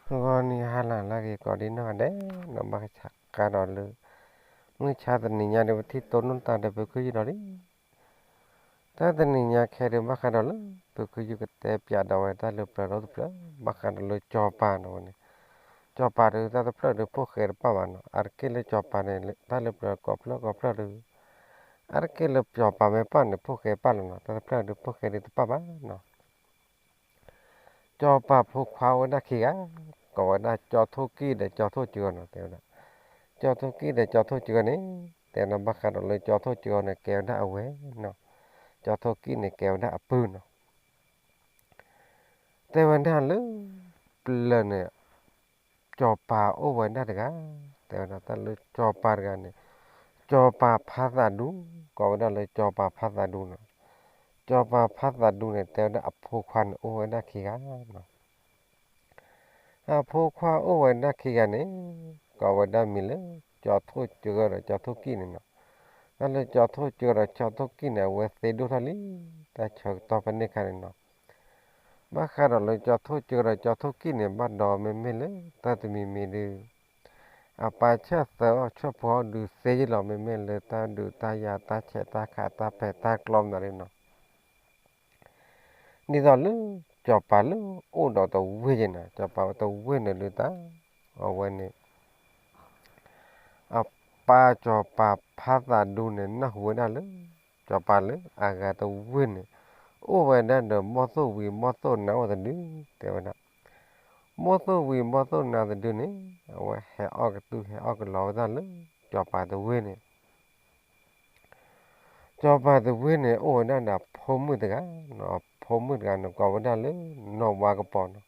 ဂီၤနံၤဟါလၢ်လၢအဂ့ၤ ကိးဒံနီၢ်ဂၤဒဲးနီၤ, ဘၣ်ဆၣ်ကါဒီးလၢ မုၢ်ဆါတနံၤညါဒီး ပထံၣ်တိၢ်နီၣ်တၢ်ဒီးပခုယုၢ်ဒီးလံ. တၢ်တနံၤညါခဲဒီး ဘၣ်ဃးဒီးလၢ ပခုယုၢ်ကတဲပၠးဒီးဝဲတၢ်လၢပျၢၤဒီတဖျၢၣ် ဘၣ်ဃးဒီးလၢစီၤပၤနီၤဝဲန့ၣ်, စီၤပၤဒီးတၢ်တဖျၢၣ်ဒီး ဖိၣ်ဃဲတပၣ်ဘၣ်နီၤ, အါတက့ၢ်လၢစီၤပၤန့ၣ် တၢ်လၢပျၢၤကိးဖျၢၣ်ကိးဖျၢၣ်ဒီး အါတက့ၢ်လၢစီၤပၤမ့ၢ်ပၣ်န့ၣ် ဖိၣ်ဃဲပၣ်လီၤနီၤ, တၢ်တဖျၢၣ်ဒီးဖိၣ်ဃဲဒီးတပၣ်ဘၣ်နီၤ. စီၤပၤဖိခွါအိၣ်ဝဲဒၣ်ခံဂၤ, ကိးဝဲဒၣ်ကၠီထိၣ်ကံၢ်ဒီးကၠီထိၣ်ကၠီနီၤ, တဲဝဲဒၣ်. ကၠီထိၣ်ကံၢ်ဒီးကၠီထိၣ်ကၠီန့ၣ် တဲဝဲဒၣ် ဘၣ်ဃးဒီးလၢကၠီထိၣ်ကၠီန့ၣ် ကဲဝဲဒၣ်အဝဲၢ်နီၤ, ကၠီထိၣ်ကံၢ်န့ၣ် ကဲဝဲဒၣ်အပုၢ်နီၤ. တဲဝဲဒၣ်လၢ ပျၢၤန့ၣ် စီၤပၤအိၣ်ဝဲဒၣ်တဂၤ, တဲဝဲဒၣ်တၢ်လၢစီၤပၤတဂၤန့ၣ်, စီၤပၤဖးသးဒူ, ကိးဝဲဒၣ်လၢစီၤပၤဖးသးဒူနီၤ. စီၤပၤဖးသးဒူန့ၣ် တဲဝဲဒၣ်အဖိခွါန့ၣ် အိၣ်ဝဲဒၣ်ခံဂၤနီၤ. အဖိခွါအိၣ်ဝဲဒၣ်ခံဂၤန့ၣ် ကိးဝဲဒၣ်မံၤလၢ ကၠီထိၣ်ကၠီဒီးကၠီထိၣ်ကံၢ်န့ၣ်နီၤ. တၢ်လၢကၠီထိၣ်ကၠီဒီးကၠီထိၣ်ကံၢ်န့ၣ် အဝဲသ့ဒိၣ်ထီၣ်လံ, တၢ်ဆၢကတီၢ်ဖဲန့ၣ်အခါန့ၣ်နီၤ. ဘၣ်ဃးဒီးလၢကၠီထိၣ်ကၠီဒီးကၠီထိၣ်ကံၢ်န့ၣ် ဘၣ်ဒီးမ့မ့ၢ်လၢတၢ်တမံၤမံၤဒုး အပၢ်ဆၢၣ်သၢအီၣ်ဆၢၣ်ဖိအီၣ်ဒုးသ့ယ့ၢ်လီၤ, မ့မ့ၢ်လၢတၢ်ဒုးတၢ်ယၤတၢ်ဆဲးတၢ်ခးတၢ်ပဲာ်တၢ်ကျီမနုၤဒ်နီၤ. ဒ်သိးလၢ စီၤပၤလၢအိၣ်ဒီးတဝ့ၢ်ယဲနီၤ, စီၤပၤဝဲတဝ့ၢ်န့ၣ်ဒုးတၢ် အဝဲန့ၣ် အပၢ်စီၤပၤဖးသးဒူန့ၣ် နၢ်ဟူဝဲဒၣ်လၢ စီၤပၤလၢအဂၤတဝ့ၢ်န့ၣ် အိၣ်ဝဲဒၣ်ဒီးဘီၣ်သိၣ်ဝံၤဘီၣ်သိၣ်နါအိၣ်တဒု တဲဝဲဒၣ်. ဘီၣ်သိၣ်ဝံၤဘီၣ်သိၣ်နါတဒုန့ၣ် အဝဲဟဲအီၣ်ကတုၢ်ဟဲအီၣ်ကလီဝဲဒၣ်လၢ စီၤပၤတဝ့ၢ်န့ၣ် စီၤပၤတဝ့ၢ်န့ၣ် အိၣ်ဝဲဒၣ်ဒီးဖိမုၣ်တဂၤ, ဖိမုၣ်တဂၤန့ၣ် ကိးဝဲဒၣ်လၢ နီၢ်ဝါကပီၤနီၤ.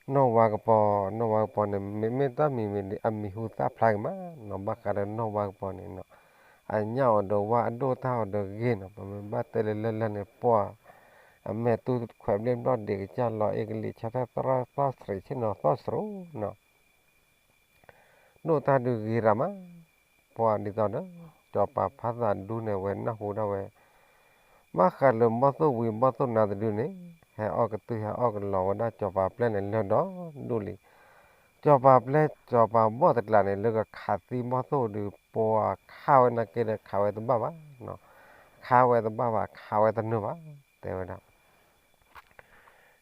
နီၢ်ဝါကပီၤ, နီၢ်ဝါကပီၤန့ၣ် မ့မ့ၢ်တၢ်မံၤမံၤဒီး အမံၤဟူသၣ်ဖျါက့ၤမးနီၤ, ဘၣ်ဃးဒီးနီၢ်ဝါကပီၤန့ၣ်နီၤ, အညၣ်အီၤဒီးဝါအဒိၣ်တၢ်အီၤဒီးဂ့ၤနီၤ, ပမ့ၢ်ဘၣ်တဲလၢလၢလၢန့ၣ် ပှၤ အမဲာ်တူၢ်ခွဲးဘျ့ဘျီၣ်ဒံးကစၢ်လီၤအ့ကလံး ဆၢထၢၣ်သရီသီၣ်ဆှံးဆ့ၣ်နီၤသီၣ်စရိၤနီၤ ဒိၣ်တၢ်ဒုးဂ့ၤရၤမး, ပှၤဒ်သိးဒီး စီၤပၤဖးသးဒူန့ၣ် အဝဲနၢ်ဟူဒၣ်ဝဲ, ဘၣ်ဃးလၢဘီၣ်သိၣ်ဝံၤဘီၣ်သိၣ်နါတဒုန့ၣ် ဟဲအီၣ်ကတုၢ်ဟဲအီၣ်ကလီဝဲဒၣ်စီၤပၤပျဲၢ်န့ၣ် လၢဒီဒူၣ်လံ. စီၤပၤပျဲၢ်စီၤပၤဘီၣ်တကျးန့ၣ် လၢကခးသံဘီၣ်သိၣ်ဒုး ပှၤခးဝဲနာ်က့ဒီး ခးဝဲတဘၣ်ဘၣ်, ခးဝဲတဘၣ်ဘၣ် ခးဝဲတနၢၤဘၣ် တဲဝဲဒၣ်.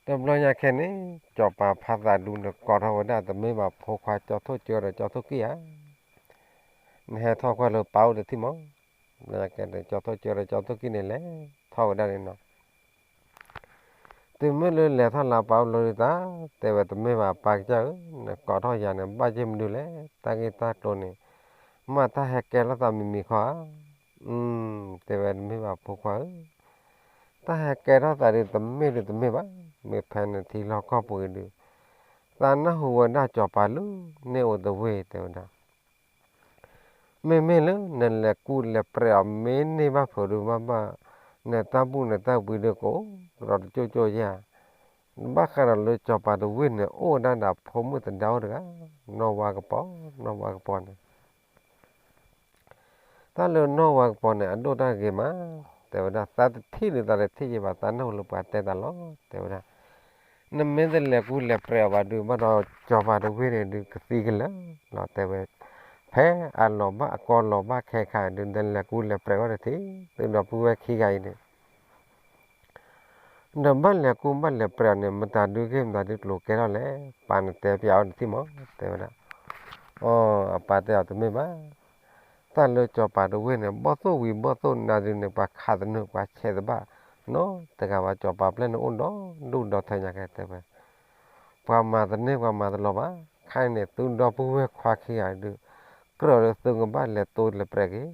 တဘျီညါခဲန့ၣ် စီၤပၤဖးသးဒူန့ၣ် ကိးထီၣ်ဝဲဒၣ် တမ့ၢ်ဘၣ်ဖိခွါကၠီထိၣ်ကၠီဒီးကၠီထိၣ်ကံၢ်ဧါ, နဟဲထီၣ်ကွၢ်လၢပၢ်အိၣ်တထံၣ်မး, ဘျီညါကဲဒီး ကၠီထိၣ်ကၠီဒီးကၠီထိၣ်ကံၢ်န့ၣ် လဲၤထီၣ်ဝဲဒၣ်န့ၣ်နီၤ. တုၤမ့ၢ်လၢလဲၤထီၣ်လၢပၢ်အိၣ်လီၤဒုးတၢ် တဲဝဲတမ့ၢ်ဘၣ်ပၢ်ကစၢ်ဧၢ, နကိးထီၣ်ယၤန့ၣ် ဘၣ်ယ့ၢ်မနုၤလဲၣ်, တၢ်ဂ့ၢ်တၢ်ကျိၤန့ၣ် မ့ၢ်တၢ်ဟဲကဲထီၣ်သးမံၤမံၤခီဧါ. အၢ တဲဝဲတမ့ၢ်ဘၣ်ဖိခွါဧၢ, တၢ်ဟဲကဲထီၣ်သးဒုးတမ့ၢ်ဒုးတမ့ၢ်ဘၣ်, မ့ၢ်ဖဲနထံလီၢ်ကီၢ်ပူၤအံၤဒုး သးနၢ်ဟူဝဲဒၣ်စီၤပၤလၢန့ၣ်အိၣ်တဝ့ၢ် တဲဝဲဒၣ်. မ့မ့ၢ်လၢနလဲၤကူလဲၤပြဲးအီၤ မ့ၢ်န့ၢ်ဘၣ်ဖုးဒုးဘၣ်ဘၣ်, နတၢ်ဘူၣ်နတၢ်ဘှံးဒုးကအိၣ်ဒီးတကၠိၢ်ကၠိၢ်ယဲၢ်, ဘၣ်ဃးဒီးလၢစီၤပၤတဝ့ၢ်န့ၣ် အိၣ်ဝဲဒၣ်ဒီးဖိမုၣ်သဒါအိၣ်တဂၤ, နီၢ်ဝါကပီၤ, နီၢ်ဝါကပီၤန့ၣ် တၢ်လၢနီၢ်ဝါကပီၤန့ၣ် အဒိၣ်တၢ်ဂ့ၤမး, တဲဝဲဒၣ် သးတထံၣ်ဒုးသးတထံၣ်ယဲဘၣ်, သးနၢ်ဟူလၢပှၤတဲသးလီၤ, တဲဝဲဒၣ်. နမ့ၢ်တလဲၤကူလဲၤပြဲးအီၤဘၣ်ဒုး ဘၣ်ဒီးစီၤပၤတဝ့ၢ်န့ၣ်ဒုးကသံကလၢာ်လီၤ, တဲဝဲ. ဖဲအလီၤဘၣ်အကီလီၤဘၣ်ခဲခါဒုး နလဲၤကူလဲၤပြဲးအီၤတထံၣ်, သုဒီပုၢ်ဝဲၢ်ခံဂၤအံၤန့ၣ် ဒီးဘၣ်လဲၤကူဘၣ်လဲၤပြဲးအီၤန့ၣ် မတၤဒုးဂ့ၢ်မတၤဒုးကျိၤကဲထီၣ်လဲၣ်, ပၢ်နတဲပၠးအီၤတထံၣ်မး, တဲဝဲဒၣ်. အီ အပၢ်တဲအီၤတမ့ၢ်ဘၣ်, တၢ်လၢစီၤပၤတဝ့ၢ်န့ၣ် ဘီၣ်သိၣ်ဝံၤဘီၣ်သိၣ်နါဒုးန့ၣ် ပှၤခးသနူးပှၤဆဲးတဘၣ်, နီတဂၤဘၣ်, စီၤပၤပျဲၢ်န့ၣ်အိၣ်ဒီဒူၣ်ဒီထၢညါခဲ တဲဝဲ. ပှၤမၤတန့ၢ်ပှၤမၤတလီၤဘၣ်, ခဲအံၤန့ၣ် သုဒီပုၢ်ဝဲၢ်ခွါခံဂၤဒုး ကြၢးလၢသုကဘၣ်လဲၤတိလဲၤပြဲးက့ၤ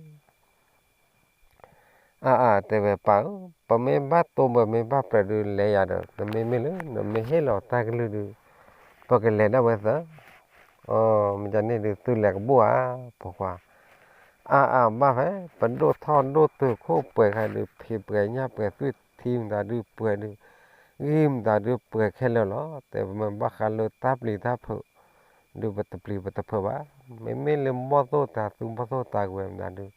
အါအါ တဲဝဲ ပၢ်ဧၢ, ပမ့ၢ်ဘၣ်တိပမ့ၢ်ဘၣ်ပြဲးဒုးလဲၤယၤဒီး နမ့မ့ၢ်လၢနမ့ၢ်ဟ့ၣ်လီၤတၢ်ကလုၢ်ဒုး ပကလဲၤဒၣ်ဝဲသၢ. အီ မ့ၢ်ဒ်န့ၣ်ဒုး သုလဲၤကဘိၣ်ဧါ, ဖိခွါ. အါအါ ဘၣ်ဖဲ ပဒိၣ်ထီၣ်ဒိၣ်တုာ်ခိၣ်ပှဲၤခါဒုး ဖံးပှဲၤညၣ်ပှဲၤသွံၣ်ထံမတၤဒုးပှဲၤဒုး ဂံၢ်မတၤဒုးပှဲၤခဲလၢာ်လီၤ, တဲဝဲ မ့ၢ်ဘၣ်ဃးလၢတၢ်ပျံၤတၢ်ဖုး ဒုးပတပျံၤပတဖုးဘၣ်, မ့မ့ၢ်လၢဘီၣ်သိၣ်တၤသူဘီၣ်သိၣ်တၤကွဲးမတၤဒုး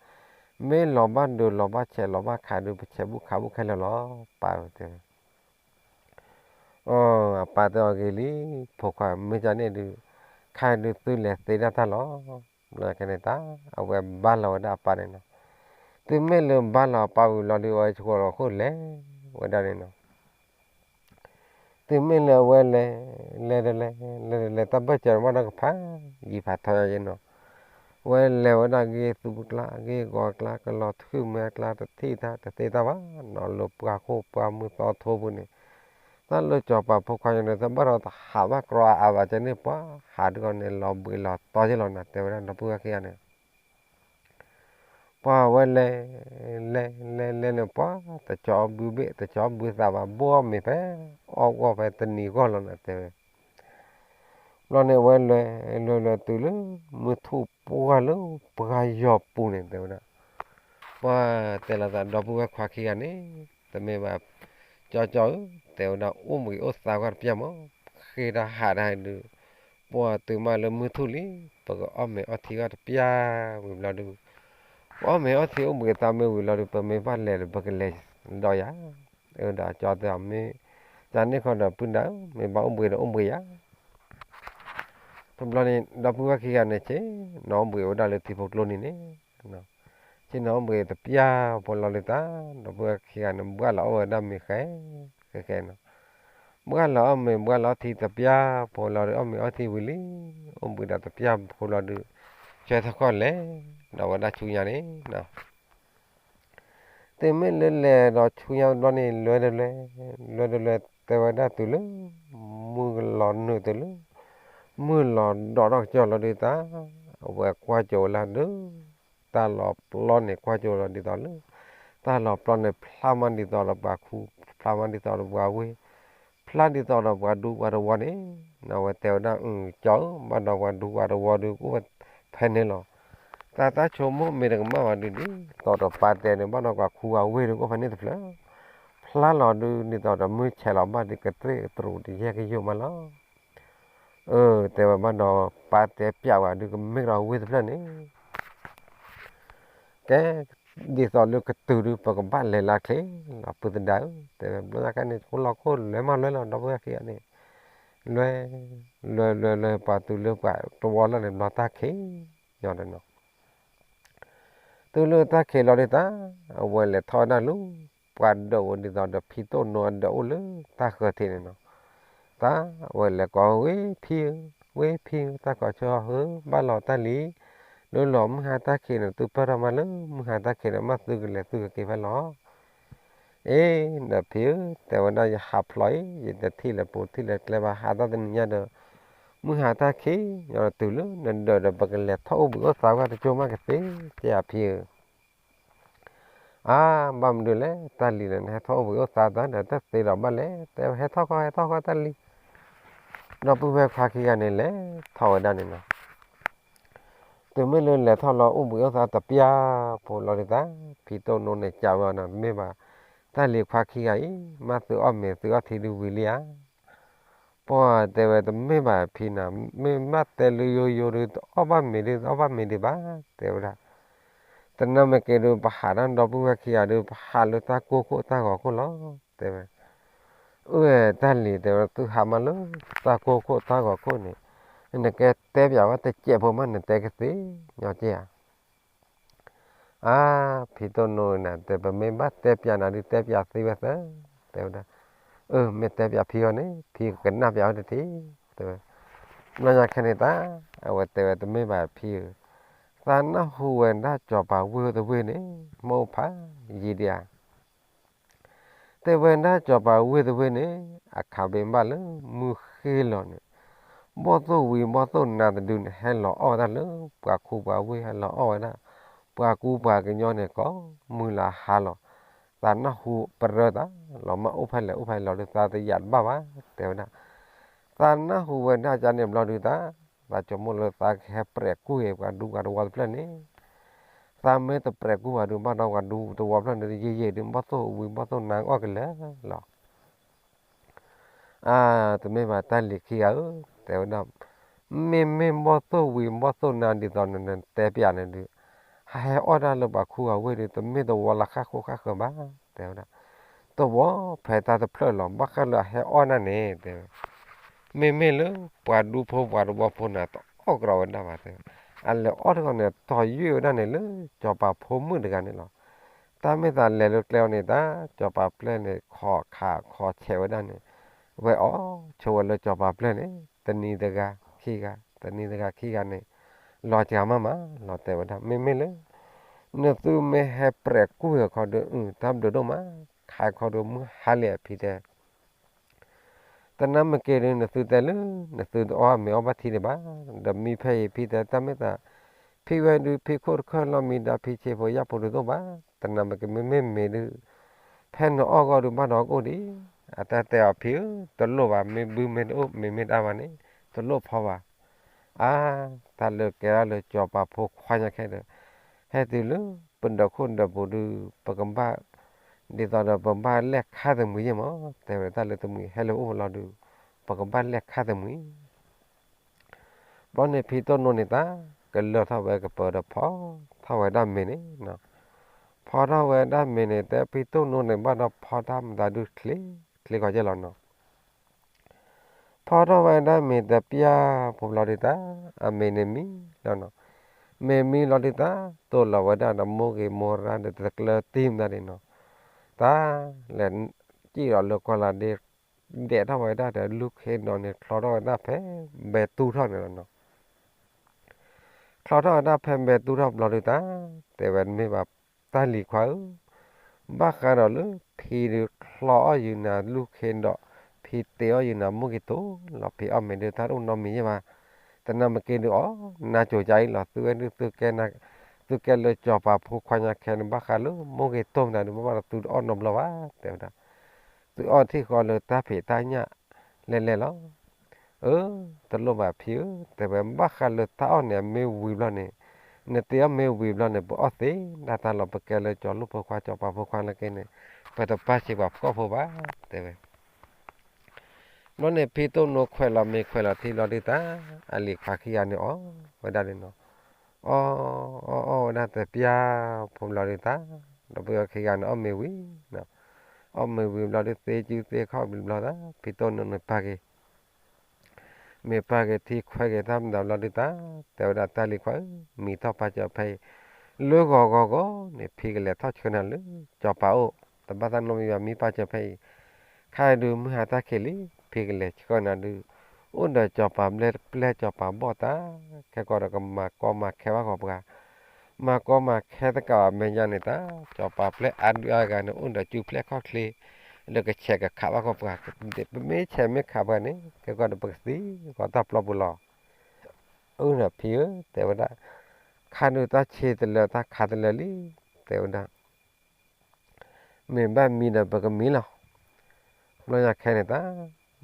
မ့ၢ်လီၤဘၣ်ဒုးလီၤဘၣ်ဆဲးလီၤဘၣ်ခးဒုး ပဆဲးဘူၣ်ခးဘူၣ်ခဲလၢာ်လီၤ, ပၢ်ဧၢ တဲဝဲ. အီ အပၢ်တဲအီၤဂ့ၤလံ, ဖိခွါမ့ၢ်ကန့ၣ်ဒုး, ခါဒုးသုလဲၤသ့ဒၣ်တၢ်လီၤ. ဘျီကန့ၣ်တၢ် အဝဲဘါလီၤဝဲဒၣ်အပၢ်န့ၣ်နီၤ, သုမ့ၢ်လၢဘါလီၤအပၢ်ဝံၤလီၤဒုး အဝဲဆှိးလီၤခိၣ်လဲၤဝဲဒၣ်န့ၣ်နီၤ. သုမ့ၢ်လၢအဝဲလဲၤ, လဲၤတလဲၤ, လဲၤတလဲၤ တၢ်ဘၢၣ်စၢၤမးနီၢ်ကဖး, ယံာ်ဖးထီယဲနီၤ, အဝဲလဲၤဝဲဒၣ်ဂ့ၢ်သူကျါ ဂ့ၢ်ဂီၤကျါ ကလီၤထွံၣ်မဲကျါ တထံၣ်တၢ်တသ့တၢ်ဘၣ်နီၤ, လၢပှၢ်ခိၣ်ပှၢ်မုၢ်သီထိပူၤန့ၣ် တၢ်လၢစီၤပၤဖိခွါညါန့ၣ် တဘၣ်ဒီးတဟးဘၣ်ကြီအါအါဘၣ်ကန့ၣ် ပှၤဟးဒုးအီၤန့ၣ် လီၤဘှံးလီၤတီယဲလီၤနၤ တဲဝဲဒၣ်ဒီပုၢ်ဝဲၢ်ခံဂၤန့ၣ် ပှၤဝဲလဲၤ, လဲၤလဲၤလဲၤန့ၣ် ပှၤတကၠီဘုဘ့ၣ် တကၠီဘုသးဘၣ် ဘိၣ်အီၣ်မ့ၤဖဲ အီၣ်ဂီၢ်ဖဲတနံၤဂီၢ်လီၤနၤ တဲဝဲ ဘျီန့ၣ် အဝဲလဲၤ, လဲၤလဲၤတုၤလၢ မုၢ်ထူၣ်ပှၢ်လၢပှၢ်ယီၤပူၤန့ၣ် တဲဝဲဒၣ်, ပှၤတဲလီၤသးဒီပုၢ်ဝဲၢ်ခွါခံဂၤန့ၣ်, တမ့ၢ်ဘၣ်, ကၠီကၠီဧၢ, တဲဝဲဒၣ် အိၣ်ဘှံးအိၣ်သါကွၢ်တပျၢ်မး, ဃ့တၢ်ဟးတၢ်ဒုး, ပှၤတုၤမးလၢမုၢ်ထူၣ်လံ, ပကအီၣ်မ့ၤအီထံကွၢ်တပျၢ်ဝံၤဘျီဒုး, ပအီၣ်မ့ၤအီထံအိၣ်ဘှံးအသးမ့ၢ်ဝံၤလီၤဒုး ပမ့ၢ်ဘၣ်လဲၤဒီးပကလဲၤဒီးယၤ, ဒီးကၠီတဲအီၤမ့ၢ်, ကန့ၣ်ခီဒီးပုၢ်နၤဧၢ, မ့ၢ်ဘၣ်အိၣ်ဘှံးဒီးအိၣ်ဘှံးယၤ တဘျီန့ၣ် ဒီပုၢ်ဝဲၢ်ခံဂၤန့ၣ် ဆ့ၣ်နီၤအိၣ်ဘှံးဝဲဒၣ်လၢထံဖိကျိန့ၣ်န့ၣ်, ဆ့ၣ်နီၤအိၣ်ဘှံးတပျၢ်ဖိလီၤဒုးတၢ်, ဒီပုၢ်ဝဲၢ်ခံဂၤန့ၣ် ဘှၣ်လီၤအီၣ်ဝဲဒၣ်မ့ၤဃဲ, ဃဲဃဲနီၤ, ဘှၣ်လီၤအီၣ်မ့ၤ ဘှၣ်လီၤအီထံတပျၢ်ဖိလီၤဒုး အီၣ်မ့ၤအီထံဝံၤလံ, အိၣ်ဘှံးဒီးတပျၢ်ဖိလီၤဒုး, ဆၢထီၣ်ခီၣ်လဲၤ, ဒီးဝဲဒၣ်ဆူညါန့ၣ် တုၤမ့ၢ်လၢလဲၤဒီးဆူညါတဘျီန့ၣ် လွဲတလွဲ, လွဲတလွဲ တဲဝဲဒၣ်တုၤလၢ မုၢ်ကလီၤနုာ်တုၤလၢ မုၢ်လီၤဒီးထီၣ်ကစၢၢ်လီၤဒုးတၢ်, အဝဲကွၢ်ကၠိဝဲလၢဒုး, တၢ်လီၤပျီန့ၣ် ကွၢ်ကၠိလီၤဒ်သိးလၢ, တၢ်လီၤပျီန့ၣ် ဖျါမးဒ်သိးဒီးပှၤခူ, ဖျါမးဒ်သိးဒီးပှၤဝ့ၢ်, ဖျါဒ်သိးဒီးပှၤဒူပှၤတဝီန့ၣ်, အဝဲတဲဝဲဒၣ် အၢ ကၠီဧၢ ဘၣ်ဒီးပှၤဒူပှၤတဝီဒုး ကအိၣ်ဖဲန့ၣ်လီၤ တၢ်တၢ်ဆိကမိၣ်မ့ၢ်တကမၣ်ဘၣ်ဒုး ဒ်သိးဒီးပၢ်တဲန့ၣ် ဘၣ်ဒီးပှၤခူပှၤဝ့ၢ်ဒုး ကအိၣ်ဖဲန့ၣ်တဖျၢၣ်, ဖျါလီၤဒုး ဒ်သိးဒီးမုၢ်ဆဲးလီၤဘၣ်ဒုး ကသရ့ၣ်ကတြူးတယဲၢ်ကယိာ်မးလီၤ. အၢ တဲဝဲဘၣ်ဒီး ပၢ်တဲပျးဝဲဒုး ကမ့ၢ်ကဒီးဝ့ၢ်တဖျၢၣ်န့ၣ် ကဲ, ဒ်သိးလၢကတုၤဒုး ပကဘၣ်လဲၤလၢချ့လီၤ ပုၢ်သဒါဧၢ, တဲဝဲ ဘျီညါခါန့ၣ် ကအိၣ်လီၤခိၣ်လဲၤမးလွဲလီၤ ဒီပုၢ်ဝဲၢ်ခံဂၤန့ၣ်, လွဲ, လွဲလွဲလွဲ ပှၤတုၤလၢပှၤတဝီလီၤန့ၣ် ဘျီတၢ်ခံးညီဒီးနီၤ တုၤလၢတၢ်ခံးလီၤဒုးတၢ်, အဝဲလဲၤထီၣ်ဝဲဒၣ်လၢ ပှၤဒၢးဝဲဒ်သိးဒီးဖံတိၣ်နိအဒၢးအိၣ်လၢတၢ်ဃၢၤထံးန့ၣ်နီၤ, တၢ်ဝဲလဲၤကိး ဝ့ၢ်ဖံဧၢ, ဝ့ၢ်ဖံဧၢ တၢ်ကိးဆၢဟီဧၢ, ဘၣ်လီၤတၢ်လံ, လၢလီၤမုၢ်ဟါတၢ်ခံးန့ၣ် သုပၢၢ်ထီၣ်မးလၢ မုၢ်ဟါတၢ်ခံးန့ၣ် မ့ၢ်သုကလဲၤသုကက့ၤဖဲလီၤ အ့ ဒီးဖံဧၢ, တဲဝဲဒၣ်ယဟးဖျိးအံၤ ယတထံၣ်လၢၤပူၤထံၣ်လၢၤကျဲဘၣ် ဟးထီၣ်တနံၤညါဒီး မုၢ်ဟါတၢ်ခံးညီဒီးတုၤလၢနဒၢးဒီး ပကလဲၤထီၣ်အိၣ်ဘှံးအိၣ်သါကွၢ်တကၠိမးကသ့ ကဲဧါဖံဧၢ. အါ ဘၣ်မနုၤလဲၣ် တၢ်လံၤန့ၣ် နဟဲထီၣ်အိၣ်ဘှံးအိၣ်သါသးဒီး တသ့ဒီးဘၣ်လဲၣ် တဲဝဲ ဟဲထီၣ်ခီ ဟဲထီၣ်ခီတၢ်လံၤ. ဒီပုၢ်ဝဲၢ်ခွါခံဂၤန့ၣ် လဲၤထီၣ်ဝဲဒၣ်န့ၣ်နီၤ တုၤမ့ၢ်လၢလဲၤထီၣ်လီၤအိၣ်ဘှံးအိၣ်သါတပျၢ်ဖိလီၤဒုးတၢ်, ဖံတိၣ်နိန့ၣ် ကးဝဲအီၤနီၤ မ့ၢ်ဘၣ် တၢ်လံၤခွါခံဂၤအံၤ မ့ၢ်သုအီၣ်မ့ၤသုအီၣ်ထံဒုးဝံၤလံဧါ. ပှၤတဲဝဲ တမ့ၢ်ဘၣ်ဖံနၤ, မ့ၢ်မ့ၢ်တဲလၢယိယိဒုး တအီၣ်ဘၣ်မ့ၤဒုး တအီၣ်ဘၣ်မ့ၤဒံးဘၣ် တဲဝဲဒၣ်. တနၢ်မ့ၢ်က့ၤဒုး ပဟးတၢ်ဒီပုၢ်ဝဲၢ်ခံဂၤဒုး ပဟးလၢတၢ်ကိၢ်ခိၣ်တၢ်ဂီၤခိၣ်လီၤ တဲဝဲ. အၢ တၢ်လံၤ တဲဝဲ သုဟးမးလၢတၢ်ကိၢ်ခိၣ်တၢ်ဂီၤခိၣ်န့ၣ် နကဲတဲပၠးဝဲတစဲးဖိမး နတဲကသ့ညီက့ဧါ. အါ ဖံတိၣ်နိနၤ တဲ ပမ့ၢ်ဘၣ်တဲပၠးနၤဒုး တဲပၠးသ့ဝဲသၢ တဲဝဲဒၣ်. အၢ မ့ၢ်တဲပၠးဖံအီၤန့ၣ် ဖံကကနၣ်ပၠးဝဲတထံၣ် တဲဝဲ. ဘျီညါခဲန့ၣ်တၢ် အဝဲတဲဝဲ တမ့ၢ်ဘၣ်ဖံဧၢ, သးနၢ်ဟူဝဲဒၣ်စီၤပၤဝ့ၢ်တဝ့ၢ်န့ၣ် မ့ၢ်အိၣ်ဖးယံာ်ဒံးဧါ တဲဝဲဒၣ် စီၤပၤဝ့ၢ်တဝ့ၢ်န့ၣ် အခးဘ့ဘၣ်လၢမုၢ်ဃ့ၢ်လီၤန့ၣ် ဘီၣ်သိၣ်ဝံၤဘီၣ်သိၣ်နါတဒုန့ၣ် ဟဲလီၤအီၣ်ဝဲဒၣ်လၢပှၤခူပှၤဝ့ၢ် ဟဲလီၤအီၣ်ဝဲဒၣ် ပှၤကူပှၤကညီန့ၣ် ကိးမုၢ်လၢ်ဟါလီၤ. သးနၢ်ဟူပရၢသး လီၤမၢ်အိၣ်ဖဲလဲၣ်အိၣ်ဖဲလဲၣ်လီၤဒုး သးတယာ်တဘၣ်ဘၣ် တဲဝဲဒၣ်. သးနၢ်ဟူဝဲဒၣ်ကန့ၣ်ဘျီဒုးတၢ် သးဆိကမိၣ်လၢသးကဟဲပြဲးကူၣ်ဂ့ၤပှၤဒူပှၤတဝီတဖျၢၣ်န့ၣ် သးမ့ၢ်တပြဲးကူၣ်ဘၣ်ဒုး ဘၣ်ဒီးပှၤဒူတဝီဖျၢၣ်န့ၣ် ယံာ်ယံာ်ဒုး ဘီၣ်သိၣ်ဝံၤဘီၣ်သိၣ်နါအီၣ်ကလဲာ်လီၤ. အါ တမ့ၢ်ဘၣ်တၢ်လံၤခံဂၤဧၢ တဲဝဲဒၣ်, မ့မ့ၢ်ဘီၣ်သိၣ်ဝံၤဘီၣ်သိၣ်နါဒ်သိးနတဲပၠးန့ၣ်ဒုး ဟးဟဲအီၣ်တၢ်လၢပှၤခူပှၤဝ့ၢ်ဒုး တမ့ၢ်တဝီလၢဃၣ်ဃိဃၣ်ဃၢၤဘၣ် တဲဝဲဒၣ်. တဝီဖဲတၢ်တဖျၢၣ်လီၤ ဘၣ်ဃးလၢအဟဲအီၣ်ဒၣ်န့ၣ် တဲဝဲ, မ့မ့ၢ်လၢပှၤဒူဖိပှၤတဝီဖိန့ၣ် တအီၣ်ကရီဝဲဒၣ်ဘၣ်တဲဝဲ, အလဲၤအီၣ်တဂီၢ်န့ၣ် တီၤယွံၣ်ဝဲဒၣ်န့ၣ်လၢ စီၤပၤဖိမုၣ်တဂၤန့ၣ်လီၤ. တၢ်မ့ၢ်သးလဲၤလၢကျဲအီၤန့ၣ် တၢ်စီၤပၤပျဲၢ်န့ၣ် ခိးခးခိးဆဲးဝဲဒၣ်န့ၣ်, ဝဲအီၣ်ဆိးဝဲလၢစီၤပၤပျဲၢ်န့ၣ် တနံၤတဂၤခံဂၤ တနံၤတဂၤခံဂၤန့ၣ် လီၤစှၤမးမး လီၤတဲဝဲဒၣ် မ့မ့ၢ်လၢ နသုမ့ၢ်ဟဲပြဲးကွံာ်အခီဒီး အု တၢ်ဘျုးဒိၣ်မး, ခးခီဒီးမုၢ်ဟါလံအဖံတဲ တနၢ်မ့ၢ်က့ၤဒုး နသုတဲလၢ နသုတအီၣ်မ့ၤအီၣ်ဘၣ်ထံဒံးဘၣ်, ဒီးမံဖဲအံၤဖံတဲ တၢ်မ့ၢ်သး ဖံဝဲဒုး ဖံခိၣ်တခၢၣ်လီၢ်မံဒီး ဖံဆ့ဖိယာ်ဖိဒုးသိးဘၣ်, တနၢ်မ့ၢ်က့ၤ မ့မ့ၢ်မ့ၤဒုး ဖဲနအီၣ်ဂီၢ်ဒုး ဘၣ်ဒီးကအိၣ်ဒံး, အတၢ်တဲအီၤဖံဧၢ, တလိၣ်ဘၣ် မ့ၢ်ဘုမ့ၢ်တအိၣ် မ့ၤမ့ၢ်တအါဘၣ်န့ၣ် တလိၣ်ဖီဘၣ်. အါ, တၢ်လၢကဲထီၣ်လၢစီၤပၤဖိခွါညါခဲဒီး ဟဲတုၤလၢပဒၢးခိၣ်ဒၢးပူၤဒုး ပကဘၣ် ဒ်သိးဒီးပဘၣ်လဲၣ်ခါသမံၤယဲၢ်မး, တဲဝဲတၢ်လၢသမံၤဟဲလၢပအိၣ်လီၤဒုး ပကဘၣ်လဲၣ်ခါသမံၤ ဘျီန့ၣ်ဖံတိၢ်နိန့ၣ်တၢ် ကလၢထီၣ်ဝဲကပၢၤဒီးဖီထီၣ်ဝဲဒၣ်မ့ၤန့ၣ်, ဖီထီၣ်ဝဲဒၣ်မ့ၤန့ၣ် တဲဖံတိၢ်နိန့ၣ် ဘၣ်ဒီးဖီတၢ်မတၤဒုးချ့ချ့ကီးယဲၢ်လီၤနီၤ. ဖီထီၣ်ဝဲဒၣ်မ့ၤတပျၢ်ဖိဘျီဒုးတၢ် အမ့ၤန့ၣ်မံလီၤနီၤ. မ့ၤမံလီၤဒုးတၢ် တိၢ်လီၤဝဲဒၣ်ဒီးမိၢ်ဂ့ၤမိၢ်ရၢ်ဒီးတကျၢၤတံၢ်မတၤဒ်နီၤ, တၢ်လဲၤစံၣ်ဒီးလၢကီၢ်လၢဒ့ ဒဲးထီၣ်ဝဲဒၣ်ဒီးလူၢ်ခ့ဒီးန့ၣ် ချီထီၣ်ဝဲဒၣ်ဖဲဘဲတူၢ်ထီၣ်န့ၣ်လီၤနီၤ. ချီထီၣ်ဝဲဒၣ်ဖဲဘဲတူၢ်ထီၣ်ဘျီဒုးတၢ် တဲဝဲမ့ၢ်ဘၣ်တၢ်လံၤခွါဧၢ, ဘၣ်ဃးဒီးလၢဖံဒုးချီအီၣ်ယုာ်နၤလူၢ်ခ့ဒီး ဖံတ့အီၣ်ယုာ်နၤမိၢ်ဂ့ၤတိၢ်လီၤ ဖံအီၣ်မ့ၤဒုးတၢ်တအိၣ်နီတမံၤယဲၢ်ဘၣ်. တနၢ်မ့ၢ်က့ၤဒုးအီၣ်နါစိၤကါအံၤလီၤ သုဝဲဒုး သုကဲလၢစီၤပၤဖိခွါညါခဲန့ၣ် ဘၣ်ဃးလၢမိၢ်ဂ့ၤတိၢ်မတၤဒုး ဘၣ်ဘၣ်ဒီးသုတအီၣ်နီတဘျီဘၣ် တဲဝဲဒၣ်. သုအီၣ်ထံၣ်ဃီလၢတၢ်ဖံးတၢ်ညၣ်လဲၣ်လဲၣ်လီၤ. အၢ တလိၣ်ဘၣ်ဖံဧၢ, တဲဝဲဘၣ်ဃးလၢတၢ်အီၣ်န့ၣ် အမ့ၢ်ဝံၤဘျီန့ၣ်, နတ့အီၣ်မ့ၢ်ဝံၤဘျီန့ၣ် ပအီၣ်သ့ဒၣ်တၢ်လီၤ ပကဲလၢစီၤလိၣ်ဖိခွါစီၤပၤဖိခွါလၢက့န့ၣ် ပတပၢ်စံးပှၤဖှီၣ်ဖိဘၣ် တဲဝဲ ဘျီန့ၣ် ဖံတိၢ်နိခွဲးလီၤမ့ၤခွဲးလီၤထံဘျီဒုးတၢ် အလံၤခွါခံဂၤန့ၣ်အီၣ်ဝဲဒၣ်န့ၣ်နီၤ. အီၣ် အီၣ် အီၣ်ဝဲဒၣ်တပျၢ်ဖိဘျီဒုးတၢ် ဒီပုၢ်ဝဲၢ်ခံဂၤန့ၣ် အီၣ်မ့ၤဝံၤ, အီၣ်မ့ၤဝံၤဘျီဒုး သ့စုသ့ခီၣ်ဘျီတၢ် ဖံတိၢ်နိန့ၣ်ပာ်က့ၤ မ့ၢ်ပာ်က့ၤထံခွဲက့ၤတၢ်မတၤဘျီဒုးတၢ် တဲဝဲဒၣ်တၢ်လံၤခွါဧၢ, မံထီၣ်ပာ်စၢၤဖဲအံၤ လၢဂီၤဂီၤဂီၤန့ၣ် ဖံကလဲၤထီၣ်ဆှၢနၤလၢစီၤပၤအိၣ်, တဘၣ်သးနီတမံၤဘၣ် မံပာ်စၢၤဖဲအံၤ, ခါအံၤဒုးမုၢ်ဟါတၢ်ခံးလံ, ဖံကလဲၤဆှၢနၤဒုး အိၣ်ဒီးစီၤပၤဘျဲၣ်ပျဲၢ်စီၤပၤဘီၣ်တၢ်, ခဲကီးဒီးကမၤကီမၤခဲဘၣ်ဃီပှၤ, မၤကီမၤခဲတကးဘၣ်မဲာ်ညါန့ၣ်တၢ်, စီၤပၤပျဲၢ်အါဒုးအါဂၤန့ၣ် အိၣ်ဒီးစုဖျဲၣ်ခီၣ်ချ့ လၢကဆဲးကခးဘၣ်ဃီပှၤ, ပမ့ၢ်ဆဲးမ့ၢ်ခးပှၤန့ၣ် ခဲကီးဒီးပကသံဃီတၢ်ပျီပူၤလီၤ. အၢ ဖံဧၢ တဲဝဲဒၣ်, ခါဒုးတၢ်ဆ့တလၢတၢ်ခါတလၢလံ, တဲဝဲဒၣ် မ့ၢ်ဘၣ်မံဒီးပကမံလီၤ. ဘျီညါခဲန့ၣ်တၢ်,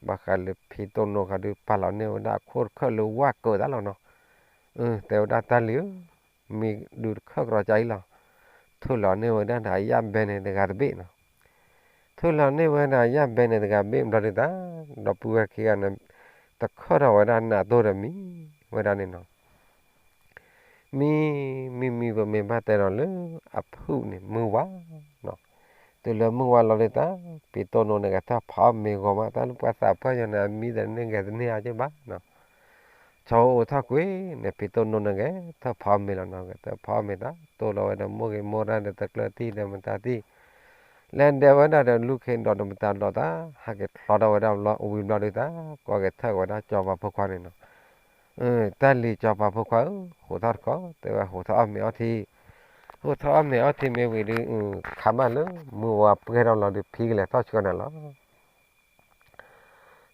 ဘၣ်ဃးလၢဖံတိၢ်နိဃီဒုး ပာ်လီၤန့ၢ်ဝဲဒၣ်အခိၣ်တခၢၣ်လၢဝၣ်ကၢးတၢ်လီၤနီၤ. အၢ တဲဝဲဒၣ်တၢ်လံၤဧၢ, မံဒုးတခၢၣ်ကရီကါအံၤလီၤ. ထုးလီၤန့ၢ်ဝဲဒၣ်ဒီးအယၣ်ဘဲန့ၣ်တဂၤတဘ့ၣ်နီၤ. ထုးလီၤန့ၢ်ဝဲဒၣ်အယၣ်ဘဲန့ၣ်တဂၤတဘ့ၣ်ဘျီဒုးတၢ်, ဒီပုၢ်ဝဲၢ်ခံဂၤန့ၣ် တခၢၣ်ထီၣ်ဝဲဒၣ်နးတိၢ်ဒီးမံဝဲဒၣ်န့ၣ်နီၤ. မံ, မံမံပမ့ၢ်ဘၣ်တဲဒီးလၢအဖုၣ်န့ၣ် မုၢ်ဝါနီၤ. တုၤလၢမုၢ်ဝါလီၤဒုးတၢ်, ဖံတိၢ်နိန့ၣ်ဂဲၤထီၣ်ဖးအီၣ်မ့ၤဂီၤမး, တၢ်လၢပှၤသးပှၢ်ယီၤန့ၣ် အမံဒီးန့ၢ်ဂဲၤတန့ၢ်အါက့ၢ်ဘၣ်နီၤ. ဆီအိၣ်အိၣ်ထီၣ်ကွံာ်န့ၣ် ဖံတိၢ်နိန့ၣ်ဂဲၤထီၣ်ဖးအီၣ်မ့ၤလီၤနီၤ, ဂဲၤထီၣ်ဖးအီၣ်မ့ၤတၢ်, တိၢ်လီၤဝဲဒီးမိၢ်ဂ့ၤမိၢ်ရၢ်ဒီးတကျၢၤတံၢ်ဒီးမတၤတံၢ် လဲၤဒဲးဝဲဒၣ်ဒီးလူၢ်ခ့ဒီးမတၤဒီးတၢ်, ဟးက့ၤချီထီၣ်ဝဲဒၣ်ဝံၤဘျီဒုးတၢ်, ကိးက့ၤထၢၣ်ဝဲဒၣ်စီၤပၤဖိခွါန့ၣ်နီၤ. တၢ်လံၤစီၤပၤဖိခွါဧၢ, ဟိးထီၣ်တခီ, တဲဝဲဟိးထီၣ်အီၣ်မ့ၤအီထံ, ဟိးထီၣ်အီၣ်မ့ၤအီထံမ့ၢ်ဝံၤဒုး, ခါမးလၢမုၢ်ဝါပှဲၤထီၣ်လီၤဒုး ဖံကလဲၤထီၣ်ဆှၢနၤလီၤ.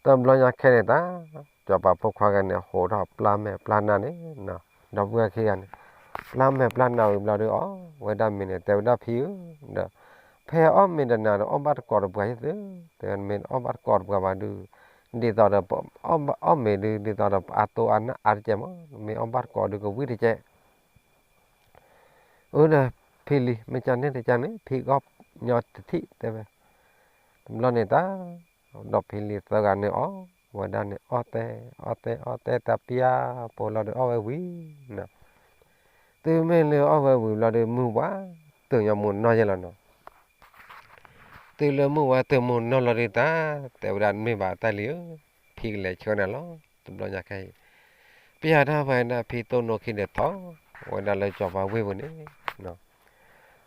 တဘျီညါခဲန့ၣ်တၢ်, စီၤပၤဖိခွါဂၤန့ၣ် ဟိးထီၣ်ပျၢ်မဲာ်ပျၢ်နါန့ၣ်, ဒီပုၢ်ဝဲၢ်ခံဂၤန့ၣ်, ပျၢ်မဲာ်ပျၢ်နါဝံၤဘျီဒုးအီၣ်ဝဲဒၣ်မ့ၤန့ၣ် တဲဝဲဒၣ်ဖံဧၢ, ဒီး ဖဲအီၣ်မ့ၤဒီးနၤဒီး အီၣ်ဘၣ်တကိးတပှၤယဲၢ်သု, တဲမ့ၢ်အီၣ်ဘၣ်တကိးတပှၤဘၣ်ဒုး, ဒ်သိးဒီး အီၣ်မ့ၤဒုး ဒ်သိးဒီးအါတိၢ်အါနၢ်အါတကဲမး, မ့ၢ်အီၣ်ဘၣ်တကိးဒုးကဝံၣ်တကဲ အၢ ဒီးဖံလံၤ မ့ၢ်ကန့ၣ်တကန့ၣ် ဖံကီၢ်ညီတထံၣ်တဲဝဲ, တဘျီန့ၣ်တၢ်, ဒီးဖံလံၤသၢဂၤန့ၣ်အီၣ်ဝဲဒၣ်န့ၣ် အီၣ်တဲ အီၣ်တဲ အီၣ်တဲတပျၢ်ဖိလီၤဒီးအီၣ်ဝဲဝံၤနီၤ, တုၤမ့ၢ်လၢအီၣ်ဝဲဝံၤဘျီဒီး မုၢ်ဝါတုၤညီမူးနီၢ်ယဲၢ်လီၤနီၤ. တုၤလၢမုၢ်ဝါတၢၢ်မုၢ်နီၢ်လီၤဒုးတၢ်, တဲဝဲဒၣ် မ့ၢ်ဘၣ်တၢ်လံဧၢ, ဖံကလဲၤဆှၢနၤလီၤ. တဘျီညါခဲအံၤ ပျၢ်ထီၣ်ဝဲဒၣ်ဖံတိၢ်နိခံဒီးထီၣ် ဝဲဒၣ်လၢစီၤပၤဝ့ၢ်ပူၤန့ၣ်,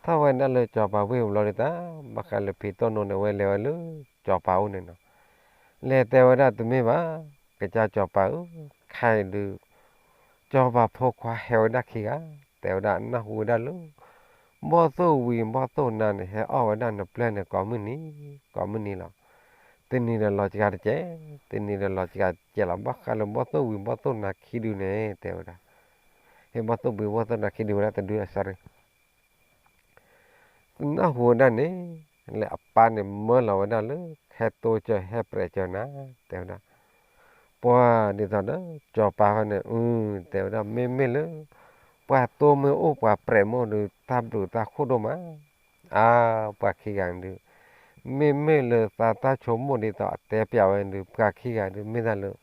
ထီၣ်ဝဲဒၣ်လၢစီၤပၤဝ့ၢ်ပူၤလီၤဒုးတၢ်, ဘၣ်ဃးလၢဖံတိၢ်နိန့ၣ် ဝဲလဲၤဝဲလၢစီၤပၤအိၣ်န့ၣ်နီၤ, လဲၤတဲဝဲဒၣ် တမ့ၢ်ဘၣ်, ကစၢ်စီၤပၤဧၢ, ခဲအံၤဒုး စီၤပၤဖိခွါဟဲဝဲဒၣ်ခံဂၤ, တဲဝဲဒၣ် နၢ်ဟူဝဲဒၣ်လၢ ဘီၣ်သိၣ်ဝံၤဘီၣ်သိၣ်နါန့ၣ် ဟဲအီၣ်ဝဲဒၣ်နပျဲၢ်န့ၣ်ကိးမုၢ်နံၤ, ကိးမုၢ်နံၤလီၤ. တနံၤဒီးလီၤစှၤတကဲး, တနံၤဒီးလီၤစှၤတကဲးလီၤ. ဘၣ်ဃးလၢဘီၣ်သိၣ်ဝံၤဘီၣ်သိၣ်နါခံဒုန့ၣ် တဲဝဲဒၣ်, ဟဲဘီၣ်သိၣ်ဝံၤဘီၣ်သိၣ်နါခံဒုဝဲဒၣ်တဒုအစၢ်ရ့ နၢ်ဟူဝဲဒၣ်န့ၣ်, လၢအပၢ်န့ၣ်မၢလီၤဝဲဒၣ်လၢ ဟဲတိစၢၤဟဲပြဲးစၢၤနၤ, တဲဝဲဒၣ်, ပှၤဒ်သိးဒီး စီၤပၤဃီန့ၣ်, အု, တဲဝဲဒၣ် မ့မ့ၢ်လၢ ပှၤတိမ့ၢ်အိၣ်ပှၤပြဲးမ့ၢ်အိၣ်ဒီး တၢ်ဘျုးတၢ်ဃိၣ်ဒိၣ်မး, အါ, ပှၤခံဂၤန့ၣ်ဒုး, မ့မ့ၢ်လၢသးတၢ်ဆိကမိၣ်ဒ်သိးအတဲပျးဝဲဒုး ပှၤခံဂၤဒုး မ့ၢ်တၢ်လၢ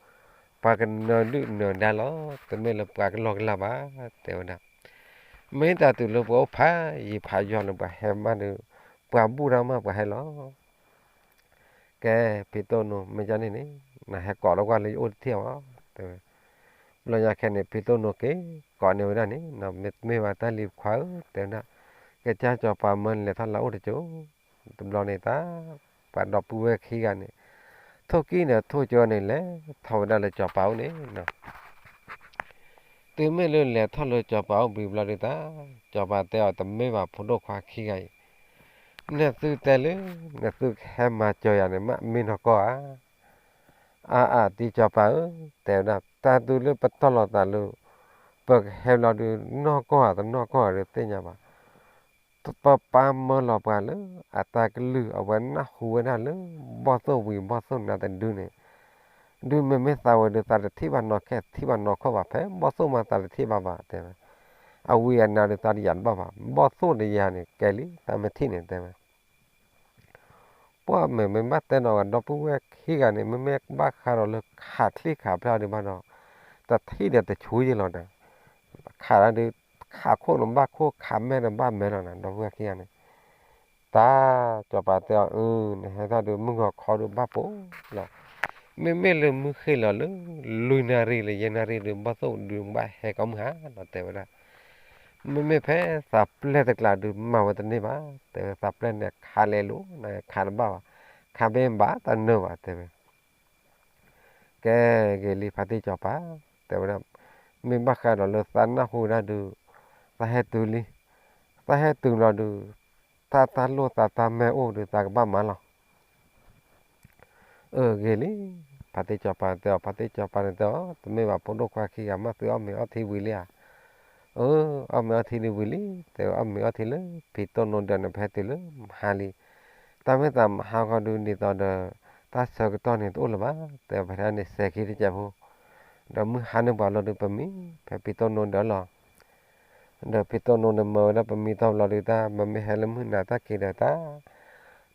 ပှၤကနၢၤဒုၣ်နၢၤဒါလီၤ, တမ့ၢ်လၢပှၤကလီကလီဘၣ်, တဲဝဲဒၣ် မ့ၢ်တၢ်တုၤလၢပှၤအိၣ်ဖးယံၤဖးယီၤလၢပှၤဟဲမးဒီး, ပှၤဘူၣ်တၢ်မးပှၤဟဲလီၤ. ကဲ, ဖံတိၢ်နိ မ့ၢ်ဒ်န့ၣ်န့ၣ်, နဟဲကိးလၢကွၢ်လၢယအိၣ်တထံၣ်အီၤ, တဲဝဲ. ဘျီညါခဲန့ၣ် ဖံတိၢ်နိက့ၤကိးန့ၢ်ဝဲဒၣ်န့ၣ်, မ့ၢ်တမ့ၢ်ဘၣ်တၢ်လံၤခွါဧၢ, တဲဝဲဒၣ်, ကစၢ်စီၤပၤမၢနလဲၤထီၣ်လၢအအိၣ်တကၠိ, တဘျီန့ၣ်တၢ်, ပှၤဒီပုၢ်ဝဲၢ်ခံဂၤန့ၣ်, ထိၣ်ကံၣ်ဒီးထိၣ်ကၠိန့ၣ် လဲၤထီၣ်ဝဲဒၣ်လၢစီၤပၤအိၣ်န့ၣ် တုၤမ့ၢ်လၢလဲၤထီၣ်လၢစီၤပၤအိၣ်ဘှံးဘျီဒုးတၢ်, စီၤပၤတဲအီၤ တမ့ၢ်ဘၣ်ဖိဒိၣ်ခွါခံဂၤအံၤ, နသုတဲလၢ နသုကဟဲမၤစၢၤယၤန့ၣ် မ့ၢ်နီၢ်ကီၢ်ဧါ. အါအါ တံစီၤပၤဧၢ, တဲဝဲဒၣ် တၢ်တုၤလၢပတီၢ်လိာ်သးလၢ ပကဟဲဘျီဒုး နီၢ်ကီၢ်ဧါတနီၢ်ကီၢ်ဧါဒုးသ့ၣ်ညါဘၣ်. ပပၢ်မၢလီၤပှၤလၢအတၢ်ကလုၢ် အဝဲနၢ်ဟူဝဲဒၣ်လၢ ဘီၣ်သိၣ်ဝံၤဘီၣ်သိၣ်နါတဒုန့ၣ်, ဒုးမ့မ့ၢ်သးဝဲဒုး သးတထံၣ်ဘၣ်နီၢ်ခဲ ထံၣ်ဘၣ်နီၢ်ခိၣ်ဘၣ် ဖဲဘီၣ်သိၣ်မးသးတထံၣ်ဘၣ်ဘၣ် တဲဝဲ, အဝံၤအနါဒုးသးတယာ်တဘၣ်ဘၣ် ဘီၣ်သိၣ်တယၤန့ၣ် ကဲလံ သးမ့ၢ်ထံၣ်န့ၣ် တဲဝဲ. ပှၢ်မ့ၢ်မ့ၢ်ဘၣ်တဲနီၤ ဒီပုၢ်ဝဲၢ်ခံဂၤန့ၣ် မ့မ့ၢ်ဘၣ်ဃးဒီးလၢခးချံခးဖျါဒုးဘၣ်ဒီး, တထံၣ်ဒီးတဆူယဲၢ်လီၤနၤ, ခးဒၣ်ဒုး, ခးခိၣ်န့ၣ်ဘၣ်ခိၣ် ခးမဲာ်န့ၣ်ဘၣ်မဲာ်လီၤနၤ ဒီပုၢ်ဝဲၢ်ခံဂၤန့ၣ်, တၢ်, စီၤပၤတဲအီၤ အု, နဟဲထီၣ်ဒုး မုၢ်ဂီၤခီဒုးဘၣ်ပိာ်လီၤ, မ့မ့ၢ်လၢမုၢ်ဃ့ၢ်လီၤလၢ လွံၢ်နၣ်ရံၣ်လၢယဲၢ်နၣ်ရံၣ်ဒုး ဘီၣ်သိၣ်ဒုးဘၣ်ဟဲကိးမုၢ်ဟါလီၤ တဲဝဲဒၣ်. မ့မ့ၢ်ဖဲသးပျဲၢ်တကျးဒုးမၤဝဲတန့ၢ်ဘၣ်, တဲဝဲ သးပျဲၢ်န့ၣ်ခးလဲၤလိၤ နခးတဘၣ်ဘၣ်, ခးဘ့ၣ်ဘၣ်တနၢၤဘၣ် တဲဝဲ. ကဲ, ဂ့ၤလံ ဖါတံၢ်စီၤပၤ, တဲဝဲဒၣ်, မ့ၢ်ဘၣ်ဃးဒီးလၢသးနၢ်ဟူဒၣ်ဒုး, သးဟဲတုၤလံ, သးဟဲတုၤလီၤဒုး, တၢ်တၢ်လိၣ်သးတၢ်မဲအိၣ်ဒုး သးကဘၣ်မၤလီၤ. အၢ ဂ့ၤလံ, ဖါတံၢ်စီၤပၤတဲအီၤ, ဖါတံၢ်စီၤပၤန့ၣ်တဲအီၤ, တမ့ၢ်ဘၣ်ဖိဒိၣ်ခွါခံဂၤမး သုအီၣ်မ့ၤအီထံဝံၤလံဧါ. အၢ, အီၣ်မ့ၤအီထံဒုးဝံၤလံ, တဲဝဲ အီၣ်မ့ၤအီထံလၢ ဖံတိၢ်နိဒီးန့ၣ် ပဟဲတုၤလၢမဟါလံ. တၢ်မ့ၢ်သးမဟါဃီဒုး ဒ်သိးဒီး တၢ်ဆၢကတီၢ်န့ၣ်တအိၣ်လၢၤဘၣ်, တဲဝဲ ဖဲန့ၣ် စဲၤခံတစဲးဖိ, ဒီးမုၢ်ဟါန့ၢ်ပှၤလီၤဒုး ပမံ, ဖဲဖံတိၢ်နိဒီးလီၤ. ဒီးဖံတိၢ်နိန့ၣ်မၢဝဲဒၣ်ပမံတဘျီဒုးတၢ်, ပမ့ၢ်ဟဲလၢမုၢ်နၤတၢ်ခံးဒီးတၢ်,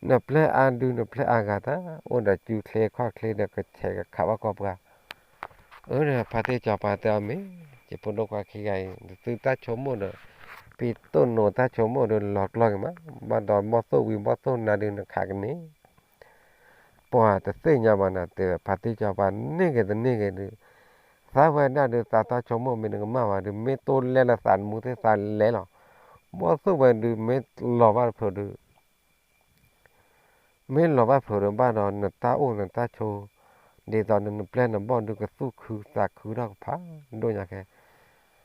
နပျဲၢ်အါဒုး နပျဲၢ်အါဂၤတၢ်, အိၣ်ဒီးစုချ့ခီၣ်ချ့ဒီး ကဆဲးကခးဘၣ်ကီၢ်ပှၤ. အၢ ဒီးဖါတံၢ်စီၤပၤတဲအီၤ မ့ၢ်, ယဖိဒိၣ်ခွါခံဂၤအံၤ, နသုတၢ်ဆိကမိၣ်ဒီး ဖံတိၢ်နိတၢ်ဆိကမိၣ်ဒုးလီၤကျီၢ်က့ၤမး, ဘၣ်ဒီးဘီၣ်သိၣ်ဝံၤဘီၣ်သိၣ်နါဒုး နခးကန့ၢ် ပှၤတသ့ၣ်ညါဘၣ်နၤ တဲဝဲ, ဖါတံၢ်စီၤပၤ န့ၢ်ဂ့ၤတန့ၢ်ဂ့ၤဒုး, သးဝဲဒၣ်ဒုး သးတၢ်ဆိကမိၣ်မ့ၢ်တကမၣ်ဘၣ်ဒုး မ့ၢ်တိလဲလၢသးတမူသ့ၣ်သးလဲလီၤ. ဘီၣ်သိၣ်ဝဲဒုး မ့ၢ်လီၤဘၣ်တဖျၢၣ်ဒုး မ့ၢ်လီၤဘၣ်ဖျၢၣ်ဒုးဘၣ်ဒီး နတၢ်အိၣ်နတၢ်ဆိး, ဒ်သိးနပျဲၢ်နဘီၣ်ဒုး ကသူၣ်ခုသးခုထီၣ်ကဖးဒိၣ်ညါခဲ,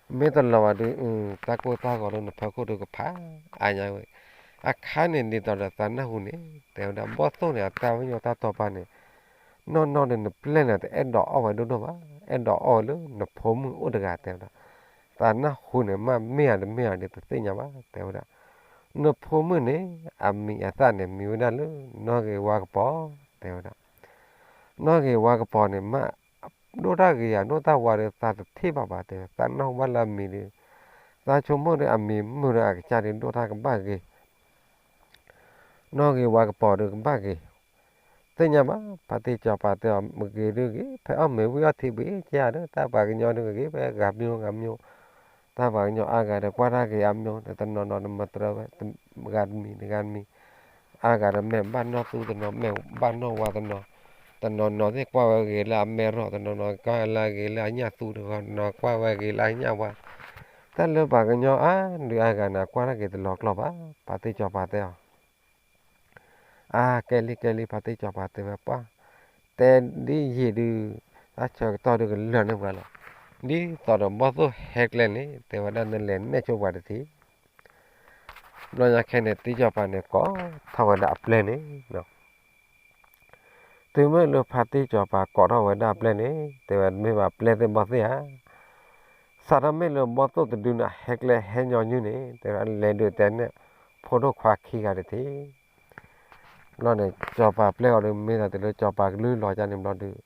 မ့ၢ်တလီၤဘၣ်ဒုး တၢ်ကိၢ်တၢ်ဂီၤလၢနဖီခိၣ်ဒုးကဖးအါညါဝဲ. အခါန့ၣ်ဒ်သိးဒီးသးနၢ်ဟူန့ၣ် တဲဝဲဒၣ် ဘီၣ်သိၣ်န့ၣ် အတၢ်ပညိၣ်တၢ်တီပာ်န့ၣ် နီၢ်နီၢ်ဒီး နပျဲၢ်န့ၣ် တအဲၣ်ဒိးအီၣ်ဝဲဒိၣ်ဒိၣ်ဘၣ်, အဲၣ်ဒိးအီၣ်ဝဲလၢနဖိမုၣ်အိၣ်တဂၤ တဲဝဲဒၣ်. သးနၢ်ဟူန့ၣ် မ့ၢ်မ့ၢ်ဧါတမ့ၢ်ဧါဒီး တသ့ၣ်ညါဘၣ် တဲဝဲဒၣ်. နဖိမုၣ်န့ၣ် အမံၤအသၣ်န့ၣ် မံၤဝဲဒၣ်လၢ နီၢ်ဂ့ၤဝါကပီၤ တဲဝဲဒၣ်. နီၢ်ဂ့ၤဝါကပီၤန့ၣ် မ့ၢ်ဒိၣ်တၢ်ဂ့ၤဧါ ဒိၣ်တၢ်ဝါဒီး သးတထံၣ်ဘၣ်ဘၣ် တဲဝဲ, သးနၢ်ဟူဘၣ်လၢအမံၤဒီး သးဆိကမိၣ်ဒီး အမံၤမုာ်ဒီးအကစၢ်ဒီး ဒိၣ်တၢ်ကဘၣ်ဂ့ၤ နီၢ်ဂ့ၤဝါကပီၤဒီးကဘၣ်ဂ့ၤ, သ့ၣ်ညါဘၣ်, ဖါတံၢ်စီၤပၤတဲအီၤ မ့ၢ်ဂ့ၤဒုးဂ့ၤ, ဖဲအီၣ်မ့ၤဝံၤအီထံဝံၤ ကဲဧါဒီး တၢ်ပှၤကညီဒုးဂ့ၤ ဖဲဂၤမံၤဂၤမံၤ, တၢ်ပှၤကညီအါဂၤဒီး ကွၢ်တၢ်ဂ့ၤအါမံၤ တနီၤနီၤဒီးမတြၢဝဲ ဂၤတမံၤတဂၤတမံၤ, အါဂၤဒီးမဲာ်ဘၣ်နီၢ်သူတနီၤ မဲာ်ဘၣ်နီၢ်ဝါတနီၤ, တနီၤနီၤသ့ၣ်ကွၢ်ဝဲဂ့ၤလၢအမဲာ်ရီၣ်, တနီၤနီၤကွၢ်ဝဲလၢအဂ့ၤလၢအညၣ်သူတဂီၤ, တနီၤကွၢ်ဝဲဂ့ၤလၢအညၣ်ဝါ, တၢ်လၢပှၤကညီအါဒုးအါဂၤန့ၣ် အကွၢ်တၢ်က့ၤတလီၤကျိၤဘၣ်, ဖါတံၢ်စီၤပၤတဲအီၤ အါ ကဲလံ ကဲလံ ဖါတံၢ်စီၤပၤတဲဝဲပှၢ်, တဲဒ်ယံာ်ဒုး တၢ်ဆၢကတီၢ်ဒုးကလၢာ်န့ၢ်ပှၤလီၤ. ဒ်သိးဒီးဘီၣ်သိၣ်ဟဲကျဲန့ၣ် တဲဝဲဒၣ်နလဲၤနဲၣ်ဆိပှၤတထံၣ်. ဘျီညါခဲန့ၣ် တံၢ်စီၤပၤန့ၣ်ကိးထီၣ်ဝဲဒၣ်အပျဲၢ်န့ၣ် တုၤမ့ၢ်လၢဖါတံၢ်စီၤပၤကိးထီၣ်ဝဲဒၣ်အပျဲၢ်န့ၣ် တဲဝဲမ့ၢ်ဘၣ်ပျဲၢ်သ့ၣ်ဘီၣ်သ့ၣ်ဧါ, စးထီၣ်မ့ၢ်လၢဘီၣ်သိၣ်တဒုန့ၣ် ဟဲကျဲဟဲညီနုၢ်န့ၣ် တဲဝဲလဲၤဒုးတဲနဲၣ် ဖိဒိၣ်ခွါခံဂၤတထံၣ်. ဘျီန့ၣ် စီၤပၤပျဲၢ်အီၤဒုးမ့ၢ်သးတုၤလၢစီၤပၤကလုၢ်လီၤကၢ်န့ၣ်ဘျီဒုး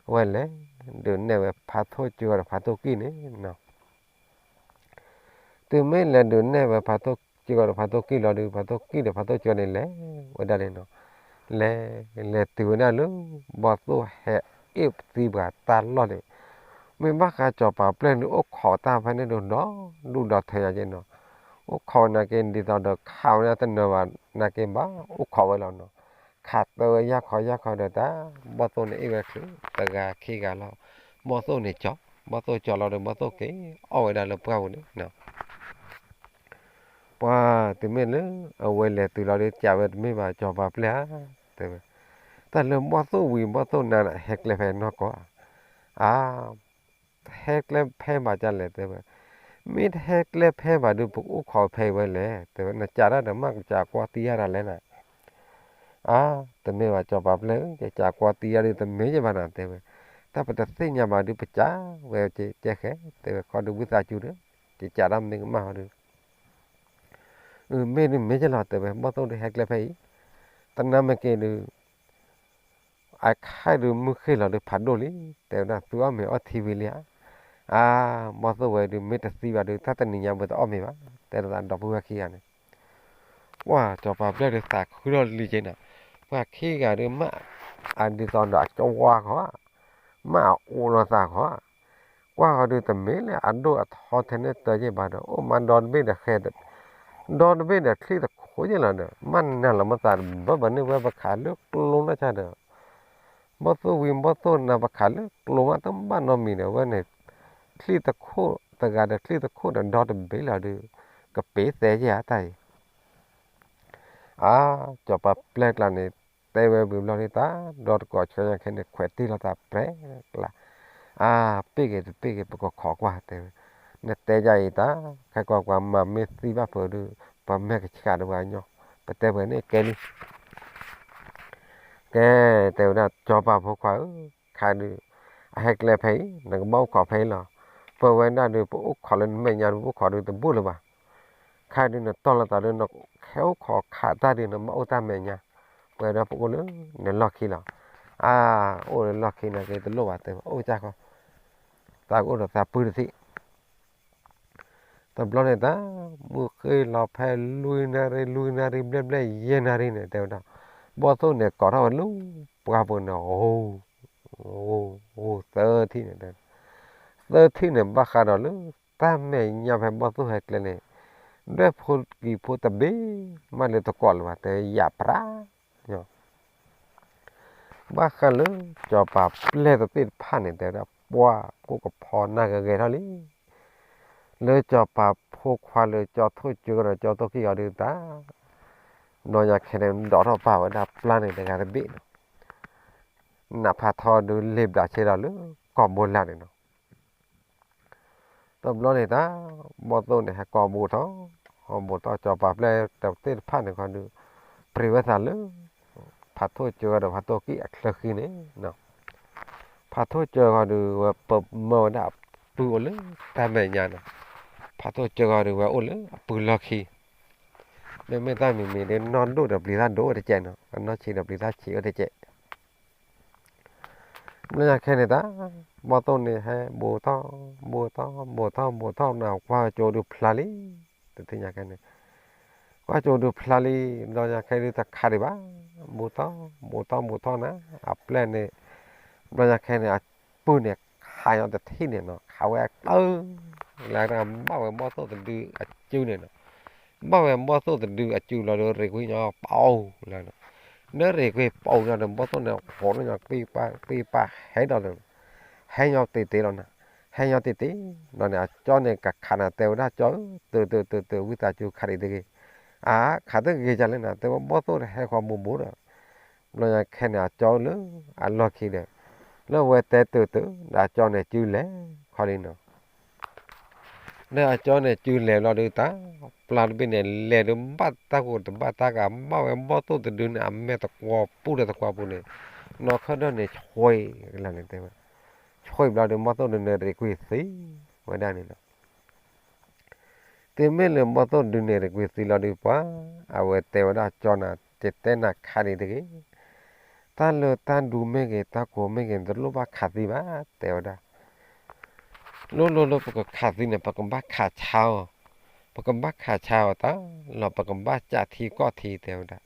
အဝဲလဲၤဒုးနဲၣ်ဝဲဖါထိၣ်ကၠိဒီးဖါထိၣ်ကံၢ်န့ၣ် တုၤမ့ၢ်လဲၤဒုးနဲၣ်ဝဲဖါထိၣ်ကၠိဒီးဖါထိၣ်ကံၢ်လီၤဒုး ဖါထိၣ်ကံၢ်ဒီးဖါထိၣ်ကၠိန့ၣ်လဲၤဝဲဒၣ်န့ၣ်နီၤ, လဲၤ လဲၤတုၤဝဲဒၣ်လၢ ဘီၣ်သိၣ်ဟဲအ့ၣ်သံပှၤတၢ်လီၢ်န့ၣ်, မ့ၢ်ဘၣ်ဃးစီၤပၤပျဲၢ်ဒုး အိၣ်ခိးတၢ်ဖဲန့ၣ်ဒုးဒီဒူၣ်ဒီထၢယၤက့နီၤ, အိၣ်ခိးနာ်က့ ဒ်သိးဒီးခးဝဲဒၣ်တနၢၤဘၣ်နာ်က့ဘၣ် အိၣ်ခိးဝဲလီၤနီၤ, ခးသၢဝဲယၢ်ခီယၢ်ခီဒီးတၢ် ဘီၣ်သိၣ်န့ၣ်အ့ၣ်ဝဲချုး တဂၤခံဂၤလီၤ, ဘီၣ်သိၣ်န့ၣ်ကၠီ, ဘီၣ်သိၣ်ကၠီလီၤဒီး ဘီၣ်သိၣ်က့ၤအီၣ်ဝဲဒၣ်လၢပှၢ်ပူၤန့ၣ်နီၤ ပှၤတုၤမ့ၢ်လၢ အဝဲလဲၤတုၤလီၤဒုး ကးဝဲတမ့ၢ်ဘၣ်စီၤပၤပျဲၢ်ဧါ, တဲဝဲ, တၢ်လၢဘီၣ်သိၣ်ဝံၤဘီၣ်သိၣ်နါန့ၣ် ဟဲကျဲဖဲနီၢ်ကီၢ်ဧါ, အါ, ဟဲကျဲဖဲဘၣ်ဒ်လဲၣ်တဲဝဲ, မ့ၢ်တဟဲကျဲဖဲဘၣ်ဒုး ပကအိၣ်ခိးဖဲအံၤဝဲလဲၣ် တဲဝဲ, နကးတၢ်ဒီးမ့ၢ်ကစးကွၢ်တံၢ်ယၤတၢ်လဲၣ်နၤ အါ, တမ့ၢ်ဘၣ်စီၤပၤပျဲၢ်ဧၢ, ယကးကွၢ်တံၢ်ယၤဒုးတမ့ၢ်ယဘၣ်နၤ တဲဝဲ, တၢ်ပတသ့ၣ်ညါဘၣ်ဒုး ပကးဝဲကဲဃဲ တဲဝဲ, ခီဒုးဝံသးစူၤဒီး ယကးတၢ်မ့ၢ်ကမၣ်ဟီဒုး အမ့ၢ်ဒုးမ့ၢ်ကလီၤတဲဝဲ ဘီၣ်သိၣ်ဒုးဟဲကျဲဖဲအံၤ, တနါမ့ၢ်က့ၤဒုး အခါဒုးမုၢ်ဃ့ၢ်လီၤဒုးဖးဒိၣ်လံ, တဲဝဲဒၣ်သုအီၣ်မ့ၤအီထံဝံၤလံဧါ, အါ, ဘီၣ်သိၣ်ဝဲဒုးမ့ၢ်တသံဘၣ်ဒုး တၢ်တနံၤညါဝဲတအီၣ်မ့ၤဘၣ်, တဲဒၣ်ဒီပုၢ်ဝဲၢ်ခံဂၤန့ၣ်, ပှၢ်စီၤပၤပျဲၢ်ဒုးသးခုထီၣ်လံက့နီၤ, ပှၤခံဂၤဒုးမ့ၢ်အဒ်သိးဒီးအကဝါခီ မ့ၢ်အအိၣ်လီၤသးခီ ကွၢ်ဃီဒုးတမ့ၢ်လၢအဒိၣ်အထီထဲန့ၣ်တၢ်ယ့ၢ်ဘၣ်ဒီး အိၣ်မးဒီတဘ့ၣ်ဒီးဃဲ, ဒီတဘ့ၣ်ဒီးချံၣ်တခိၣ်ယ့ၢ်လီၤဒီး မ့ၢ်နၤလီၤမ့ၢ်သးတဘၣ်ဘၣ်န့ၣ် ဝဲပခးလၢကျိနီၢ်ဆါဒီး ဘီၣ်သိၣ်ဝံၤဘီၣ်သိၣ်နါပခးလၢကျိမးတဘၣ်နီတမံၤဒီး ဝဲန့ၣ် ချံၣ်တခိၣ်တဂၤဒီးချံၣ်တခိၣ်ဒီးဒီတဘ့ၣ်လီၤဒုး ကပ့ၤသဲယ့ၢ်ဧါတၢ်အံၤ အါ, စီၤပၤပျဲၢ်ကျါန့ၣ် တဲဝဲဝံၤဘျီဒုးတၢ် ဒီတကိးဆၢညါခဲန့ၣ် ခွဲးတ့ၢ်လီၤသးပြဲကျါ, အါ, ပ့ၢ်ဂ့ၤတပ့ၢ်ဂ့ၤ ပကခိးကွၢ်တဲဝဲ, နတဲယၤအံၤတၢ် ခဲကိာ်ပှၤမၤမ့ၢ်သံဘၣ်ဖုးဒုး ပှၤမဲာ်ကဆှးဒီးပှၤကညီ, ပတဲပှဲၤန့ၣ်ကဲလံ ကဲ, တဲဝဲဒၣ် စီၤပၤဖိခွါဧၢ, ခါဒုး အဟဲကျဲဖဲအံၤ နကဘၣ်အိၣ်ခိးဖဲအံၤလီၤ. ပဝဲဒၣ်ဒုး ပအိၣ်ခိးလၢနမဲာ်ညါဒုး ပအိၣ်ခိးဒုးတဘူၣ်လၢၤဘၣ်. ခါဒုးနတီၢ်လီၤသးဒုး နဟဲအိၣ်ခိးခးတၢ်ဒုး နဘၣ်အိၣ်တၢ်မဲာ်ညါ, ပဝဲဒၣ်ပအိၣ်လၢနလီၢ်ခံလီၤ. အါ, အိၣ်လၢလီၢ်ခံနာ်က့တလိၣ်ဘၣ် တဲဝဲ အိၣ်ကၢ်ဃီ, သးကအိၣ်ဒီးသးပုၢ်တသ့ တဘျီန့ၣ်တၢ် မုၢ်ဃ့လီၤဖဲလွံၢ်နၣ်ရံၣ် လွံၢ်နၣ်ရံၣ် ဘျဲၣ်ဘျဲၣ် ယဲၢ်နၣ်ရံၣ်န့ၣ် တဲဝဲဒၣ်, ဘီၣ်သိၣ်န့ၣ် ကိးထီၣ်ဝဲလၢပှၢ်ပူၤန့ၣ် ဂိၤ ဂိၤ ဂိၤ သၢထံၣ်န့ၣ်, သၢထံၣ်န့ၣ် ဘၣ်ဃးဒီးလၢ တၢ်မဲာ်ညါဖဲဘီၣ်သိၣ်ဟဲကျဲန့ၣ်, ဒွဲၣ်ဖိကံၤဖိတဘ့ၣ်မးလၢတကိးလၢၤဘၣ် တဲယၤပြၢ် ဘၣ်ဃးလၢစီၤပၤပျဲၢ်တသ့ၣ်တဖၣ်န့ၣ် တဲဝဲဒၣ် ပှၢ်ကိၣ်ကဖီနၢ်ဂ့ၤဂ့ၤထီၣ်လံ. လၢစီၤပၤဖိခွါလၢကၠီထိၣ်ကၢဒီးကၠီထိၣ်ကံၢ်အီၤဒုးတၢ်, ဘျီညါခဲန့ၣ် ဒိးထီၣ်ပာ်ဝဲဒၣ်ပျၢ်န့ၣ်တဂၤတဘ့ၣ်နီၤ, နးဖးထီဒုးလ့ၤဘျးဆ့ဒီးလၢကီၢ်ဘိလၢ်န့ၣ်နီၤ. တဘျီန့ၣ်တၢ် ဘီၣ်သိၣ်န့ၣ် ဟဲကိးဘူးထီၣ်, ဟဲဘူးထီၣ် စီၤပၤပျဲၢ်တသ့ၣ်တဖၣ်န့ၣ်ခီဒုး ပြံးဝဲသးလၢ ဖးထိၣ်ကၢဒီးဖးထိၣ်ကံၢ်အချၢဃံန့ၣ်, ဖးထိၣ်ကၢဃီဒုး ဝဲပမၢဝဲဒၣ်အပုၢ်အိၣ်လၢတၢ်မဲာ်ညါနီၤ, ဖးထိၣ်ကၢဃီဒုး ဝဲအိၣ်လၢအပုၢ်လီၢ်ခံ, မ့မ့ၢ်တၢ်မံၤမံၤဒုး နီၢ်ဒိၣ်ဒီးပျံၤသၣ်ဒိၣ်အိၣ်တကဲးနီၤ, အနီၢ်ဆံးဒီးပျံၤသၣ်ဆံးအိၣ်တကဲး ဘျီညါခဲန့ၣ်တၢ် ဘီၣ်သိၣ်န့ၣ်ဟဲဘူးထီၣ် ဘူးထီၣ် ဘူးထီၣ် ဘူးထီၣ်န့ၣ် ကွၢ်ကၠိဒုးဖျါလံ, တသ့ၣ်ညါခဲန့ၣ် ကွၢ်ကၠိဒုးဖျါလံ, ဘျီညါခဲဒုးတခးဒံးဘၣ်, ဘူးထီၣ် ဘူးထီၣ် ဘူးထီၣ်နၤ အပျဲၢ်န့ၣ်, ဘျီညါခဲန့ၣ် အပုၢ်န့ၣ် ခးညီတထံၣ်န့ၣ်နီၤ, ခးဝဲအကၢ လၢတၢ်ဘၣ်ဝဲဘီၣ်သိၣ်တဒုအစုန့ၣ်နီၤ, ဘၣ်ဝဲဘီၣ်သိၣ်တဒုအစုလီၤဒီး ရ့ၣ်ကွံာ်ညီပအိၣ်လီၤနီၤ. နရ့ၣ်ကွံာ်ပအိၣ်လီၤဒီး ဘီၣ်သိၣ်န့ၣ် ဟီၣ်နီၤ ပံၢ်ပၢ်ပံၢ်ပၢ်ဟဲဒီးလီၤ, ဟဲညီတ့ၢ်တ့ၢ်လီၤနီၤ, ဟဲညီတ့ၢ်တ့ၢ်လီၤန့ၣ် အကၠီန့ၣ် ကခးနၤ တဲဝဲဒၣ် ကၠီဧၢ, တုၤတုၤတုၤတုၤ ဝံသးစူၤခးဒံးတဂ့ၤ, အါ ခးတဂ့ၤဒ်လဲၣ်နီၤ, တဲဝဲဘီၣ်သိၣ်တဟဲဃီၤဘူးဘူးဒီး ဘျီညါခဲန့ၣ် အကၠီလၢအလီၢ်ခံဒီး လၢအဝဲတဲတုၤတုၤဒီး အကၠီန့ၣ်စုလဲၤခီလံနီၤ. ဒီးအကၠီန့ၣ်စုလဲၤလီၤဒုးတၢ် ပျၢ်တဘ့ၣ်န့ၣ် လဲၤဒုးဘၣ်တၢ်ဂီၤတဘၣ်တၢ်ဂၤ ဘၣ်ဝဲဘီၣ်သိၣ်တဒုန့ၣ် အမဲာ်သကွီၤပူၤဒီးသကွီၤပူၤန့ၣ် နီၢ်ခၢၣ်ဒၢၣ်န့ၣ် ဆွံကလၢာ်န့ၣ်တဲဝဲ, ဆွံဘျီဒီး ဘီၣ်သိၣ်ဒုန့ၣ် ရ့ၣ်ကွံာ်သံဝဲဒၣ်န့ၣ်လီၤ. တုၤမ့ၢ်လၢဘီၣ်သိၣ်ဒုန့ၣ် ရ့ၣ်ကွံာ်သံလီၤဒုးပှၤ အဝဲတဲဝဲဒၣ်ကၠီနၤ ယတဲနၤခးဒံးတဂ့ၤ, တၢ်လၢတၢ်ဒူမ့ၢ်ဂ့ၤ တၢ်ကိးမ့ၢ်ဂ့ၤ နတလိၣ်ဘၣ်ခးသံဘၣ် တဲဝဲဒၣ်. လိၣ်လိၣ်လၢပကခးသံန့ၣ် ပကဘၣ်ခးဆါအီၤ, ပကဘၣ်ခးဆါအီၤတၢ်လီၤ ပကဘၣ်ကးထံကီၢ်ထံ တဲဝဲဒၣ်.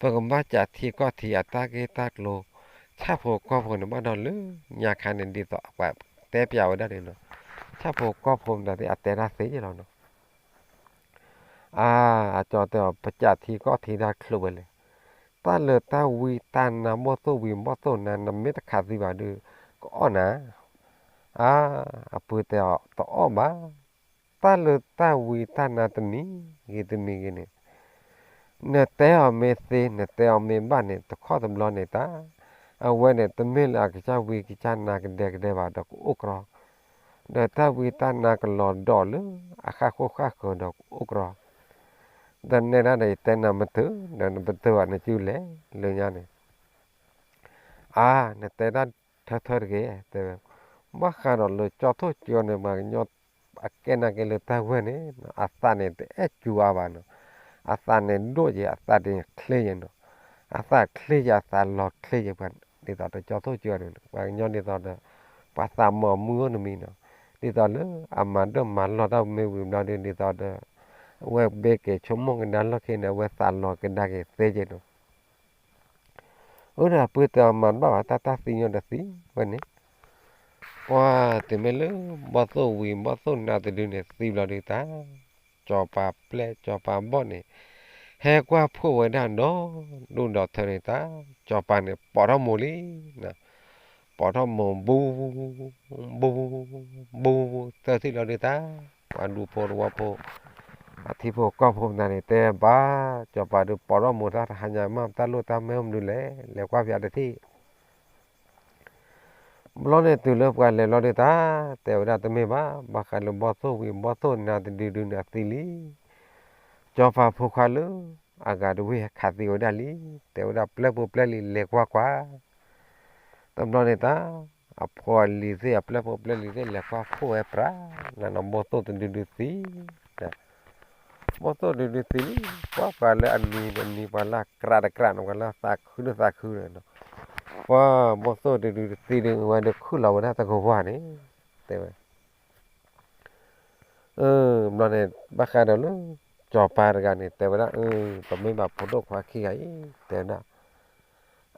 ပကဘၣ်ကးထံကီၢ်ထံ အတၢ်ဂ့ၢ်တၢ်ကျိၤ ဆၣ်ဖိကီၢ်ဖိန့ၣ် ဘၣ်ဒီးလၢညါခါန့ၣ် ဒ်သိးပှၤတဲပျးဝဲဒၣ်န့ၣ်နီၤ, ဆၣ်ဖိကီၢ်ဖိမတၤသ့ၣ် အတဲတၢ်သ့လီၤနီၤ. အါ အကၠီတဲအီၤ ပကးထံကီၢ်ထံတၢ်ချုးဝဲလဲၣ်, တၢ်လၢတၢ်ဝံတၢ်နါ ဘီၣ်သိၣ်ဝံၤဘီၣ်သိၣ်နါ နမ့ၢ်တခးသံဘၣ်ဒီး ကအီၣ်နၤ. အါ အပုၢ်တဲအီၤ တအီၣ်ဘၣ်, တၢ်လၢတၢ်ဝံတၢ်နါတမံၤဂ့ၤတမံၤဂ့ၤန့ၣ် နတဲအီၤမ့ၢ်သ့ နတဲအီၤမ့ၢ်ဘၣ်န့ၣ် တခီတဘျီန့ၣ်တၢ်, အဝဲန့ၣ် တမ့ၢ်လၢအကစၢ်ဝံကစၢ်နါကဒဲကဒဲဘၣ်ဒီး ကအိၣ်ကြီ, ဒီးတၢ်ဝံတၢ်နါကလီၤဒီးလၢအဃၣ်ဃိၣ်ဃၣ်ဃၢၤဒီးကအိၣ်ကြီ, ဒီးနဲဒၣ်ဒီးယတဲနၤမတုၤ ဒီးနပတုာ်ဘၣ်နစုလဲၤလၢညါန့ၣ် အါ နတဲတၢ်ထၢထၢတဂ့ၤ တဲဝဲ, ဘၣ်ဃးဒီးလၢကၠီထိၣ်ကၠီန့ၣ် ပှၤကညီအကဲနာ်က့ၤလၢတၢ်ဝဲၢ်န့ၣ် အသးန့ၣ် တအဲၣ်စူၤအါဘၣ်နီၤ, အသးန့ၣ်ဒိၣ်ယဲ အသးန့ၣ်ချ့ယဲနီၤ, အသးချ့ယဲ အသးလီၤချ့ယဲ ပှၤဒ်သိးဒီးကၠီထိၣ်ကၠီန့ၣ် ပှၤကညီဒ်သိးဒီး ပှၤသးမီၤမုၢ်အိၣ်တမံၤနီၤ, ဒ်သိးလၢအမၤဒၢၣ်မၤလီၢ်တၢ်မ့ၢ်ဝံၤဘျီဒီး ဒ်သိးဒီး အဝဲဘ့က့ၤဆိကမိၣ်ကဒါလီၢ်ခံန့ၣ် အဝဲသးလီၤကဒါက့ၤသ့က့ၤနီၤ အၢ ဒီးအပုၢ်တဲအီၤမၤတဘၣ်ဘၣ် တၢ်တၢ်သံညီဒီးသံဝဲန့ၣ်, ပှၤတုၤမ့ၢ်လၢ ဘီၣ်သိၣ်ဝံၤဘီၣ်သိၣ်နါတဒုန့ၣ်သံဘျီဒုးတၢ်, စီၤပၤပျဲၢ်စီၤပၤဘီၣ်န့ၣ် ဟဲကွၢ်ဖှိၣ်ဝဲဒၣ်ဒီး ဒူၣ်ဒီးထၢန့ၣ်တၢ်, စီၤပၤန့ၣ်ပိာ်ထီၣ်မိၤလံ, ပိာ်ထီၣ်မိၤ ဘူ ဘူ ဘူ သၢထံၣ်လီၤဒုးတၢ်, ပှၤဒူဖိတဝီဖိ အထံဖိကီၢ်ဖိမတၤန့ၣ် တဲဘၣ် စီၤပၤဒုးပိာ်ထီၣ်မိၤတၢ်တဟါညါမး တၢ်လိၣ်တၢ်မဲာ်မနုၤလဲၣ် လဲၤကွၢ်ပၠးတထံၣ် ဘျီန့ၣ်တုၤလၢပှၤလဲၤဘျီဒုးတၢ်, တဲဝဲဒၣ်တမ့ၢ်ဘၣ်, ဘၣ်ဃးလၢဘီၣ်သိၣ်ဝံၤဘီၣ်သိၣ်နါတဒုဒုန့ၣ်အသံလံ, စီၤပၤဖိခွါလၢအဂၤတဝ့ၢ်ဟဲခးသံဝဲဒၣ်လံ, တဲဝဲဒၣ်ပျဲၢ်ဖိပျဲၢ်လံၤလဲၤကွၢ်ကွၢ်, တဘျီန့ၣ်တၢ်, အဖိအလံၤသ့ၣ် အပျဲၢ်ဖိပျဲၢ်လံၤသ့ၣ် လဲၤကွၢ်ဖှိၣ်ဝဲပြး, နနီၤဘီၣ်သိၣ်တဒုဒုသံ ဘီၣ်သိၣ်တဒုဒုသံလံ, ကွၢ်ပှၤလၢအနံၤဒီးနံၤ ပှၤလၢအကြးတကြးနီၤ ပှၤလၢအသးခုဒုးသးခုဒီး, ပှၤဘီၣ်သိၣ်တဒုဒုသံဒုး ဝဲဒုးခုၣ်လီၤဝဲဒၣ်တကဝီၤန့ၣ်, တဲဝဲ ဘျီန့ၣ် ဘၣ်ဃးဒီးလၢ စီၤပၤတဂၤန့ၣ် တဲဝဲဒၣ် ပမ့ၢ်ဘၣ်ဖိဒိၣ်ခွါခံဂၤအံၤ တဲဝဲဒၣ်,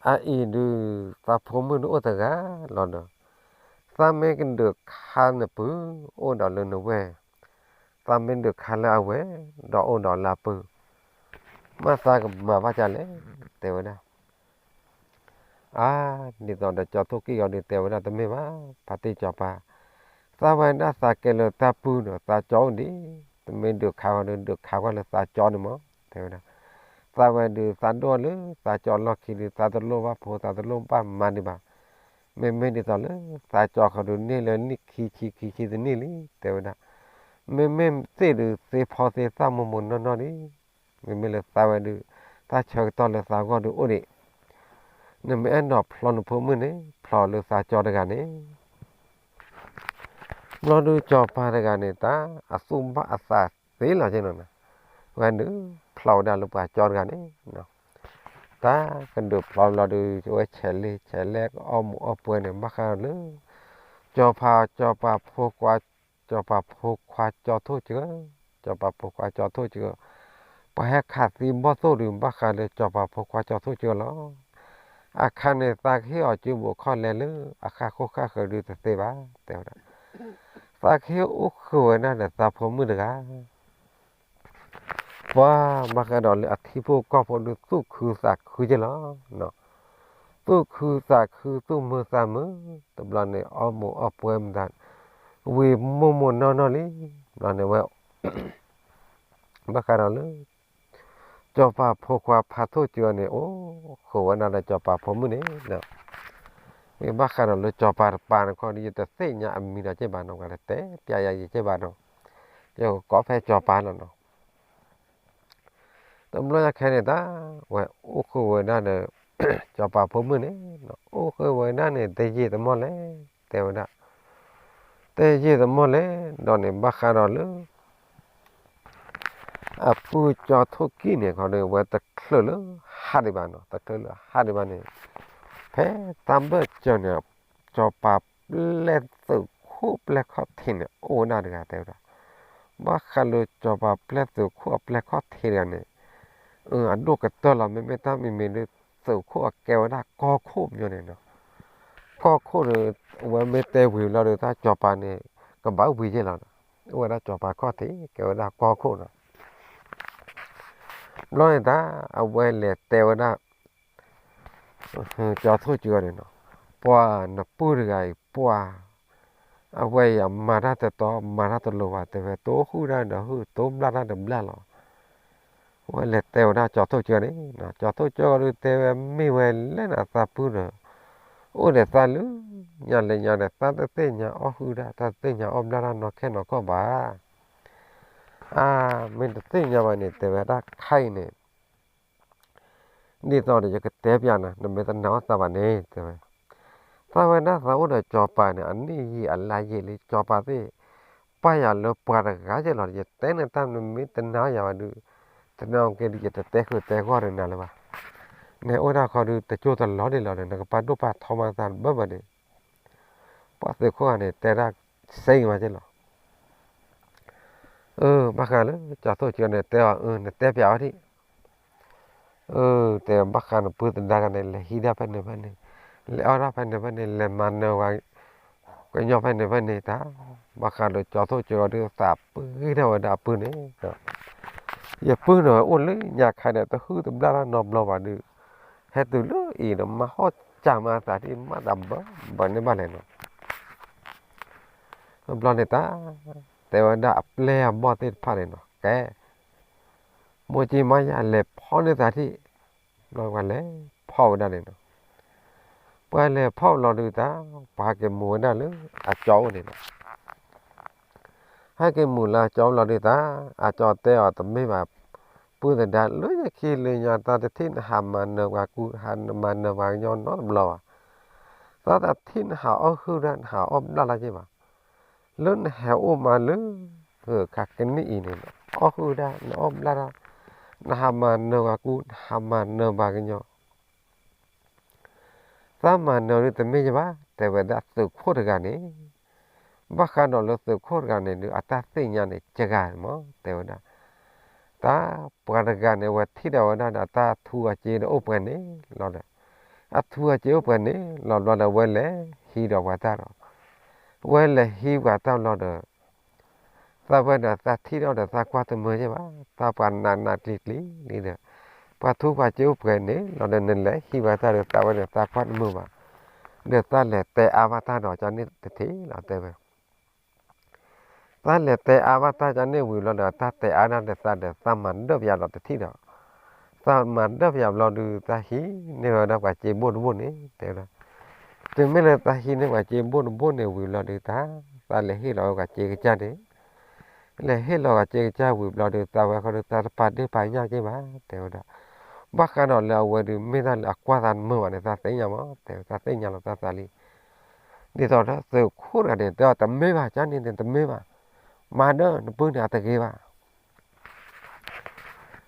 အအံၤဒုး သးဖိမုၣ်ဒုးအိၣ်တဂၤလီၤဒီး, သးမ့ၢ်ကဒုးခါနပုၢ် အိၣ်ဒီးလၢနဝဲၢ်, သးမ့ၢ်ဒုးခါလၢအဝဲၢ် ဒီးအိၣ်ဒီးလၢအပုၢ်, မ့ၢ်သးကမၤဘၣ်ဒ်လဲၣ် တဲဝဲဒၣ် အါ, ဒ်သိးဒီးကၠီထိၣ်ကံၢ်ဂီၤဒုးတဲဝဲဒၣ်တမ့ၢ်ဘၣ်, ဖါတံၢ်စီၤပၤ, သးဝဲဒၣ်သးကဲလၢတၢ်ပုၢ်ဒီးသးကၠီအိၣ်ဒံး, တမ့ၢ်ဒုးခါဂီၤဒုး ဒုးခါကွၢ်လၢသးကၠီန့ၣ်မး, တဲဝဲဒၣ်, သးဝဲဒုးသးဒိၣ်လၢသးကၠီလီၢ်ခံဒုး သးတလိၣ်ဘၣ်ဖိ သးတလိၣ်ဘၣ်မါဒံးဘၣ်, မ့မ့ၢ်ဒ်သိးလၢ သးကၠီဃီၤဒုးန့ၢ်လၢနံၣ်ခံဆံခံဆံတနံၣ်လံ, တဲဝဲဒၣ်, မ့မ့ၢ်သ့ၣ်ဒုးသ့ဖီသ့သၣ်မိၢ်မိၢ်နီၢ်နီၢ်လံ မ့မ့ၢ်လၢသးဝဲဒုး တၢ်ဆၢကတီၢ်လၢသးဂီၢ်ဒုးအိၣ်ဒံး, နမ့ၢ်အဲၣ်ဒိးဖျီနဖိမုၣ်န့ၣ် ဖျီလၢသးကၠီတဂၤန့ၣ်, ဘျီဒုးစီၤပၤတဂၤန့ၣ် တၢ်အသူၣ်ဘၣ်အသးသ့လီၤက့နီၤ, ဝဲဒုးဖျီဝဲဒၣ်လၢပှၤကၠီတဂၤန့ၣ်, တၢ်ကဒုးဖျီဘျီဒုး ဝဲဆဲးလဲဆဲးလဲကအီၣ်မူးအီၣ်ပွဲန့ၣ် ဘၣ်ဃးလၢ စီၤပၤ စီၤပၤဖိခွါ စီၤပၤဖိခွါကၠီထိၣ်ကၢ, စီၤပၤဖိခွါကၠီထိၣ်ကၢ, ပှၤဟဲခးသံဘီၣ်သိၣ်ဒုး ဘၣ်ဃးလၢစီၤပၤဖိခွါကၠီထိၣ်ကၢလီၤ. အခါန့ၣ် သးကဟ့ၣ်အီၤစုဘူးခီၣ်လဲလၢအဃၣ်ဃိၣ်ဃၣ်ဃၢၤဒုးတသ့ဘၣ် တဲဝဲဒၣ်, သးကဟ့ၣ်အိၣ်ဃုာ်ဝဲဒၣ်ဒီးသးဖိမုၣ်တဂၤ ပှၤဘၣ်ဃးဒီးလၢအထံဖိကီၢ်ဖိဒုးသူၣ်ခုသးခုက့လီၤ. သူၣ်ခုသးခု သူၣ်မုာ်သးမုာ်, တဘျီန့ၣ် အီၣ်မူးအီၣ်ပွဲမတၤ, ဝံၤမိၢ်မိၢ်နီၢ်နီၢ်လံ, တဘျီန့ၣ်ဝဲ ဘၣ်ဃးဒီးလၢ စီၤပၤဖိခွါဖးထိၣ်ကၠီန့ၣ် အိၣ်ဃုာ်ဝဲဒၣ်ဒီးစီၤပၤဖိမုၣ်န့ၣ်လီၤ. မ့ၢ်ဘၣ်ဃးဒီးလၢစီၤပၤတပၤန့ၣ်ခီဒီး ယတသ့ၣ်ညါအမံၤဒီးက့ဘၣ်နီၤ, ပှၤတတဲပျးယၤယက့ဘၣ်နီၤ, ယကကိးဖဲစီၤပၤလီၤနီၤ. တဘျီညါခဲန့ၣ်တၢ် ဝဲအိၣ်ဃုာ်ဝဲဒၣ်ဒီး စီၤပၤဖိမုၣ်န့ၣ်, အိၣ်ဃုာ်ဝဲဒၣ်န့ၣ် တယံာ်တမီၢ်လဲၣ်, တဲဝဲဒၣ်, တယံာ်တမီၢ်လဲၣ်, ဒီးန့ၣ်ဘၣ်ဃးဒီးလၢ အပုၢ်ကၠီထိၣ်ကံၢ်န့ၣ်ခီဒီး ဝဲတချုးလၢဟးဒံးဘၣ်နီၤ, တချုးလၢဟးဒံးဘၣ်န့ၣ်, ဖဲတၢ်ဘၢၣ်စၢၤန့ၣ် စီၤပၤပျဲၢ်သုးခိၣ်ပျဲၢ်ခီၣ်ထံးန့ၣ် အိၣ်ဝဲဒၣ်တဂၤတဲဝဲဒၣ်, ဘၣ်ဃးလၢစီၤပၤပျဲၢ်သုးခိၣ်အပျဲၢ်ခီၣ်ထံးတဂၤန့ၣ်, အဒိၣ်ကတၢၢ်လီၤ, မ့မ့ၢ်တၢ်မံၤမံၤဒုး သုးခိၣ်အကဲဝဲဒၣ်ကီၢ်ခိၣ်ပညီန့ၣ်နီၤ, ကီၢ်ခိၣ်ဒီး အဝဲမ့ၢ်တဲဝံၤလီၤဒီး တၢ်စီၤပၤန့ၣ် ကဘၣ်ဝံၤယ့ၢ်လီၤ, အိၣ်ဝဲဒၣ်စီၤပၤခီၣ်ထံး ကဲဝဲဒၣ်ကီၢ်ခိၣ်နီၤ. ဘျီန့ၣ်တၢ် အဝဲလဲၤတဲဝဲဒၣ် ကၠီထိၣ်ကၠီန့ၣ်နီၤ, ပှၤနပုၢ်တဂၤအံၤ ပှၤ အဝဲအံၤအမၤတၢ်တတီ မၤတၢ်တလိၤဘၣ် တဲဝဲ, တိဃုာ်တၢ်ဒီးဟုၣ် တိဘျၣ်တၢ်တဘျၣ်လီၤ. အဝဲလဲၤတဲဝဲဒၣ်ကၠီထိၣ်ကၠီန့ၣ်, ကၠီထိၣ်ကၠီဒုးတဲဝဲ မ့ၢ်ဝဲလဲၣ်နသးပုၢ်ဒီး အိၣ်ဒီးသးလၢညါလၢညါဒီး သးတသ့ၣ်ညါအီၣ်ဟုၣ်တၢ် တၢ်တသ့ၣ်ညါအီၣ်ဘျၣ်တၢ်နီၢ်ခဲနီၢ်ခီၣ်ဘၣ်. အါ, မ့ၢ်တသ့ၣ်ညါဘၣ်န့ၣ် တဲဝဲဒၣ်ခါအံၤန့ၣ် ဒ်သိးဒီးယကတဲပျးနၤ နမ့ၢ်တနာ်အီၣ်သးဘၣ်န့ၣ် တဲဝဲ, သးဝဲဒၣ်သးအိၣ်ဒီးစီၤပၤန့ၣ် အနံၣ်ယံာ်အလါယံာ်လံ စီၤပၤသ့ၣ် ပာ်ယၤလၢပှၤတဂၤက့လီၤ, ယတဲနတၢ်နမ့ၢ်တနာ်ယၤဘၣ်ဒုး တနာ်က့ဒုး ယတတဲဃုာ်တဲဂီၢ်ဒီးနၤလၢၤဘၣ်. နအိၣ်ဒၣ်ခီဒုး တကၠိတလီၤဒံးလီၤဒီး နကပာ်ဒိၣ်ပာ်ထီမၤသးတဘၣ်ဘၣ်န့ၣ် ပှၤသုးခိၣ်ဂၤန့ၣ် တဲဒၣ်စ့ၢ်ကီးမးက့လီၤ. အၢ ဘၣ်ဃးလၢကၠီထိၣ်ကၠီန့ၣ် တဲအီၤ အၢ နတဲပျးဝဲဒၣ် အၢ တဲဘၣ်ဃးနပုၢ်သဒါဂၤန့ၣ် လဲၤဟံးဒၣ်ဖဲန့ၣ်ဖဲန့ၣ်, လဲၤအီၣ်ဒၣ်ဖဲန့ၣ်ဖဲန့ၣ်, လဲၤမၤနၢၤဝဲကညီဖဲန့ၣ်ဖဲန့ၣ်တၢ်, ဘၣ်ဃးဒီးကၠီထိၣ်ကၠီဒုးသးပှ့ၤထီၣ်ဝဲဒၣ်အပုၢ်န့ၣ်, ယပုၢ်န့ၣ်အိၣ်လၢညါခါဒီး တဟုၣ်တဘျၣ်တၢ်နီတဘျီဘၣ်ဒုး, ဟဲတုၤလၢအံၤဒီး မၤဟီၣ်စၢ်မၤသးဒ်မးတဘၣ်ဘၣ်န့ၣ်ဘၣ်လဲၣ်နီၤ. တဘျီန့ၣ်တၢ် တဲဝဲဒၣ်အပျဲၢ်အဘီၣ်သ့ၣ်တဖၣ်န့ၣ်နီၤ ကဲ မိၢ်ကၠံမါယၤလဲၤဖီၣ်န့ၢ်သးထံၣ်, ဘျီပှၤလဲၤဖီၣ်ဝဲဒၣ်န့ၣ်နီၤ, ပှၤလဲၤဖီၣ်ဘျီဒုးတၢ် ပှၤဟဲက့ၤမူၤဝဲဒၣ်လၢအကၠီအိၣ်န့ၣ်နီၤ, ဟဲက့ၤမူၤလၢအကၠီဘျီဒုးတၢ် အကၠီတဲအီၤတမ့ၢ်ဘၣ်, ပုၢ်သဒါ လၢယခံလၢညါ တၢ်တထံၣ်နဟးမၤနၢၤပှၤကူ ဟးမၤနၢၤပှၤကညီနီတဘျီဘၣ်, တၢ်တထံၣ်နဟးအီၣ်ဟုၣ်ဒၣ် နဟးအီၣ်ဘျၣ်လၢက့ဘၣ် လၢနဟဲအိၣ်မးလၢ ခါကနံၣ်အံၤန့ၣ် နအီၣ်ဟုၣ်ဒၣ် နအီၣ်ဘျၣ်ဒၣ်, နဟးမၤနၢၤပှၤကူ နဟးမၤနၢၤပှၤကညီ, သးမၤနၢၤဒုးတမ့ၢ်ယဘၣ် တဲဝဲဒၣ်သုးခိၣ်တဂၤန့ၣ်, ဘၣ်ဃးဒီးလၢသုးခိၣ်တဂၤန့ၣ်ဒုး အတၢ်သ့ၣ်ညါန့ၣ် ကဂၤမး တဲဝဲဒၣ် တၢ်ပှၤတဂၤန့ၣ် အဝဲထံၣ်ဒီးဝဲဒၣ်ဒီး တၢ်အထူအစ့ဒီးအိၣ်ပှဲၤန့ၣ်လီၤဒီး, အထူအစ့အိၣ်ပှဲၤန့ၣ်လီၤဘျီဒီး ဝဲလဲၤဟံးဒီးပှၤတၢ်ဒီး, ဝဲလဲၤဟံးပှၤတၢ်ဘျီဒီး, သးဝဲဒီးသးထံၣ်ဒီးဒီးသးကွၢ်တမုာ်က့ဘၣ်, တၢ်ပှၤနးနးကျံၤကျံၤလံဒီး, ပှၤထူပှၤစ့အိၣ်ပှဲၤန့ၣ်လီၤဒီး နလဲၤဟံးပှၤတၢ်ဒီး သးဝဲန့ၣ်သးကွၢ်တမုာ်ဘၣ်, ဒီးသးလဲၤတဲအါဘၣ်တၢ်ဒီးကန့ၣ်တထံၣ်လီၤ တဲဝဲ သးလဲၤတဲအါဘၣ်တၢ်ကန့ၣ်ဝံၤဘျီဒီး တၢ်တဲအါဒၣ်ဒီးသးဒီး သးမၤဒၢၣ်ပယီၤဒီးတထံၣ်ဒီး, သးမၤဒၢၣ်ပယီၤဘျီဒုး သးဟံးန့ၢ်ဝဲဒၣ်ပှၤစ့ဘိၣ်တဘိၣ်န့ၣ် တဲဝဲဒၣ်, တုၤမ့ၢ်လၢသးဟံးန့ၢ်ပှၤစ့ဘိၣ်တဘိၣ်န့ၣ်ဝံၤဘျီဒုးတၢ်, သးလဲၤဟ့ၣ်လီၤဝဲပှၤစ့ကစၢ်န့ၣ် လဲၤဟ့ၣ်လီၤပှၤစ့ကစၢ်ဝံၤဘျီဒုး သးဝဲဃီဒီး သးတပာ်ဒ့ၣ်ပာ်ညၣ်က့ဘၣ် တဲဝဲဒၣ်, ဘၣ်ဃးဒီးလၢအဝဲဒုးမ့ၢ်တၢ်လၢအကွၢ်သးတမုာ်ဘၣ်န့ၣ် သးသ့ၣ်ညါမး တဲဝဲ သးသ့ၣ်ညါလီၤသးသးလံ ဒ်သိးဒီးသုးခိၣ်တဂၤန့ၣ် တဲအီၤတမ့ၢ်ဘၣ် ကန့ၣ်န့ၣ်တမ့ၢ်ဘၣ်, မၤဒၢၣ်နပုၢ်န့ၣ်အတဂ့ၤဘၣ်.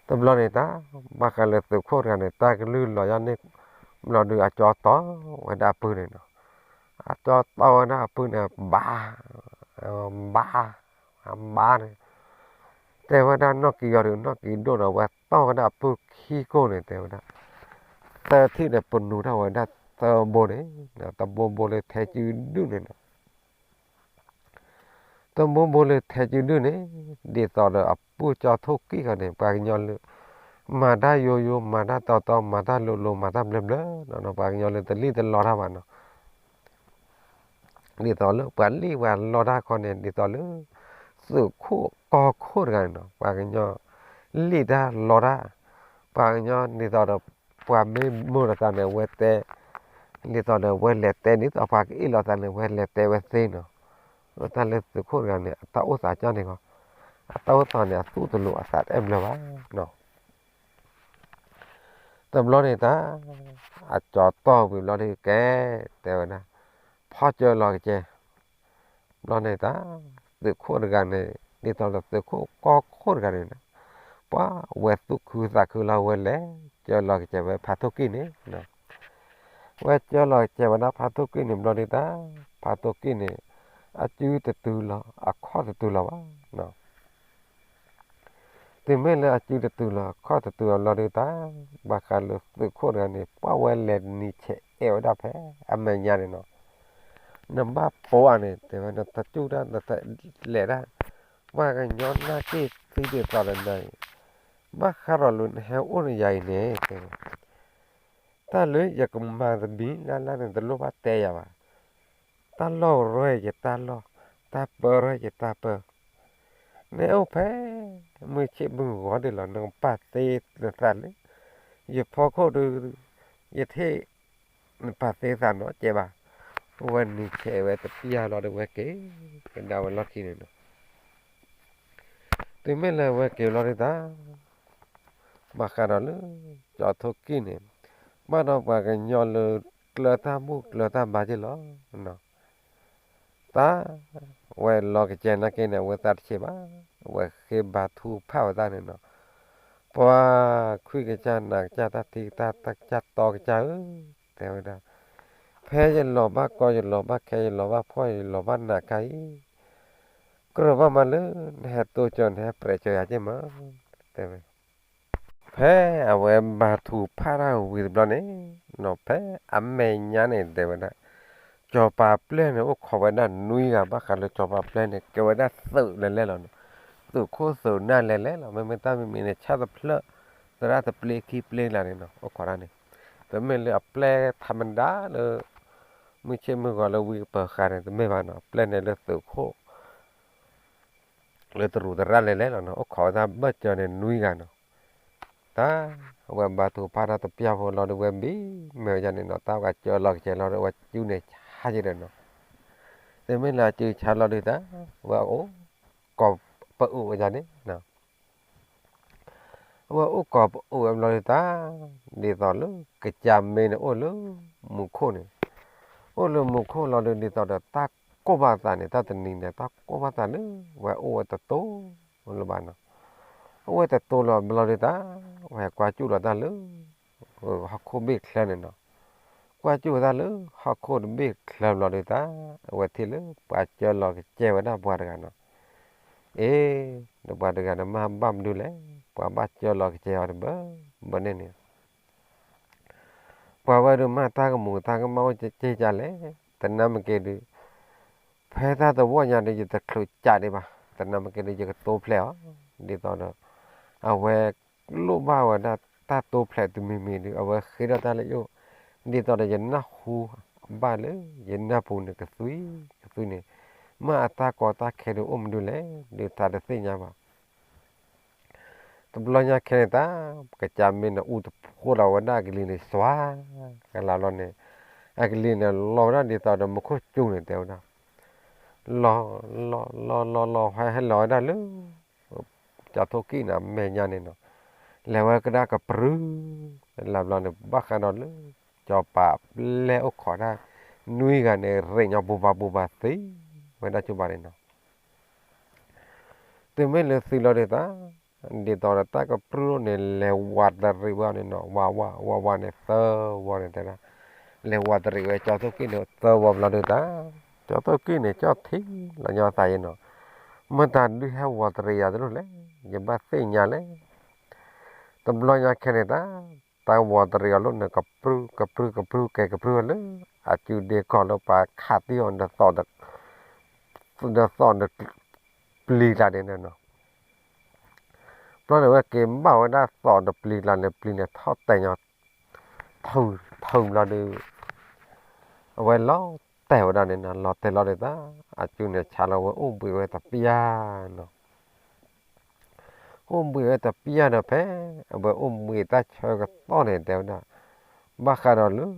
တဘျီန့ၣ်တၢ် ဘၣ်ဃးလၢသုးခိၣ်တဂၤန့ၣ် တၢ်ကလုၢ်လီၤယၤန့ၣ် ဘျီဒုးအကၠီတီဝဲဒၣ်အပုၢ်န့ၣ်နီၤ, အကၠီတီဝဲဒၣ်အပုၢ်န့ၣ် ဘၣ် ဘၣ် ဘၣ်န့ၣ် တဲဝဲဒၣ်နီၢ်ကံၤအီၤဒီး နီၢ်ကံၤဒိၣ်ဒီး ဝဲတီဝဲဒၣ်အပုၢ်ခံကိၢ်န့ၣ် တဲဝဲဒၣ်, သၢထံၣ်ဒီးပနူၤထီၣ်ဝဲဒၣ်သၢဘိန့ၣ်, တဘိဘိလၢထဲစုဒုၣ်န့ၣ်နီၤ တဘိဘိလၢထဲးစုဒုၣ်န့ၣ်, ဒ်သိးဒီးအပုၢ်ကၠီထိၣ်ကံၣ်ဃီန့ၣ် ပှၤကညီလၢ မၤတၢ်ယိယိ မၤတၢ်တီတီ မၤတၢ်လိၤလိၤ မၤတၢ်ဘျၢဘျၢနီၤ, ပှၤကညီလၢတလံၣ်တလီတၢ်ဘၣ်နီၤ. ဒ်သိးလၢပှၤလံၣ်ပှၤလီတၢ်ခီန့ၣ် ဒ်သိးလၢ သုးခိၣ်ကီၢ်ခိၣ်တဂၤန့ၣ်နီၤ, ပှၤကညီလံၣ်တၢ်လီတၢ်, ပှၤကညီဒ်သိးဒီး ပှၤမ့ၢ်မုာ်လိာ်သးန့ၣ် အဝဲတဲ, ဒ်သိးဒီးအဝဲလဲၤတဲ ဒ်သိးပှၤကအ့ၣ်လိာ်သးန့ၣ် အဝဲလဲၤတဲဝဲသ့နီၤ. တၢ်လၢသုးခိၣ်တဂၤန့ၣ် အတၢ်အိၣ်သးကၢ်န့ၣ်ဂီၢ်, အတၢ်အိၣ်သးန့ၣ် အသူၣ်တလိၤအသးတအဲၣ်ဘျၢဘၣ်နီၤ. တဘျီန့ၣ်တၢ်, အကၠီတီၢ်ဝံၤဘျီဒုးကဲ, တဲဝဲဒၣ်, ဖီၣ်ကၢလီၤကစဲး. ဘျီန့ၣ်တၢ်, သုးခိၣ်တဂၤန့ၣ် ဒ်သိးဒီးသုးခိၣ်ကီၢ်ခိၣ်တဂၤန့ၣ်, ပှၤဝဲသူၣ်ခုသးခုလီၤ ဝဲလဲၤကၢလီၤကစဲးဝဲဖးထိၣ်ကံၣ်န့ၣ် ဝဲကၢလီၤကစဲးဝဲဒၣ်ဖးထိၣ်ကံၣ်န့ၣ် ဘျီဒုးတၢ်, ဖးထိၣ်ကံၣ်န့ၣ် အစုတတုၤလီၤ အခီၣ်တတုၤလီၤဘၣ်. တုၤမ့ၢ်လၢအစုတတုၤလီၤ အခီၣ်တတုၤလီၤဘျီဒုးတၢ်, ဘၣ်ဃးလၢသုးခိၣ်တဂၤန့ၣ် ပှၤဝဲလဲၤနံၤဆဲးအဲၣ်ဝဲဒၣ်ဖဲအမဲာ်ညါန့ၣ်နီၤ. နဘၣ်ပိာ်အီၤန့ၣ် တဲဝဲ နတစူၢ်တၢ် နတလဲၤတၢ်, ပှၤကညီနာ်က့ၤသံဒ်သိးဒီးနၤအံၤ, ဘၣ်ဃးဒီးလၢနဟဲအိၣ်နယၤအံၤန့ၣ် တဲဝဲ တၢ်လၢယကမၤတမံၤလၢ်လၢ်န့ၣ် တလိၣ်ဘၣ်တဲယၤဘၣ်. တၢ်လီၢ်ရဲၣ်ယတၢ်လီၢ်, တၢ်ပၢရဲၣ်ယတၢ်ပၢ, နအိၣ်ဖဲမုၢ်ဆ့ၣ်မုၢ်ဂီၤဒ်လီၤ နကပာ်သ့နသးလၢ ယဖီခိၣ်ဒုး ယထံၣ် နပာ်သ့သးနီတစဲးဘၣ်. ဝဲနံၤဆဲးဝဲတပျၢ်လီၤဒီးဝဲက့ၤကဒါဝဲလီၢ်ခံန့ၣ်နီၤ. တုၤမ့ၢ်လၢဝဲက့ၤလီၤဒုးတၢ်, ဘၣ်ဃးဒီးလၢ ကၠီထိၣ်ကံၣ်န့ၣ် ဘၣ်ဒီးပှၤကညီလၢကျၢၤတၢ်ဘူၣ်ကျၢၤတၢ်ဘါက့ၤလီၤ. တၢ်, ဝဲလီၤကစဲးနာ်က့န့ၣ် အဝဲသးတဆံးဘၣ်, အဝဲဃ့ဘါထုကဖၣ်ဝဲဒၣ်န့ၣ်နီၤ. ပှၤခွံကစၢ်နၤကစၢ် တၢ်ထံကစၢ် တၢ်ကစၢ်တီကစၢ်ဧၢ, တဲဝဲဒၣ်, ဖဲယလီၤဘၣ်ကီ ယလီၤဘၣ်ခဲ ယလီၤဘၣ်ဖှီၣ် ယလီၤဘၣ်နးခါအံၤ, ကြၢးဘၣ်မးလၢ နဟဲတိစၢၤ နဟဲပြဲးစၢၤယၤက့ၤမး, တဲဝဲ ဖဲအဝဲဘါထုကဖၣ်တၢ်ဝံၤတဘျီန့ၣ်, ဖဲအမဲာ်ညါန့ၣ်တဲဝဲဒၣ်, စီၤပၤပျဲၢ်န့ၣ် အိၣ်ခိးဝဲဒၣ်နွံဂၤ ဘၣ်ဃးလၢစီၤပၤပျဲၢ်န့ၣ် ကဲဝဲဒၣ်သုးလဲၤလဲၣ်လီၤနီၤ, သုးခိၣ်သုးနၢ်လဲၤလဲၣ်လီၤ, မ့မ့ၢ်တၢ်မံၤမံၤန့ၣ် ဆၣ်တဖျၢၣ် သရၣ်တပျ့ခံပျ့လၢ်န့ၣ်နီၤ အိၣ်ခိးတၢ်န့ၣ်, တမ့ၢ်လၢအပျဲၢ်ထးမဒါလၢ မုၢ်ဆ့ၣ်မုၢ်ဂီၤလၢဝံကပၤဃာ်န့ၣ် တမ့ၢ်ဘၣ်နီၤ, ပျဲၢ်န့ၣ်လၢသုးခိၣ် လၢတရူးသရၣ်လဲၤလဲၣ်လီၤနီၤ, အိၣ်ခိးဝဲဒၣ်ဘၢၣ်စၢၤန့ၣ်နွံဂၤနီၤ. တၢ်, အဝဲဘါထုကဖၣ်တၢ်တပျၢ်ဖိလီၤဒီး ဝဲဘံၣ်မ့ၢ်ဝဲဒၣ်န့ၣ်နီၤ, တၢ်ဝဲကၢလီၤကစဲးလီၤဒီး ဝဲစုန့ၣ်ဆါက့ၤဒီးနီၤ. တမ့ၢ်လၢအစုဆါလီၤဒုးတၢ်, ဝဲအိၣ်ကိးပအုးဝဲဒၣ်န့ၣ် အဝဲအိၣ်ကိးပအုးဝဲဘျီဒုးတၢ်, ဒ်သိးလၢ ကစၢ်မ့ၢ်န့ၣ်အိၣ်လၢမူခိၣ်န့ၣ်, အိၣ်လၢမူခိၣ်လီၤဒုး ဒ်သိးဒီးတၢ်ကိၢ်ဘၣ်သးန့ၣ် တၢ်တနံၤန့ၣ် တၢ်ကိၢ်ဘၣ်သးလၢ ဝဲအိၣ်ဝဲတတိၤလၢၤဘၣ်နီၤ. အိၣ်ဝဲတတိၤလီၤဘျီဒုးတၢ်, ဝဲကွၢ်စူၣ်လီၤတၢ်လၢ ဟီၣ်ခိၣ်ဘ့ၣ်ချၢန့ၣ်နီၤ. ကွၢ်စူၣ်ဝဲတၢ်လၢဟီၣ်ခိၣ်တဘ့ၣ်ချၢဘျီဒုးတၢ်, အဝဲထံၣ်လၢပှၤကၢလီၤကစဲးဝဲဒၣ်ပှၤတဂၤနီၤ. အ့, ဒီးပှၤတဂၤန့ၣ်မ့ၢ်ဘၣ်မနုၤလဲၣ်, ပှၤဘၣ်ကၢလီၤကစဲးအီၤတဘၢဘၢန့ၣ်န့ၣ် ပှၤဝဲဒုးမ့ၢ်တၢ်ကမူၤတၢ်ကမၣ်အိၣ်က့ၤကၢလဲၣ်, သနာ်က့ဒုး ဖဲတၢ်တဝီညါဒီး ယတချုးကးဒံးဘၣ်, သနာ်က့ဒုး ယကတိဖျဲးအီၤ, ဒ်သိးဒီး အဝဲ လိၣ်ဘၣ်ဝဲဒၣ်တၢ်တိဖျဲးတမံၤမံၤဒုး အဝဲဃ့ထီၣ်တၢ်လၢယအိၣ်, ဒ်သိးဒီးယနၢ်ဟူဘၣ်လၢ ယနၢ်ပူၤန့ၣ်ကသွံကသွံန့ၣ်, မ့ၢ်အတၢ်ကီတၢ်ခဲဒုးအိၣ်မနုၤလဲၣ်, ဒုးသးတသ့ၣ်ညါဘၣ်. တဘျီညါခဲန့ၣ်တၢ်, ကစၢ်မ့ၢ်န့ၣ်အူတဖိးလီၤဝဲဒၣ်အကလံၤန့ၣ် စွါကလးဘျီန့ၣ်, အကလံၤန့ၣ်လီၤဝဲဒၣ်ဒ်သိးဒီးမူခိၣ်စူၤန့ၣ်တဲဝဲဒၣ်, လီၤ, လီၤလီၤလီၤလီၤ ဟဲဟဲလီၤဝဲဒၣ်လၢ ကၠီထိၣ်ကံၣ်န့ၣ်အမဲာ်ညါန့ၣ်နီၤ, လဲၤဝဲကဒါကပြုၢ်, လၢဘျီန့ၣ် ဘၣ်ဃးဒီးလၢ စီၤပၤပျဲၢ်အိၣ်ခိးတၢ် နွံဂၤန့ၣ် ရ့ၣ်ညီဘူဘၣ်ဘူဘၣ်သံဝဲဒၣ်ဆိဘၣ်န့ၣ်နီၤ. တုၤမ့ၢ်လၢသံလီၤဒုးတၢ်, ဒ်သိးဒီးတၢ်ကပြုၢ်န့ၣ် လဲၤဝးတရံးဝဲန့ၣ်နီၤ, ဝးဝးဝးဝးန့ၣ်သၢဝီန့ၣ်တဲဒၣ်, လဲၤဝးတရံးဝဲကၠီထိၣ်ကံၣ်န့ၣ်သၢဝီဘျီဒုးတၢ်, ကၠီထိၣ်ကံၣ်န့ၣ် ကၠီထံလီၤညီသးယဲနီၤ, မ့ၢ်တၢ်ဒုးဟဲဝးတရံးယၤတလိၣ်လဲၣ်, ယဘၣ်သ့ၣ်ညါလဲၣ်. တဘျီညါခဲန့ၣ်တၢ်, တၢ်ဝးတရံးအီၤလၢန့ၣ် ကပြုၢ်ကပြုၢ်ကပြုၢ်ကဲကပြုၢ်ဝဲလၢ အစုဒ့ကီၢ်လၢပှၤခးသံအီၤ ဒီးသီၣ်ဒီး ပျံၤကျါန့ၣ်နီၤ. ဘျီန့ၣ် အဝဲက့ၤဘၣ်ဝဲဒၣ်သီးတပျံၤကျါန့ၣ် ပျံၤန့ၣ်ထီၣ်တဲာ်ညီ ထုးထုးဘျီဒီး အဝဲလီၤတဲာ်ဝဲဒၣ်န့ၣ်နီၤ, လီၤတဲာ်လီၤဒီးတၢ် အစုန့ၣ်ဆါလီၤဝဲအိၣ်ဘှံးဝဲတပျၢ်နီၤ. အိၣ်ဘှံးဝဲတပျၢ်ဒီးဖဲ အဝဲအိၣ်ဘှံးတၢ်ဆၢကတီၢ်န့ၣ် တဲဝဲဒၣ် ဘၣ်ဃးဒီးလၢ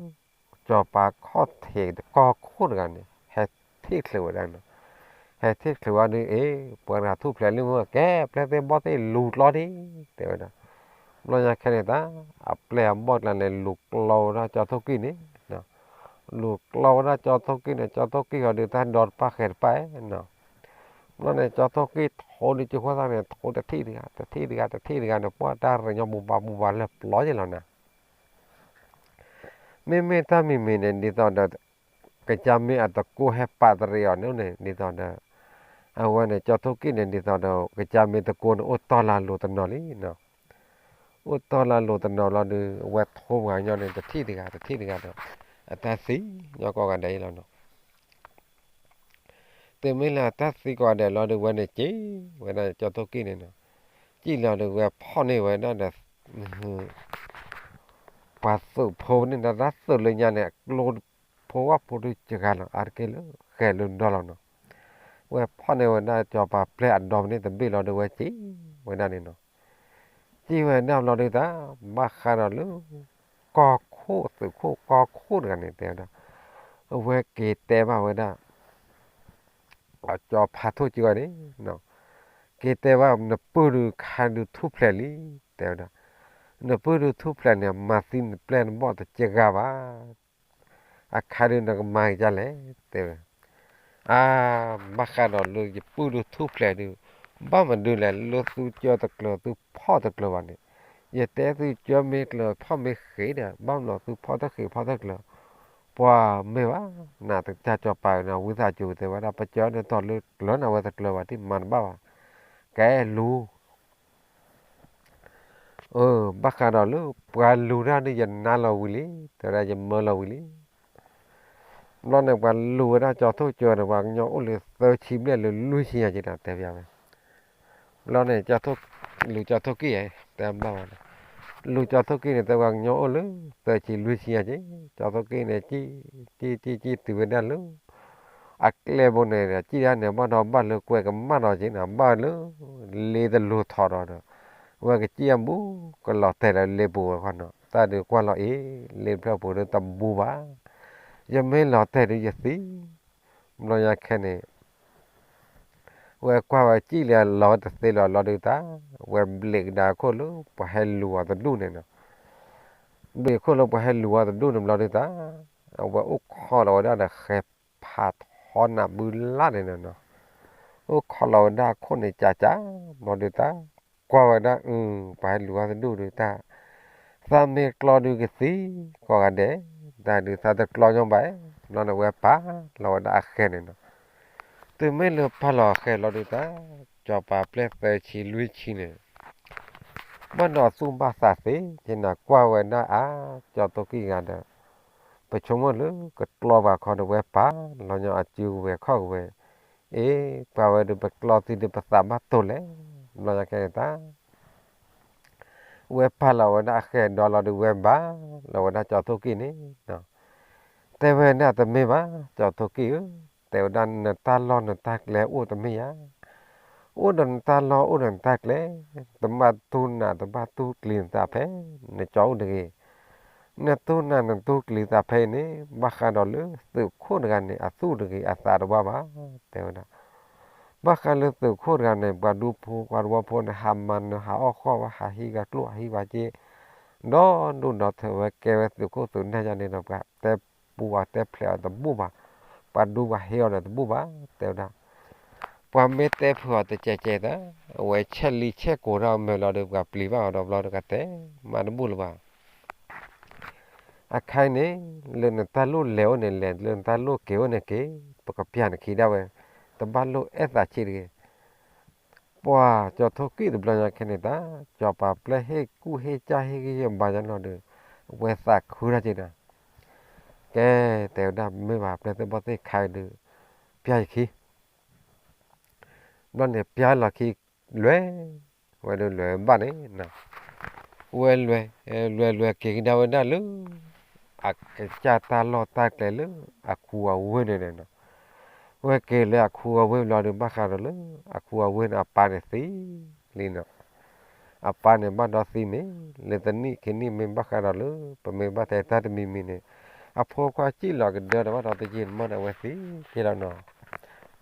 စီၤပၤခီၣ်ထံးကီၢ်ခိၣ်တဂၤန့ၣ် ဟဲထံၣ်ချုးဝဲဒၣ်နီၤ. ဟဲထံၣ်ချုးဝဲဒီး အ့ ပှၤတဂၤထူၣ်ဖျဲးလံမ့ၢ် ကဲပျဲၢ်သ့ၣ်ဘီၣ်သ့ၣ်လူၤကျီဒံး တဲဝဲဒၣ်. ဘျီညါခဲန့ၣ်တၢ် အပျဲၢ်အဘီၣ်ကျါန့ၣ် လူၤကျီဝဲဒၣ်ကၠီထိၣ်ကံၢ်န့ၣ် လူၤကျီဝဲဒၣ်ကၠီထိၣ်ကံၢ်န့ၣ် ကၠီထိၣ်ကံၢ်ဃီဒုးတၢ်ဒီတပၣ်ဃဲးတပၣ်နီၤ. ဘျီန့ၣ် ကၠီထိၣ်ကံၢ်ထိဒုးကၠိဃီသၣ်န့ၣ် ထိတထံၣ်တဂၤ တထံၣ်တဂၤ တထံၣ်တဂၤန့ၣ် ပှၤတၢ်ရညီဘူဘၣ်ဘူဘၣ်လၢပျီယဲလီၤနၤ. မ့မ့ၢ်တၢ်မံၤမံၤန့ၣ် ဒ်သိးဒီး ကစၢ်မ့ၢ်အတကိၢ်ဟဲပာ်တရံးအီၤန့ၣ်န့ၣ် ဒ်သိးဒီး အဝဲန့ၣ် ကၠီထိၣ်ကံၢ်န့ၣ် ဒ်သိးဒီး ကစၢ်မ့ၢ်တကိၢ်န့ၣ် အိၣ်တီၢ်လၢလိၤတနီၤလံနီၤ. အိၣ်တီၢ်လၢလိၤတနီၤလီၤဒီး အဝဲထိပှၤကညီန့ၣ် တထံၣ်တဂၤ တထံၣ်တဂၤဒီး အတၢ်သံညီကိးဂၤဒဲးအံၤလီၤနီၤ. တုၤမ့ၢ်လၢအတၢ်သံကိးဂၤဒဲးလီၤဒီး ဝဲန့ၣ်က့ၤဝဲဒၣ်ကၠီထိၣ်ကံၢ်န့ၣ်နီၤ. ကံၣ်လီၤဒီးဝဲဖီၣ်န့ၢ်ဝဲဒၣ်ဒီး ပှၤသုးဖိန့ၣ်ဒီး တၢ်သုးလၢညါန့ၣ် အကျိဖိဝၣ်ဖိဒုးစှၤလီၤ အါတက့ၢ်လၢဃဲၤလၢဒီလီၤနီၤ. ဝဲဖီၣ်န့ၢ်ဝဲဒၣ်စီၤပၤပျဲၢ်အဒီမန့ၣ်တဘ့ၣ်လီၤဒီး ဝဲက့ၤဝဲဒၣ်န့ၣ်နီၤ. က့ၤဝဲဒၣ်ဘျီဒုးတၢ် ဘၣ်ဃးဒီးလၢ ကီၢ်ခိၣ်သုးခိၣ်ကီၢ်ခိၣ်တဂၤန့ၣ် တဲဝဲဒၣ် အဝဲက့ၤတဲဘၣ်ဝဲဒၣ် အကၠီဖးထိၣ်က့ၤဝဲန့ၣ် က့ၤတဲဘၣ် နပုၢ်ဒုးခါဒုးထူၣ်ဖျဲးလံ တဲဝဲဒၣ်. နပုၢ်ဒုးထူၣ်ဖျဲးန့ၣ် မၤသံနပျဲၢ်နဘီၣ်တစှၤဘၣ်. အခါဒုးနကမၤက့ၤဒ်လဲၣ် တဲဝဲ. အါ ဘၣ်ဃးဒီးလၢယပုၢ်ဒုးထူၣ်ဖျဲးဒုး ဘၣ်မနုၤလဲၣ် လၢသုကၢတကျၢၤ သုဖီၣ်တကျၢၤဘၣ်န့ၣ်, ယတဲသုကၢမ့ၢ်ကျၢၤ ဖီၣ်မ့ၢ်ဃ့ဒီး ဘၣ်မနုၤသုဖီၣ်တဃ့ဖီၣ်တကျၢၤ, ပှၤမ့ၢ်ဘၣ်, နတၢ်စီၤပၤန့ၣ် ဝံသးစူၤတဲဝဲဒၣ် ပကၢန့ၣ်တီၤလၢကျၢၤန့ၣ် အဝဲတကျၢၤဘၣ် တမၤတဘၣ်ဘၣ်, ကဲလူၤ ဘၣ်ဃးဒီးလၢပှၤလူၤတၢ်န့ၣ် ယနါလီၤဝံၤလံ, တဲဝဲဒၣ်ယမၢလီၤဝံၤလံ. ဘျီန့ၣ် ပှၤလူၤဝဲဒၣ်ကၠီထိၣ်ကၢန့ၣ် ပှၤကညီအိၣ်လၢသၢဆံဘျဲၣ်လၢလွံၢ်ဆံညါက့ၤဒီး တဲဘၣ်ဝဲ. ဘျီန့ၣ် လူၤကၠီထိၣ်ကံၢ်, တဲဘၣ်ဝဲ, လူၤကၠီထိၣ်ကံၢ်န့ၣ် တဲပှၤကညီအိၣ်လၢသၢဆံလွံၢ်ဆံညါက့ၤ, ကၠီထိၣ်ကံၢ်န့ၣ် ကံၣ်ကံၣ်ကံၣ်ကံၣ်တုၤဝဲဒၣ်လၢ အကျဲဘိန့ၣ် ကံၣ်ဒၣ်န့ၣ် ဘၣ်ဒီးဘၣ်လၢကွဲကမၣ်ဒီးက့ၤန့ၣ် ဘၣ်လၢ လ့တလူၤထီၣ်ဒီးဒီး ဝဲကစံၣ်အဘူကလီၤတဲာ်ဒီးလ့ပူၤဝဲခီနီၤ, တၢ်ဒုးကွၢ်လီၤအံၤ လ့တဖျၢၣ်ပူၤဒုးတဘူဘၣ်, ယမ့ၢ်လီၤတဲာ်ဒုးယသံ, ဘျီညါခဲန့ၣ် ဝဲကွၢ်ဝဲကံၣ်လၢလီၤဝဲတသ့လီၤဘျီဒုးတၢ်, ဝဲဘျ့းကဒါခိၣ်လၢပှၤဟဲလူၤအီၤတဒူၣ်န့ၣ်နီၤ, ဘျ့းခိၣ်လၢပှၤဟဲလူၤအီၤတဒူၣ်န့ၣ်ဘျီဒုးတၢ်, အဝဲအိၣ်ခိးလီၤဝဲဒၣ်ဒီးဃဲဖးထီနးဘုလၢ်န့ၣ်နီၤ, အိၣ်ခိးလီၤဝဲဒၣ်အခိၣ်န့ၣ်ကၠးကၠး, ဘျီဒုးတၢ်, ကွၢ်ဝဲဒၣ်အု ပှၤဟဲလူၤအီၤတဒူၣ်ဒုးတၢ် သးမ့ၢ်ကျီဒုးကသံ, ကိးဂၤဒဲး, တၢ်ဒုးသးတကျီညီဘၣ်, ဘျီန့ၣ်ဝဲပာ်လီၤဝဲဒၣ်အဃဲန့ၣ်နီၤ, တုၤမ့ၢ်လၢပာ်လီၤအဃဲလီၤဒုးတၢ်, စီၤပၤပျဲၢ်သၢဆံလွံၢ်ဆံန့ၣ် ဘၣ်ဒီးသူၣ်ဘၣ်သးသ့, ကနၤကွၢ်ဝဲဒၣ်အါ, ကၠီထိၣ်ကံၢ်ဂၤဒီး, ပဆိကမိၣ်လၢကကျီပှၤခီဒီးဝဲပာ်လီၤညီအစုကဝဲၤခီၣ်ကဝဲၤ, အ့ ပှၤဝဲဒုးပကျီသံဒုးပသးဘၣ်တိာ်လဲၣ်, ဘျီညါခဲန့ၣ်တၢ် ဝဲပာ်လီၤဝဲဒၣ်အဃဲဒီးလီၤဒုးဝဲဘၣ်လီၤဝဲဒၣ်ကၠီထိၣ်ကံၢ်န့ၣ်, တဲဝဲဒၣ်တမ့ၢ်ဘၣ် ကၠီထိၣ်ကံၢ်ဧၢ, တဲဝဲဒၣ်နတၢ်လီၢ်နတၢ်ကျဲအိၣ်တမ့ၢ်ဧါ, အိၣ်ဒီးနတၢ်လီၢ်အိၣ်ဒီးနတၢ်ကျဲ, တဘၣ်တူၢ်နးတဘၣ်တူၢ်ကျံၤနသးဖဲ, နကၠီအိၣ်တဂ့ၤ, နတူၢ်နးနတူၢ်ကျံၤသးဖဲအံၤန့ၣ် ဘၣ်ဃးဒီးလၢသုးခိၣ်တဂၤန့ၣ် အသူၣ်တဂ့ၤအသးတဝါဘၣ်, တဲဝဲဒၣ် ဘၣ်ဃးလၢသုးခိၣ်တဂၤန့ၣ် ပှၤဒူဖိပှၤတဝီဖိန့ၣ် ဟးမၤနၢၤဟးအီၣ်ဃီၣ်ဝဲ ဟးဟံးဂၤကျိၣ်ဟးဟံးဂၤစ့, ဒီဒူၣ်ဒီထၢဝဲကဲဝဲသုးခိၣ်သုးနၢ်ယါန့ၣ်ဒီး ပှၤတဲပူအီၤတဲဖျဲးအီၤတဘူၣ်ဘၣ်, ပှၤဒူပှၤဟ့အီၤဒီးတဘူၣ်ဘၣ်, တဲဝဲဒၣ် ပှၤမ့ၢ်တဲဖုးအီၤတကဲးကဲးသး, အဝဲဆဲးလံဆဲးကိၤထီၣ်အမဲာ်လီၤဒီး ပှၤပျံၤဘၣ်အီၤဒီးဘျီတကးတဲ, မၤတဘူၣ်လၢၤဘၣ် အခါအံၤန့ၣ် လၢနတၢ်လိၣ်လဲၤအိၣ်န့ၣ်လဲၤ လၢနတၢ်လိၣ်က့ၤအိၣ်န့ၣ်က့ၤ, ပကပျၢ်နခံဒၣ်ဝဲ, တဘၣ်လိၣ်အဲၣ်သးဆံးတဂ့ၤ, ပှၤကၠီထိၣ်ကံၢ်တဘျီညါခဲန့ၣ်တၢ်, စီၤပၤပျဲၢ်ဟ့ၣ်ကူၣ်ဟ့ၣ်ကၢ်ဟ့ၣ်ဂံၢ်ဟ့ၣ်ဘါညါလီၤဒီး, အဝဲသးခုတၢ်က့ၤနၤ, ကဲ, တဲဝဲဒၣ်မ့ၢ်ဘၣ် ပျဲၢ်သ့ၣ်ဘီၣ်သ့ၣ်ခါအံၤဒီး, ပျၢ်ယခံ ဘျီန့ၣ် ပျၢ်လီၢ်ခံ လွဲၢ်, ဝဲဒုးလွဲၢ်ဘၣ်န့ၣ်, ဝဲလွဲၢ်, လွဲၢ်လွဲၢ်က့ၤကဒါဝဲဒၣ်လၢ အကစၢ်တၢ်လီၢ်တၢ်ကျဲလၢ အခူအဝ့ၢ်န့ၣ်န့ၣ်နီၤ, ဝဲက့ၤလၢအခူအဝ့ၢ်ဘျီဒုး ဘၣ်ဃးဒီးလၢ အခူအဝ့ၢ်န့ၣ် အပၢ်န့ၣ်သံလံနီၤ, အပၢ်န့ၣ်ဘၣ်ဒီးသံမ့ၢ် လၢတနံၣ်ခံနံၣ်မ့ၢ်ဘၣ်ဃးဒီးလၢ ပမ့ၢ်ဘၣ်တဲတၢ်တမံၤမံၤန့ၣ် အဖိခွါစံၣ်လီၤကဒၢဒီးဘၣ်ဒီးတယံာ်တမီၢ်န့ၣ် အဝဲသံက့ၤလီၤနီၤ,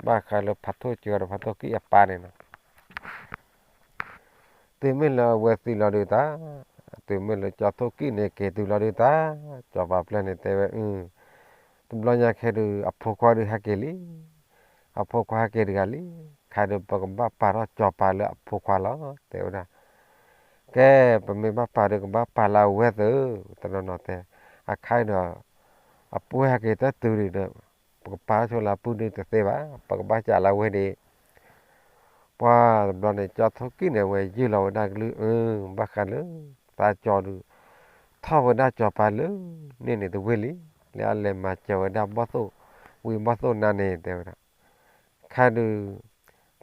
ဘၣ်ဃးလၢဖးထိၣ်စၢၤဒီးဖးထိၣ်ကံၣ်အပၢ်န့ၣ်နီၤ တုၤမ့ၢ်လၢအဝဲသံလီၤဒုးတၢ်, တုၤမ့ၢ်လၢကၠီထိၣ်ကံၣ်န့ၣ်က့ၤတုၤလီၤဒုးတၢ်, ကၠီၤပၤပျဲၢ်န့ၣ်တဲဝဲ, တဘျီညါခဲဒုး အဖိခွါဒုးဟဲက့ၤလံ, အဖိခွါဟဲက့ၤတဂၤလံ, ခဲဒုးပကဘၣ်ပာ်ထီၣ်ကၠီၤပၤလၢအဖိခွါလီၤ တဲဝဲဒၣ်, ကဲ ပမ့ၢ်ဘၣ်ပာ်ဒုးကဘၣ်ပာ်လၢအဝဲသ့ၣ်, တနီၤနီၤတဲ, အခါဒီး အပုၢ်ဟဲက့ၤတၢ်တုၤဒံးဒီး ပကပာ်ဆိလၢအပုၢ်ဒုးတသ့ဘၣ်, ပကဘၣ်စးလၢအဝဲဒၣ် ပှၤတဘျီန့ၣ် ကၠီထိၣ်ကံၣ်န့ၣ် အဝဲယုၢ်လီၤဝဲဒၣ်ကလုၢ်အၢ, ဘၣ်ဃးလၢ သးကၠီၤဒုး ထီၣ်ဝဲဒၣ်ကၠီၤပၤလၢ န့ၣ်န့ၣ်တဝ့ၢ်လံ, လၢအလဲၤမၤစၢၤဝဲဒၣ်ဘီၣ်သိၣ်ဝံၤဘီၣ်သိၣ်နါန့ၣ် တဲဝဲဒၣ်, ခဲဒုး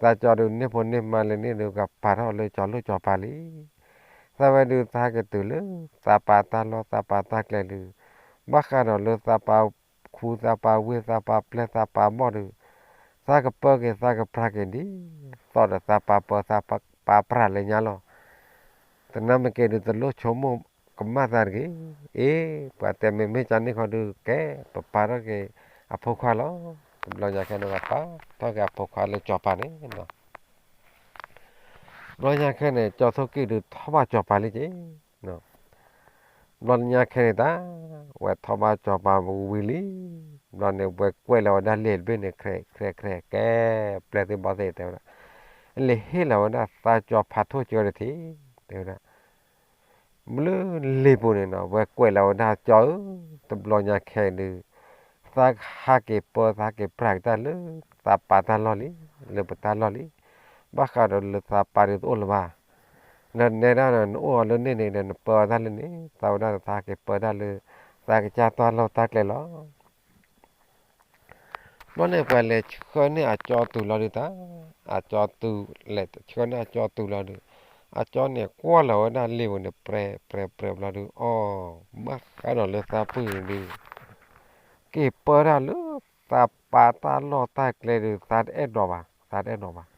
သးကၠီၤဒုးန့ၢ်ဖိန့ၢ်မါလၢန့ၣ်ဒုး ကပာ်ထီၣ်လၢကၠီၤလိၣ်ကၠီၤပၤလံ, သးဝဲဒုးသးဟဲက့ၤတုၤလၢ သးပၤတၢ်လီၢ်သးပၤတၢ်ကျဲဒုး, ဘၣ်ဃးဒီးလၢသးပၤခူသးပၤဝ့ၢ်သးပၤပျဲၢ်သးပၤဘီၣ်ဒုး, သးကပၢက့ၤသးကပြးက့ၤဒ်သိးဒီးသးပၤပၢသးပၤပြးလၢညါလီၤ. သနာ်က့ဒုးတလိၣ်ဆိကမိၣ်ကမၣ်သးတဂ့ၤ, အ့ ပှၤတဲမ့မ့ၢ်ကန့ၣ်ခီဒုးကဲ ပပာ်ထီၣ်က့ၤအဖိခွါလီၤ. တဘျီညါခဲန့ၣ် ပပာ်ထီၣ်က့ၤအဖိခွါလၢကၠီၤပၤန့ၣ် တဘျီညါခဲန့ၣ် ကၠီထိၣ်ကံၣ်ဒုးထီၣ်ဘၣ်ကၠီၤပၤလံက့ၤ, ဘျီညါခဲန့ၣ်တၢ် ဝဲထီၣ်ဘၣ်ကၠီၤပၤဝံၤလံ, ဘျီန့ၣ် ဝဲကွဲးလီၤဝဲဒၣ်လံာ်တဘ့ၣ်န့ၣ် ခြဲးခြဲးခြဲး ကဲ ပျဲၢ်သ့ၣ်ဘီၣ်သ့ၣ်တဲဝဲဒၣ်, လဲၤဟ့ၣ်လီၤဝဲဒၣ်သးကၠီၤဖးထိၣ်ကၠီၤတထံး တဲဝဲဒၣ် မ့ၢ်လၢလံာ်ပူၤန့ၣ်နီၤ ဝဲကွဲးလီၤဝဲဒၣ်ကၠီၤဧၢ, တဘျီညါခဲဒုး သးဟးက့ၤပၢသးဟးက့ၤပြးက့ၤတၢ်လၢ သးပၤတၢ်လီၢ်လံ, လၢပတၢ်လီၢ်လံ, ဘၣ်ဃးဒီးလၢသးပၤဒုးတအိၣ်လၢၤဘၣ်, နနဲဒၣ်နအိၣ်အီၤလၢန့ၣ်န့ၣ်ဒီး နပၢအီၤတၢ်လၢန့ၣ်, သးဝဲဒၣ်သးဟးက့ၤပၢတၢ်လၢ သးကစၢ်တၢ်လီၢ်တၢ်ကျဲလီၤ. ဘျီန့ၣ် ပှၤလဲၤဆှၢန့ၢ်အကၠီတုၤလီၤဒုးတၢ်, အကၠီတုၤ လဲၤဆှၢန့ၢ်အကၠီတုၤလီၤဒုး, အကၠီန့ၣ်ကွၢ်လီၤဝဲဒၣ်လံာ်ပူၤန့ၣ် ပြဲပြဲပြဲဘျီဒုး အီၣ် ဘၣ်ဃးဒီးလၢသးပှၢ်ဒုး က့ၤပၢတၢ်လၢ သးပၤတၢ်လီၢ်တၢ်ကျဲဒုး သးတအဲၣ်ဒိးဘၣ်, သးတအဲၣ်ဒိးဘၣ်,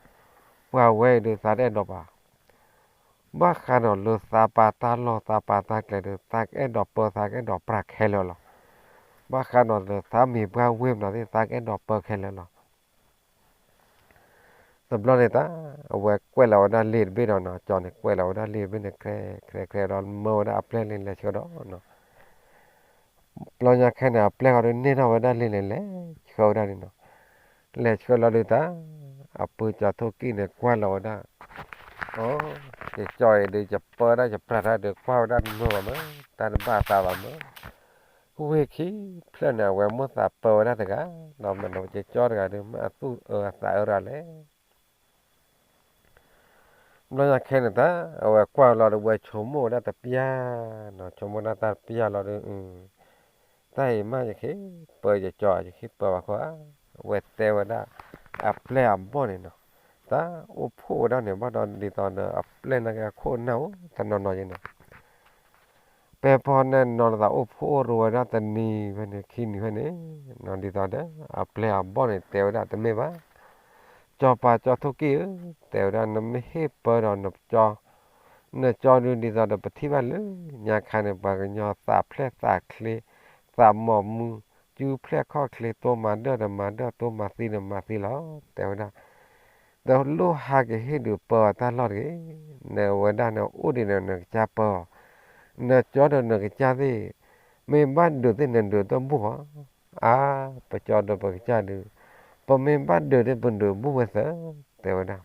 ပှၤဝဲအံၤဒုး သးတအဲၣ်ဒိးဘၣ် ဘၣ်ဃးဒီးလၢသးပၤတၢ်လီၢ်သးပၤတၢ်ကျဲဒုး သးကအဲၣ်ဒိးပၢသးကအဲၣ်ဒိးပြးခဲလၢာ်လီၤ. ဘၣ်ဃးဒီးလၢသးမ့ၢ်ပှၢ်ဝ့ၢ်မနီၤသ့ၣ် သးကအဲၣ်ဒိးပၢခဲလၢာ်လီၤ. တဘျီန့ၣ်တၢ် အဝဲကွဲးလီၤဝဲဒၣ်လံာ်တဘ့ၣ်ဒီးနီၤ, ကၠီန့ၣ်ကွဲးလီၤဝဲဒၣ်လံာ်တဘ့ၣ်န့ၣ် ခြဲးခြဲးဒီးမၢဝဲဒၣ်အပျဲၢ်လံ လဲၤဆှၢဒီးနီၤ ဘျီညါခဲန့ၣ် အပျဲၢ်ဃီဒုးန့ၢ်ထီၣ်ဝဲဒၣ်လံာ်န့ၣ် လဲၤဆှၢဝဲဒၣ်န့ၣ်နီၤ, လဲၤဆှၢလီၤဒုးတၢ် အပုၢ်ကၠီထိၣ်ကံၣ်န့ၣ် ကွၢ်လီၤဝဲဒၣ်, အိ ယကၠီအံၤဒုး ယပၢဒၣ်ယပြးတၢ်ဒုး ကွၢ်ဝဲဒၣ်မုာ်ဘၣ်မး, တၢ်တဘၣ်အသးဘၣ်မး, ဝ့ၢ်ခံဖျၢၣ်န့ၣ် အဝဲမိၣ်သးပၢဝဲဒၣ်တဂၤ, ဒီးမ့ၢ်နီၤ ယကၠီတဂၤဒုး မ့ၢ်အသူၣ်အၢအသးအၢရၤလဲၣ် ဘျီညါခဲန့ၣ်တၢ် အဝဲကွၢ်လီၤဒီး ဝဲဆိကမိၣ်ဝဲဒၣ်တပျၢ်နီၤ, ဆိကမိၣ်ဒၣ်တၢ်တပျၢ်လီၤဒီး, တၢ်အံၤမး ယကဟ့ၣ်ပၢယကၠီ ယကဟ့ၣ်ပၢဘၣ်ခီဧါ, အဝဲတဲဝဲဒၣ် အပျဲၢ်အဘီၣ်န့ၣ်နီၤ, တၢ်အိၣ်ဖှိၣ်ဝဲဒၣ်န့ၣ် ဘၣ်ဒီးဒ်သိးဒီး အပျဲၢ်နာ်က့အခိၣ်အနၢ်အိၣ်တနီၤနီၤယဲနီၤ ပဲပီၢ်န့ၣ်နီၤ လၢသးအိၣ်ဖှိၣ်အိၣ်ရိၤဝဲဒၣ်တနံၤဖဲန့ၣ် ခံနံၤဖဲန့ၣ်, ဒ်သိးဒီး အပျဲၢ်အဘီၣ်န့ၣ် တဲဝဲဒၣ်တမ့ၢ်ဘၣ်, ကၠီၤပၤကၠီၤထိၣ်ကံၣ်ဧၢ, တဲဝဲဒၣ် နမ့ၢ်ဟ့ၣ်ပၢဒီးနကၠီ, နကၠီဒုးဒ်သိးဒီးပထံၣ်ဘၣ်လၢ ညါခါန့ၣ် ပှၤကညီသးဖျဲၣ်သးချ့, သးမီၤမူ, စုဖျဲၣ်ခီၣ်ချ့ တိၢ်မၤဒၢၣ်ဒီးမၤဒၢၣ် တိၢ်မၤသံဒီးမၤသံလီၤ, တဲဝဲဒၣ် တလိၣ်ဟးက့ၤဟ့ၣ်ဒုးပၢအီၤတၢ်လီၢ်တဂ့ၤ, နဝဲဒၣ်န့ၣ်အိၣ်ဒံးန့ၣ် နကစၢ်ပၢအီၤ, နကၠီဒီးနကစၢ်သ့ၣ်, မ့ၢ်ဘၣ်ဒုးသ့ၣ်နဒုးတဘူၣ်ဘၣ်, အါ, ပကၠီဒီးပကစၢ်ဒုး, ပမ့ၢ်ဘၣ်ဒုးသ့ၣ်ပဒုးဘူၣ်ဝဲသၢ, တဲဝဲဒၣ်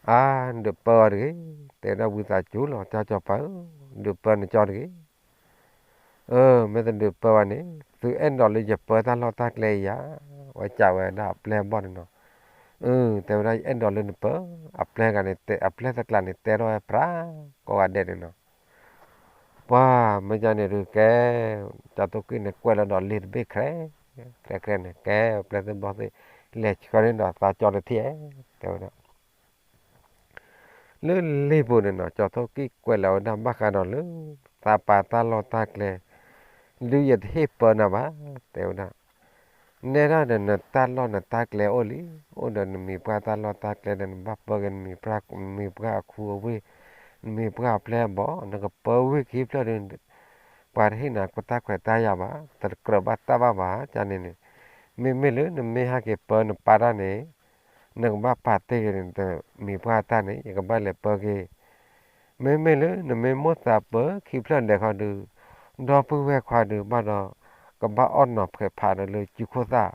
အါ, ဒုးပၢအီၤတဂ့ၤ, တဲဝဲဒၣ် ဝံသးစူၤလီၤ တၢ်ကၠီၤပၤဧၢ, ဒုးပၢနကၠီတဂ့ၤ အၢ မ့ၢ်တဒုးပၢဘၣ်န့ၣ် သုအဲၣ်ဒိးလၢယပၢတၢ်လီၢ်တၢ်ကျဲယၤ, ဝဲစံးဝဲဒၣ်အပျဲၢ်အဘီၣ်န့ၣ်နီၤ, အၢ တဲဝဲဒၣ် ယအဲၣ်ဒိးလၢနပၢ, အပျဲၢ်တဂၤန့ၣ် အပျဲၢ်သကျးန့ၣ် တဲထီၣ်ဝဲပြးကိးဂၤဒဲးန့ၣ်နီၤ, ပှၤမ့ၢ်ဒ်န့ၣ်ဒုးကဲ, ကၠီၤထိၣ်ကံၣ်န့ၣ် ကွဲးလီၤဒီးလံာ်တဘ့ၣ်ခြဲး, ခြဲးခြဲးန့ၣ် ကဲ ပျဲၢ်သ့ၣ်ဘီၣ်သ့ၣ်, လဲၤဆှၢန့ၢ်ဒီးသးကၠီတထံၣ်ဧါ, တဲဝဲဒၣ်. လၢလ့ၣ်ပူၤန့ၣ်နီၤ ကၠီထိၣ်ကံၣ်ကွဲးလီၤဝဲဒၣ် ဘၣ်ဃးဒီးလၢ သးပာ်တၢ်လီၢ်တၢ်ကျဲ ဒုးယတဟ့ၣ်ပၢနၤဘၣ်, တဲဝဲဒၣ်. နဲဒၣ်ဒီးနတၢ်လီၢ်နတၢ်ကျဲအိၣ်လံ, အိၣ်ဒီးနမံၤပှၢ်တၢ်လီၢ်တၢ်ကျဲဒီး နဘၣ်ပၢက့ၤနမံၤပှၢ် နမံၤပှၢ်အခူအဝ့ၢ်, နမံၤပှၢ်အပျဲၢ်အဘီၣ် နကပၢဝ့ၢ်ခံဖျၢၣ်ဒီး ပှၤတဟ့ၣ်နၤတၢ်ခွဲးတၢ်ယာ်ဘၣ်, တကြၢးဘၣ်တၢ်ဘၣ်ဘၣ် ကန့ၣ်န့ၣ်. မ့မ့ၢ်လၢနမ့ၢ်ဟဲက့ၤပၢနပၢ်တၢ်န့ၣ် နကဘၣ်ပာ်တ့ၢ်က့ၤနမံၤပှၢ်တၢ်န့ၣ် ယကဘၣ်လဲၤပၢက့ၤ. မ့မ့ၢ်လၢနမ့ၢ်မိၣ်သးပၢခံဖျၢၣ်ဒဲးခီဒုး ဒီပုၢ်ဝဲၢ်ခွါဒုးဘၣ်ဒီး ကဘၣ်အီၣ်နီၤဖှဲးဖးဒီးလၢစုခိၣ်သၣ်,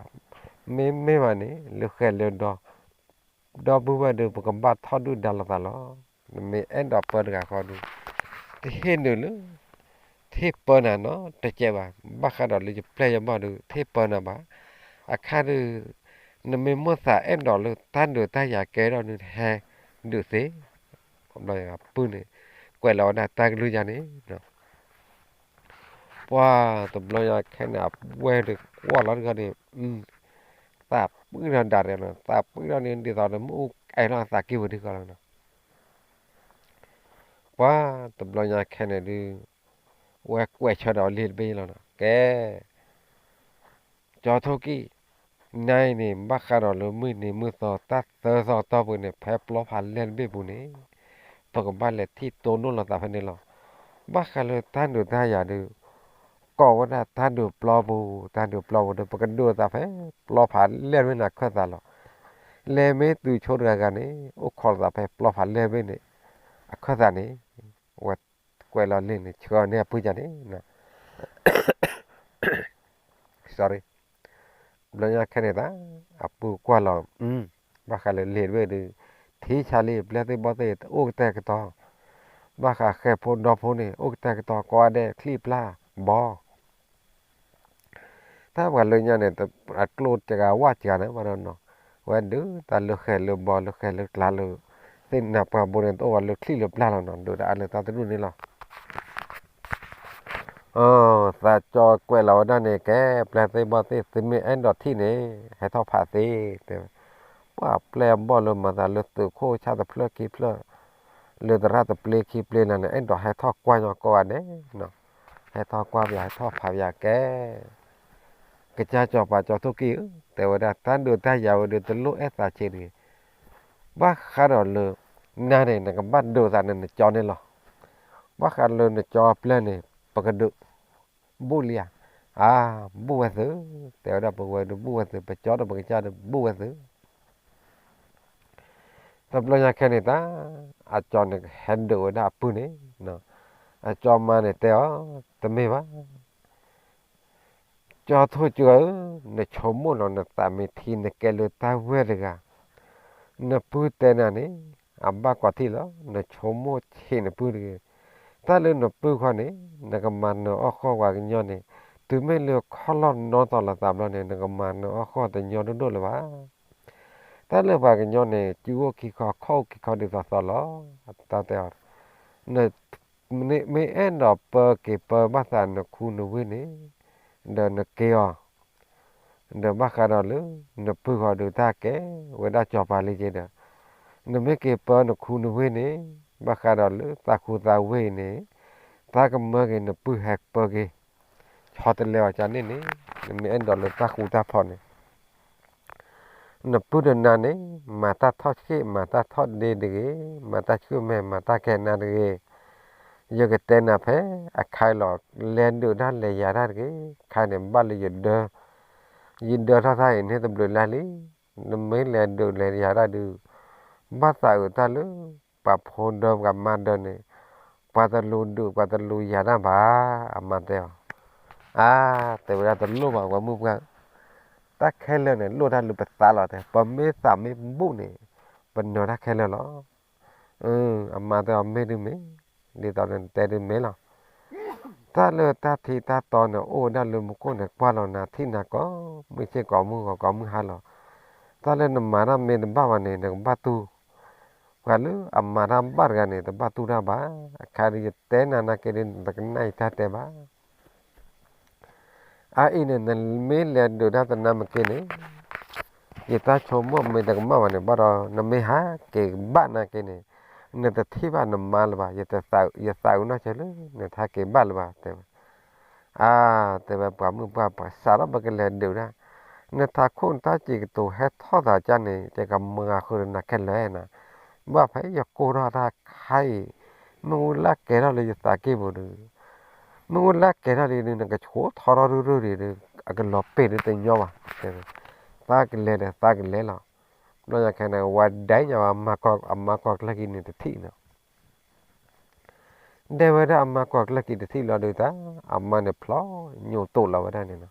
မ့မ့ၢ်ဘၣ်န့ၣ် လၢဃဲၤလၢဒီ ဒီပုၢ်ဝဲၢ်ဒုး ပကဘၣ်ထီၣ်ဒုၣ်ဒါလိာ်သးလီၤ. နမ့ၢ်အဲၣ်ဒိးပၢတဂၤဃီဒုး တဟ့ၣ်နုာ်လၢ တဟ့ၣ်ပၢနၤနီတစဲးဘၣ်, ဘၣ်ဃးဒီးလၢယပျဲၢ်ယဘီၣ်ဒုး တဟ့ၣ်ပၢနၤဘၣ်. အခါဒုး နမ့ၢ်မိၣ်သးအဲၣ်ဒိးလၢတၢ်ဒုးတၢ်ယၤကဲထီၣ်ဒုး ဟဲဒုးသ့ ဘျီအပုၢ်န့ၣ် ကွဲးလီၤဝဲဒၣ်တၢ်ကလုၢ်ယါန့ၣ် ပှၤတဘျီညါခဲန့ၣ် အဝဲဒုးကွၢ်လီၤတခီန့ၣ် သးပှံၢ်ထီၣ်ဒၣ်ရဲၣ်နီၤ, သးပှံၢ်ထီၣ်န့ၣ် ဒ်သိးဒီးမ့ၣ်အူကဲထီၣ်အသးကံၢ်ပူၤဒံးဃီလီၤနီၤ. ပှၤတဘျီညါခဲန့ၣ်ဒုး ဝဲကွဲးဆၢဒီးလံာ်တဘ့ၣ်လီၤနီၤ, ကဲ ကၠီထိၣ်ကံၣ်, နၤအံၤန့ၣ် ဘၣ်ဃးဒီးလၢမုၢ်နံၤမုၢ်သီ တၢ်သၢသီတီၢ်ပူၤန့ၣ် ဖဲပျီဖးလဲၢ်တဘ့ၣ်ပူၤန့ၣ် ပကဘၣ်လဲၤထံၣ်တိၢ်နီၣ်လိာ်သးဖဲန့ၣ်လီၤ. ဘၣ်ဃးလၢတၢ်ဒုးတၢ်ယၤဒုး ကိးဝဲဒၣ်တၢ်ဒုးပျီပူၤ, တၢ်ဒုးပျီပူၤဒီး ပကဒုးသးဖဲပျီဖးလဲၢ်တဘ့ၣ်န့ၣ်အခၢၣ်သးလီၤ. လဲၤမ့ၢ်တုၤဆိတဂၤဂၤန့ၣ် အိၣ်ခိးလိာ်သးဖဲပျီဖးလဲၢ်တဘ့ၣ်န့ၣ် အခၢၣ်သးန့ၣ် ဝဲကွဲးလီၤလံာ်န့ၣ် ဆှၢန့ၢ်အပုၢ်ယါန့ၣ် sorry, ဘျီညါခဲန့ၣ်သး အပုၢ်ကွၢ်လီၤ, ဘၣ်ဃးလၢလံာ်တဘ့ၣ်ဒုး ထံဆါလံ ပျဲၢ်သ့ၣ်ဘီၣ်သ့ၣ် တအိၣ်ကတဲာ်ကတီၤ, ဘၣ်ဃးဃဲၤဖိဒီဖိန့ၣ် အိၣ်ကတဲာ်ကတီၤကိးဂၤဒဲး ချံၣ်ပျၢ်ဘီ တၢ်ပှၤလၢညါန့ၣ် အကျိၣ်စှၤဝၣ်စှၤန့ၣ် ဘၣ်ဒီးနီၤ, ဝဲဒုးတၢ်လၢဃဲၤလၢဘီလၢဃဲၤလၢကျါလၢ သ့ၣ်နၤပှၢ်ဘိန့ၣ် တအိၣ်ဘၣ်လၢချံၣ်လၢပျၢ်လီၤနီၤ, ဒုးတအါလၢတၢ်တဒူၣ်န့ၣ်လီၤ. သးကၠီကွဲးလီၤဝဲဒၣ်န့ၣ် ကဲ ပျဲၢ်သ့ၣ်ဘီၣ်သ့ၣ် သုမ့ၢ်အဲၣ်ဒိးထံၣ်န့ၣ် ဟဲထီၣ်ဖးသ့ တဲဝဲ, ပှၤပျဲၢ်ဘီၣ်လၢမၤသးလၢသုးခိၣ်ဆၣ်တဖျၢၣ်ခံဖျၢၣ် လၢသရၣ်တပျ့ခံပျ့န့ၣ် အဲၣ်ဒိးဟဲထီၣ်ကွၢ်ညီကိးဂၤဒဲး, ဟဲထီၣ်ကွၢ်ပယၤ ဟဲထီၣ်ဖးပယၤကဲ ကစၢ်စီၤပၤကၠီထိၣ်ကံၢ်ဧၢ, တဲဝဲဒၣ် တၢ်ဒုးတၢ်ယၤဝဲဒုး တလိၣ်အဲၣ်သးဆံးတဂ့ၤ, ဘၣ်ဃးဒီးလၢ နၤန့ၣ် နကဘၣ်ဒုးသးန့ၣ် နကၠီန့ၣ်လီၤ. ဘၣ်ဃးလၢနကၠီအပျဲၢ်န့ၣ် ပကဒုး ဘူၣ်လံဧါ, အါ ဘူၣ်ဝဲသု, တဲဝဲဒၣ် ပဝဲဒုးဘူၣ်ဝဲသု, ပကၠီဒီးပကစၢ်ဒီးဘူၣ်ဝဲသု တဘျီညါခဲန့ၣ်တၢ် အကၠီန့ၣ်ဟဲဒုးဝဲဒၣ်အပုၢ်န့ၣ်, အကၠီမါန့ၣ်တဲအီၤ, တမ့ၢ်ဘၣ်, ကၠီထိၣ်ကၢဧၢ, နဆိကမိၣ်လီၤနသးမ့ၢ်ထံ နကဲလၢတၢ်ဝဲၢ်တဂၤ, နပုၢ်တဲနၤန့ၣ် အဘၣ်ကွၢ်ထံၣ်လီၤ, နဆိကမိၣ်ဆံးနပုၢ်တဂ့ၤ, တၢ်လၢနပုၢ်ခီန့ၣ် နကမၤနၢၤအီၣ်ဃီၣ်ပှၤကညီန့ၣ်, တုၤမ့ၢ်လၢခီၣ်လီၢ်နီတီၤလီၤသးဘျီန့ၣ် နကမၤနၢၤအီၣ်ဃီၣ်တညီဒိၣ်ဒိၣ်လၢၤဘၣ်. တၢ်လၢပှၤကညီန့ၣ် စုအိၣ်ခံခီ ခီၣ်အိၣ်ခံခီဒ်သိးသိးလီၤ. တၢ်တဲအီၤ, နမ့ၢ်အဲၣ်ဒိးပၢက့ၤပၢဘၣ်သးနခူနဝ့ၢ်န့ၣ်, ဒီးနက့ၤအီၤ, ဒီးဘၣ်ဃးဒီးလၢ နပုၢ်ဃီဒုးတၢ်ကဲဝဲဒၣ်စီၤပၤလံက့ဒီး, နမ့ၢ်က့ၤပၢနခူနဝ့ၢ်န့ၣ်, ဘၣ်ဃးဒီးလၢသးခူသးဝ့ၢ်အံၤန့ၣ်, သးကမၢက့ၤနပုၢ်ဟဲပၢက့ၤ ဆီတလဲအီၤကန့ၣ်န့ၣ်, နမ့ၢ်အဲၣ်ဒိးလၢတၢ်ဃူတၢ်ဖိးန့ၣ်, နပုၢ်ဒီးနၤန့ၣ် မၤတၢ်ထီၣ်ဆ့ၣ် မၤတၢ်ထီၣ်ဒ့တဂ့ၤ, မၤတၢ်ဆှၢမဲာ် မၤတၢ်ကဲနၤတဂ့ၤ. ယကတဲနၤဖဲအခါအံၤလီၤ, လဲၤဒုးတၢ်လဲၤယၤတၢ်တဂ့ၤ, ခါန့ၣ်ဘၣ်လၢယဒၢ, ယဒၢထီၣ်တၢ်အံၤန့ၣ်တဘျုးလါလံ. နမ့ၢ်လဲၤဒုးလဲၤယၤတၢ်ဒုး, ဘၣ်သးအုးတၢ်လၢ ပှၤဖိဒၢပှၤမါဒၢန့ၣ်, ပှၤတလူၤဒုးပှၤတလူၤယၤတၢ်ဘၣ်, အမါတဲအီၤ. အါ, တဲဝဲဒၣ်တလိၣ်ဘၣ် ပှၤမုၣ်ပှၢ်, တၢ်ခဲလၢာ်န့ၣ် လိၣ်တၢ်လၢပသးလီၤတဲ, ပမ့ၢ်သးမ့ၢ်ဘူၣ်န့ၣ်, ပနၢၤတၢ်ခဲလၢာ်လီၤ. အမါတဲအီၤ မ့ၢ်ဒုးမ့ၢ်, ဒ်သိးနတဲဒုးမ့ၢ်လီၤ. တၢ်လၢတၢ်ထံတၢ်တီန့ၣ် အိၣ်ဝဲဒၣ်လၢမူခိၣ်န့ၣ် ကွၢ်လီၤနၤထံၣ်နၤကိးမုၢ်ဆ့ၣ်ကိးမုၢ်ဂီၤကိးမုၢ်ဟါလီၤ. တၢ်လၢနမၤတၢ်မ့ၢ်တဘၣ်ဘၣ်န့ၣ် နကဘၣ်တူၢ်, ပှၤလၢအမၤတၢ်ဘၣ်တဂၤန့ၣ် တဘၣ်တူၢ်တၢ်ဘၣ်. အခါဒုးယတဲနၤနာ်က့ဒုး နတကနၣ်ယတၢ်တဲဘၣ်. အအံၤန့ၣ် နမ့ၢ်လဲၤဒုးတၢ်တနါမ့ၢ်က့န့ၣ်, ယတၢ်ဆိကမိၣ်မ့ၢ်တကမၣ်ဘၣ်န့ၣ် ဘၣ်ဒီးနမ့ၢ်ဟးက့ၤကဘၣ်နာ်က့န့ၣ် နတထံၣ်ဘၣ်နမါလၢၤဘၣ်, ယသးအုးနီၢ်ဆၢလၢ နတဟးက့ၤဘၣ်လၢၤဘၣ် တဲဝဲ. အါ, တဲဝဲ ပှၤမုၣ်ပှၢ်ပှၤစးထီၣ်ပကလဲၤဒုးဒၣ်, နထးခိၣ်နတၢ်စံးကတိၤဟဲထီၣ်သးကၢ်န့ၣ် ယကမၤဃုာ်ဒီးနၤခဲလၢာ်နၤ, ဘၣ်ဖဲယကိၢ်ထီၣ်တၢ်ခါအံၤ, မ့ၣ်အူလၢ်ကဲထီၣ်လၢယသးကံၢ်ပူၤဒီး မ့ၣ်အူလၢ်ကဲထီၣ်လံဒီး နကဆှိးထီထီၣ်ရုၢ်ရုၢ်ဒံးဒီး အကလီၤပ့ၤဒုးတညီဘၣ်, တဲဝဲ. သးကလဲၤဒီးသးကလဲၤလီၤ. ဘျီညါခဲန့ၣ် ဝဲဒၣ်ညါဝဲ အမါကီၢ်ကျၢၢ်ခံန့ၣ်တထံၣ်နီၤ ဒဲဝဲဒၣ်အမါကီၢ်ကျၢၢ်ခံတထံၣ်လီၤဒုးတၢ်, အမါန့ၣ်ဖျီညိၣ်တိၢ်လီၤဝဲဒၣ်န့ၣ်နီၤ.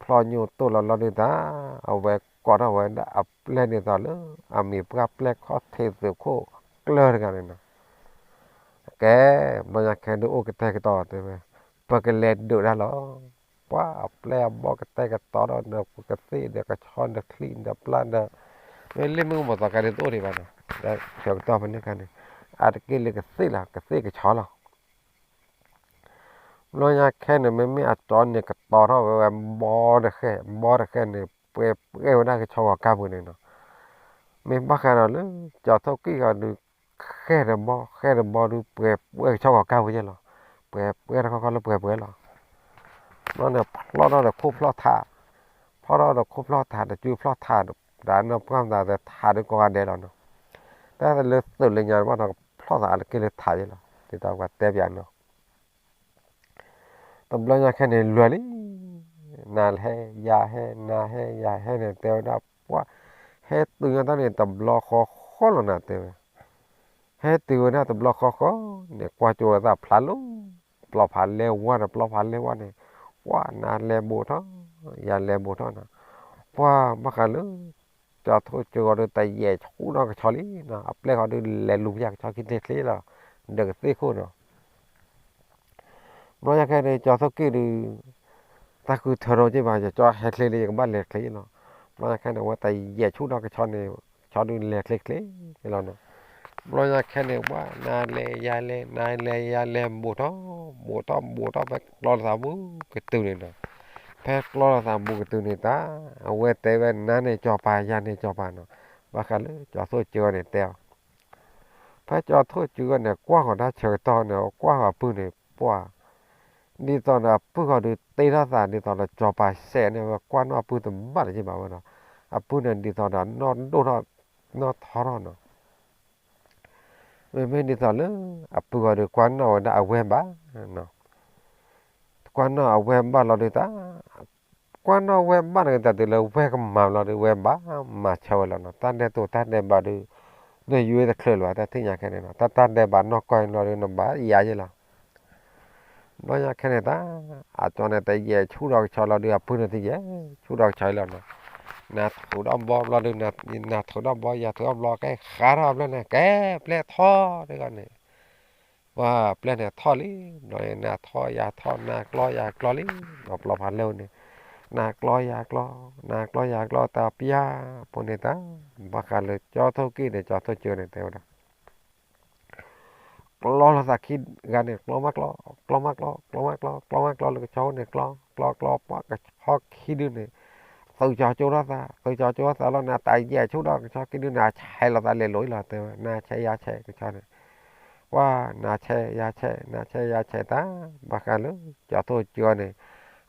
ဖျီညိၣ်တိၢ်လီၤလီၤဒုးတၢ်, အဝဲကိးထီၣ်ဝဲဒၣ်အပျဲၢ်ဒ်သိးလၢ အမံၤပှၢ်ပျဲၢ်ခီၣ်ထံးသုးခိၣ်ကျၢၢ်တဂၤန့ၣ်နီၤ. ကဲ, ဘျီညါခဲဒုးအိၣ်ကတဲာ်ကတီၤတဲဝဲ, ပကလဲၤဒုးဒၣ်လီၤ. ပှၤအပျဲၢ်အဘီၣ်ကတဲာ်ကတီၤဒီး ဒီးကသ့ၣ်ဒီးကဆီဒီးချံဒီးပျၢ်ဒီး မ့ၢ်လ့ၣ်မ့ၢ်မသီခါဒ်တအိၣ်ဒံးဘၣ်နီၤ, ဆၢကတီၢ်ဖဲန့ၣ်ခါန့ၣ် အါတက့ၢ်လၢကသ့ၣ်လီၤ ကသ့ၣ်ကဆီလီၤ. ဘျီညါခဲန့ၣ် မ့မ့ၢ်အကၠီန့ၣ်ကတီၤထီၣ်ဝဲဝဲဘီတဃဲၢ်, ဘီတဃဲၢ်န့ၣ် ပှဲၤပှဲၤဝဲဒၣ်ကဆီဂီၤကါပူၤန့ၣ်နီၤ. မ့ၢ်ဘၣ်ဃးဒီးလၢ ကၠီၤထိၣ်ကံၣ်ဂီၤဒုး ဃဲၢ်ဒီးဘီ, ဃဲၢ်ဒီးဘီဒုး ပှဲၤပှဲၤကဆီဂီၤကါပူၤယဲလီၤ. ပှဲၤပှဲၤတခီခီလၢပှဲၤပှဲၤလီၤ. ဘျီန့ၣ် ဖျီၣ်ထီၣ်ဒီးခိၣ်ဖျီၣ်ထး, ဖျီၣ်ထီၣ်ဒီးခိၣ်ဖျီၣ်ထး တစုဖျီၣ်ထး, တၢ်နီၢ်ပှၢ်မသးသ့ထးဒုးကိးဂၤဒဲးလီၤနီၤ. တၢ်လၢသုးလၢညါဘၣ်ဒီး ဖျီၣ်သးအါတက့ၢ်လၢထးယဲလီၤ. ဒ်သိးပှၤတဲပၠးနီၤ တဘျီညါခဲန့ၣ်လွဲၢ်လံ, နၤဟဲယၤဟဲ နၤဟဲယၤဟဲန့ၣ် တဲဝဲဒၣ်ပှၢ်, ဟဲတုၤညါတၢ်န့ၣ် တဘျီဃီဃီလီၤနၤ တဲဝဲ. ဟဲတုၤဝဲဒၣ်တဘျီဃီဃီန့ၣ် ကွၢ်ကၠိလီၤသးဖျါလီၤ, ပျီဖးလဲၢ်ဝါဒီး ပျီဖးလဲၢ်ဝါန့ၣ်, ပှၢ်နၤလဲၤဘူးထီၣ်, ယၤလဲၤဘူးထီၣ်နီၤ. ပှၢ်ဘၣ်ဃးလၢ ကၠီၤထိၣ်ကၠိဂီၤဒုး တယဲၢ်ဆူၣ်နီၢ်ကဆီလံနီၤ, အပျဲၢ်ဃီဒုးလဲၤလူၤပယၢ်ကဆီခံချ့ချ့လီၤ, ဒီးကသ့ၣ်ခိၣ်နီၤ. ဘျီညါခဲန့ၣ် ကၠီၤထိၣ်ကံၣ်ဒုး တၢ်ဃုထၢထီၣ်က့ၤဘၣ် ယကၠီဟဲချ့လံ ယကဘၣ်လဲၤချ့လီၤ. ဘျီညါခဲန့ၣ် အဝဲတယဲၢ်ဆူၣ်နီၢ်ကဆီန့ၣ် ကဆီဒုးလဲၤချ့ချ့လီၤနီၤ. ဘျီညါခဲန့ၣ် ပှၢ်နၤလဲၤယၤလဲၤ နၤလဲၤယၤလဲၤ ဘူးထီၣ် ဘူးထီၣ်ဘူးထီၣ် ဖဲကျီလိာ်သးဘူးကတုၤန့ၣ်နီၤ. ဖဲကျီလိာ်သးဘူးကတုၤန့ၣ်တၢ် အဝဲတဲဝဲ နၤန့ၣ်ကၠီၤပၤ ယၤန့ၣ်ကၠီၤပၤနီၤ. ဘၣ်ဃးလၢကၠီၤထိၣ်ကၠိန့ၣ်တဲအီၤ ဖဲကၠီၤထိၣ်ကၠိန့ၣ် ကွၢ်ဃီၤတၢ်ဆၢကတီၢ်န့ၣ် ကွၢ်ဃီၤအပုၢ်န့ၣ် ပှၢ် ဒ်သိးဒီးအပုၢ်ဃီဒုးတ့ထီၣ်သး ဒ်သိးဒီးကၠီၤပၤစဲးန့ၣ် ဝဲကွၢ်နီၣ်အပုၢ်တဘၣ်လၢၤဘၣ်ဝဲဒီး အပုၢ်န့ၣ်ဒ်သိးဒီးနီၢ်ဒိၣ်ထီၣ် နီၢ်ထီထီၣ်နီၤ. မ့မ့ၢ်ဒ်သိးလၢ အပုၢ်ဃီဒုးကွၢ်နီၣ်ဝဲဒၣ်အဝဲၢ်ဘၣ် ကွၢ်နီၣ်အဝဲၢ်ဘၣ်လီၤဒုးတၢ် ကွၢ်နီၣ်ဝဲၢ်ဘၣ်န့ၣ် တၢ်တုၤလၢဝဲၢ်ကမၤလီၤဒုး ဝဲၢ်ဘၣ်မၤဆၢဝဲလီၤနီၤ. တၢ်ဒဲးတိာ်တၢ်ဒဲးဘးဒုး နယွၤတချုးလၢၤဘၣ် တၢ်ထံၣ်ညါခဲန့ၣ်နီၤ. တၢ်တၢ်ဒဲးဘးနီၢ်ကီၢ်လီၤဒုး နဘၣ်ယၤယဲလီၤ. ဘျီညါခဲန့ၣ်တၢ် အကၠီန့ၣ် တယဲၢ်ဆူၣ်ဒီးကဆီလီၤဒုး အပုၢ်န့ၣ်တယဲၢ်ဆူၣ်ဒီးကဆီလီၤနီၤ. နၤထုးဒီးဘီဘျီဒုး နၤထုးဒီးဘီ ယၤထုးဒီးဘျီ ကဲဃးထီၣ်ဘျီန့ၣ် ကဲပျဲၢ်ထီၣ်တဂၤန့ၣ် ပှၢ်ပျဲၢ်န့ၣ်ထီၣ်လံ ဘျီန့ၣ် နၤထီၣ်ယၤထီၣ် နၤကျီယၤကျီလံ ဒီးပျီဖးလဲၢ်န့ၣ် နၤကျီယၤကျီ နၤကျီယၤကျီ တၢ်ပျၢ်ဖိန့ၣ်တၢ် ဘၣ်ဃးလၢကၠီၤထိၣ်ကံၣ်န့ၣ် ကၠီၤထိၣ်ကၠိန့ၣ် တဲဝဲဒၣ် ကျီလိာ်သးခံဂၤန့ၣ် ကျီမးကျီ ကျီမးကျီ ကျီမးကျီ ကျီမးကျီလၢကဆီန့ၣ် ကျီ ကျီ ကျီ ပှၢ်ကဆီခံဒုန့ၣ် သုးကၠီၤကၠိထီၣ်သး သုးကၠီၤကၠိထီၣ်သးလီၤ နၤတၢ်ယဲၢ်ဆူၣ်ဒီးကဆီခံဒုန့ၣ် အဆဲးလိာ်သးလဲၤလိာ်အံၤလီၤ တဲဝဲ နၤဆဲးယၤဆဲးကဆီန့ၣ် ပှၢ်နၤဆဲးယၤဆဲး နၤဆဲးယၤဆဲးတၢ် ဘၣ်ဃးလၢ ကၠီၤထိၣ်ကၠိန့ၣ်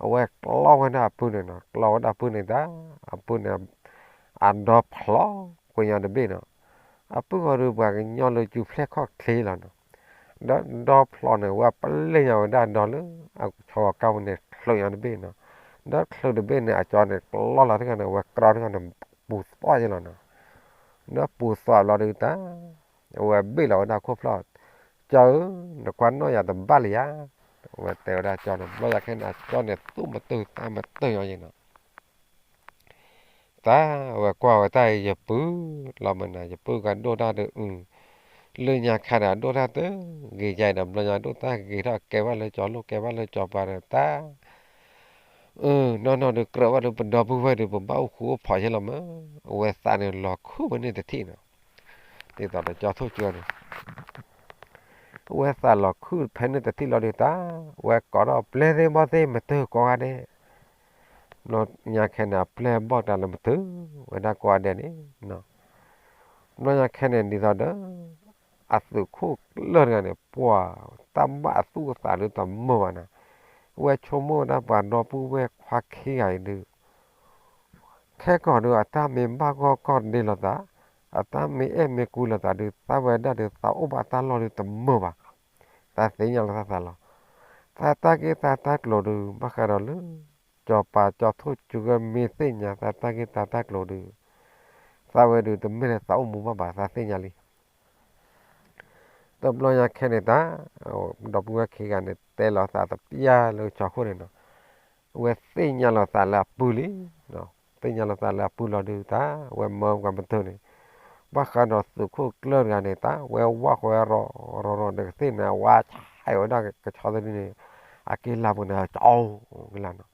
အဝဲကျီဝဲဒၣ်အပုၢ်န့ၣ်နီၤ ကျီဝဲဒၣ်အပုၢ်န့ၣ်တၢ် အပုၢ်န့ၣ် အဒီဖျိးကွံာ်ညီတဘ့ၣ်နီၤ အပုၢ်ဃီဒုးပှၤကညီလၢကၠူဖျဲၣ်ခီၣ်ချ့လီၤနီၤ ဒီးဒီဖျိးန့ၣ် ဝဲပလ့ၣ်ညါဝဲဒၣ်ဒီလၢ အဆီဂီၤကါပူၤန့ၣ် ချုးညီတဘ့ၣ်နီၤ ဒီချုးတဘ့ၣ်န့ၣ် အကၠီန့ၣ် ကျီလီၤတဂၤန့ၣ် ဝဲကြီတဂၤန့ၣ် ပူၤသွးယဲလီၤနီၤ ဒီပူၤသွးဘျီဒုးတၢ် အဝဲဘ့ၣ်လီၤဝဲဒၣ်ခိၣ်ဖျီၣ် ကၠီဧၢ နကွၢ်နီၣ်ယၤတဘၣ်လၢၤယၤ အဝဲတဲဝဲဒၣ်ကၠီန့ၣ် ဘျီယၤခဲန့ၣ် အကၠီန့ၣ် သူၣ်မတုာ်သးမတုာ်ညီယဲနီၤ တၢ်ဝဲကွၢ်ဝဲတၢ်အံၤ ယပုၢ်လီၤမနၤ ယပုၢ်ကဒိၣ်တၢ်ဒီးအု လၢညါခါဒီးအဒိၣ်တၢ်တဂ့ၤယါအံၤဒီး ဘျီညါဒိၣ်တၢ်ဂ့ၤထီၣ်ကဲဘၣ်လၢကၠီၤလိၣ် ကဲဘၣ်လၢကၠီၤပၤဒီးတၢ် အၢ နီၢ်နီၢ်ဒုးကြၢးဘၣ်ဒုး ပဒီပုၢ်ဝဲၢ်ဒုး ပဘၣ်အိၣ်ဃူအိၣ်ဖိးယဲလီၤမး အဝဲသးန့ၣ်လီၤခုၣ်ဝဲန့ၣ်တထံၣ်နီၤ ဒ်သိးဒီးကၠီၤထိၣ်ကၠိန့ၣ် အဝဲသးလီၤခုၣ်ဖဲန့ၣ်တထံၣ်လီၤဒုးတၢ် အဝဲကိးထီၣ်ပျဲၢ်သ့ၣ်ဘီၣ်သ့ၣ် မ့ၢ်တၢ်ကိးဂၤဒဲး ဘျီညါခဲန့ၣ် အပျဲၢ်ဘီၣ်တၢ်လၢမတုၤဝဲဒၣ်ကိးဂၤဒဲးန့ၣ်, ဘျီညါခဲန့ၣ်ဒ်သိးဒီး အသုးခိၣ်ကျၢၢ်တဂၤန့ၣ် ပှၤတၢ်ဘၣ်အသူၣ်အသးဒုးတမုာ်ဘၣ်န့ၣ်, ဝဲဆိကမိၣ်ဝဲဒၣ်ပှၤဒီပုၢ်ဝဲၢ်ခွါခံဂၤအံၤဒုး ခဲကီၢ်ဒုး အတၢ်မ့ၢ်ဘၣ်ဂီၢ်ကီၢ်ဒ့လိာ်သး, အတၢ်မ့ၢ်အဲၣ်မ့ၢ်ကွံလိာ်သးဒုး သးဝဲဒၣ်ဒုး သးအိၣ်ဘၣ်တၢ်လီၢ်ဒုးတမုာ်ဘၣ်, သးသ့ၣ်ညါလီၤသးသးလီၤ. သးတၢ်ဂ့ၢ်သးတၢ်ကျိၤဒုး ဘၣ်ဃးဒီးလၢ စီၤပၤကၠီၤထိၣ်ကၠိကမ့ၢ်သ့ၣ်ညါသးတၢ်ဂ့ၢ်သးတၢ်ကျိၤဒုး, သးဝဲဒုးတမ့ၢ်လၢသးအိၣ်မူဘၣ်ဘၣ် သးသ့ၣ်ညါလံ. တဘျီညါခဲန့ၣ်တၢ် ဒီပုၢ်ဝဲၢ်ခံဂၤန့ၣ် တဲလီၤသးတပျၢ်လၢကဆီခိၣ်န့ၣ်နီၤ, အဝဲသ့ၣ်ညါလီၤသးလၢအပုၢ်လံ, သ့ၣ်ညါလီၤသးလၢအပုၢ်လီၤဒုးတၢ် အဝဲမၢပှၤမတၢၢ်န့ၣ်, ဘၣ်ဃးဒီးသုးခိၣ်ကျၢၢ်တဂၤန့ၣ် တၢ်ဝဲဝၢ်ဃီဝဲရီၤရီၤဒီးကသ့ၣ်န့ၣ် အဝဲဆဲးဝဲဒၣ်ကဆီသဒုန့ၣ် အက့ၢ်လါပူၤန့ၣ် ကၠီကလါနီၤ,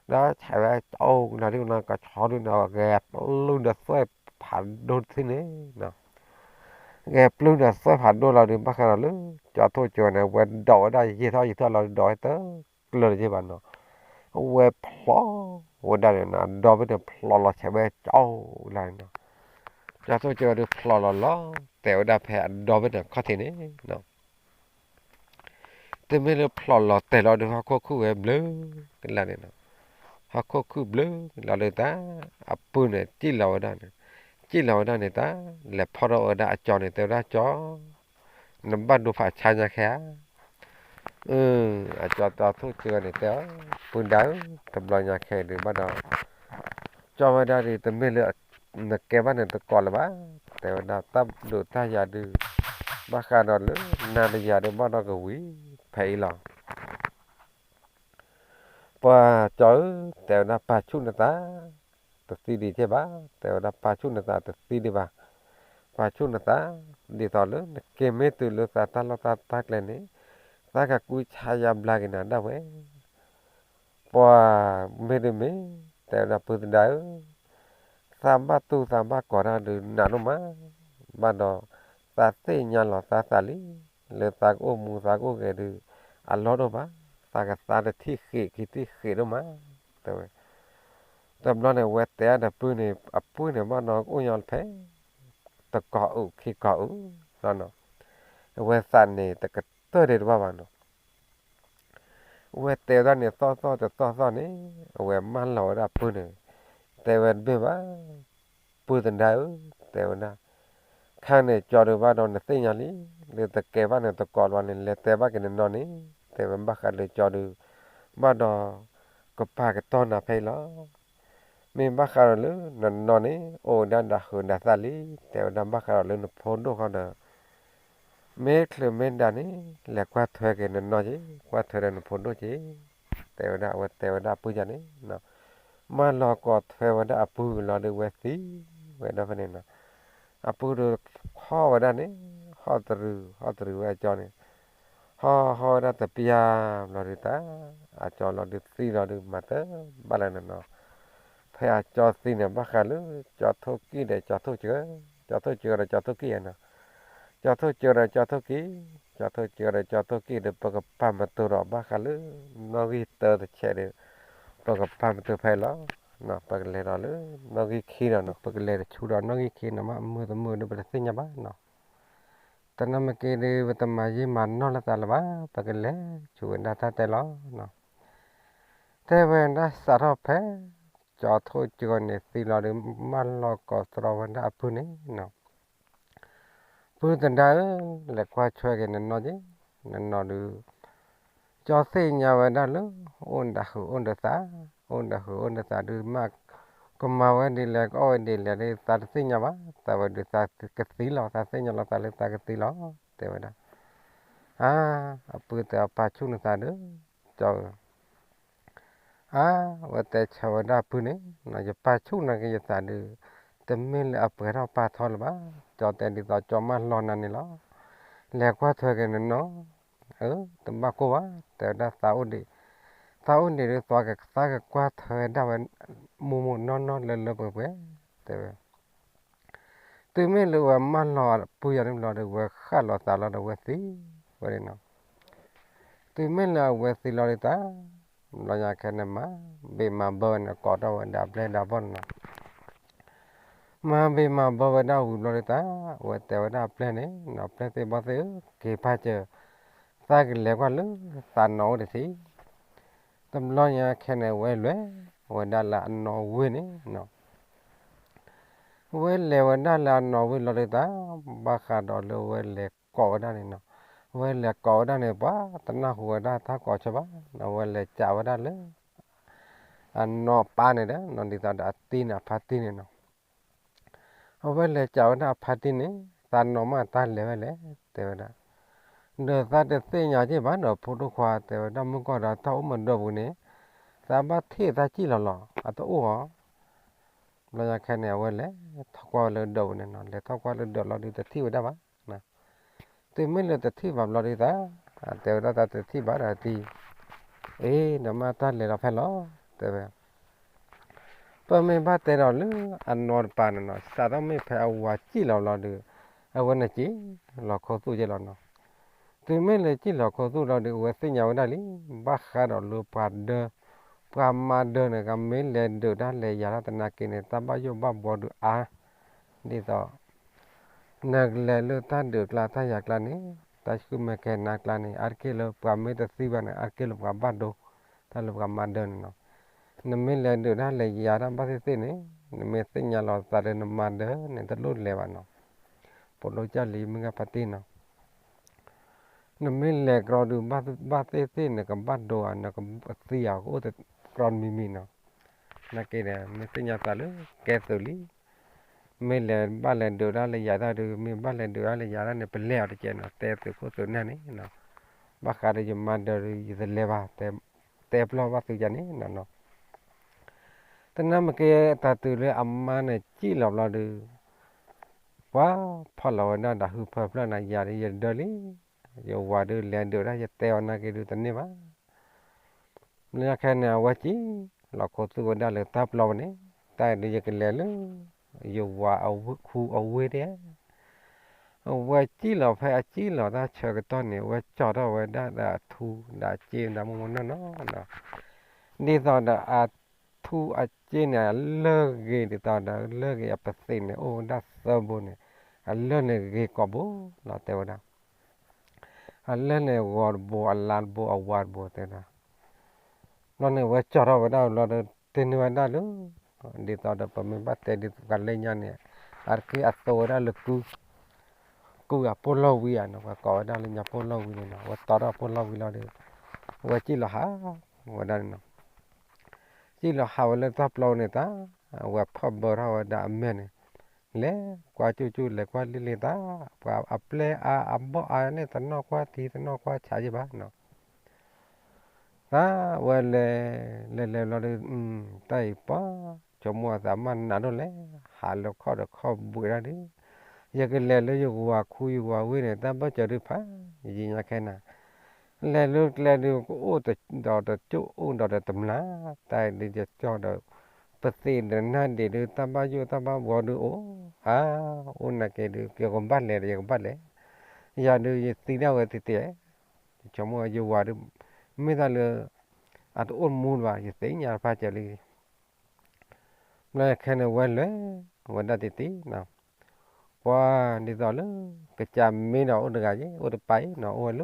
ဒီးဆဲးဝဲကၠီကလါဒုးနီၤ ကဆီဒုန့ၣ် ဂဲၤပျုၢ်ဒီးသွဲၣ်ဖးဒိၣ်တထံၣ်န့ၣ် ဂဲၤပျုၢ်ဒီးသွဲၣ်ဖးဒိၣ်လီၤဒုး ဘၣ်ဃးဒီးလၢ ကၠီၤထိၣ်ကၠိၤန့ၣ် အဝဲဒိးဝဲဒၣ်ယံာ်ထီၣ်ယံာ်ထီၣ်လီၤဒုး ဒိးဝဲတကျၢၤတယ့ၢ်ဘၣ်နီၤ, အဝဲဖျိးဝဲဒၣ်န့ၣ်နီၤ ဒီဘ့ၣ်န့ၣ်ဖျိးလီၤဆဲးဝဲကၠီၤလါန့ၣ်နီၤ, ကၠီၤထိၣ်ကၠိၤဒုးဖျိးလီၤလီၤ တဲဝဲဒၣ်ဖဲအဒီဘ့ၣ်န့ၣ်ခီၣ်ထံးန့ၣ်နီၤ တမ့ၢ်လၢဖျိးလီၤတဲာ်လီၤဒုး ဟီၣ်ခိၣ်ခုၣ်ဝဲဘျုးကလါန့ၣ်နီၤ, ဟီၣ်ခိၣ်ခုၣ်ဘျုးလီၤဒုးတၢ် အပုၢ်န့ၣ် စံၣ်လီၤဝဲဒၣ်န့ၣ်, စံၣ်လီၤဝဲဒၣ်န့ၣ်တၢ် လဲၤဖီၣ်ထီၣ်ဝဲဒၣ်အကၠီၤန့ၣ် တဲဝဲဒၣ်ကၠီၤ နဘၣ်ဒိဖးဆါညါခဲဧါ, အကၠီၤထိၣ်ကၠိၤန့ၣ်တဲအီၤ, ပုၢ်ဒၢဧၢ, တဘျီညါခဲဒုးဘၣ်ဒီး ကၠီၤဝဲဒၣ်ဒုး တမ့ၢ်လၢ နကဲဘၣ်န့ၣ်တကိးလၢၤဘၣ်, တဲဝဲဒၣ်တၢ်ဒိးတၢ်ယၤဒုး ဘၣ်ဃးဒီးလၢ နၤတယၤဒုးဘၣ်ဒီးကဝံၤဖဲအံၤလီၤ. ပှၤကၠီၤဧၢ, တဲဝဲဒၣ်ပာ်ဆူၣ်နသး တသံဒံးကဲဘၣ်, တဲဝဲဒၣ်ပာ်ဆူၣ်နသးတသံဒံးဘၣ်, ပာ်ဆူၣ်နသး ဒ်သိးလၢနက့ၤမ့ၢ်တုၤလၢသးတၢ်လီၢ်တၢ်ကျဲန့ၣ် သးကကူဆါယါဘျါက့ၤနၤဒၣ်ဝဲ ပှၤမ့ၢ်တမ့ၢ်, တဲဝဲဒၣ်ပုၢ်သဒါဧၢ, သးဘၣ်တူၢ်သးဘၣ်ကီၤတၢ်ဒုးနးဒိၣ်မး, ဘၣ်ဒီး သးသ့ၣ်ညါလီၤသးသးလံ, လၢသးကအိၣ်မူသးကအိၣ်ဂဲၤဒုး အလီၢ်ဒိၣ်ဘၣ်, သးကသါတထံၣ်ဃ့းခံထံၣ်ဃ့းဒိၣ်မး, တဲဝဲ. တဘျီန့ၣ် အဝဲတဲအဒီးပုၢ်န့ၣ် အပုၢ်န့ၣ်ဘၣ်ဒီးကအိၣ်ညီဖဲ တကီၢ်အုၣ်ခံကီၢ်အုၣ်လီၤနီၤ, အဝဲသးန့ၣ်တကတၢၢ်ဒံးတဘၣ်ဘၣ်နီၤ အဝဲတဲဝဲဒၣ်န့ၣ်သီၣ်သီၣ်တသီၣ်သီၣ်န့ၣ် အဝဲမၢလီၤဝဲဒၣ်ပုၢ်န့ၣ်, တဲဝဲတဘ့ၣ်ဘၣ်, ပုၢ်သဒါဧၢ, တဲဝဲဒၣ်, ခါန့ၣ်ကၠီၤဒုးဘၣ်ဒီးနသ့ၣ်ညါလံ, လၢတကဲဘၣ်န့ၣ်တကိးလၢၤဘၣ်န့ၣ် လဲၤတဲဘၣ်က့ၤနနီၢ်န့ၣ်, တဲဝဲဘၣ်ဃးလၢကၠီၤဒုး, ဘၣ်ဒီး ကပာ်ကတီၢ်နၤဖဲအံၤလီၤ. မ့ၢ်ဘၣ်ဃးဒီးလၢနနီၢ်န့ၣ် အိၣ်ဝဲဒၣ်ဒၣ်ဟုးဒၣ်သၣ်လံ, တဲဝဲဒၣ်ဘၣ်ဃးဒီးလၢနဖိဒိၣ်ဃီဒီး မ့ၢ်ချုးမ့ၢ်ဒၣ်န့ၣ် လဲၤကွၢ်ထွဲက့ၤနနီၢ်က့ၤ, ကွၢ်ထွဲဒီးနဖိဒိၣ်က့ၤ, တဲဝဲဒၣ် အဝဲတဲဝဲဒၣ်အပုၢ်ယၤန့ၣ်, မၢလီၤကိးထွဲဝဲဒၣ်အပုၢ်လီၤဒုးဝဲသံဝဲဒၣ်ဖဲန့ၣ်နီၤ, အပုၢ်ဒုးခီၣ်ဝဲဒၣ်န့ၣ်, ဟီၣ်တရံး ဟီၣ်တရံးဝဲအကၠီန့ၣ်, ဟီၣ်ဟီၣ်ဝဲဒၣ်တပျၢ်ဘျီဒုးတၢ်, အကၠီလီၤဒုးသံလီၤဒုးမၤတဘၣ်လၢၤန့ၣ်နီၤ, ဖဲအကၠီသံန့ၣ် ဘၣ်ဃးလၢ ကၠီထိၣ်ကံၢ်ဒီးကၠီထိၣ်ကၠိၤ, ကၠီထိၣ်ကၠိၤဒီးကၠီထိၣ်ကံၢ်နီၤ ကၠီထိၣ်ကၠိၤဒီးကၠီထိၣ်ကံၢ်, ကၠီထိၣ်ကၠိၤဒီးကၠီထိၣ်ကံၢ်ဒီး ပကပာ်မတူၤဒီးဘၣ်ဃးလၢ နီၣ်ဂံၢ်တၢတဆဲးဒီး ပကပာ်မတူၤဖဲအံၤလီၤ. ပကလဲၤဒီးလၢ နီၣ်ဂံၢ်ခံဒီးနီၤ ပကလဲၤတဆူဒီးနီၣ်ဂံၢ်ခံနီၤ မ့ၢ်အမုာ်တမုာ်ဒီး ပတသ့ၣ်ညါဘၣ်နီၤ. တနီၢ်မ့ၢ်က့ၤဒီး ပတမၤယံာ်မၤနီၢ်လိာ်သးလၢၤဘၣ်, ပကလဲၤဆူဝဲဒၣ်တၢ်တဲလီၤနီၤ. တဲဝဲဒၣ်စးထီၣ်ဖဲ ကၠီထိၣ်ကၠိၤန့ၣ်သံလီၤဒီး မၢလီၤကိးတြီဝဲဒၣ်အပုၢ်န့ၣ်နီၤ ပုၢ်သဒါဧၢ, လဲၤကွၢ်ထွဲက့ၤနနီၢ်က့ၤ, နနီၢ်ဒုး ကၠီသ့ၣ်ညါဝဲဒၣ်လၢ အိၣ်ဒီးဟုးအိၣ်ဒီးသး, အိၣ်ဒီးဟုးအိၣ်ဒီးသးဒုးမး, ကမၤဝဲဒ်လဲၣ် ကအီၣ်ဝဲဒ်လဲၣ်ဒီး သးတသ့ၣ်ညါဘၣ်, သးဝဲဒုးသးကသံလီၤ, သးသ့ၣ်ညါလီၤသးလၢသးကသံလီၤ, တဲဝဲဒၣ်. အါ, အပုၢ်တဲအီၤ ပာ်ဆူၣ်နသးဒီး ကၠီဧၢ အါ, အဝဲတဲဆၢဝဲဒၣ်အပုၢ်န့ၣ်, ယပာ်ဆူၣ်နၤက့ၤယသးဒုး, တမ့ၢ်လၢအပှဲၤထီၣ်ပာ်ထီလၢၤဘၣ်, ကၠီတဲဒ်သိးကၠီမၢလီၤနၤန့ၣ်လီၤ. လဲၤကွၢ်ထွဲက့ၤနနီၢ်, အၢ, တဘၣ်ကိၢ်ဘၣ်, တဲဝဲဒၣ်သးအိၣ်ဒံး, သးအိၣ်ဒံးဒုး သးကကွၢ်ထွဲဒၣ်ဝဲ မိၢ်မိၢ်နီၢ်နီၢ်လၢလၢပှဲၤပှဲၤ, တဲဝဲ တုၤမ့ၢ်လၢဝဲမၢလီၤအပုၢ်ယၤန့ၣ်ဘျီဒီး ဝဲဃၣ်လီၤသးလီၤဒီးဝဲသံဝဲန့ၣ်နီၤ. တုၤမ့ၢ်လၢအဝဲသံလီၤဒီးတၢ်, ဘျီညါခဲန့ၣ် မၤဘ့ၣ်မၤဘၢဝဲန့ၣ် ကိးထီၣ်ဝဲဒၣ်အပျဲၢ်ဒီးအဘီၣ်န့ၣ်နီၤ. မၤဘ့ၣ်မၤဘၢဝဲဒၣ်ဝံၤဘျီဒုးတၢ် အဝဲတဲဝဲဒၣ်အပျဲၢ်န့ၣ်နီၤ, ပျဲၢ်သ့ၣ်ဘီၣ်သ့ၣ်ဧၢ, က့ၤဖးစၢၤ, သးကလဲၤကွၢ်လၢသးနီၢ်အိၣ်တထံၣ်. တဘျီညါခဲန့ၣ် အဝဲလဲၤဝဲဒၣ်လၢအနီၢ်ဝ့ၢ်န့ၣ်နီၤ. အဝဲလဲၤဝဲဒၣ်လၢအနီၢ်ဝ့ၢ်လီၤဒုးတၢ် ဘၣ်ဃးဒီးလၢအဝဲလဲၤကိးဝဲဒၣ်န့ၣ်နီၤ. အဝဲလဲၤကိးဝဲဒၣ်န့ၣ် ပှၤတနၢ်ဟူဝဲဒၣ်တၢ်ကိးဆၢဘၣ်, အဝဲလဲၤစးဝဲဒၣ်လၢ အနီၢ်ပၢ်န့ၣ်ဒီး ဒ်သိးဒီးအတံၤန့ၣ် အဖါတံၢ်န့ၣ်နီၤ. အဝဲလဲၤစးဝဲဒၣ်အဖါတံၢ်န့ၣ် သးနီၢ်မးတၢ်လဲၤဝဲလဲၣ် တဲဝဲဒၣ်. ဒီးသးတသ့ၣ်ညါက့ၢ်ဘၣ်ဒီးဖိဒိၣ်ခွါ တဲဝဲဒၣ် မုၢ်ကီၢ်ဒီးတၢ်အိၣ်မးဒၢပူၤန့ၣ် သးဘၣ်ထံၣ်သးစံၣ်လီၤလီၤ အတအိၣ်အီၤ. ဘျီညါခဲန့ၣ် အဝဲလဲၤထီၣ်ကွၢ်ဝဲလၢဒၢးပူၤန့ၣ်နီၤ, လဲၤထီၣ်ကွၢ်လၢဒၢးလီၤဒုးတထံၣ်ဝဲဒၣ်ဘၣ်. တုၤမ့ၢ်လၢတထံၣ်ဘၣ်ဘျီဒုးတၢ် တဲဝဲဒၣ်တၢ်တထံၣ်ဘၣ်ဒီးတံၤ, အ့ ဒီးမ့ၢ်တၢ်လဲၤလီၤဖဲလီၤ တဲဝဲ. ပမ့ၢ်ဘၣ်တဲဒီးလၢအနီၢ်တပၤန့ၣ်နီၤ, စးထီၣ်မ့ၢ်ဖဲအဝၤစံၣ်လီၤဘျီဒီး အဝဲန့ၣ်စံၣ်လီၤခိၣ်သူၣ်က့ၢ်လီၤနီၤ. တုၤမ့ၢ်လၢစံၣ်လီၤခိၣ်သူၣ်လီၤဒီး အဝဲသ့ၣ်ညါဝဲဒၣ်လံ, ဘၣ်ဃးဒီးလၢပှၤဒၢ ပှၤမၤဒၢန့ၣ် ကမ့ၢ်လဲၤဒုးတၢ်လဲၤယၤတၢ်သနာ်က့န့ၣ် တၢ်ဘၣ်ယိၣ်ဘၣ်ဘှီဒုးအါ, ဒ်သိး နကလဲၤလၢတၢ်ဒုးကျါတၢ်ယၤကျါန့ၣ် တၢ်ဆူၣ်မဲာ်ကဲၤနါကျါန့ၣ် အါတက့ၢ်လၢပှၤမ့ၢ်တသံဘၣ်န့ၣ် အါတက့ၢ်လၢပှၤဘၣ်ဒိ တၢ်လၢပှၤမၤဒၢန့ၣ်နီၤ. နမ့ၢ်လဲၤဒုးတၢ်လဲၤယၤတၢ်ဘၣ်သ့ၣ်သ့ၣ်န့ၣ် နမ့ၢ်သ့ၣ်ညါလီၤသးဒီးနမၤဒၢန့ၣ် တလိၣ်လဲၤဘၣ်နီၤ. ပိာ်လိကၢ်လံမုၢ်ဂၢ်ဖါတံၢ်နီၤ. နမ့ၢ်လဲၤကြီဒုး ဘၣ်သ့ၣ်သ့ၣ်န့ၣ် ကဘၣ်ဒိဧါ နကသံဧါ ကအိၣ်ကြီတမံၤမံၤနီၤ. နာ်က့ဒီး မ့ၢ်သ့ၣ်ညါသးလၢကဲသုးလံ. မ့ၢ်လဲၤဘၣ်လဲၤဒုးတၢ်လဲၤယၤတၢ်ဒုး မ့ၢ်ဘၣ်လဲၤဒုးတၢ်လဲၤယၤတၢ်န့ၣ် ပလဲၤအီၤတကဲးနီၤ တဲသုးခိၣ်သုးနၢ်န့ၣ်နီၤ. ဘၣ်ဃးဒီးယမၤဒၢးဒုး ယတလဲၤဘၣ် တဲပျီၢ်ဘၣ်သုယၤန့ၣ်နီၤ. တနၢ်မ့ၢ်က့တၢ်တုၤလၢအမါန့ၣ်စံၣ်လီၤဘျီဒုး ပှၤဖီၣ်လီၤဝဲဒၣ်ဒီးဟုဖၢဖျၢၣ်န့ၣ် ယၤဒုးယဒၢလံ, ယဝၤဒုးလဲၤဒုးဒၣ် ယတဲအီၤနာ်က့ဒုးတန့ၢ်ဘၣ်. လၢညါခဲန့ၣ် အဝဲစံၣ်လီၤခိၣ်သူၣ်ဝဲဒၣ်လၢတၢ်ပျီပူၤန့ၣ်, တၢ်အံၤဒုးယကလဲၤလၢ ယဝၤအခူအဝ့ၢ်ဒၣ် အဝဲစံၣ်လီၤဖဲအစံၣ်လီၤတၢ်ဆၢကတီၢ်န့ၣ် အဝဲကၠီၤထီၣ်ဝဲဒၣ်ဒီးအထူဒီးအစ့ဒီးမိၢ်မိၢ်နီၢ်နီၢ်, ဒ်သိးဒီးအထူအစ့န့ၣ် အလၢၢ်ဂ့ၤဒ်သိးဒီးလၢၢ်ဂ့ၤအပသံးန့ၣ် အိၣ်ဝဲဒၣ်သၢဘိန့ၣ်, အလၢၢ်န့ၣ်ဂ့ၤကိာ်ဘိလီၤ တဲဝဲဒၣ်. အလၢၢ်န့ၣ်ဂီၤတဘိ အလါတဘိ အဝါတဘိတဲဒၣ်. ဘျီန့ၣ် အဝဲကၠီၤထီၣ်ဝဲဒၣ်ဘျီဒီး တ့န့ၢ်ဝဲဒၣ်လၢ ဒ်သိးဒီးပမ့ၢ်ဘၣ်တဲဒ်သိးကလဲၣ်ညါန့ၣ် အါတက့ၢ်အသိဝဲဒၣ်လၢကု ကုအပိၢ်လီၢ်ဝံၤဧါနီၤ, ပှၤကိးဝဲဒၣ်လၢညါပိၢ်လီၢ်ဝံၤန့ၣ်နီၤ, အဝဲတီထီၣ်အပိၢ်လီၢ်ဝံၤလီၤဒီး အဝဲစံၣ်လီၤဟးဝဲဒၣ်န့ၣ်နီၤ. စံၣ်လီၤဟးဝဲလၢတၢ်ပျီန့ၣ်တၢ် အဝဲဖီၣ်ဘၢထီၣ်ဝဲဒၣ်အမဲာ်န့ၣ် လဲၤကွၢ်ကၠူၣ်ကၠူၣ် လဲၤကွၢ်လံၣ်လံၣ်တၢ်, ပှၤအပျဲၢ်အါအဘီၣ်အါန့ၣ် တနီၣ်ကွၢ်ထံ တနီၣ်ကွၢ်ဆးယံၣ်ဘၣ်နီၤ. တၢ်ဝဲလဲၤ လဲၤလဲၤဘျီဒီး တၢ်အံၤပှၤ ဆိကမိၣ်အသးမ့ၢ်နးဒိၣ်လဲၣ်, ဟးလၢခီၣ်ဒီးခီၣ်ဘှံးဒၣ်ဒုး, ယကလဲၤလၢယဝၤခူယဝၤဝ့ၢ်န့ၣ် တၢ်ဘၢၣ်စၢၤဒုးဖးယံာ်ညါခဲနၤ, လဲၤလၢကျဲဒုး ကအိၣ်ဒီးတကၠိၣ်အိၣ်ဒီးတမျၢ်, တၢ်အံၤဒုးယကၠီဒီး ပသံးဒီးနၢ်ဒံးဒုး တၢ်ဘၣ်ယိၣ်တၢ်ဘၣ်ဘှီဒုးအိၣ်, အါ အိၣ်နာ်က့ဒုး ယကဘၣ်လဲၤဒီးယကဘၣ်လဲၤ, ယၤဒုးယသံဒၣ်ဝဲတံၢ်တံၢ်, ယဆိကမိၣ်ယဝၤဒုး မ့ၢ်တၢ်လၢ အတအိၣ်မူလၢၤဘၣ် ယသ့ၣ်ညါတဖၣ်စၢၤလံ. ဘျီခဲန့ၣ်ဝဲလဲၤဝဲဒၣ်တံၢ်တံၢ်နီၤ, ပှၤဒ်သိးလၢ ကစၢ်မ့ၢ်ဒီးအိၣ်တဂၤယဲ အိၣ်တပၤအံၤနီၤ အိၣ်ဝဲလၢ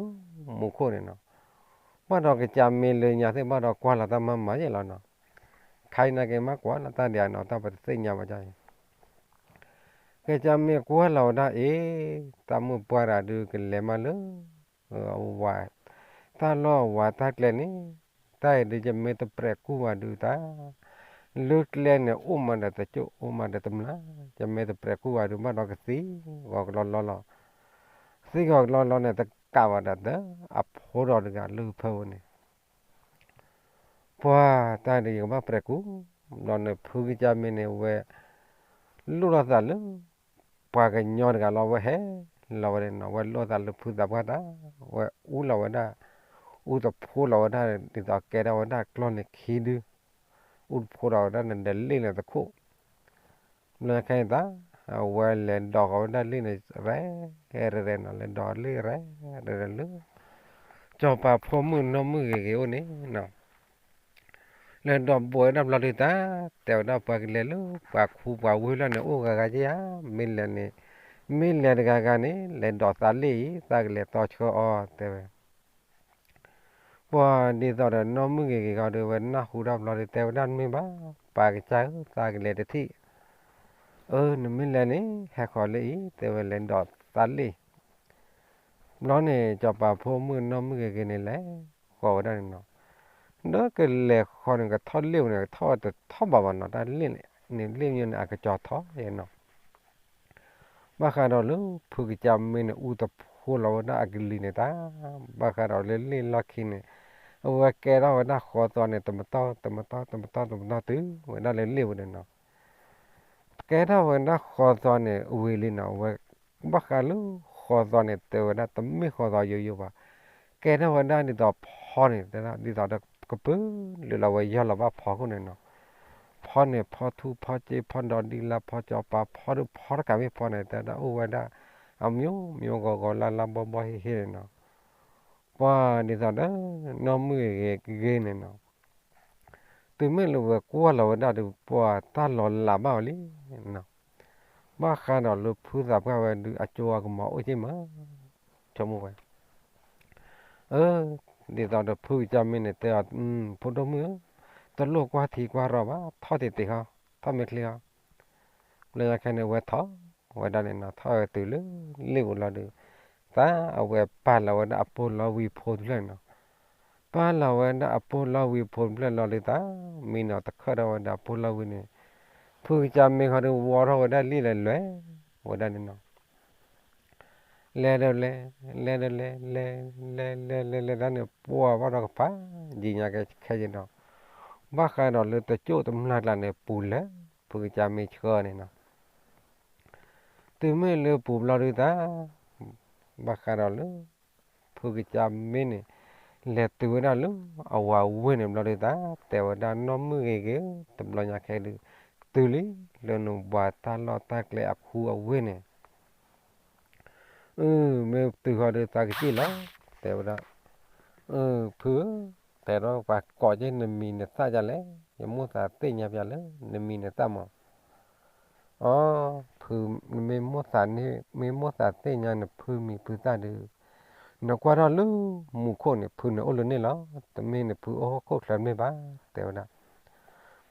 မူခိၣ်န့ၣ်နီၤ, ဘၣ်ဒီးကစၢ်မ့ၢ်လၢညါသ့ၣ်ဘၣ်ဒီးကွၢ်လီၤတၢ်မၤမၤယဲလီၤနီၤ, ခါအံၤနာ်က့မးကွၢ်လီၤတၢ်ဒံးနီၤ တၢ်ပတသ့ၣ်ညါဘၣ်ကၢ်အံၤ ကစၢ်မ့ၢ်ကွၢ်လီၤဝဲဒၣ်အံၤ, တၢ်မုၣ်ပှၢ်တဂၤဒုးကလဲၤမးလၢ ဝၤ, တၢ်လီၢ်ဝၤတၢ်ကျဲန့ၣ်, တၢ်အံၤဒုးယမ့ၢ်တပြဲးကူၣ်ဝဲဒုးတၢ်, လၢကျဲန့ၣ် အိၣ်မးဒီးတကၠိၣ် အိၣ်မးဒီးတမျၢ်, ယမ့ၢ်တပြဲးကူၣ်ဝဲဒုး ဘၣ်ဒီးကသံဂီၤကလီလီလီၤ, သံဂီၤကလီလီန့ၣ် တကးဘၣ်ဒီးတၢ်အဖိဒီးတဂၤလၢဖၢဝဲန့ၣ် ပှၤတၢ်ဒုးယကဘၣ်ပြဲးကူၣ်, ဘျီန့ၣ်ဖုကစၢ်မ့ၢ်န့ၣ်ဝဲ လိၣ်ထီၣ်သးလၢ ပှၤကညီတဂၤလီၤ ဝဲဟဲလီၤဝဲန့ၣ်နီၤ, ဝဲလိၣ်သးလၢဖုသးပှၢ်တၢ်, ဝဲအူလီၤဝဲဒၣ်, အူတဖိလီၤဝဲဒၣ် ဒ်သိးကဲထီၣ်ဝဲဒၣ်ကျီၢ်န့ၣ်ခံဒု, အူတဖိလီၤဝဲဒၣ်န့ၣ်ဒီးလ့ၣ်န့ၣ်တခိၣ် ဘျီခဲအံၤတၢ် အဝဲလဲၤဒိးဃီၤဝဲဒၣ်လ့ၣ်န့ၣ် ရဲၣ်ရဲၣ်နီၤ, လဲၤဒိးလ့ၣ်ရဲၣ်ရဲၣ်လၢ စီၤပၤဖိမုၣ်နီၢ်မုၣ်ဂ့ၤဂ့ၤအိၣ်န့ၣ်နီၤ, လဲၤဒိးဘိးဝဲဒၣ်ဘျီဒုးတၢ်, တဲဝဲဒၣ်ပှၤကလဲၤလၢပှၤခူပှၤဝ့ၢ်လီၢ်န့ၣ် အိၣ်ဂၤဂၤက့ဧါ, မ့ၢ်လဲၤန့ၣ်, မ့ၢ်လဲၤတဂၤဂၤန့ၣ် လဲၤဒိးသးလ့ၣ်အံၤ သးကလဲၤတီဆှၢအီၤ တဲဝဲ. ပှၤဒ်သိးဒီးနီၢ်မုၣ်ဂ့ၤဂ့ၤဃီဒီး ဝဲနၢ်ဟူတၢ်ဘျီဒီး တဲဝဲဒၣ်တမ့ၢ်ဘၣ်, ပှၤကစၢ်ဧၢ သးကလဲၤတထံၣ်, အၢ နမ့ၢ်လဲၤန့ၣ် ဟဲဃီၤလၢအံၤ တဲဝဲ လဲၤဒိးသးလ့ၣ် ဘျီန့ၣ် စီၤပၤဖိမုၣ်နီၢ်မုၣ်ဂ့ၤဂ့ၤန့ၣ် လဲၤဃီၤဝဲဒၣ်န့ၣ်နီၤ, ဒီးကလဲၤဃီၤန့ၣ် ကထီၣ်လ့ၣ်ပူၤန့ၣ် ကထီၣ်ဝဲတထီၣ်ဘၣ်ဘၣ်နီၤ, တၢ်လ့ၣ်န့ၣ် လ့ၣ်မ့ၢ်န့ၣ် အကစီၤထီၣ်ယဲနီၤ. ဘၣ်ဃးဒီးလၢဖုကစၢ်မ့ၢ်န့ၣ် အူတဖိလီၤဝဲဒၣ်အကလံၤန့ၣ်တၢ်, ဘၣ်ဃးဒီးလၢလ့ၣ်လီၢ်ခံန့ၣ် အဝဲကဲထီၣ်ဝဲဒၣ်ဃီသီန့ၣ် တမတီၢ် တမတီၢ် တမတီၢ် တမတီၢ် တုၤဝဲဒၣ်လၢလ့ၣ်ပူၤန့ၣ်နီၤ. ကဲထီၣ်ဝဲဒၣ်ဃီသီန့ၣ် အဝံၤလံနီၤ, အဝဲ ဘၣ်ဃးလၢဃီသီန့ၣ် တဲဝဲဒၣ်တမ့ၢ်ဃီသီယိယိဘၣ်, ကဲထီၣ်ဝဲဒၣ်ဒ်သိးဖီန့ၣ် တဲဒၣ်ဒ်သိးဒီး ကပုာ်လုာ်လီၤဝဲယီၢ်လီၤဘၣ်ဖီခိၣ်န့ၣ်နီၤ, ဖီန့ၣ် ဖီထူ ဖီစ့ ဖီဒီဒံလါ ဖီစီၤပၤ ဖီဒုးဖီတကးမ့ၢ်ဖီန့ၣ် တဲဒၣ်အိၣ်ဝဲဒၣ် အမျိုးမျိုးဂီၤဂီၤလၢ်လၢ်ဘီဘီဟ့ဟ့န့ၣ်နီၤ. ပှၤဒ်သိးဒီး နီၢ်မုၣ်ဂ့ၤဂ့ၤန့ၣ်နီၤ တုၤမ့ၢ်လၢဝဲကွၢ်လီၤဝဲဒၣ်ဒီး ပှၤတၢ်လီၤလးဘၣ်ဝဲလံနီၤ, ဘၣ်ဃးဒီးလၢဖုသးပှၢ်ဝဲဒုး အကၠိအကမီၤအိၣ်က့မး, ဆိကမိၣ်ဝဲ အၢ ဒ်သိးဒီးဖုကစၢ်မ့ၢ်န့ၣ် တဲအီၤ ဖိဒိၣ်မုၣ်ဧၢ, တလိၣ်ကွၢ်ထံကွၢ်ရီဘၣ်, ထီၣ်တ့ၢ်တ့ၢ်ဃီ, ထီၣ်မ့ၢ်ချ့ဃီ. ဘျီညါခဲန့ၣ် အဝဲထီၣ်ဝဲဒၣ်န့ၣ်နီၤ, ထီၣ်ဝဲတုၤလၢလ့ၣ်ပူၤလီၤဒီး သးအဝဲပာ်လီၤဝဲဒၣ်အပိၢ်လီၤဝံၤဖိတဖျၢၣ်န့ၣ်နီၤ, ပာ်လီၤဝဲဒၣ်အပိၢ်လီၤဝံၤဖိတဖျၢၣ်လီၤဒီး သးမံနီၤ တခၢၣ်ထီၣ်ဝဲဒၣ်အပိၢ်လီၤဝံၤန့ၣ်, ဖုကစၢ်မ့ၢ်ဃီဒီး ဝီထီၣ်ဝဲဒၣ်လံာ်လဲၤလဲၤဝဲဒၣ်န့ၣ်နီၤ. လဲၤဒီးလဲၤ, လဲၤဒီးလဲၤ, လဲၤ, လဲၤလဲၤလဲၤလဲၤဒၣ်န့ၣ် ပှၢ်ဘၣ်ဒီးကပၤ ယံာ်ညါကဲခဲယဲၢ်ဒီး, ဘၣ်ဃးဒီးလၢတကၠိၣ်တမျၢ်ကျါန့ၣ် ပူၤလၢ ဖုကစၢ်မ့ၢ်ဆှၢန့ၣ်နီၤ. တုၤမ့ၢ်လၢပူၤဘျီဒုးသး, ဘၣ်ဃးဒီးလၢ ဖုကစၢ်မ့ၢ်န့ၣ် လဲၤတုၤဝဲဒၣ်လၢအဝၤဝ့ၢ်န့ၣ်ဘျီဒုးသး, တဲဝဲဒၣ်နီၢ်မုၣ်ဂ့ၤဂ့ၤဧၢ, တဘျီညါခဲဒုး တုၤလံလၢနဘှါတၢ်လီၢ်တၢ်ကျဲအခူအဝ့ၢ်န့ၣ် အၢ မ့ၢ်တုၤဃီဒီးသးကစံၣ်လီၤ, တဲဝဲဒၣ်, အၢ ဖုဧၢ, တဲဒီးပှၤကိးက့ၤနမံၤနသၣ်ဒ်လဲၣ်, ယမိၣ်သးသ့ၣ်ညါပျးလၢ နမံၤနသၣ်မး. အိ ဖု, မ့ၢ်မိၣ်သးန့ၣ်, မ့ၢ်မိၣ်သးသ့ၣ်ညါနဖုမံၤဖုသၣ်ဒီး, နကွၢ်ထီၣ်လၢမူခိၣ်န့ၣ် ဖုန့ၣ်အိၣ်လၢန့ၣ်လီၤ, တမ့ၢ်နဖုအိၣ်ဟီၣ်ခိၣ်ချၢတမ့ၢ်ဘၣ်, တဲဝဲဒၣ်.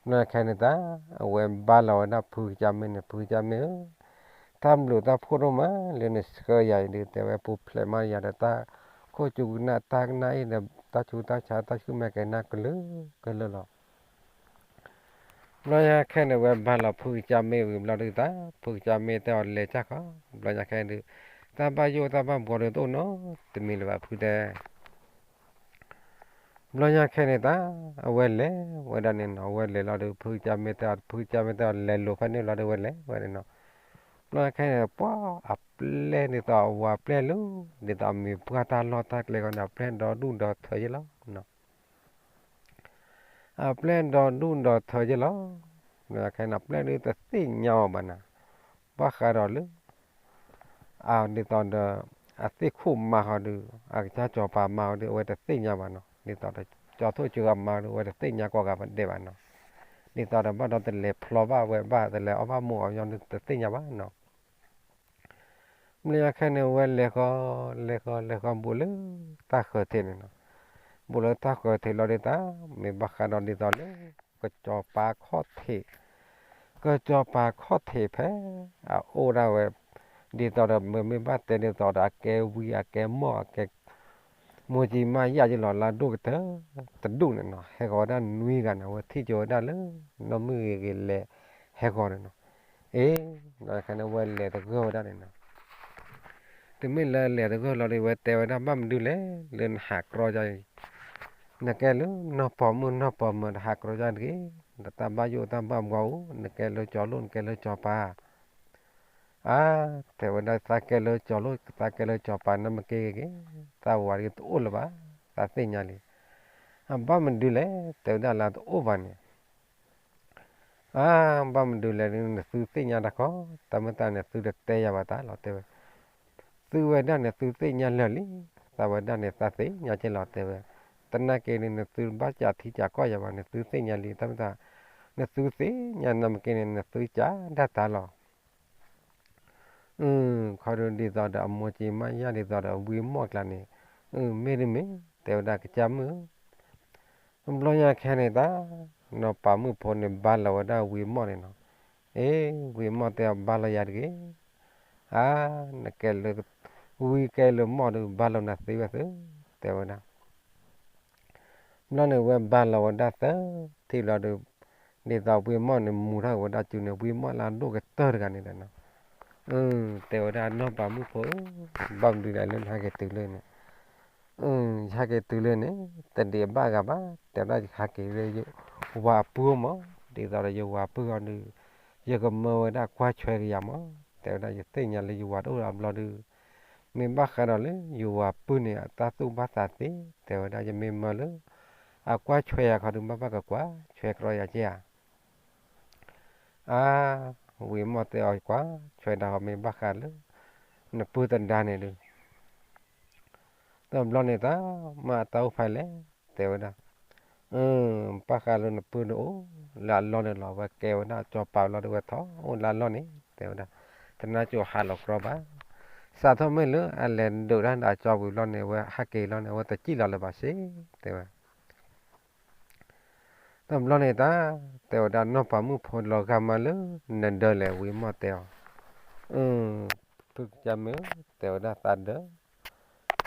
ဘျီခဲန့ၣ်သး, အဝဲဘါလီၤဝဲဒၣ်ဖုကစၢ်မ့ၢ်န့ၣ် ဖုကစၢ်မ့ၢ်ဧၢ, တၢ်ဘျုးတၢ်ဖှိၣ်ဒိၣ်မးလၢနဆှၢယၤအံၤဒီး တဲဝဲပူၤဖျဲးမးယၤဒီးတၢ်ခိၣ်စူၤကနၣ်တၢ်ကနၣ်အ့ၣ်ဒီး တၢ်ဆူးတၢ်ဆါတၢ်ဆူၣ်မဲာ်ကဲနၢ်ကလုာ်ကလုာ်လီၤ. ဘျီညါခဲန့ၣ် ဝဲဘါလီၤဖုကစၢ်မ့ၢ်ဝံၤဘျီဒုးသး, ဖုကစၢ်မ့ၢ်တဲအီၤလဲၤကၢ်ဃီ, ဘျီညါခဲဒုး, တၢ်ဘၣ်ယိၣ်တၢ်ဘၣ်ဘှီဒုးတအိၣ်နီတမံၤလၢၤဘၣ် ဖုတဲ. ဘျီညါခဲန့ၣ်သး, အဝဲလဲၤဝဲဒၣ်န့ၣ်နီၤ, အဝဲလဲၤလီၤဒီး ဖုကစၢ်မ့ၢ်တဲအီၤ, ဖုကစၢ်မ့ၢ်တဲအီၤလဲၤလိာ်ဖဲန့ၣ်လီၤဒီး အဝဲလဲၤဝဲန့ၣ်နီၤ. ဘျီညါခဲန့ၣ် ပှၤအပျဲၢ်ဒ်သိးအဝၤပျဲၢ်လၢ, ဒ်သိးအမံၤပှၢ်တၢ်လီၢ်တၢ်ကျဲဃီန့ၣ် အပျဲၢ်ဒီဒူၣ်ဒီထၢယဲၢ်လီၤ. အပျဲၢ်ဒီဒူၣ်ဒီထၢယဲၢ်လီၤ. ခဲန့ၣ် အပျဲၢ်ဒုးတသ့ၣ်ညါအီၤဘၣ်နၤ, ဘၣ်ဃးဒီးလၢ အဒ်သိးဒီး အသ့ၣ်ခိၣ်မါဃီဒီး အကစၢ်စီၤပၤမါဃီဒီး အဝဲတသ့ၣ်ညါဘၣ်နီၤ, ဒ်သိးဒီး ကၠီၤထိၣ်ကၠီၤအမါဒီး အဝဲတသ့ၣ်ညါကိးဂၤဒဲးဘၣ်နီၤ, ဒ်သိးဒီး ဘၣ်ဒီးတလဲၤဖျီဘၣ်ဝဲဘၣ် တလဲၤအီၣ်ဘၣ်မူးအီၤညီနုၢ်တသ့ၣ်ညါဘၣ်နီၤ. မ့ၢ်ခဲန့ၣ် အဝဲလဲၤဃီ လဲၤဃီ လဲၤဃီ ဘူးလၢတၢ်ဃၢၤထံးန့ၣ်နီၤ, ဘူးလၢတၢ်ဃၢၤထံးလီၤဒုးသး, မ့ၢ်ဘၣ်ဃးဒီးဒ်သိးလၢ ကစီၤပၤခီၣ်ထံး, ကစီၤပၤခီၣ်ထံးဖဲ အအိၣ်ဒၣ်ဝဲ ဒ်သိးဒီး မ့မ့ၢ်ဘၣ်တဲဒ်သိးဒီး အကဲဝံအကဲမီၢ် အကဲ မိၢ်ကံမါယၣ်ယလီၤ လၢဒိၣ်ကတၢၢ်တဒူၣ်န့ၣ်နီၤ, ဟဲဃီၤဝဲဒၣ်နွံဂၤန့ၣ် အဝဲထံၣ်ကၠိဝဲဒၣ်လၢ နီၢ်မုၢ်ဂ့ၤဂ့ၤလဲၤဟဲဃီၤန့ၣ်နီၤ. အ့ ဘျီခဲန့ၣ် အဝဲလဲၤတဂၢၢ်ဝဲဒၣ်န့ၣ်နီၤ. တုၤမ့ၢ်လၢလဲၤတဂၢၢ်လီၤဒီး အဝဲတဲဝဲဒၣ် ဘၣ်မနုၤလဲၣ် လၢနဟးကြီယၤအံၤ, နကဲလၢနီၢ်ပီၤမုၣ်နီၢ်ပီၤမၢၤ တဟးကြီယၤတဂ့ၤ, နတၢ်ဘၣ်ယိၣ်တၢ်ဘၣ်ဘှီအိၣ်, နကဲလၢကၠီၤလိၣ် နကဲလၢကၠီၤပၤ အါ, တဲဝဲဒၣ် သးကဲလၢကၠီၤလိၣ် သးကဲလၢကၠီၤပၤ နမ့ၢ်က့ၤက့ၤက့ၤ, သးဝၤတဂ့ၤတအိၣ်လၢၤဘၣ်, သးသ့ၣ်ညါလံ. အဘၣ်မနုၤလဲၣ် တဲဝဲဒၣ်လၢတအိၣ်ဘၣ်န့ၣ်, အါ, ဘၣ်မနုၤလဲၣ် နသုသ့ၣ်ညါတၢ်ခီ, တၢ်မ့ၢ်တၢ်န့ၣ် သုတတဲယၤဘၣ်တၢ်လီၤ တဲဝဲ. သုဝဲဒၣ်န့ၣ် သုသ့ၣ်ညါလၢာ်လံ, သးဝဲဒၣ်န့ၣ် သးသ့ၣ်ညါက့ၤလီၤ တဲဝဲ. တနာ်က့ၤန့ၣ် နသုဘၣ်စးထံစးကီၢ်ယၤဘၣ် နသုသ့ၣ်ညါလံ တၢ်မ့ၢ်တၢ်, နသုသ့ၣ်ညါနမ့ၢ်က့ၤန့ၣ် နသုစးဒၣ်တၢ်လီၤ. ခီဒုးဒ်သိးဒီးအမိၢ်က့ၤမးယၢ်ဒ်သိးဒီးဝံမီၢ်ကျါန့ၣ်, မ့ၢ်တမ့ၢ် တဲဝဲဒၣ်ကစၢ်မုၣ်ဧၢ, တဘျီညါခဲန့ၣ်တၢ်, နီၢ်ပၤမုၣ်ဖိန့ၣ် ဘါလီၤဝဲဒၣ်ဝံမီၢ်န့ၣ်နီၤ, အ့ ဝံမီၢ်တဲအီၤဘါလီၤယၤတဂ့ၤ, အါ နကဲလၢ, ဝံကဲလၢမီၢ်ဒုး ဘါလီၤနၤသ့ဝဲသု, တဲဝဲဒၣ် ဘျီန့ၣ်ဝဲဘါလီၤဝဲဒၣ်သၢထံၣ်ဘျီဒီး, ဒ်သိးဝံမီၢ်န့ၣ် မူထီၣ်ဝဲဒၣ်စုန့ၣ် ဝံမီၢ်လၢအဒိၣ်ကတၢၢ်တဂၤန့ၣ်ဒီးနီၤ, တဲဝဲဒၣ်နီၢ်ပၤမုၣ်ဖိဧၢ, ဘၣ်မနုၤဒၣ်လၢနဟဲက့ၤတုၤလၢန့ၣ်, ယဟဲက့ၤတုၤလၢန့ၣ် တဒံးဘၣ်ဂၤဘၣ်, တဲဝဲဒၣ်ယဟဲက့ၤလၢယဝၤအပုၢ်မး, ဒ်သိးဒီးယဝၤအပုၢ်အီၤဒီး, ယကမၢဝဲဒၣ်ကွၢ်ဆွဲကယၤမး, တဲဝဲဒၣ်ယသ့ၣ်ညါလၢယဝၤတအိၣ်လၢၤဘျီဒီး မ့ၢ်ဘၣ်ဃးဒီးလၢယဝၤပုၢ်န့ၣ် အတၢ်သူၣ်ဘၣ်သးသ့, တဲဝဲဒၣ်ယမ့ၢ်မၢလၢ, အကွၢ်ဆွဲယၤခီဒုး ဘၣ်ဘၣ်ကကွၢ်ဆွဲကြီယၤက့ဧါ, အါ, ဝံမီၢ်တဲအီၤကွၢ်ဆွဲဒၣ်ဃီမ့ၢ်ဘၣ်ဃးလၢ, နပုၢ်သဒါန့ၣ်ဒုး တဘျီန့ၣ်တၢ်, မ့ၢ်အတၢ်အိၣ်ဖဲလဲၣ်, တဲဝဲဒၣ်, ဘၣ်ဃးလၢနပုၢ်ဒုးအိၣ်လၢအလီၢ်န့ၣ်လီၤ, ဝဲကဲဝဲဒၣ်အကၠီၤပၤလီၤဒီးဝဲထီၣ်အိၣ်လၢအလီၢ်န့ၣ်, တဲဝဲဒၣ်, တနါစိၤဟးလီၤကြီဘၣ်, စးထီၣ်မ့ၢ်လၢအလဲၤဒုးတၢ်ဒီးအကၠီၤဝံၤလီၤန့ၣ် အဝဲဟဲက့ၤလီၤန့ၣ် အဝဲတစံၣ်လီၤလၢၤဘၣ်စ့, တဲဝဲ တဘျီန့ၣ်တၢ်, တဲဝဲဒၣ်နီၢ်ပၤမုၣ်ဖိလီၤဂာ်မးလၢ, နဒၢလဲၣ်ဝံမီၢ်တဲအီၤ, ဖုကစၢ်မ့ၢ်ဧၢ, တဲဝဲဒၣ်သးဒၢ,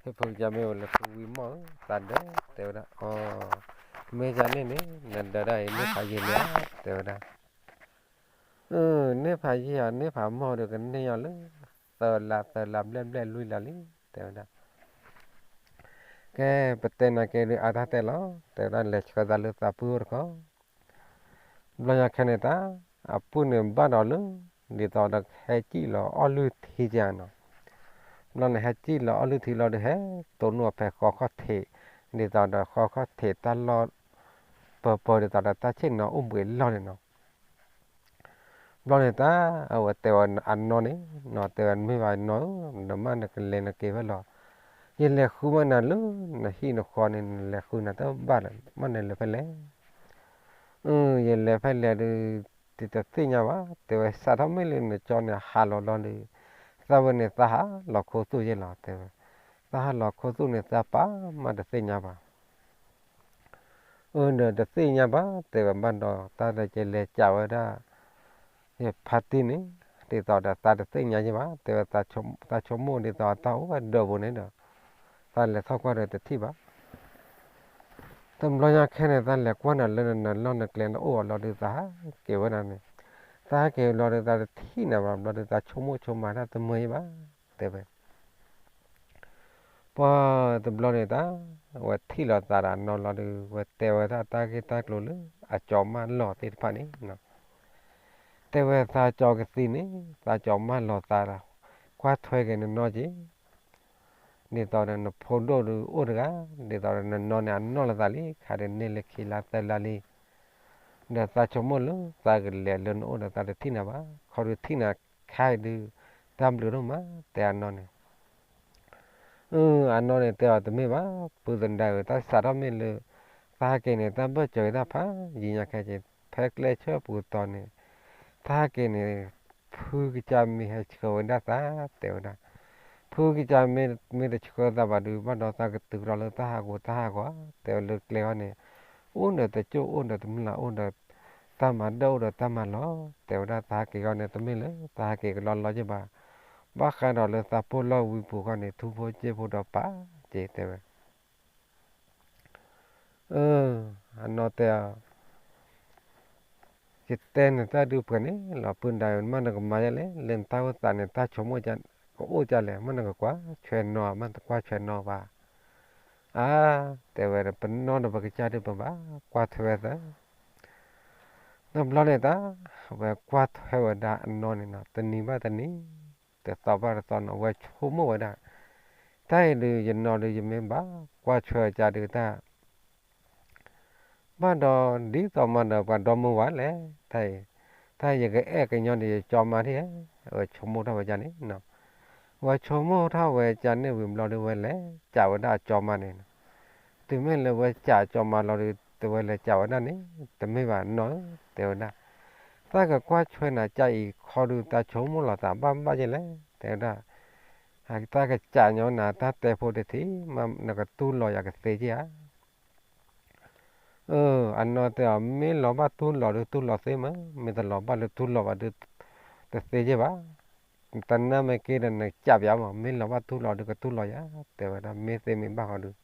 ဟ့ၣ်ဖုကစၢ်မ့ၢ်ဝဲလၢဖုဝံမီၢ်ဧၢ, သးဒၢ, တဲဝဲဒၣ်အီၤ, မ့ၢ်ယၤန့ၣ်န့ၣ် နဒၢဒၣ်အံၤန့ၢ်ဖးယံာ်လံဧါ, တဲဝဲဒၣ်, န့ၢ်ဖးယံာ်ဧါ န့ၢ်ဖးမီၢ်ဒီးကန့ၢ်ညီလၢ, သၢလါသၢလါဘျဲၣ်ဘျဲၣ်လွံၢ်လါလံ, တဲဝဲဒၣ် ကဲ ပတဲနၤက့ၤဒုးအါတၢ်တဲလီၤ, တဲဝဲဒၣ်လဲၤဆှၢသးလၢသးပုၢ်အိၣ်တခီ, ဘျီညါခဲန့ၣ်တၢ်, အပုၢ်န့ၣ်ဘၣ်ဒီးလၢ, ဒ်သိးဒီးဟဲစံၣ်လီၤအီၣ်လုၢ်ထံကနီၤ, ဘျီန့ၣ်ဟဲစံၣ်လီၤအီၣ်လုၢ်ထံလီၤဒီးဟဲ, တိၢ်နီၣ်ဖဲဃီခီၣ်ထံး, ဒ်သိးဒီးဃီခီၣ်ထံးတၢ်လီၢ်, ပၢၤပၢၤဒ်သိးဒီးတၢ်ဆ့ၣ်နီၤအိၣ်ဘှံးလီၢ်န့ၣ်နီၤ ဘျီန့ၣ်တၢ်, အဝဲတဲဝဲအနီၢ်န့ၣ်, နီၢ်တဲဝဲမ့ၢ်ဘၣ်နီၢ်ဧၢ, နမ့ၢ်နကလဲၤနက့ၤဖဲလဲၣ်, ယလဲၤဃုမးနၤလၢ, နဟံၣ်နဃီန့ၣ် နလဲၤဃုနၤတဘၣ်လၢၤ, မ့ၢ်နလဲၤဖဲလဲၣ်, ယလဲၤဖဲလဲၣ်ဒီး, တသ့ၣ်ညါဘၣ်, တဲဝဲစးထီၣ်မ့ၢ်လၢနကၠီန့ၣ်ဟးလီၤလီၤဒီး, သးဝဲန့ၣ် သးဟးလီၤခိၣ်သူၣ်ယဲလီၤ, တဲဝဲ, သးဟးလီၤခိၣ်သူၣ်န့ၣ် သးပာ်မးတသ့ၣ်ညါဘၣ် အၢ ဒီးတသ့ၣ်ညါဘၣ်, တဲဝဲဘၣ်ဒီး တၢ်ဒီးကလဲၤကးဝဲဒၣ်, ယဖါတံၢ်န့ၣ်, ဒ်သိးဒီးသးတသ့ၣ်ညါယဲဘၣ်, တဲဝဲ, သးဆိကမိၣ်ဒ်သိးအတၢ်အိၣ်ဝဲဒၢးပူၤန့ၣ်ဒီး, သးလဲၤထီၣ်ကွၢ်ဒီးတထံၣ်ဘၣ်. တဘျီညါခဲန့ၣ် သးလဲၤကွၢ်နၤလၢနလီၢ်နကျဲနအိၣ်အလီၢ်ဒီး သးဟးက့ၤဝဲဒၣ်န့ၣ်, သးဟးက့ၤလီၤဒီး သးတထံၣ်နၤဘၣ်, ဘျီဒီးသးဆိကမိၣ်ဆိကမးတၢ်တမုာ်ယဲဘၣ်, တဲဝဲ ပှၤတဘျီန့ၣ်တၢ်, အဝဲထံၣ်လီၤသးဒီးအနီၢ်လီၤဒီး ဝဲတဲဝဲဒၣ်တၢ်ဂ့ၢ်တၢ်ကျိၤလၢအကၠီၤမၢ်လီၤသ့ၣ်တဖၣ်န့ၣ်, တဲဝဲသးကၠီၤကသံၣ်န့ၣ်, သးကၠီၤမၢ်လီၤသးဒီး, ကွၢ်ထွဲက့ၤနနီၢ်က့ၤ, ဒ်သိးဒီးနဖိဒိၣ်ဒုးအိၣ်တဂၤ, ဒ်သိးဒီးနနီၢ်န့ၣ်အနီၢ်လီၤသးလံ, ခါဒီးန့ၢ်လၢခံလါသၢလါလံ ဒီးသးဆိကမိၣ်လၢသးကလဲၤလၢနအိၣ်ဒီးသးတထံၣ်နၤဘၣ်, ခီဒုးထံၣ်နၤခါအံၤဒုး, တၢ်ဘျုးဒိၣ်မး, တဲအနီၢ်န့ၣ်. အနီၢ်န့ၣ်တဲအီၤတမ့ၢ်ဘၣ်, ပုၢ်သဒါဧၢ, တၢ်စးထီၣ်မ့ၢ်လၢ သးဟဲက့ၤန့ၣ် တၢ်ဘၢၣ်စၢၤက့ၤတၢ်ဖးယံာ်ညါခဲက့ၤ, ဖဲကျဲဆၢပူၤတီၤန့ၣ်, သးဟဲက့ၤန့ၣ်, ဖုကစၢ်မ့ၢ်ဟဲဆှၢဝဲဒၣ်သး, တဲဝဲဒၣ် ဖုကစၢ်မ့ၢ်တဆှၢသးဘၣ်ဒုး ဘၣ်ဒီးသးကတုၤကဒီးလၢတၢ်ဟးဂူာ်တၢ်ဟးဂီၤ, တဲဝဲလၢကျဲဃီန့ၣ်, အိၣ်ဒီးတကၠိၣ်အိၣ်ဒီးတမျၢ်အိၣ်ဒီး, တၢ်မၤဒၢၣ်အိၣ်ဒီးတၢ်မၤလီၤ, တဲဝဲဒၣ်သးဟဲက့ၤဃီန့ၣ် တမ့ၢ်လၢသးဟဲက့ၤကလီလီယဲဘၣ်, ဘၣ်ဃးဒီးလၢသးပိာ်လီၢ်ဝံပူၤဃီန့ၣ် ထူဖိစ့ဖိဒီးပာ်က့ၤတဲဝဲ အနီၢ်တဲအီၤ, ယတဲနတၢ်ဒုးပှဲၤန့ၣ်လီၤ ပုၢ်ဒါဧၢ, မ့ၢ်နကမၤယဲလဲၣ်, လၢနတၢ်အိၣ်သးန့ၣ် တၢ်ဆိကမိၣ်ကအိၣ်ကလဲၣ်, မ့ၢ်နကကွၢ်ဆွဲနီၤ, မ့ၢ်နတကွၢ်ဆွဲနီၤဘၣ်. အါ, တဲဝဲဒီး ပနီၢ်ဒီးပကစၢ်ဒုးပဘၣ်ကွၢ်ထွဲဝဲသၢ တဘျီန့ၣ်တၢ်, အဝဲကွၢ်ထွဲဝဲဒၣ်အနီၢ်န့ၣ်နီၤ, တနံၤဘၣ်တနံၤ, တသီဘၣ်တသီနီၤ, အဝဲဆိကမိၣ်ဝဲဒၣ်, တၢ်အံၤဒုး ယနီၢ်ဒုး ယမ့ၢ်ဘၣ်ကွၢ်ထွဲကဒီးတၢ် ဘၣ်ဒီးဒ်သိးမးဒီးပှၤဒီမါဝၤလဲၣ်, တၢ်အံၤ, တၢ်ယကအဲၣ်ကညီဒီးယကၠီမါထံၣ်ဧါ, အဝဲဆိကမိၣ်ထီၣ်ဝဲဒ်န့ၣ်နီၤ. ဝဲဆိကမိၣ်ထီၣ်ဝဲဒ်န့ၣ်ဝံၤဘျီဒီး ဝဲလဲၤကးဝဲဒၣ်အကၠီမါန့ၣ်နီၤ. တုၤမ့ၢ်လၢဝဲကးကၠီမးလီၤဒီး တဲဝဲလဲၤကးဝဲဒၣ်န့ၣ် တမ့ၢ်ဘၣ်နီၢ်ဧၢ တဲဝဲဒၣ်, သးကကွၢ်ဆွဲနၤကးအံၤခီဒုး တၢ်ဆိကမိၣ်လီၤသးဘၣ်ဘၣ်ယဲလဲၣ် တဲဝဲဒၣ်, သးကစးညီနၤ တၢ်တဲဖိတထံၣ် နကတူၢ်လိာ်ယၤကသ့က့ဧါ. အနီၢ်တဲအီၤ မ့ၢ်လီၤဘၣ်တူၢ်လိာ်ဒုး တူၢ်လိာ်သ့မး, မ့ၢ်တလီၤဘၣ်လၢတူၢ်လိာ်ဘၣ်ဒုး တသ့က့ဘၣ်, တနာ်မ့ၢ်က့ဒီး နကးပၠးမး, မ့ၢ်လီၤဘၣ်တူၢ်လိာ်ဒုး ကတူၢ်လိာ်ယၤ, တဲဝဲဒၣ် မ့ၢ်သ့မ့ၢ်ဘၣ်ဃီဒုး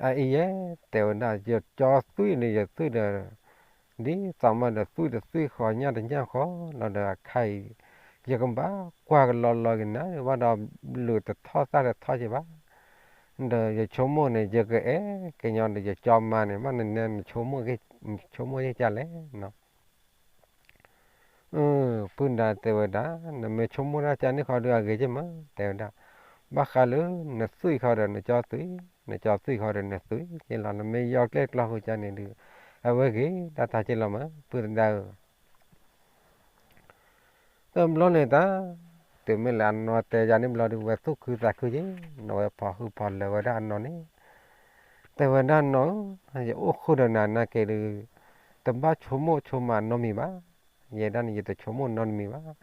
အအံၤယဲ, တဲဝဲဒၣ် ယကၠီသွံၣ်န့ၣ် ယသွံၣ်ဒီး ဒ်သိးမးဒီး သွံၣ်တသွံၣ်ဃီ ညၣ်တညၣ်ဃီလီၤဒီး အခါအံၤ ယကဘၣ်ကွၢ်ကလီလီၤက့ၤနၤ ဘၣ်ဒီး လုၢ်တထီၣ်သၣ်တထီၣ်က့ၤဘၣ်, ဒီးယဆိကမိၣ်န့ၣ် ယကအဲၣ်ကညီဒီး ယကၠီမါန့ၣ် မ့ၢ်နနဲ နဆိကမိၣ်ယကၢ်လဲၣ်နီၤ. ပုၢ်ဒါတဲဝဲဒၣ် နမ့ၢ်ဆိကမိၣ်တၢ်ကၢ်န့ၣ်ဃီဒီး အဂ့ၤက့မး တဲဝဲဒၣ်, ဘၣ်ဃးလၢနသွံၣ်ဃီဒီး နကၠီသွံၣ်, နကၠီသွံၣ်ဃီဒီး နသွံၣ်က့လီၤ, နမ့ၢ်ယီကျဲၣ်ကျီဃုာ်ကၢ်န့ၣ်ဒီး အဝဲဂ့ၤဒၣ်တၢ်က့လီၤမး ပုၢ်သဒါဧၢ. တဘျီန့ၣ်တၢ် တုၤမ့ၢ်လၢအနီၢ်တဲယၤန့ၣ်ဘျီဒီး ဝဲသူၣ်ခုသးခုက့, နီၢ်ဝဲဖီၣ်ဟုၣ်ဖီၣ်လၢာ်ဝဲဒၣ်အနီၢ်န့ၣ်, တဲဝဲဒၣ်နီၢ်ဧၢ, ယအိၣ်ဃုာ်ဒီးနၤနာ်က့ဒီး တဘၣ်ဆိကမိၣ်ဆိကမးနီတမံၤဘၣ်, ယဲဒၣ်န့ၣ် ယတဆိကမိၣ်နီတမံၤဘၣ်,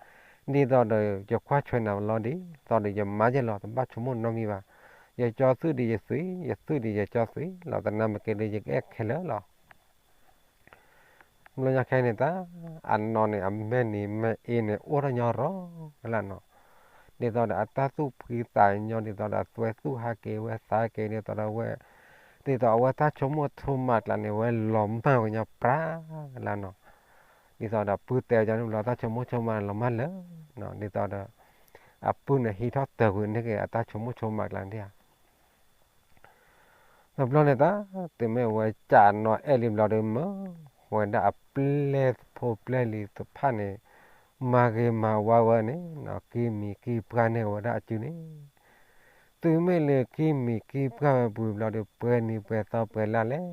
ဒ်သိးဒီး ယကွၢ်ဆွဲနၤလီၤဒ်သိးဒီး ယမါက့လီၤ တဘၣ်ဆိကမိၣ်နီတမံၤဘၣ်, ယကၠီသွံၣ်ဒီးယသွံၣ်, ယသွံၣ်ဒီးယကၠီသွံၣ်လီၤ, တနာ်မ့ၢ်က့ဒီး ယကအဲၣ်ခဲလၢာ်လီၤ. ဘျီညါခဲအံၤန့ၣ်တၢ် အနီၢ်န့ၣ် အမဲာ်န့ၣ် မဲာ်အ့န့ၣ် အိၣ်ထီၣ်ညီရီၤကလၢ်နီၤ, ဒ်သိးဒီးအတၢ်သူၣ်ဖှံသးညီ ဒ်သိးဒီးအသွဲသူၣ်ဟးက့ၤဝဲသးက့ၤ ဒ်သိးဒီးအဝဲ, ဒ်သိးအဝဲတၢ်ဆိကမိၣ်ဆိကမးကျါန့ၣ် ဝဲလီၤမၢ်ကညီပြးကလၢ်နီၤ, ဒ်သိးဒီးပုၢ်တဲဝဲဒၣ်န့ၣ်ဘျီ တၢ်ဆိကမိၣ်ဆိကမးန့ၣ် လီၤမၢ်လၢာ်နီၤ, ဒ်သိးဒီး အပုၢ်န့ၣ်ဟံးထီၣ်တၢၢ်ကွံာ်န့ၢ်က့ၤ အတၢ်ဆိကမိၣ်ဆိကမးကျါန့ၣ်ဧါ. တဘျီန့ၣ်တၢ် တုၤမ့ၢ်ဝဲကးနီၢ်အဲၣ်လံဘျီဒီး မၢဝဲဒၣ်အပျဲၢ်ဖိပျဲၢ်လံၤတဖၣ်န့ၣ် မၤဂ့ၤမၤဝါဝဲန့ၣ် ကံၢ်မံၤကံၢ်ပှၢ်န့ၢ်ဝဲဒၣ်အစုန့ၣ်, တုၤမ့ၢ်လၢကံၢ်မံၤကံၢ်ပှၢ်ဝဲပူၤဘျီဒီး ပှဲၤနံၤပှဲၤသီပှဲၤလါလဲၣ်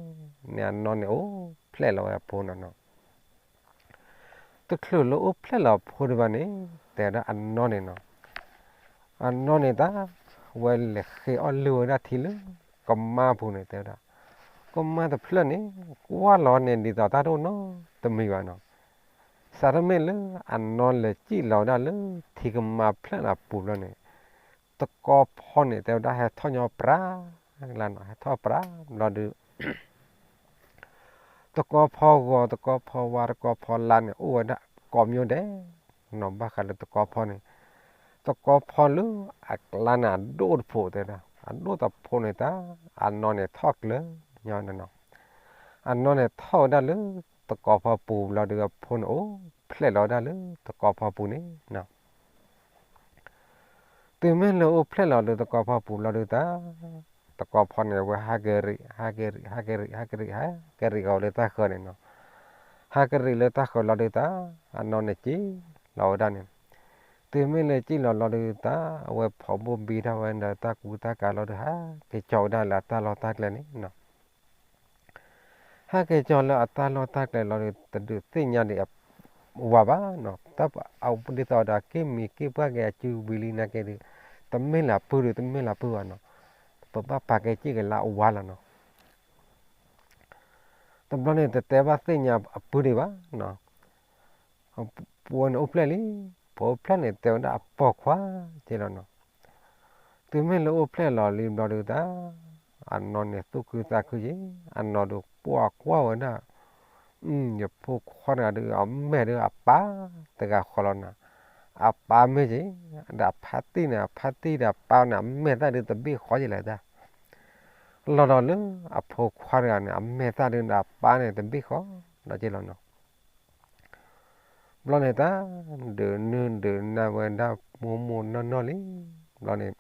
န့ၣ် အနီၢ်န့ၣ်အိၣ်ဖျဲၣ်လီၤဝဲအဖိနီၤနီၤ, တချုးလၢအိၣ်ဖျဲၣ်လီၤအဖိဒံးဘၣ်န့ၣ် တဲဝဲဒၣ်အနီၢ်န့ၣ်နီၤ အနီၢ်န့ၣ်တၢ် ဝဲလဲၤဃ့အီၣ်လုၢ်ဝဲဒၣ်ထံလၢကမါပူၤန့ၣ် တဲဝဲဒၣ်, ကမါတဖျၢၣ်န့ၣ် ကွၢ်လီၤန့ၣ် ဒ်သိးတၢ်တအိၣ်နီတမံၤဘၣ်နီၤ, စးထီၣ်မ့ၢ်လၢအနီၢ်လဲၤစံၣ်လီၤဝဲဒၣ်လၢထံကမါဖျၢၣ်န့ၣ်အပူၤဘျီန့ၣ် တကီဖီန့ၣ် တဲဝဲဒၣ်ဟဲထီၣ်ညီပြးကလၢ်နီၤ, ဟဲထီၣ်ပြးဘျီဒီး တကီဖီဂီၤ တကီဖီဝါ တကီဖီလါန့ၣ် အိၣ်ဝဲဒၣ်ကိးမံၤဒဲးနီၤ, ဘၣ်ဃးလၢတကီဖီန့ၣ်, တကီဖီလၢအကျါန့ၣ် အဒိၣ်တဖိးတဲဝဲဒၣ်, အဒိၣ်တဖိးန့ၣ်တၢ် အနီၢ်န့ၣ်ထီၣ်ကျၢၤညီန့ၣ်နီၤ, အနီၢ်န့ၣ်ထီၣ်ဝဲဒၣ်လၢတကီဖီပူၤဘျီဒီး အဖိန့ၣ်အိၣ်ဖျဲၣ်လီၤဝဲဒၣ်လၢတကီဖီပူၤန့ၣ် တုၤမ့ၢ်လၢအိၣ်ဖျဲၣ်လီၤလၢတကီဖီပူၤဘျီဒီးတၢ်, တကီဖီန့ၣ် အဝဲဟးက့ၤရံး ဟးက့ၤရံး ဟးက့ၤရံး ဟးက့ၤရံး ဟးက့ၤရံးဃီၤလၢတၢ်ဃၢၤန့ၣ်နီၤ, ဟးက့ၤရံးလၢတၢ်ဃၢၤလီၤဒီးတၢ်, အနီၢ်န့ၣ်စံၣ်လီၤဝဲဒၣ်န့ၣ်, တုၤမ့ၢ်လၢစံၣ်လီၤလီၤဒီးတၢ် အဝဲဖီၣ်ဘိၣ်ဘံထီၣ်ဝဲဒီးတၢ်ကူတၢ်ကၤလီၤဒီး ဟးက့ၤကၠီဝဲဒၣ်လၢအတၢ်လီၢ်တၢ်ကျဲန့ၣ်နီၤ ဟဲက့ၤကၠီလၢအတၢ်လီၢ်တၢ်ကျဲလီၤဒီး တဒုးသ့ၣ်ညါဒံးအဝၤဘၣ်နီၤ, တၢ်အဝဲဒ်သိးဒီးက့ၢ်မံၤက့ၢ်ပှၢ်က့ၤအစုဝံၤလံနာ်က့ဒီး တမ့ၢ်လၢအပုၢ်ဒီး တမ့ၢ်လၢအပုၢ်ဘၣ်နီၤ, ပဘၣ်ပာ်ကဲစ့ၢ်ကီးလၢအဝၤလီၤနီၤ. တဘျီန့ၣ် တတဲဘၣ်သ့ၣ်ညါအပုၢ်ဒံးဘၣ်နီၤ ပဝဲန့ၣ်အိၣ်ဖျဲၣ်လံ, ပအိၣ်ဖျဲၣ်န့ၣ် တဲဝဲဒၣ်အပိာ်ခွါက့လီၤနီၤ. တုၤမ့ၢ်လၢအိၣ်ဖျဲၣ်လီၤလံဘျီဒီးတၢ်, အနီၢ်န့ၣ်သူၣ်ခုသးခုက့, အနီၢ်ဒီးကွၢ်ကွၢ်ဝဲဒၣ်, ယဖိခွါတဂၤဒီး အမဲာ်ဒီးအပၢ်တဂၤဃီလီၤနီၤ, အပၢ်မ့ၢ်က့, ဒီးအဖါတံၢ်န့ၣ် အဖါတံၢ်ဒီးအပၢ်န့ၣ် အမဲာ်သၣ်ဒုးတဘ့ၣ်ဃီက့လၢာ်တၢ် လီၤဒီးလၢအဖိခွါတဂၤန့ၣ် အမဲာ်သၣ်ဒုးဒီးအပၢ်န့ၣ် တဘ့ၣ်ဃီလီၤက့လီၤနီၤ. ဘျီန့ၣ်တၢ်, ဒုးနုာ်ဒုးနၢ်ဝဲဒၣ်မိၢ်မိၢ်နီၢ်နီၢ်လံ, ဘျီန့ၣ်,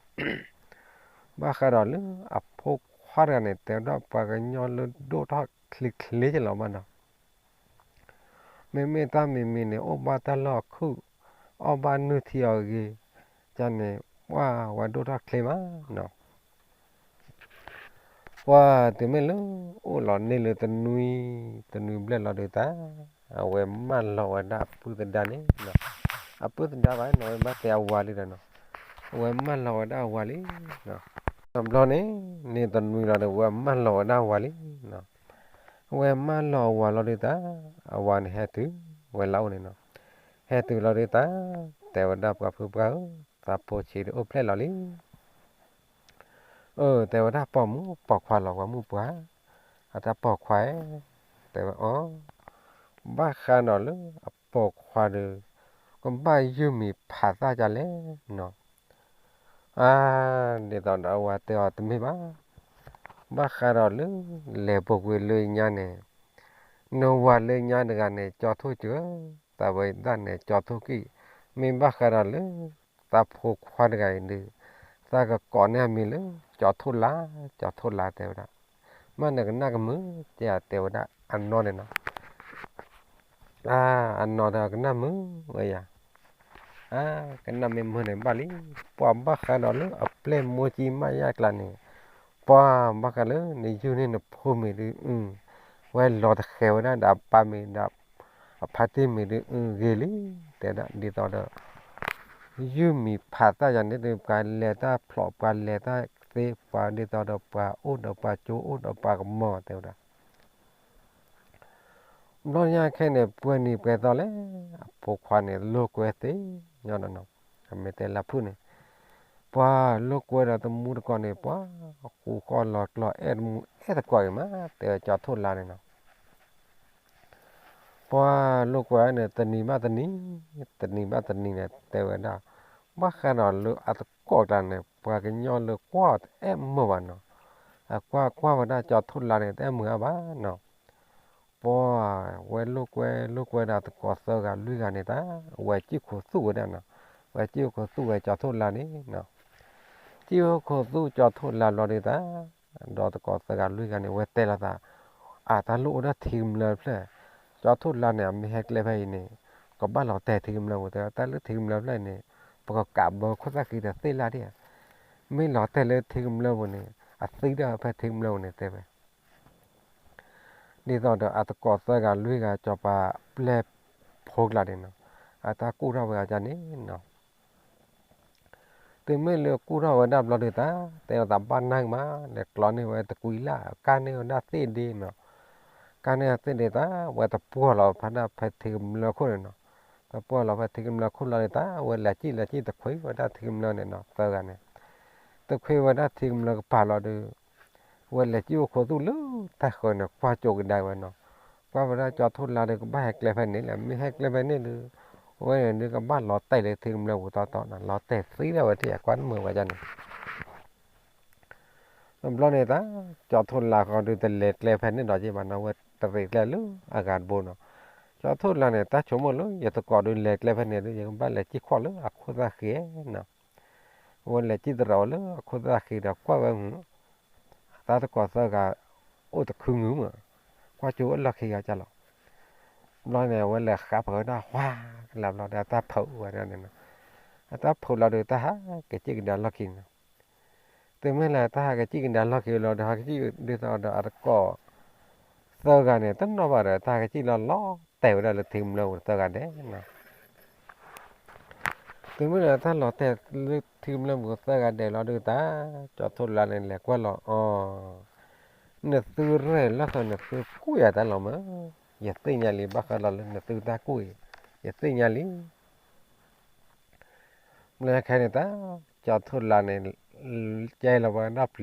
ဘၣ်ဃးဒီးလၢအဖိခွါတဂၤန့ၣ် တဲဝဲဒၣ်ပှၤကညီလၢဒိၣ်ထီၣ်ချ့ချ့က့လီၤဘၣ်နီၤ. မ့မ့ၢ်တၢ်မံၤမံၤန့ၣ် အိၣ်ဘၣ်တၢ်လီၢ်အခုၣ်, အီၣ်ဘၣ်နုၢ်ထံအီၤဂ့ၤ, ကန့ၣ်, ပှၢ်ဝဲဒိၣ်ထီၣ်ချ့မးနီၤ. ပှၢ်တုၤမ့ၢ်လၢ အိၣ်လီၤန့ၢ်လၢတနွံ, တနွံဘျဲၣ်လီၤဒီးတၢ်, အဝဲမၢလီၤဝဲဒၣ်အပုၢ်သဒါန့ၣ်, အပုၢ်သဒါဘၣ်နီၤ ဝဲဘၣ်တဲအဝၤလံဒီးနီၤ, အဝဲမၢလီၤဝဲဒၣ်အဝၤလံနီၤ. တဘျီန့ၣ် န့ၣ်တနွံလီၤဒီး ဝဲမၢလီၤဝဲဒၣ်ဝၤလံနီၤ. ဝဲမၢလီၤဝၤလီၤဒုးတၢ် အဝၤန့ၣ်ဟဲတုၤဝဲလၢအအိၣ်န့ၣ်နီၤ. ဟဲတုၤလီၤဒုးတၢ် တဲဝဲဒၣ်ပှၤဖုပှၢ်ဧၢ, သးဖိဆံးဒုးအိၣ်ဖျဲၣ်လီၤလံ. အၢ တဲဝဲဒၣ်ပိာ်မုၣ်ပိာ်ခွါလီၤ ပှၤမုၣ်ပှၢ်, အတၢ်ပိာ်ခွါဧၢ, တဲဝဲအီၤ, ဘၣ်ဃးဒီးလၢအပိာ်ခွါဒီး ကဘၣ်ယုၢ်မံၤဖးသၣ်ဒ်လဲၣ်နီၤ. အါ ဒ်သိးဒီးအဝၤတဲအီၤတမ့ၢ်ဘၣ်, ဘၣ်ဃးဒီးလၢ လဲၤပိာ်ကွံာ်လၢညါန့ၣ် နဝၤလၢညါတဂၤန့ၣ် ကၠီထိၣ်စၢၤ, သးဝဲဒၣ်န့ၣ် ကၠီထိၣ်ကံၢ်, မ့ၢ်ဘၣ်ဃးဒီးလၢ သးဖိခွါတဂၤအံၤဒီး သးကကိးန့ၢ်အမံၤလၢ ကၠီထိၣ်လါ, ကၠီထိၣ်လါတဲဝဲဒၣ်. မ့ၢ်နကနၣ်ကမုာ် တဲတဲဝဲဒၣ်အနီၢ်န့ၣ်နီၤ. အါ အနီၢ်ဒီးကနၣ်မုာ်ဝဲယၤ, အါ ကနၣ်မ့ၢ်မုာ်န့ၣ်ဘၣ်လံ, ပှၤဘၣ်ဃးဒီးလၢအပျဲၢ်မိၢ်ကံမးယၢ်ကျါန့ၣ်, ပှၤဘၣ်ဃးလၢနယုၢ်န့ၢ်နဖိမံၤဒုး အု ဝဲလီၤတဃဲၤဝဲဒၣ်ဒီးအပၢ်မံၤဒီး အဖါတံၢ်မံၤဒုး အု ဂ့ၤလံ, တဲဒၣ်ဒ်သိးဒီး ယုၢ်မံၤဖးသၣ်ယၤန့ၣ်ဒီး ပှၤလဲၤတၢ်ဖျိး ပှၤလဲၤတၢ်သ့ ပှၤဒ်သိးဒီးပှၤအိၣ်ဒီးပှၤကၠိအိၣ်ဒီးပှၤကမီၤတဲဝဲဒၣ်. ဘျီညါခဲန့ၣ် ပှဲၤနံၤပှဲၤသီလဲၣ်, အဖိခွါန့ၣ် လိာ်ကွဲသ့ၣ်ညါဒီးနီၤ, အမ့ၢ်တဲလၢဖုၣ်န့ၣ်, ပှၤလိာ်ကွဲဒီးတမူတကိးန့ၣ် ပှၤဃူဃီလီၤကျီၤ အဲၣ်တမူအဲၣ်တကိးအံၤမး တဲဝဲကၠီထိၣ်လါန့ၣ်နီၤ. ပှၤလိာ်ကွဲန့ၣ် တနံၤဘၣ်တနံၤ, တနံၤဘၣ်တနံၤန့ၣ် တဲဝဲဒၣ်, ဘၣ်ဃးဒီးလၢအသကိးကျါန့ၣ် ပှၤကညီလၢကွၢ်တအဲၣ်မုာ်ဘၣ်နီၤ, အကွၢ်ကွၢ်ဝဲဒၣ်ကၠီထိၣ်လါန့ၣ် တအဲၣ်မုာ်အါဘၣ်နီၤ. ပှၤဝဲလိာ်ကွဲလိာ်ကွဲဒီးသကိးသၢဂၤလွံၢ်ဂၤန့ၣ်တၢ်, ဝဲစံၣ်ခိၣ်သူၣ်ဝဲဒၣ်နီၤ, ဝဲစံၣ်ခိၣ်သူၣ်ဝဲကၠီထိၣ်လါန့ၣ်နီၤ, စံၣ်ခိၣ်သူၣ်ကၠီထိၣ်လါဘျီဒုးတၢ်, ဒီးသကိးသၢဂၤလွံၢ်ဂၤန့ၣ် ဝဲတဲလိာ်သး, အါ တၢ်လၢအိၣ်ဒီးထံကမျၢၢ်တဖျၢၣ်, ကၠီထိၣ်လါန့ၣ် အမ့ၢ်ဟဲကျဲဖဲအံၤန့ၣ် ကဘၣ်လီၤတဲာ်ထံကမျၢၢ်ပူၤတဲ, တၢ်လၢထံကမျၢၢ်ဖျၢၣ်အံၤန့ၣ် ပကကးဘၢခိၣ်သၣ်ဃံဒီးသ့ၣ်လၣ်ဒံးဧါ, မ့ၢ်လီၤတဲာ်လၢထံကမျၢၢ်ပူၤန့ၣ် အသံဒၣ်ဖဲထံကမျၢၢ်ပူၤန့ၣ်တဲဝဲ ဒ်သိးဒီးအသကိးသၢဂၤလွံၢ်ဂၤ စီၤပၤပျဲၢ်ဖိကျါန့ၣ်နီၤ, အတၢ်ကူၣ်ထီၣ်ဝဲအီၤဒ်န့ၣ်နီၤ. တုၤမ့ၢ်လၢကူၣ်ထီၣ်ဝဲဒၣ်ဘျီဒုးတၢ်, တဲလိာ်သးဘၣ်နၢ်ကမး, လဲၤကျီန့ၢ်ဝဲတကွံလၢ်, ကၢ်န့ၢ်ဝဲဒၣ်သ့ၣ်ဒ့နီၤ, ကၢ်န့ၢ်သ့ၣ်ဒ့တၢ် ဝဲတပှီၢ်လီၤဖဲဒၣ်ဖဲထံကမျၢၢ်ခိၣ်န့ၣ်နီၤ, တပှီၢ်လီၤဖဲထံကမျၢၢ်ခိၣ်လီၤဒုးတၢ် ဝဲလဲၤစံၣ်လဲၤစံၣ်တခွ့ဝဲဒၣ်ထံကမျၢၢ်န့ၣ်နီၤ, သၢဂၤန့ၣ် တခွ့ဝဲဒၣ်ထံကမျၢၢ်ကပၤလီၤဒုး ဝဲလဲၤစံၣ်အိၣ်ခိးသူၣ်လၢတၢ်ဃၢၤန့ၣ် ကွၢ်ကၠိကဒါဝဲနီၤ, ကွၢ်ဝဲဒၣ်ကၠီထိၣ်လါဒီး ကဘၣ်ဟဲကျဲဖဲန့ၣ်လဲၣ်, မ့ၢ်ဟဲကျဲဖဲန့ၣ်ဒီး အဝဲန့ၣ်ဒုးကဘၣ်လီၤတဲာ်လၢထံကမျၢၢ်ပူၤတီတီနီၤ, လီၤတဲာ်သံဒၣ်ဝဲထံၣ် အကွၢ်တမုာ်ဝဲဒ်န့ၣ် တဘျီန့ၣ်တၢ် ကၠီထိၣ်လါဃီဒုး တလဲၤကျဲဖဲန့ၣ်ဒီးက့ဘၣ်နီၤ, ဝဲတရံးကျဲလၢအဂၤတဘိနီၤ, ကၠီထိၣ်လါန့ၣ် တၢ်ဆိကမိၣ်လၢ ယသကိးဒုးလဲၤကျဲဖဲန့ၣ်ဒီး ယကဘၣ်လဲၤစံၣ်ခီၣ်လၢအခိၣ်သၣ်ဃံနီၤ, ဝဲလဲၤစံၣ်တရံးလၢအခိၣ်သၣ်ဃံဒီးကွၢ်ဝဲ တၢ်သကိးသၢဂၤ အိၣ်တခုမုာ်မး, ကွၢ်ကၠိအလီၢ်ခံဂၤကၢ်လီၤ, ဘျီန့ၣ် အဝဲလဲၤဃးပှၤဝဲဒၣ် ဝါကလၢ်ဘျီဒီး အတၢ်ဖုးဝဲဒၣ်န့ၣ်နီၤ, အတၢ်ဖုးလီၤဒီး တၢ်ဟးကစံၣ်ကဒါလီၢ်ခံန့ၣ်နီၤ, တုၤမ့ၢ်လၢတၢ်ဟးကစံၣ်ကဒါလီၢ်ခံလီၤဒီး ဟးကစံၣ်ဒ်သိးဒီးအသကိး သၢဂၤန့ၣ် တနီၣ်ဘၣ်ဒီး တၢ်ဟးကစံၣ်လီၤလီၤတဲာ်ဝဲဒၣ်လၢထံကမျၢၢ်ပူၤသၢဂၤဒဲးနီၤ တုၤမ့ၢ်လၢတၢ်လီၤတဲာ်လၢထံကမျၢၢ်ပူၤသၢဂၤဒဲးလီၤဒုးတၢ်, ကၠီထိၣ်လါန့ၣ် လဲၤကွၢ်လီၤအီၤ, နသုရဲၣ်လီၢ်သးနသုကူၣ်ယၤတၢ်လီၤမး, ယသ့ၣ်ညါလံ ဘၣ်ဃးလီၤလၢနသုတၢ်ကူၣ်အံၤ, ယသ့ၣ်ညါလံ မ့ၢ်ခဲန့ၣ်တၢ်, ကၠီထိၣ်လါန့ၣ် ကဲလီၤဝဲဒၣ်ပျံၤဖးဒိၣ်တဘိနီၤ, ကၠီ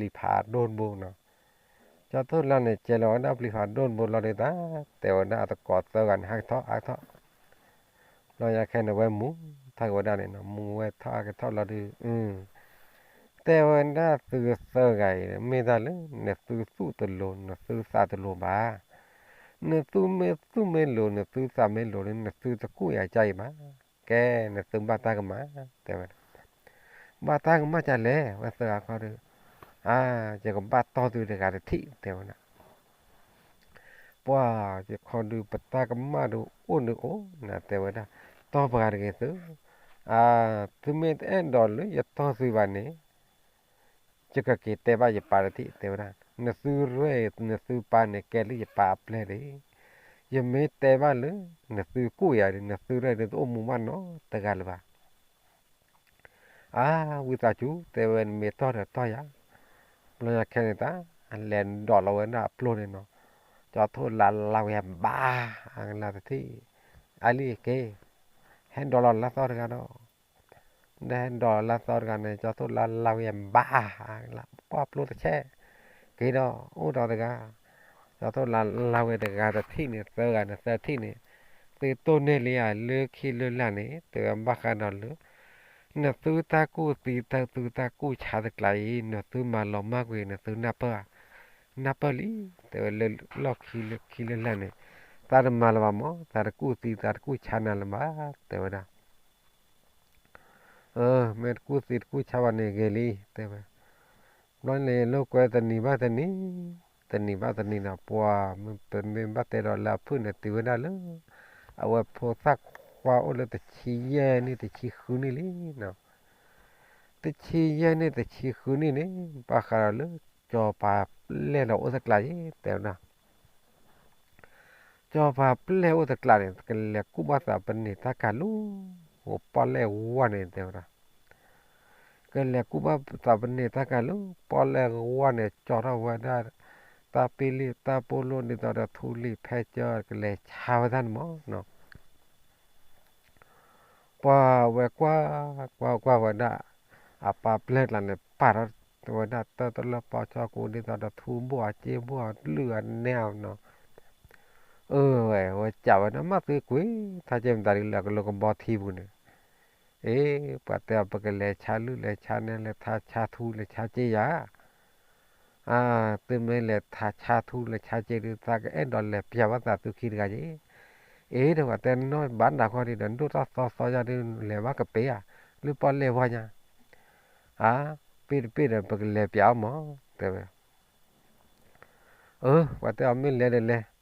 ထိၣ်လါန့ၣ် ကဲလီၤဝဲဒၣ်ပျံၤဖးဒိၣ်တဘိလီၤဒုးတၢ်, တဲဝဲဒၣ်အသကိးသၢဂၤန့ၣ် ဟးကထီၣ် ဟးကထီၣ်, ဘျီညါခဲန့ၣ် ဝဲမူထီၣ်က့ၤဝဲဒၣ်န့ၣ်နီၤ, မူဝဲထီၣ်ဟးကထီၣ်လီၤဒုး, တဲဝဲဒၣ်သုသၢဂၤအံၤ မ့ၢ်တၢ်လၢ နသုသူၣ်တလိၤ နသုသးတလိၤဘၣ်, နသုမ့ၢ်သူၣ်မ့ၢ်လိၤ နသုသးမ့ၢ်လိၤဒီး နသုတကူၣ်ယၤကၢ်အံၤဘၣ်, ကဲ နသုဘၣ်တၢ်ကမၣ် တဲဝဲဒၣ် ဘၣ်တၢ်ကမၣ်ကလဲၣ် ဝဲသၢဂၤခီဒီး, အါ ယကဘၣ်တီၢ်သုတဂၤတထံၣ် တဲဝဲဒၣ်, ပှၤ ယခီဒုး ပတၢ်ကမၣ်ဒုးအိၣ်ဒုးအိၣ်နၤ တဲဝဲဒၣ်, တီၢ်ပှၤတဂ့ၤသု, အါ သုမ့ၢ်တအဲၣ်ဒိးလၢယတီၢ်သုဘၣ်န့ၣ် ယကက့ၤတဲဘၣ်ယပၢ်တထံၣ် တဲဝဲဒၣ်, နသုရဲၣ် နသုပၢ်န့ၣ် ကဲလၢယပၢ်အပျဲၢ်ဒီး, ယမ့ၢ်တဲဘၣ်လၢ နသုကူၣ်ယၤဒီး နသုရဲၣ်ဒီးတအိၣ်မူဘၣ်နီတဂၤလၢၤဘၣ် အါ ဝံသးစူၤ တဲဝဲ နမ့ၢ်တီၢ်ဒီးတီၢ်ယၤ, ဘျီညါခဲန့ၣ်တၢ် လဲၤဒိးလီၤဝဲဒၣ်အပျိန့ၣ်နီၤ, ကၠီထိၣ်လါလါဝဲဘၣ်, အကလါတထံၣ်, အလံၣ်က့ၤ, ဟဲဒိးလီၤလါသီတဂၤဒီး, ဒီးဟဲဒိးလီၤလါသီတဂၤန့ၣ် ကၠီထိၣ်လါလါဝဲဘၣ်, ပှၢ်ပျိတဆဲး, က့ၤဒီးအိၣ်ဒီးတဂၤ, ကၠီထိၣ်လါလါဝဲတဂၤတထံၣ်န့ၣ် သၢဂၤန့ၣ်သၢထံၣ်န့ၣ်, သုတိၢ်န့ၢ်လံဧါ လၢခံလၢလာ်န့ၣ် တဲဝဲဘၣ်ဃးဒီးလၢ နသုတၢ်ကူၣ်သံ တၢ်သုတၢ်ကူၣ်ဆါတကျါအံၤ နသုမၤလီၤမၢ်ကွံာ် နသုနၢ်ပၢၢ်ဧါ, နၢ်ပၢၢ်လံ, တဲဝဲလၢလီၢ်ခံလၢခံလၢလာ်န့ၣ်, သးတမၤလၢၤဘၣ်မး သးတကူၣ်သံ သးတကူၣ်ဆါနၤလၢၤဘၣ်, တဲဝဲဒၣ် မ့ၢ်တကူၣ်သံတကူၣ်ဆါဘၣ်န့ၣ်ဂ့ၤလံ တဲဝဲ, ဘျီန့ၣ်လိာ်ကွဲတနံၤဘၣ်တနံၤ, တနံၤဘၣ်တနံၤဒီး ပှၤမ့ၢ်ပမ့ၢ်ဘၣ်တဲဒီးလၢအဖုၣ်န့ၣ် တုၤဝဲဒၣ်လၢ အဝဲဖိသၣ်ခွါအိၣ်လၢတဆံယဲၢ်နံၣ်တဆံဃုနံၣ်လံနီၤ, တဆံယဲၢ်နံၣ်တဆံဃုနံၣ်န့ၣ် ဘၣ်ဃးဒီးလၢ ကၠီၤပၤပျဲၢ်လီၤအိၣ်တကျးယဲ တဲဝဲဒၣ် ကၠီၤပၤပျဲၢ်အိၣ်တကျးန့ၣ် ကလဲၤကူၣ်ဘၣ်သးပန့ၢ်တၢ်ကၤလၢ ပီၣ်လဲၣ်ဝါန့ၣ် တဲဝဲဒၣ်, ကလဲၤကူၣ်ဘၣ်သးပန့ၢ်တၢ်ကၤလၢ ပီၣ်လဲၣ်ဝါန့ၣ် ကၠီထီၣ်ဝဲဒၣ် တၢ်ပ့လံာ်တၢ်ပိလိၣ် ဒ်သိးဒီးထူလံာ်ဖဲကၢ ကလဲၤဆါဝဲဒၣ်န့ၣ်မးနီၤ ပှၤဝဲကွၢ် ကွၢ်ကွၢ်ဝဲဒၣ် အပၢ်ပျဲၢ်ကျါန့ၣ် ပာ်ထီၣ်ဝဲဒၣ်တၢ်တလၢၢ်ပီၢ်ဆီကိး ဒ်သိးဒီးထူဘိၣ်အစ့ဘိၣ်အလုၢ်အနဲနီၤ, အၢ ဝဲ ဝဲကးဝဲဒၣ် မ့ၢ်သုကွံာ်ထါကဲမတၤဒ်လဲၣ် ကလၢကဘီထံပူၤန့ၣ်, အ့ ပှၤတဲအီၤ ပကလဲၤဆါလုၢ်လဲၤဆါနဲ လဲၤထါဆါထူလဲၤဆါစ့ယၤ အါ သုမ့ၢ်လဲၤထါဆါထူလဲၤဆါစ့ဒီး သးကအဲၣ်ဒိးလဲၤပျးဘၣ်သးသုခံတဂၤယ့ၣ်, အ့ ဒီးပှၤတဲနီၢ်ဘၣ်နၤဃီဒီး ဒိၣ်တၢ်သီသီယၤဒီး လဲၤဘၣ်ကပ့ၤဧါ လၢပီၣ်လဲၣ်ဝါညါ, အါ ပ့ၢ်တပ့ၢ်ဒီး ပကလဲၤပျးအီၤမး တဲဝဲ အၢ ပှၤတဲအီၤမ့ၢ်လဲၤဒီးလဲၤ,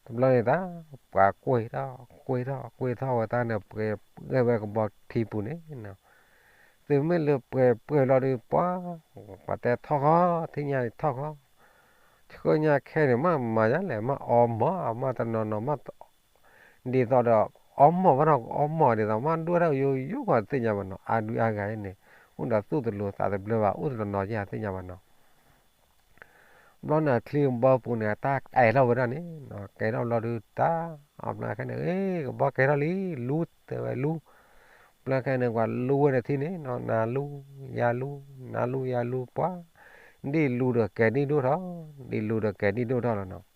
တဘျီန့ၣ်တၢ် ပှၤကွ့ထီၣ် ကွ့ထီၣ် ကွ့ထီၣ်ဝဲတၢ်န့ၣ် ပှဲၤဝဲကဘီထံပူၤန့ၣ်, သုမ့ၢ်လၢပှဲၤပှဲၤလီၤဒီး ပှၤ ပှၤတဲထီၣ်ဃီ ထံၣ်ညါန့ၣ်ထီၣ်ဃီ, ဆှၢညါခဲန့ၣ် မ့ၢ်မၤယါလဲၣ် မ့ၢ်အီမီၢ် မ့ၢ်တနီၤနီၤ မ့ၢ် ဒ်သိးဒီး အီမီၢ်ဘၣ်နီၤ အီမီၢ်ဒ်သိး မ့ၢ်ဒွဲၣ်ထီၣ်ယိယိကီးသ့ၣ်ညါဘၣ်နီၤ အါဒုးအါဂၤအံၤန့ၣ် အိၣ်ဒီးသူၣ်တလိၤသးတဘျၢဘၣ် အိၣ်တနီၤနီၤယဲၢ်သ့ၣ်ညါဘၣ်နီၤ ဘျီန့ၣ် ချံကဘီပူၤန့ၣ် အတၢ်ကဲထီၣ်ဝဲဒၣ်န့ၣ်, ကဲထီၣ်ဘျီဒုးတၢ် အဘျီခဲန့ၣ် ကဘီကဲထီၣ်လံ လူ တဲဝဲလူ, ဘျီခဲန့ၣ် ပှၤလူဝဲတထံၣ်န့ၣ် နၤလူ ယၤလူ နၤလူယၤလူ ပှၤ ဒ်လူဒီးကဲဒ်ဒိၣ်ထီၣ်, ဒ်လူဒီးကဲဒ်ဒိၣ်ထီၣ်လီၤနီၤ.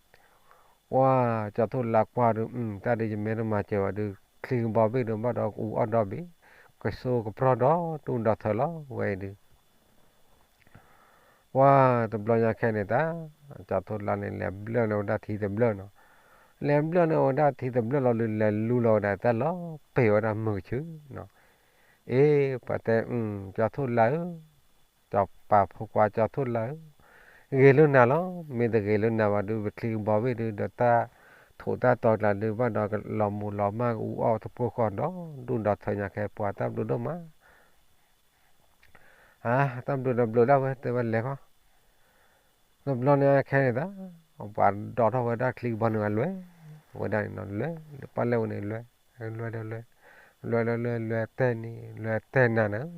ပှၤ ကၠီၤထိၣ်လါကွၢ်ဒုး တၢ်ဒုးယမ့ၢ်တမၤစၢၤဝဲဒုး ချံကဘီဘ့ၣ်ဒုး ဘၣ်ဒီးကအူအီၣ်ဒီဘ့ၣ် ကဆိကပြီၢ်ဒီးဒူၣ်ဒီးထၢလီၤဝဲအံၤဒုး ပှၤတဘျီညါခဲန့ၣ်တၢ် ကၠီၤထိၣ်လါန့ၣ် လဲၤဘျၢၣ်န့ၢ်ဝဲဒၣ်ထံသဘျၢၣ်နီၤ, လဲၤဘျၢၣ်န့ၢ်ဝဲဒၣ်ထံသဘျၢၣ်လီၤဒုး လဲၤလူလီၤဝဲဒၣ်တၢ်လီၤပ့ၤဝဲဒၣ်မုၢ်ကဆူနီၤ, အ့ ပှၤတဲ ကၠီၤထိၣ်လါဧၢ ကၠီၤပၤဖိခွါကၠီၤထိၣ်လါဧၢ, ဂ့ၤလၢနၤလီၤ, မ့ၢ်တဂ့ၤလၢနၤဘၣ်ဒုး ပချံကဘီဘ့ၣ်ဒုး ဒီးတၢ်ထိးတၢ်တီၤကျါဒုး ဘၣ်ဒီးကလီၤမူၤလီၤမၢ်ကအူအီၣ်တပိၢ်ဃီဒီး ဒူၣ်ဒီးထၢညါခဲ ပှၤတၢ်ဘျုးဒိၣ်မး အါ တၢ်ဘျုးဒီးဘျုးဒၣ်ဝဲ တဲဝဲလဲၤခီ, တဘျီန့ၣ်ခဲန့ၣ်တၢ် ပှၤဒိးထီၣ်ဝဲဒၣ်ချံကဘီန့ၣ်ဝဲလွဲၢ်, ဝဲဒၣ်န့ၣ်နီၤ လွဲၢ် ပီၣ်လဲၣ်ဝဲန့ၣ်လွဲၢ်, လွဲၢ်ဒီးလွဲၢ်, လွဲၢ်လၢလွဲၢ် လွဲၢ်တဲနံၤ လွဲၢ်တဲနၤန့ၣ်,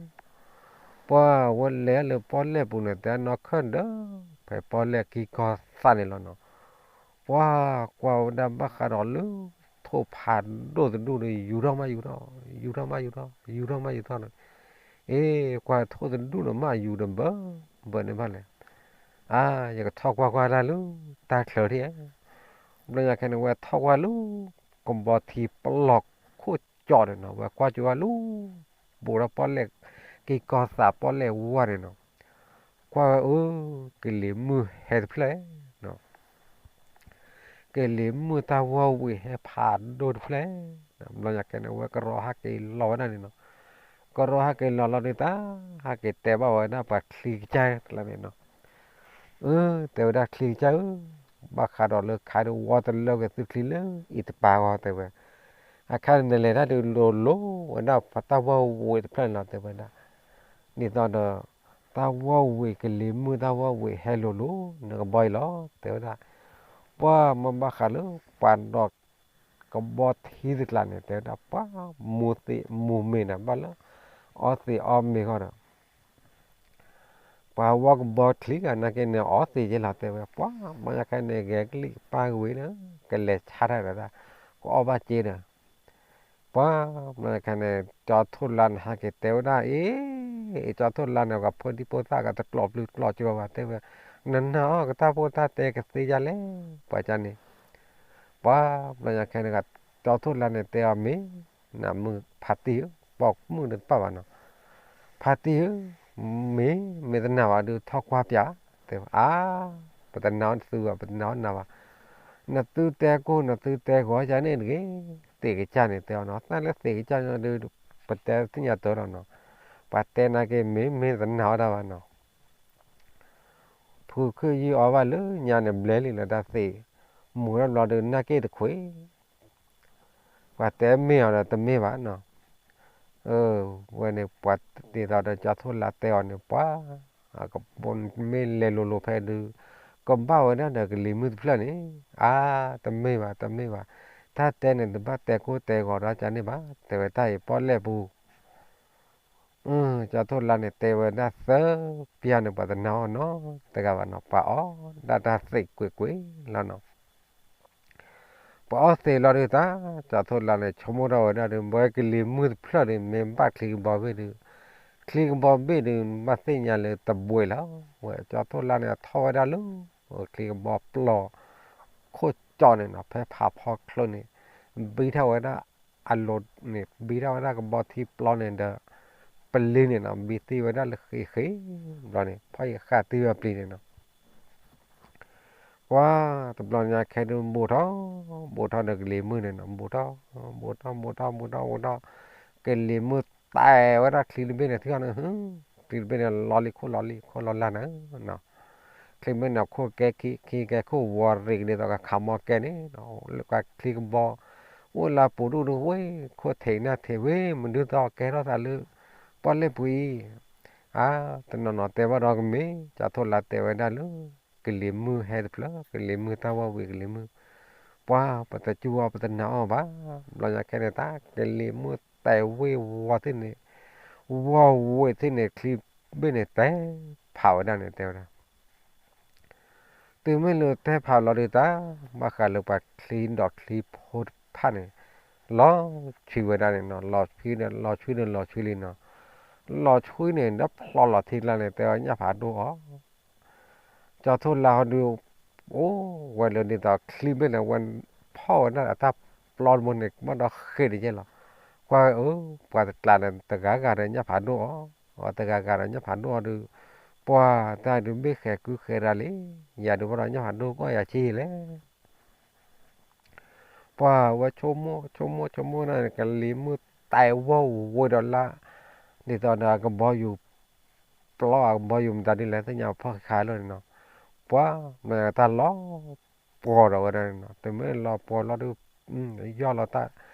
ပှၤဝဲလဲၤလၢပီၣ်လဲၣ်ပူၤန့ၣ် တဲနီၢ်ခၢၣ်ဒီး ဖဲပီၣ်လဲၣ်ကံကီၢ်သးန့ၣ်လီၤနီၤ ပှၤကွၢ်ဝဲဒၣ်ဘၣ်ဃးဒီးလၢ ထိၣ်ဖးဒိၣ်တဒူၣ်ဒီး ယူၤထီၣ်မးယူၤထီၣ်, ယူၤထီၣ်မးယူၤထီၣ်, ယူၤထီၣ်မးယူၤထီၣ်န့ၣ်, အ့ ကွၢ်ထိၣ်တဒူၣ်န့ၣ် မ့ၢ်ယူၤတဘၢ ဘၢန့ၣ်ဘၣ်လဲၣ်, အါ ယကထီၣ်ကွၢ်ကွၢ်တၢ်လၢ တၢ်ချၢထံၣ်ဧါ, ဘျီညါခဲန့ၣ် ဝဲထီၣ်ကွၢ်လၢ ကဘီထံပလီၢ်ခိၣ်ကၠီၣ်န့ၣ်နီၤ ဝဲကွၢ်ကၠိဝဲလၢ ဘူးထီၣ်ပီၣ်လဲၣ် က့ၤကီၢ်သးပီၣ်လဲၣ်ဝါန့ၣ်နီၤ, ကွၢ်ဝဲအၢ ကလံၤမုၢ်ဟဲတဖျၢၣ်နီၤ ကလံၤမုၢ်တၢ်ဝီၢ်ဝံၤဟဲဖးဒိၣ်တဖျၢၣ်, ဘျီညါခဲန့ၣ် ဝဲကရီဟးက့ၤလီၤဝဲဒၣ်န့ၣ်နီၤ, ကရီဟးက့ၤလီၤလီၤဒုးတၢ် ဟးက့ၤတဲဘၣ်ဝဲဒၣ်ပှၤချံကစၢ်တဖျၢၣ်န့ၣ်နီၤ, အၢ တဲဝဲဒၣ်ချံကစၢ်ဧၢ, ဘၣ်ဃးဒီးလၢခါဒုးဝီတလၢက့ၤသုချံလၢအံၤတပၤဂီၢ်တဲဝဲ, အခါန့ၣ်နလဲၤတၢ်ဒုးလိၤလိၤဝဲဒၣ်ပတၢ်ဝီၢ်ဝံၤတဖျၢၣ်န့ၣ်လီၤတဲဝဲဒၣ်, ဒ်သိးဒီး တၢ်ဝီၢ်ဝံၤကလံၤမုၢ်တၢ်ဝီၢ်ဝံၤဟဲလိၤလိၤ နကဘီအံၤလီၤ တဲဝဲဒၣ်, ပှၤမ့ၢ်ဘၣ်ဃးလၢပှၤဒီး ကဘီထံတကျါန့ၣ် တဲဝဲဒၣ် ပှၤမူသ့ၣ်မူမ့ၤနၤဘၣ်လၢ အီသံးအီမ့ၤဃီဒီး ပ ပှၤဝီကဘီချံဂၤနာ်က့န့ၣ် အီသံးက့လီၤ တဲဝဲ ပှၤဘျီညါခဲန့ၣ် ဂဲၤကလံၣ်ကပၢ်ကဝံၤလၢ ကလဲၤဆါတၢ်ဒီးတၢ် ကအီၣ်ဘၣ်စ့ဒီး ပှၤဘျီညါခဲန့ၣ် ကၠီထိၣ်လါန့ၣ် ဟဲက့ၤတဲဝဲဒၣ်အံၤ, ကၠီထိၣ်လါန့ၣ် ပှၤဖိဒံဖိသၣ်ကတကျိးပျုၤကျိးကၠိဘၣ် တဲဝဲ, နနာ်အီၤ ကတၢ်ဖိတၢ်တဲကသ့ဒ်လဲၣ် ပှၤကန့ၣ် ပှၤဘျီညါခဲန့ၣ် ကၠီထိၣ်လါန့ၣ် တဲအီၤမ့ၢ် နမုၢ်ဖါတံၢ်ဧၢ, ပိာ်မုၣ်တပၣ်ဘၣ်နီၤ, ဖါတံၢ်ဧၢ, မ့ၢ် မ့ၢ်တနာ်ဘၣ်ဒီး ထီၣ်ကွၢ်ပၠး, တဲဝဲ အါ, ပတနာ်အီၤနသုဘၣ် ပတနာ်အီၤနၤဘၣ်, နသုတဲကိၢ် နသုတဲဂီၤယၤန့ၣ်တဂ့ၤ, သ့ၣ်ကစၢ်န့ၣ် တဲအီၤနီၤ, သးလၢသ့ၣ်ကစၢ်န့ၣ်ဒီး ပတဲသ့ၣ်ညါတၢ်လီၤနီၤ, ပှၤတဲနာ်က့ မ့ၢ် မ့ၢ်တနာ်အီၤတၢ်ဘၣ်နီၤ ဖုခုၣ်ယုၢ်အီၤဘၣ်လၢညါန့ၣ် ဘျဲလံလၢတၢ်သ့ၣ်, မူၤထီၣ်ဘျီဒီး နာ်က့တခွ့, ပှၤတဲမ့ၢ်အီၤဒီး တမ့ၢ်ဘၣ်နီၤ, ဝဲန့ၣ် ပှၤတ့သိးဒီး ကၠီထိၣ်လါတဲအီၤန့ၣ် ပှၤ မ့ၢ်လဲၤလိၤလိၤဖဲဒုး ကဘၣ်ဝဲဒၣ်ဒီးကလံၤမုၢ်တဖျၢၣ်န့ၣ်, အါ, တမ့ၢ်ဘၣ် တမ့ၢ်ဘၣ်, တၢ်တဲန့ၣ် တဘၣ်တဲကိၢ်တဲဂီၤဒီးကန့ၣ်ဘၣ်, တဲဝဲတၢ်အံၤပီၣ်လဲၣ်ပူၤ ကၠီထိၣ်လါန့ၣ် တဲဝဲဒၣ်သၢပျၢ်န့ၣ် ပှၤတနာ်အီၤနီတဂၤဘၣ်နီၤ, ပှၤအီၣ်ဒၣ်တၢ်သ့ၣ်ကွ့ၢ်ကွ့ၢ်လီၤနီၤ, ပှၤအီၣ်သ့ၣ်လီၤဒုးတၢ်, ကၠီထိၣ်လါန့ၣ် ဆိကမိၣ်ထီၣ်ဝဲဒၣ်ဒီး မ့ၢ်ကလံၤမုၢ်တဖျၢၣ်ဒီး မ့ၢ်ဘၣ်ချံကဘီဘ့ၣ်ဒီး, ချံကဘီဘ့ၣ်ဒီး ဘၣ်သ့ၣ်ညါလၢတဘှံးလီၤ, ဝဲကၠီထိၣ်လါန့ၣ် အထီၣ်ဝဲဒၣ်လၢ ချံကဘီပျီ ခိၣ်ကၠီန့ၣ်နီၤ, ဖဲဖးဖီချိၣ်န့ၣ် ဘံထီၣ်ဝဲဒၣ်အလိၤန့ၣ် ဘံထီၣ်ဝဲဒၣ်ကဘီထံပျီန့ၣ်ဒီး ပလံၤန့ၣ်နီၤ ဘံသံဝဲဒၣ်လၢဃ့ဃ့, ဘျီန့ၣ် ဖီၣ်ဃာ်သံဝဲပျံၤန့ၣ်နီၤ, ပှၤတဘျီညါခဲဒုး ဘူးထီၣ် ဘူးထီၣ်ဒီးကလံၤမုၢ်န့ၣ်နီၤ, ဘူးထီၣ် ဘူးထီၣ် ဘူးထီၣ် ဘူးထီၣ် ဘူးထီၣ်, ကလံၤမုၢ်တဲဝဲဒၣ်ချံတဘ့ၣ်န့ၣ် ထံၣ်အီၤန့ၣ်, ချံတဘ့ၣ်န့ၣ် လီလံခိၣ်လီလံခိၣ်လီလၢ်န့ၣ်နီၤ ချံမ့ၢ်န့ၣ် ခိၣ်ကဲခံ ခံကဲခိၣ်ဝီၤရံးကဒ်သိးကခးမီကဲန့ၣ်, လၢပှၤချံကဘီ အိၣ်လၢပူၤဒူၣ်ဒူၣ်ဝဲ, ခိၣ်ထံးနၢ်ထံးဝဲ, မနုၤသီကဲထီၣ်သးလၢ ပီၣ်လဲၣ်ပူၤအံၤ, အါ, တနီၤနီၤတဲဘၣ်ဒီးကမ့ၢ်, ကၠီထိၣ်လါတဲဝဲဒၣ်လၢ ကလံၤမုၢ်ဟဲတဖျၢၣ်, ကလံၤမုၢ်တၢ်ဝီၢ်ဝံၤကလံၤမုၢ်, ပှၤပတစူၢ်အီၤပတနာ်အီၤဘၣ်, ဘျီညါခဲန့ၣ်တၢ် ကလံၤမုၢ်တဲဝ့ၤဝီၤသ့ၣ်န့ၣ်, ဝီၤဝ့ၤသ့ၣ်န့ၣ် ချံဘ့ၣ်န့ၣ်တဲဖးဝဲဒၣ်န့ၣ် တဲဝဲဒၣ် တုၤမ့ၢ်လၢတဲဖးလီၤဒုးတၢ်, ဘၣ်ဃးလၢပှၤချံဒီးချံဖိတဖၣ်န့ၣ်, လီၤဆှံဝဲဒၣ်န့ၣ်နီၤ, လီၤဆှံန့ၣ် လီၤဆှံန့ၣ် လီၤဆှံလံနီၤ, လီၤဆှံန့ၣ် ဒီးဖျီလီၤထံကျါန့ၣ် တဲအီၤညၣ်ဖးဒိၣ်အီၤ, ကၠီထိၣ်လါဟီဒုး, အိၣ်ဝဲလၢဒ်သိးချံဘ့ၣ်န့ၣ် ဝဲဖီၣ်ဝဲဒၣ်အတၢ်ပျီတဘိန့ၣ် ဘၣ်ဒီးဃ့တယဲၢ်လီၤ, ကွၢ်အၢ, ပှၤတကျါန့ၣ် တဂၤဂၤဒီးညၣ်ဖးဒိၣ်အီၤ, အတဂၤဂၤဒီးညၣ်ဖးဒိၣ်အီၤဒုး, ပှၤတၢ်ဒုးဘ့ၣ်ဃဲၤကုဃဲၤရၤလံ, ယၤဒုးဘၣ်ဒီးညၣ်ဖးဒိၣ်ကီၢ်ယၤဆံးလဲၣ် ပှၤဝဲဆိကမိၣ်ဆိကမိၣ်ဆိကမိၣ်န့ၣ် ကလံၤမုၢ်တဲဝီၤဝ့ၤဒီးလၢ်, ဒ်သိးဒီးအကဘီယူၤပျီ အကဘီယူၤမတၤဒ်လဲၣ် သ့ၣ်ညါဖီၣ်ဃာ်လီၤန့ၣ်နီၤ, ပှၤ မ့ၢ်တၢ်လီၤပှီၤဒီးဝဲဒၣ်န့ၣ်နီၤ, တမ့ၢ်လီၤပှီၤလီၤဒုး, ယီၢ်လီၤတၢ်,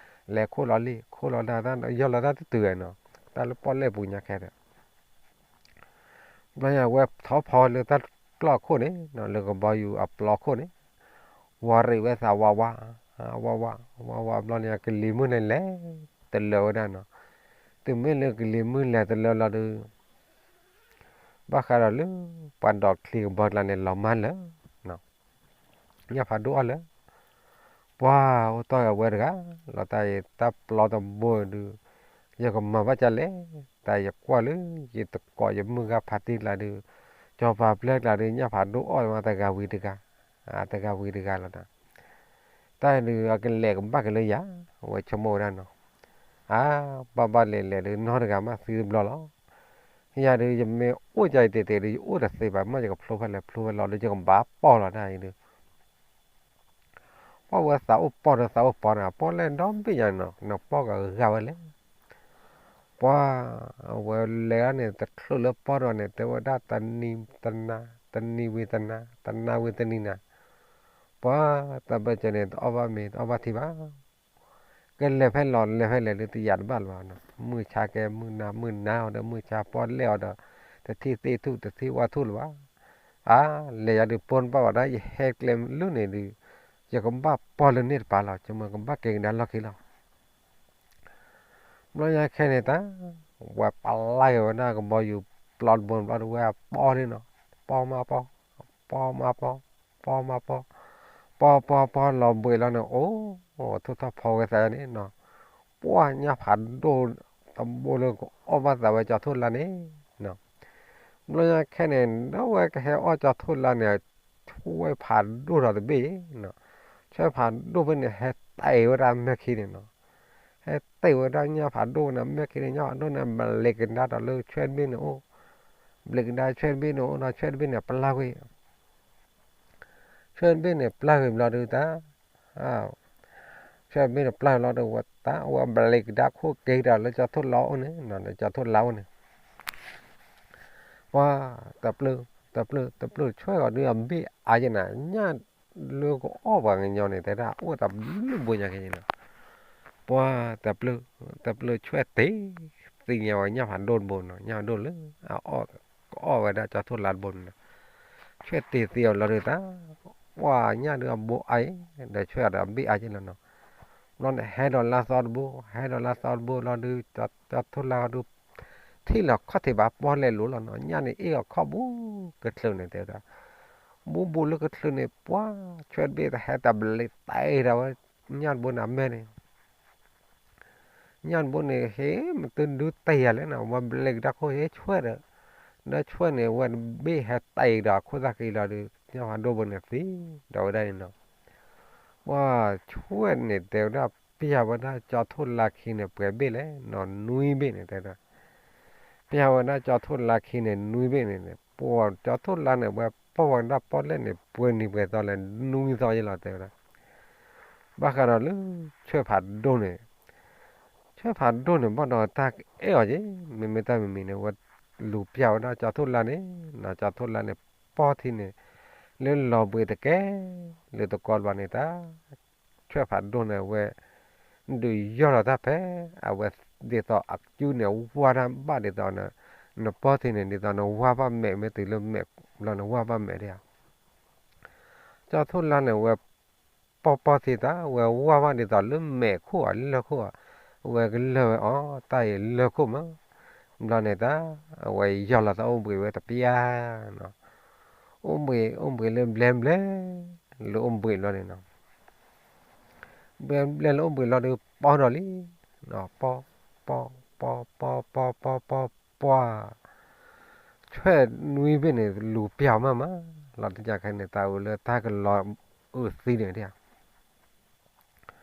လဲၤခိၣ်လီၤလံ ခိၣ်လီၤတၢ် ယီၢ်လီၤတၢ်တတုၤနီၤ, တၢ်လၢပီၣ်လဲၣ်ပူၤညါခဲဒီး ဘျီညါဝဲထီၣ်ဖီလၢတၢ်ကျီၢ်ခိၣ်န့ၣ်, လၢကဘီယူၤအပျီခိၣ်န့ၣ်, ဝီၤရံးဝဲသးဝးဝး, ဝးဝး, ဝးဝးဘျီန့ၣ် ကလံၤမုၢ်န့ၣ်လဲၤတလၢဝဲဒၣ်နီၤ, တုၤမ့ၢ်လၢကလံၤမုၢ်လဲၤတလၢလီၤဒုး ဘၣ်ဃးဒီးလၢ ပှၤဒီးချံကဘီကျါန့ၣ် လီၤမၢ်လၢာ်, ညၣ်ဖးဒိၣ်အီၣ်လၢာ်, ပှၤအိၣ်တီၢ်ဂၤဝဲတဂၤ, လီၤတၢ်အံၤတၢ်ပျီတဘိဒုး, ယကမၤဘၣ်ကလဲၣ်, တၢ်ယကွၢ်လၢ ယတကိးယမုၢ်ဂၤဖးတံၢ်ကျါဒုး, ကၠီၤပၤပျဲၢ်ကျါဒုး ညၣ်ဖးဒိၣ်အီၣ်မးတဂၤဝံၤတဂၤ, တဂၤဝံၤတဂၤလီၤနီၤ, တၢ်ဒုးအကလဲၤကဘၣ်က့ၤလၢယၤ, အဝဲဆိကမိၣ်ဝဲဒၣ်နီၤ အါ, ဘၣ်ဘၣ်လဲၤလဲၤဒုး နီတဂၤမးသံတဘျီလီၤ. ယၤဒုး ယမ့ၢ်အိၣ်ကၢ်အံၤတဲာ်တဲာ်ဒုး ယအိၣ်တသ့ဘၣ်, မ့ၢ်ယကဖျိဖဲလဲၣ်ဖျိဖဲလဲၣ်ဒီး ယကဘၣ်ပီၢ်လီၤတၢ်အံၤဒုး, ပှၤဝဲသးအိၣ်ပီၢ်ဒီးသးအိၣ်ပီၢ်န့ၣ် ပီၢ်လဲၣ်ဒီဘ့ၣ်ညါန့ၣ်နီၤ, နပီၢ်ကဂၤဝဲလဲၣ် ပှၤ, အဝဲလဲၤဒၣ်န့ၣ် တချုးလၢပီၢ်ဒီးန့ၣ် တဲဝဲဒၣ်တနံၤတနၤ, တနံၤဝံၤတနၤ, တနၤဝံၤတနံၤနၤ, ပှၤ, တၢ်ဘၢၣ်စၢၤန့ၣ် တအီၣ်ဘၣ်မ့ၤ တအီၣ်ဘၣ်ထံဘၣ်, ကလဲၤဖဲလဲၣ်လဲၤဖဲလဲၣ်ဒုး တယာ်တဘၣ်လၢၤဘၣ်နီၤ, မုၢ်ဆါကဲမုၢ်နၤ မုၢ်နၤအီၤဒီး မုၢ်ဆါပီၢ်လဲၣ်အီၤဒီး တထံၣ်သ့ၣ်ထူၣ် တထံၣ်ဝၣ်ထူၣ်လၢၤဘၣ်, အါ, လဲၤယၤဒုး ပိၢ်နဘၣ်ဝဲဒၣ် ယဟဲကျဲလုၢ်န့ၣ်ဒုး ယကဘၣ်ပီၢ်လၢန့ၣ်တပၤလီၤ, ယမ့ၢ်ကဘၣ်က့ၤကဒါလီၢ်ခံလီၤ. ဘျီညါခဲန့ၣ်တၢ်, ဝဲပလၢ်က့ၤဝဲဒၣ်ကဘီယူၤ ပျီတဘိန့ၣ်ဘျီဒီး ဝဲပီန့ၣ်နီၤ, ပီမးပီ, ပီမးပီ, ပီမးပီ, ပီပီပီလီၤဘှံးလီၤန့ၣ် အိၣ်, ထိၣ်ထီၣ်ဖီဝဲသးန့ၣ်နီၤ, ပှၢ်ညၣ်ဖးဒိၣ်တဘိလၢကအီၣ်ဘၣ်သးဝဲကၠီထိၣ်လါန့ၣ်နီၤ. ဘျီညါခဲန့ၣ် ဒီးဝဲကဟဲအီၣ်ကၠီထိၣ်လါန့ၣ် ဆွဲၣ်ဖးဒိၣ်ဒီးတဘ့ၣ်နီၤ, ဆွဲၣ်ဖးဒိၣ်ဖဲန့ၣ် ဟဲတ့ၢ်ဝဲဒၣ်မဲာ်ခံန့ၣ်နီၤ, ဟဲတ့ၢ်ဝဲဒၣ်ညၣ်ဖးဒိၣ်န့ၣ် မဲာ်ခံန့ၣ် ညၣ်ဖးဒိၣ်န့ၣ် ဘျ့းကဒါဒီးလၢဆွဲၣ်တဘ့ၣ်န့ၣ်အိၣ်, ဘျ့းကဒါဆွဲၣ်တဘ့ၣ်န့ၣ်အိၣ်ဒီး ဆွဲၣ်တဘ့ၣ်န့ၣ်ပျၢ်ကွံာ် ဆွဲၣ်တဘ့ၣ်န့ၣ်ပျၢ်ကွံာ်ဘျီဒီးတၢ်, ဆွဲၣ်တဘ့ၣ်န့ၣ်ပျၢ်ကွံာ်လီၤဒီး ဝဲတၢ်ဝဲဘျ့းကဒါခိၣ်က့ၤဒီးလၢကၠီထိၣ်လါအိၣ်န့ၣ်, လၢကၠီထိၣ်လါအိၣ်န့ၣ် ပှၤ, တပျၢၢ်, တပျၢၢ်, တပျၢၢ်ဆွဲၣ်အီၤဒုးအဘ့ၣ်အါယဲၢ်နၤ, ညၣ်လၢကအီၣ်ပှၤကညီန့ၣ် တဲဒၣ်အိၣ်တဘျုးဘိညါကဲန့ၣ်နီၤ, ပှၤ, တပျၢၢ်, တပျၢၢ်ဆွဲၣ်တ့ၢ်သ့ၣ်ညါဝဲညၣ်ဖးဒိၣ်တဘိနီၤ, ညၣ်ဖးဒိၣ်လၢအအီၣ်, ကအီၣ်ဝဲဒၣ်ကၠီထိၣ်လါတဘိန့ၣ်နီၤ, ဆွဲၣ်တ့ၢ်သ့ၣ်အီၤလီၤဒီးတၢ်, ပှၤညၣ်ဒုးအဘိအါယဲၢ်, ဒီးဆွဲၣ်အီၤဒီးအဘ့ၣ်အါယဲၢ်လီၤနီၤ. ဘျီန့ၣ်ဟဲဒီးလါသီတဘိ, ဟဲဒီးလါသီတဘိလီၤဒုး, ကၠီထိၣ်လါအီၤဒုး, ထံၣ်လီၤခီၣ်ထံးဘၣ်ပီၣ်လဲၣ်လိၤလီၤနီၤ, ညၣ်န့ၣ်အ့ၣ်အီၤခီၣ်ဘူးကချုးန့ၣ်တဲဝဲဒၣ်, ဘူးဘူးလၢကချုးန့ၣ် ပှၤ, ဆွဲၣ်တဘ့ၣ်တဟဲတဘျ့းတ့ၢ်ဒီးဝဲ, ညၣ်တဘိန့ၣ်အမဲာ်န့ၣ် ညၣ်တဘိန့ၣ် ဟ့ၣ်မ့ၢ်တဒုးတ့ၢ်ယၤလဲၣ်နီၤ, ဝဲဘျ့းကဒါခိၣ်ဟ့ၣ်ဆွဲၣ်ဒီး, ဒီးဆွဲၣ်န့ၣ် ဝဲတဘ့ၣ်ဟဲတ့ၢ်ဒီးအခိၣ်သၣ်ဃံလီၤဒီး ညၣ်ဖးဒိၣ်ဘိန့ၣ်သံဒီးဝဲဒၣ်န့ၣ်နီၤ. ပှၤ, ဆွဲၣ်န့ၣ်တဲဝဲဒၣ် ပျၢ်ဝဲဒၣ်ကၠီထိၣ်လါခံန့ၣ် ပှဲၤဘ့ၣ်လဲၣ်နီၤ, နွံဘ့ၣ်န့ၣ်တဲဝဲဒၣ်, ပျၢ်ဝဲဒၣ်ကၠီထိၣ်လါခံန့ၣ် နွံဘ့ၣ်န့ၣ်, ပှၤကၠီထိၣ်လါန့ၣ် ဝဲပီၣ်ဝဲဒၣ်ပီၣ်လဲၣ်န့ၣ် ပှဲၤနံၤပှဲၤသီလဲၣ် နွံသီယဲၢ်လီၤတဲဝဲဒၣ်. ဘၣ်ဃးဒီးလၢဆွဲၣ်ဖးဒိၣ်န့ၣ်, ဆွဲၣ်ဖးဒိၣ်န့ၣ် ဘၣ်ဒီးတၢ်ကအဲၣ်အီၤက့ၤ, မ့မ့ၢ်တၢ်မံၤမံၤန့ၣ် ဝဲလူၤပျၢ်ဝဲဒၣ်ကၠီထိၣ်လါန့ၣ်, ကၠီထိၣ်လါန့ၣ် ပီၢ်ထံန့ၣ် လၢလီၤဘှံးတကဲ, လၢတကီဘျီန့ၣ်တၢ်, ဆွဲၣ်ဖးဒိၣ်န့ၣ်ဝဲ ဒုးယီၢ်လီၤတၢ်ဖဲ အဝဲဒ်သိးအကုန့ၣ် ဝါတၢ်ဘၣ်ဒ်သိး နပီၢ်ထံန့ၣ် ဒ်သိးနဝါဘၣ်မဲာ် မ့ၢ်တုၤလၢမဲာ်ဘျီနဝါဘၣ်မဲာ်ဒၣ်ဧါ. ကၠီထိၣ်လါန့ၣ် ဝဲပီၢ်ပီၢ်ထံတၢ် ဝဲဝါဘၣ်ဒ်သိးလၢမဲာ်ခိၣ်ဧါ လၢၢ်ခိၣ်ဧါ, ဝဲကလၢၢ်ဝဲအီၤ တၢ်အံၤလၢၢ်ခိၣ်မး, ဘျီန့ၣ်တၢ် အဝဲယီၢ်လီၤသးအိၣ်ဘှံးဝဲတပျၢ်နီၤ, အိၣ်ဘှံး အိၣ်ဘှံးလၢဘျဲဘျဲ လၢအိၣ်ဘှံးလီၤန့ၣ်နီၤ, ဘျဲဘျဲလၢအိၣ်ဘှံးလီၤဒီး ပီၢ်ဒီးလံ, ပီၢ်, ပီၢ်, ပီၢ်, ပီၢ်, ပီၢ်, ပီၢ်, ပီၢ်, ဆွဲၣ်နွံဘ့ၣ်န့ၣ် လူၤပျၢ်မးမး, လီၤတကးခဲန့ၣ် တၢ်အိၣ်လၢတၢ်ကလီၤအုးသံန့ၣ်ဒၣ် ဘျီ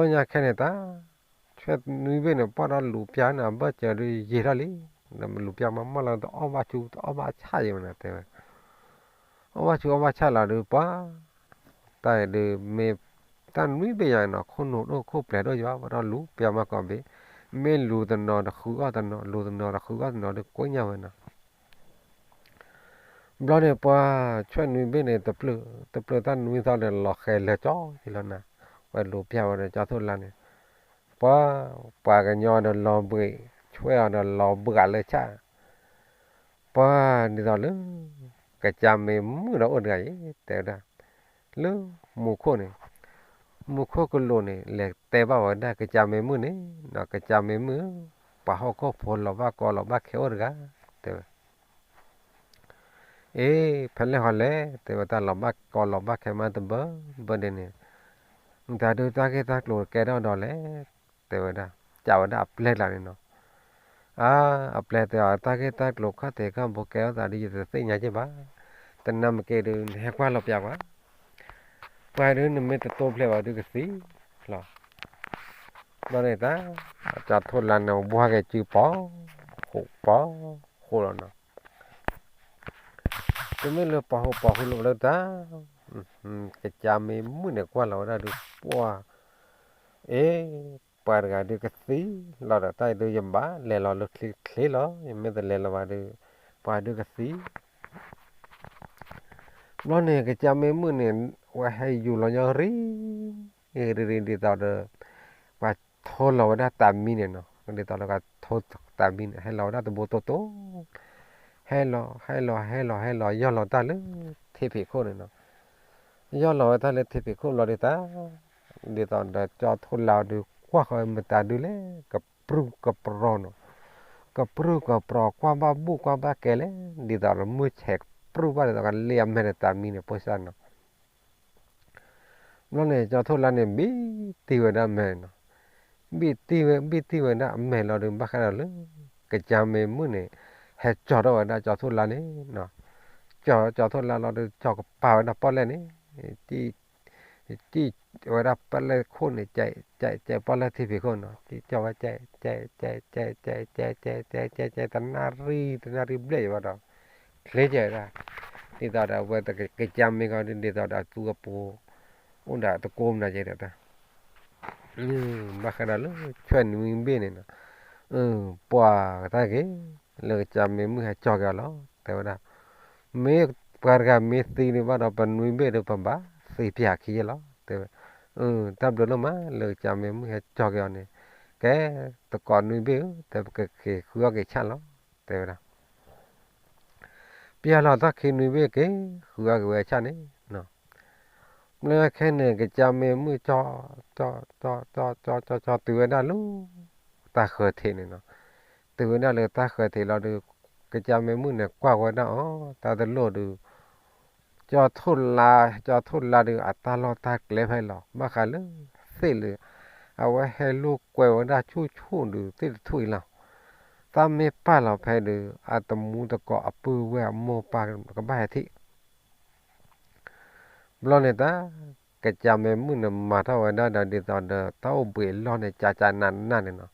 ညါခဲန့ၣ်တၢ်, ဆွဲၣ်နွံဘ့ၣ်န့ၣ် ပီၢ်ဒီးလူၤပျၢ်န့ၣ် အဘၢၣ်စၢၤဒုးယံာ်ထီၣ်လံ, ဒီးမ့ၢ်လူၤပျၢ်မး မၢလီၤတအီၣ်ဘၣ်ဆူ တအီၣ်ဘၣ်ဆၣ်ယဲၢ်မးန့ၣ်တဲဝဲ, အီၣ်ဘၣ်ဆူအီၣ်ဘၣ်ဆၣ်လီၤဒုးပှၤ, တၢ်အံၤဒုးမ့ၢ် တၢ်နွံဘ့ၣ်ယၤနီၤ ခိၣ်နူာ်ဒိၣ်ခိၣ်ပျဲၤဒိၣ်ယၤ ပီၢ်ဒီးလူၤပျၢ်မးကီးဘ့ၣ်, မ့ၢ်လူၤတနီၤတဃုအီၣ်တနီၤ လူၤတနီၤတဃုအီၣ်တနီၤဒုးကိညၣ်ဝဲနီၤ ဘျီန့ၣ်ပှၤဆွဲၣ်နွံဘ့ၣ်န့ၣ် တပျၢၢ်, တပျၢၢ်တၢ်နွံသီဒီးလီၤဃဲၤလၢာ်ကၠီလီၤနၤ, ဝဲလူၤပျၢ်ဝဲဒီးကၠီထိၣ်လါန့ၣ်, ပှၤ, ပှၤကညီဒီးလီၤဘှံး, ဆွဲၣ်အီၤဒီးလီၤဘှံးလၢဆၣ်, ပှၤဒ်သိးလၢ ကစၢ်မ့ၢ်မုၣ်ဒီးအိၣ်တဂၤအံၤ တဲဝဲဒၣ်, လၢမူခိၣ်န့ၣ်, မူခိၣ်ကလူးန့ၣ် လဲၤတဲဘၣ်ဝဲဒၣ် ကစၢ်မ့ၢ်မုၣ်န့ၣ်, ကစၢ်မ့ၢ်မုၣ်, ပှၤဟီၣ်ခိၣ်ဖိလီၤဘၣ်ကီလီၤဘၣ်ခဲအိၣ်တဂၤ, တဲဝဲ အ့ ဖဲလဲၣ်ဟီလဲၣ် တဲဝဲ တၢ်လီၤဘၣ်ကီလီၤဘၣ်ခဲမးတဘၢဘၢဒ်န့ၣ်, မတၤဒုးတၢ်ဂ့ၢ်တၢ်ကျိၤကဲထီၣ်ဒီးလဲၣ်, တဲဝဲဒၣ်, ကးဝဲဒၣ်အပျဲၢ်ကျါန့ၣ်နီၤ, အါ, အပျဲၢ်တဲအီၤ တၢ်ဂ့ၢ်တၢ်ကျိၤခီၣ်ထံးခီၣ်ဘိကဲထီၣ်သးဒ်ယတသ့ၣ်ညါက့ၢ်ဘၣ်, တနၢ်မ့ၢ်က့ၤဒုး နဟဲကွၢ်လီၤပျၢ်ကွၢ်, ပှၤဒုးနမ့ၢ်တတိဖျဲးဘၣ်ဒုးကသံလီၤ, ဘျီန့ၣ်တၢ်, ကၠီထိၣ်လါန့ၣ် ဝါက့ၤစုပီ, ဃိးပီ, ဃိးလီၤနီၤ တမ့ၢ်လၢပှၤဟူးပှၤဟူးလိာ်လၢတၢ်, ကစၢ်မ့ၢ်မုၣ်န့ၣ်ကွၢ်လီၤဝဲဒၣ်ဒုး ပှၤ, အ့, ပှၤတဂၤဒုးကသံလီၤဒီး တၢ်အံၤဒုးယဘၣ်လဲၤလီၤလၢချ့ချ့လီၤ, ယမ့ၢ်တလဲၤလီၤဘၣ်ဒုး, ပှၤဒုးကသံ ဘျီန့ၣ် ကစၢ်မ့ၢ်မုၣ်န့ၣ် ဝဲဟဲယူၤလီၤညီရံ, ရံရံဒ်သိးဒီး ပှၤထိလီၤဝဲဒၣ်တၢ်မံန့ၣ်နီၤ, ဒ်သိးဒီးပှၤထိတၢ်မံန့ၣ် ဟဲလီၤဝဲဒၣ်တဘိတိၢ်တိၢ်, ဟဲလီၤ ဟဲလီၤ ဟဲလီၤ ဟဲလီၤ ယီၢ်လီၤတၢ်လၢထံဖံးခိၣ်န့ၣ်နီၤ, ယီၢ်လီၤဝဲတၢ်လၢထံဖံးခိၣ်ဘျီဒ်တၢ်, ဒ်သိးဒီးကၠီထိၣ်လါအီၤဒုးကွၢ်ဃီၤမတၤဒုးလဲၣ် ကပြုၢ်ကပြီၤနီၤ, ကပြုၢ်ကပြီၤကွၢ်ဘၣ်ဘူၣ်ကွၢ်ဘၣ်ကဲလဲၣ်, ဒ်သိးဒီးမုၢ်ဆဲးကပြုၢ်ဘၣ်ဒ်သိးကလ့အမဲာ်ဒီးတၢ်မံန့ၣ် ဖိစၢ်နီၤ. ဘျီန့ၣ် ကၠီထိၣ်လါန့ၣ် ဘံၣ်တံၢ်ဝဲဒၣ်အမဲာ်နီၤ. ဘံၣ်တံၢ်ဝဲ ဘံၣ်တံၢ်ဝဲဒၣ်အမဲာ်လီၤဒီး ဘၣ်ဃးဒီးလၢ ကစၢ်မ့ၢ်မုၣ်န့ၣ် ဟဲကၠီၤထီၣ်ဝဲဒၣ်ကၠီထိၣ်လါန့ၣ်နီၤ. ကၠီၤကၠီထိၣ်လါလီၤဒီး ကၠီၤကပၤဝဲဒၣ်ပီၣ်လဲၣ်န့ၣ် ကၠီၤဝဲဒၣ်ပီၣ်လဲၣ်ခိၣ်န့ၣ် ကၠီၤ ကၠီၤပီၣ်လဲၣ်ထံဖံးခိၣ်နီၤ, ကၠီၤဝဲ ကၠီၤ ကၠီၤ ကၠီၤ ကၠီၤ ကၠီၤ ကၠီၤ ကၠီၤ တနၣ်ရံၣ် တနၣ်ရံၣ်ဘျဲၣ်ယဘၣ်ဒီး ချ့ကဲဝဲဒၣ်, ဒ်သိးဒီးအဝဲကစၢ်မ့ၢ်ကီး ဒ်သိးဒီးအသူအပူၤ အိၣ်ဒီးတကိးမနုၤကဲဒီးတၢ် ဘၣ်ဃးဒီးလၢဆွဲနွံဘ့ၣ်န့ၣ်နီၤ, ပှၤကတၢၢ်က့ၤ လၢကစၢ်မ့ၢ်မုၣ်ဟဲကၠီၤက့ၤအီၤလီၤ တဲဝဲဒၣ်, မ့ၢ်ပှၤတဂၤမ့ၢ်သံန့ၣ်ဘၣ်ဒီး ပနွံဘ့ၣ်ဒီးပဘၣ်သံပျၢ်ခံယဲၢ်လီၤ တဲဝဲ, တၢ်ဘျုးလီၤမး လၢကစၢ်မ့ၢ်မုၣ်ဟဲကၠီၤက့ၤအီၤန့ၣ်, ကဲ တကိးနွံဘ့ၣ်ဧၢ တဲပကက့ၤဃုအီၣ်က့ၤဆၣ်လီၤ တဲဝဲဒၣ် ပျၢ်လီၤတၢ်ခံနွံဘ့ၣ်က့ၤ ဃုအီၣ်က့ၤဝဲဆၣ်န့ၣ်, မ့ၢ်ခဲန့ၣ် ကစၢ်မ့ၢ်မုၣ်ကၠီ ကၠီ ကၠီ ကၠီ ကၠီ ကၠီ တုၤဝဲဒၣ်လၢ တၢ်ဃၢၤထံးန့ၣ်နီၤ, တုၤဝဲဒၣ်လၢတၢ်ဃၢၤထံးလီၤဒီး ကစၢ်မ့ၢ်မုၣ်န့ၣ် ကွၢ်ဝဲဒၣ်အီၤ တၢ်တလိၣ်ဒီး ကၠီထိၣ်လါ ကၠီထိၣ်လါဒီး အတၢ်လီၢ်တၢ်ကျဲဖဲလီၤ ဘၣ်ဃးလၢ သ့ၣ်လၢ အဝဲဟဲလိာ်ကွဲဝဲဒၣ်ဆူၣ်ဆူၣ်ဒီး သ့ၣ်တထူၣ်အံၤလီၤ, တၢ်မ့ၢ်ပာ်လီၤဖဲဒီး အတမူတကိးအပုၢ်ဝဲၢ်အမိၢ်ပၢ်ကဘၣ်ဟဲထံၣ် ဘျီန့ၣ်တၢ် ကစၢ်မ့ၢ်မုၣ်န့ၣ်မၤထီၣ်ဝဲဒၣ်ဒီး ဒ်သိးဒီး တၢ်အိၣ်ဘှံးအလီၢ်န့ၣ် ကၠးကၠးနးနးန့ၣ်နီၤ,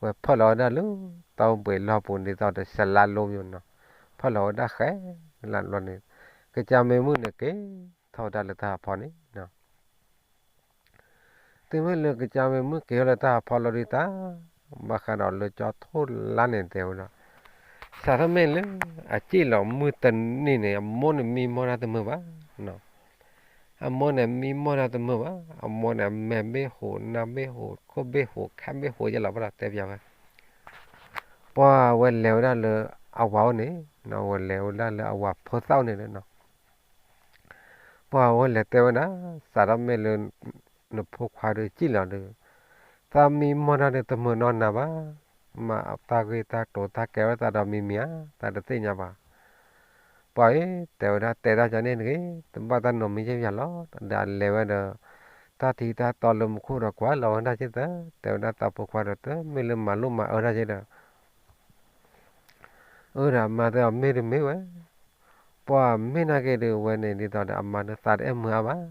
ဝဲဖၢၣ်လီၤဝဲဒၣ်လၢ တၢ်အိၣ်ဘှံးအလီၢ်ပူၤ ဒ်သိးဒီး စလါလိမ့ၢ်နီၤ, ဖၢၣ်လီၤဝဲဒၣ်ဃဲလၢာ်ဘျီန့ၣ်, ကစၢ်မ့ၢ်မုၣ်န့ၣ်က့ၤထီၣ်ဝဲဒၣ်လၢတၢ်ဟးဖီန့ၣ် တုၤမ့ၢ်လၢကစၢ်မ့ၢ်မုၣ်က့ၤထီၣ်လၢတၢ်ဟးဖီလီၤဒုးတၢ်, ဘၣ်ဃးဒီးလၢကၠီထိၣ်လါန့ၣ်တဲဝဲဒၣ်, စးထီၣ်မ့ၢ်လၢ အစံၣ်လီၤမုၢ်တနံၤန့ၣ် အမိၢ်န့ၣ်မံမီၢ်တၢ်တမုာ်ဘၣ်, အမိၢ်န့ၣ်မံမီၢ်တၢ်တမုာ်ဘၣ်, အမိၢ်န့ၣ်အမဲာ်ဘ့ၣ်ဟိး နါဘ့ၣ်ဟိး ခိၣ်ဘ့ၣ်ဟိး ခါဘ့ၣ်ဟိးယဲၢ်လီၤဘၣ်ဒီးတဲပျးဝဲ ပှၢ်ဝဲလဲၤဝဲဒၣ်လၢအဝၤအိၣ်န့ၣ်, ဝဲလဲၤဝဲဒၣ်လၢအဝၤဖိသၣ်အိၣ်န့ၣ်လီၤ. ပှၢ်ဝဲလဲၤတဲဝဲဒၣ်, စးထီၣ်မ့ၢ်လၢ နဖိခွါဒီးစံၣ်လီၤဒီး, သးမံမီၢ်တၢ်ဒီးတမုာ်နီၢ်နၤဘၣ်, မ့ၢ်တၢ်ဂ့ၢ်တၢ်ကျိၤတၢ်ကဲဝဲသးဒီးမံၤမံၤဧါ, သးတသ့ၣ်ညါဘၣ်. ပှၢ်ဧၢ တဲဝဲဒၣ်တဲတၢ်ကန့ၣ်တဂ့ၤ, တဘၣ်တၢ်နီတမံၤယဲၢ်ယၤလီၤ. ဒီးအလဲၤဝဲဒီး တၢ်ထံတၢ်တီလၢမူခိၣ်ဒီးကွၢ်လီၤဝဲဒၣ်က့သၢ, တဲဝဲဒၣ်သးဖိခွါဒီးတမ့ၢ်လၢမၤလိမၤအၢတၢ်က့ဒီး အၢဒီးမၤသးအီၤမ့ၢ်တမ့ၢ်ဝဲ, ပှၢ်မ့ၢ်နာ်က့ဒီးဝဲန့ၣ် ဒ်သိးဒီးအမါဒီးသးတအဲၣ်မုာ်အါဘၣ်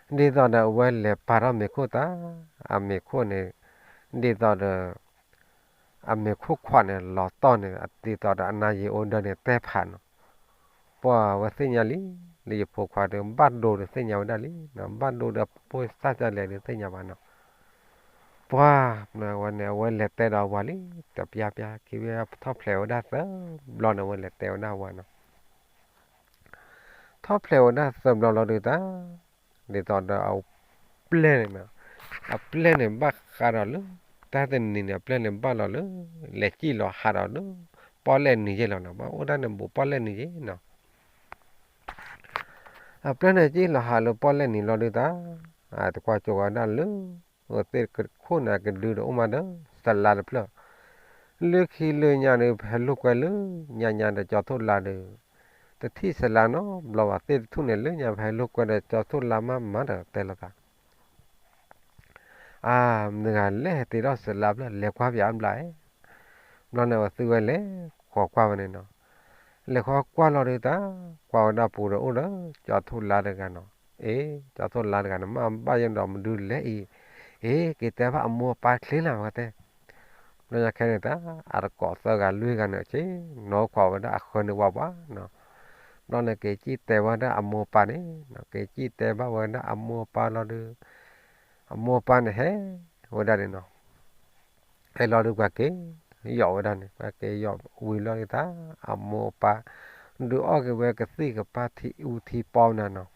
နီၤ. ဒ်သိးဒီးအဝဲလဲၤပာ်ထီၣ်မ့ၤခိၣ်သၢ, အမ့ၤခိၣ်န့ၣ် ဒ်သိးဒီး အမ့ၤခိၣ်ခွးန့ၣ် လီၤတီၢ်န့ၣ် ဒ်သိးဒီးအနါယံၤအိၣ်ဒၢန့ၣ်တဲဖးနီၤ. ပှၢ်ဝဲသ့ၣ်ညါလံ, လၢယဖိခွါဒီး ဘၣ်ဒိဒီးသ့ၣ်ညါဝဲဒၣ်လံ, ဘၣ်ဒိဒီးအဖိသၣ်ဒ်လဲၣ်ဒီးသ့ၣ်ညါဘၣ်နီၤ. ပှၢ်ဝဲန့ၣ် အဝဲလဲၤတဲဒီးအဝၤလံ, တပျၢ်ပျၢ်ခံဝဲထီၣ်ဖျဲးဝဲဒၣ်သၢဘျီန့ၣ် အဝဲလဲၤတဲဝဲဒၣ်အဝၤနီၤ. ထီၣ်ဖျဲးဝဲဒၣ်သၢဘျီလီၤဒုးတၢ်, ဒ်သိးဒီးအပျဲၢ်န့ၣ်, အပျဲၢ်န့ၣ်ဘၣ်ဃးဒီးလၢ တၢ်တနံၤန့ၣ် အပျဲၢ်န့ၣ်ဘၣ်လီၤလၢ လဲၤစံၣ်လီၤဟးဒီးလၢ ပီၣ်လဲၣ်နံၤယဲၢ်လီၤနီၤ, ဘၣ်အိၣ်ဒၣ်န့ၣ်ဘူးပီၣ်လဲၣ်နံၤယဲၢ်နီၤ. အပျဲၢ်န့ၣ်စံၣ်လီၤဟးလၢပီၣ်လဲၣ်နံၤလီၤဒုးတၢ်, တကွၢ်ကၠိဝဲဒၣ်လၢ အသ့ၣ်ခိၣ်န့ၣ် ကဒုဒီးအိၣ်မးဒီး စလါတဖျၢၣ်, လၢခံလၢညါဒီး ပဟဲလိာ်ကွဲလၢညါညါဒီးကၠီထိၣ်လါဒီး တထံၣ်စလါနီတဘျီဘၣ်, သ့ၣ်တထူၣ်န့ၣ် လၢညါပဟဲလိာ်ကွဲဒီးကၠီထိၣ်လါမးမးဒီးတဲလိာ်သး အါ မတၤဂၤလဲၣ်ဟဲတ့ထီၣ်စလါဘျီ လဲၤကွၢ်ပၠးအဘျးအဲၣ်, ဘျီန့ၣ် အဝဲသုဝဲလဲၤဃီၤကွၢ်ဝဲန့ၣ်နီၤ, လဲၤဃီၤကွၢ်လီၤဒုးတၢ်, ကွၢ်ဝဲဒၣ်ပူၤဒီးအိၣ်ဒီး ကၠီထိၣ်လါတဂၤနီၤ, အ့ ကၠီထိၣ်လါတဂၤန့ၣ် မ့ၢ်ဘၣ်ယဲဒီးမနုၤလဲၣ်အံၤ, အ့ က့ၤတဲဘၣ်အမိၢ်အပၢ်ချ့လၢ်ဝဲတဲ ဘျီညါခဲန့ၣ်တၢ် အတကိးသၢဂၤလွံၢ်ဂၤန့ၣ် ဆ့ၣ်နီၤ ခိးဝဲဒၣ်အဃၢန့ၣ်ဝးဝးနီၤ, ဘျီန့ၣ် က့ၤစံၣ်တဲဝဲဒၣ်အမိၢ်အပၢ်န့ၣ်, က့ၤစံၣ်တဲဘၣ်ဝဲဒၣ်အမိၢ်အပၢ်လီၤဒီး အမိၢ်အပၢ်န့ၣ်ဟဲဝဲဒၣ်န့ၣ်နီၤ, ဟဲလီၤဒီးပှၤက့ၤယီၤဝဲဒၣ်န့ၣ်, ပှၤက့ၤယီၤဝံၤလီၤဒုးတၢ်, အမိၢ်အပၢ် ဒုးအီၣ်က့ၤဝဲကသံၣ်ကပၤထံအူထံပီမနၤနီၤ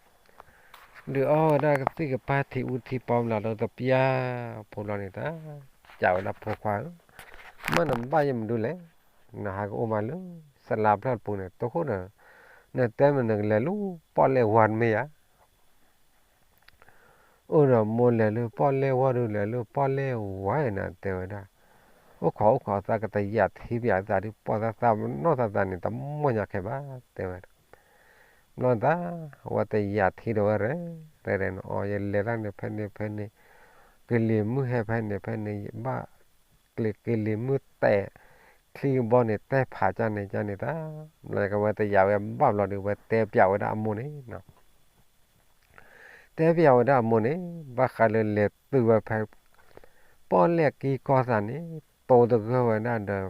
ဒုးအီၣ်ဝဲဒၣ်ကသံၣ်ကပၤထံအူထံပီမနၤလၢတပျၢ်ဖိလီၤန့ၣ်တၢ်, ကးဝဲဒၣ်ဖိခွါဧၢ, မ့ၢ်နဘၣ်ယဲမနုၤလဲၣ်, နဟးကအိၣ်မးလၢ စလါဖျၢၣ်တပူၤန့ၣ် တဃိဒီး နတဲမ့ၢ်နကလဲၤလၢပီၣ်လဲၣ်ဝါတမ့ၢ်ဧါ အိၣ်ဒီးမိၢ်လဲၤလၢပီၣ်လဲၣ်ဝါဒုး လဲၤလၢပီၣ်လဲၣ်ဝါနၤတဲဝဲဒၣ်, အိၣ်ခိးအိၣ်ခိးသးကတယာ်ထံပၠးသးဒုး ပီၢ်သးသးပနီၢ်သးသးန့ၣ် တမီၢ်ညါခဲဘၣ် တဲဝဲ. ဘျီသး အဝဲတယာ်ထံဒီးဝဲရဲၣ်ရဲၣ်န့ၣ် အီၤယလဲၤတၢ်န့ၣ် ဖဲန့ၣ်ဖဲန့ၣ် ကလံၤမုၢ်ဟဲဖဲန့ၣ်ဖဲန့ၣ် ဘၣ် ကလံၤမုၢ်တဲာ် ချံကဘီန့ၣ် တဲဖးကၢ်န့ၣ်ကၢ်န့ၣ်တၢ် ဘျီကဝဲတယာ်ဝဲဘၣ်ဘျီဒုး ဝဲတဲပၠးဝဲဒၣ်အမိၢ်န့ၣ် တဲပၠးဝဲဒၣ်အမိၢ်န့ၣ် ဘၣ်ဃးလၢလဲၤတုၤဝဲဖဲ ပီၣ်လဲၣ်ကံကီၢ်သးန့ၣ် တိၤသဂၢၢ်ဝဲဒၣ်ဒီး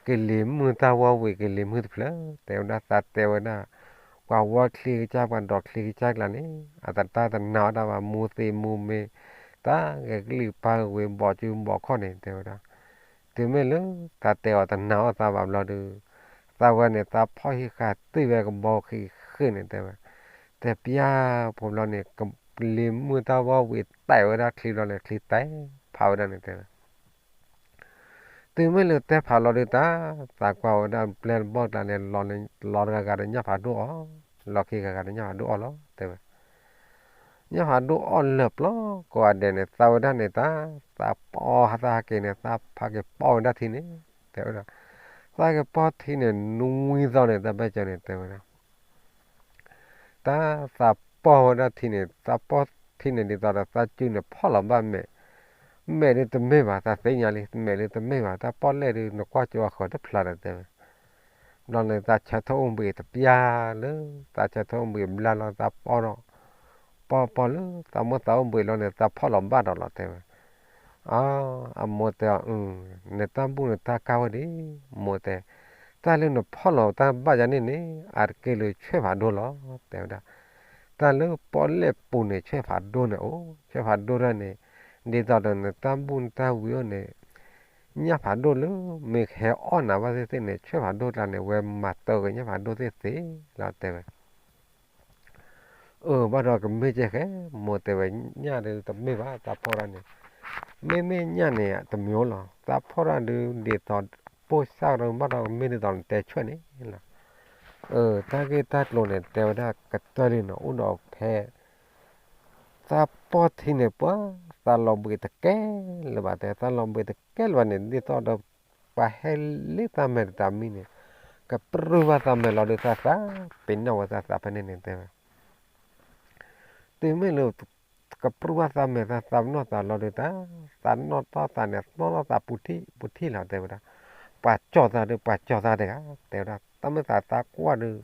ကလံၤမုၢ်တၢ်ဝီဝံၤ ကလံၤမုၢ်တဖျၢၣ် တဲဝဲဒၣ် သးတဲဝဲဒၣ် ပှၤဝီချံကစၢ် ပှၤဒိးချံကစၢ်ကျါန့ၣ် အတတၢ်တနာ်အီၣ်တၢ်ဘၣ် မူသ့မူမ့ၢ် တၢ်ဂဲၤကလံၣ်ပၢ်ဝံၤ ဘီးကၠူဘီးခီၣ်န့ၣ် တဲဝဲဒၣ် တုၤမ့ၢ်လၢ သးတဲအီၤတနာ်အီၣ်သးဘၣ်ဘျီဒုး သးဝဲန့ၣ် သးဖီၣ်ဟံးဃာ်တုၤဝဲကဘီဃံးဃ့န့ၣ် တဲဝဲ တဲပၠးဖိဘျီန့ၣ် ကလံၤမုၢ်တၢ်ဝီဝံၤ တဲဝဲဒၣ်ချံဘျီန့ၣ် ချံတဲဖးဝဲဒၣ်န့ၣ် တဲဝဲ တုၤမ့ၢ်လၢတဲဖးလီၤဒုးတၢ် သးကွၢ်ဝဲဒၣ်ပျဲၢ်တဘီၣ်ကျါန့ၣ် လီၤတဂၤဂၤဒီးညၣ်ဖးဒိၣ်အီၣ်, လီၤခံဂၤဂၤဒီးညၣ်ဖးဒိၣ်အီၣ်လီၤ တဲဝဲ. ညၣ်ဖးဒိၣ်အီၣ်လၢာ်ပျီကိးဂၤဒဲးန့ၣ် သးဝဲဒၣ်န့ၣ်တၢ် သးပီၢ်သးဟဲက့ၤန့ၣ် သးဖးက့ၤပီၢ်ဝဲဒၣ်ထံန့ၣ် တဲဝဲဒၣ်. သးက့ၤပီၢ်ထံန့ၣ် နွံသီန့ၣ် တၢ်ဘၣ်ကၢန့ၣ် တဲဝဲဒၣ် တၢ်သးပီၢ်ဝဲဒၣ်ထံန့ၣ် သးပီၢ်ထံန့ၣ်ဒ်သိးဒီးသးစုန့ၣ်ဖီၣ်လီၤဘၣ်မဲာ်, မဲာ်ဒုးတမ့ၢ်ဘၣ် သးသ့ၣ်ညါလံ မဲာ်ဒုးတမ့ၢ်ဘၣ် တၢ်ပီၢ်လဲၣ်ဒုး နကွၢ်ကၠိအဃၢၤတဖျါဒီးတဲဝဲ. ဘျီန့ၣ်သးဆၢထၢၣ်အိၣ်ဘှံးတပျၢ်လၢ သးဆၢထၢၣ်အိၣ်ဘှံးဘျါလီၤ သးပီၢ်ဒီး ပီၢ်ပီၢ်လၢသးမိၢ်သးအိၣ်ဘှံးလီၤန့ၣ် သးဖီၣ်လီၤဘၣ်ဒီးလီၤ တဲဝဲ. အ အမိၢ်တဲအီၤ နတၢ်ဘူၣ်နတၢ်ကၢ်ဝဲဒၣ် မိၢ်တဲ, တၢ်လၢနဖီၣ်လီၤတၢ်ဘၣ်ယၤန့ၣ်န့ၣ် အတက့ၢ်လၢဆွဲၣ်ဖးဒိၣ်လီၤ တဲဝဲဒၣ်. တၢ်လၢပီၣ်လဲၣ်ပူၤန့ၣ် ဆွဲၣ်ဖးဒိၣ်န့ၣ်အိၣ် ဆွဲၣ်ဖးဒိၣ်တၢ်န့ၣ် ဒ်သိးဒီးနတၢ်ဘူၣ်နတၢ်ဝံၤအိၣ်န့ၣ် ညၣ်ဖးဒိၣ်လၢမ့ၢ်ဟဲအီၣ်နၤဘၣ်သ့ၣ်သ့ၣ်န့ၣ် ဆွဲၣ်ဖးဒိၣ်ကျါန့ၣ် ဝဲမၤတၢ်က့ၤညၣ်ဖးဒိၣ်သ့ၣ်သ့ၣ်လီၤ တဲဝဲ. အၢ ဘၣ်ဒီးကမ့ၢ်ကဲဃဲ မိၢ်တဲဝဲ ညၣ်ဒုးတမ့ၢ်ဘၣ် သးဖီၣ်တၢ်န့ၣ် မ့မ့ၢ်ညၣ်န့ၣ် တမ့ၢ်လီၤ သးဖီၣ်တၢ်ဒုးဒ်သိး ပိၢ်စၢ်ဒီးဘၣ်ဒီးကမ့ၢ်ဒ်သိးနတဲဆွဲၣ်န့ၣ်လီၤ. အၢ တၢ်ဂ့ၢ်တၢ်ကျိၤန့ၣ် တဲဝဲဒၣ်ကတၢၢ်လံန့ၣ် အိၣ်ဒီးဖဲ သးပီၢ်ထံန့ၣ်ပှၤ သးလီၤဘှံးတကဲလၢၤဘၣ်တဲ သးလီၤဘှံးတကဲလၢၤဘၣ်န့ၣ် ဒ်သိးဒီး ပှၤဟဲလ့သးမဲာ်တတၢ်မံန့ၣ် ကပြုၢ်ဘၣ်သးမဲာ်လီၤဒုးသးသး ပ့ၤနီၣ်ဝဲသးသးဖဲန့ၣ်န့ၣ်တဲဝဲ. တုၤမ့ၢ်လၢ ကပြုၢ်ဘၣ်သးမဲာ်သးသးပနီၣ်သးလီၤဒုးတၢ် သးနီၣ်ထီၣ်သးန့ၣ် နီၣ်ထီၣ်သးပူၤထံၣ်ပူၤထံၣ်လီၤတဲဝဲဒၣ်. ပှၤကၠီၣ်သးဒုး ပှၤကၠီၣ်သးတဂၤ တဲဝဲဒၣ် တၢ်မ့ၢ်သးသးကွၢ်ဒုး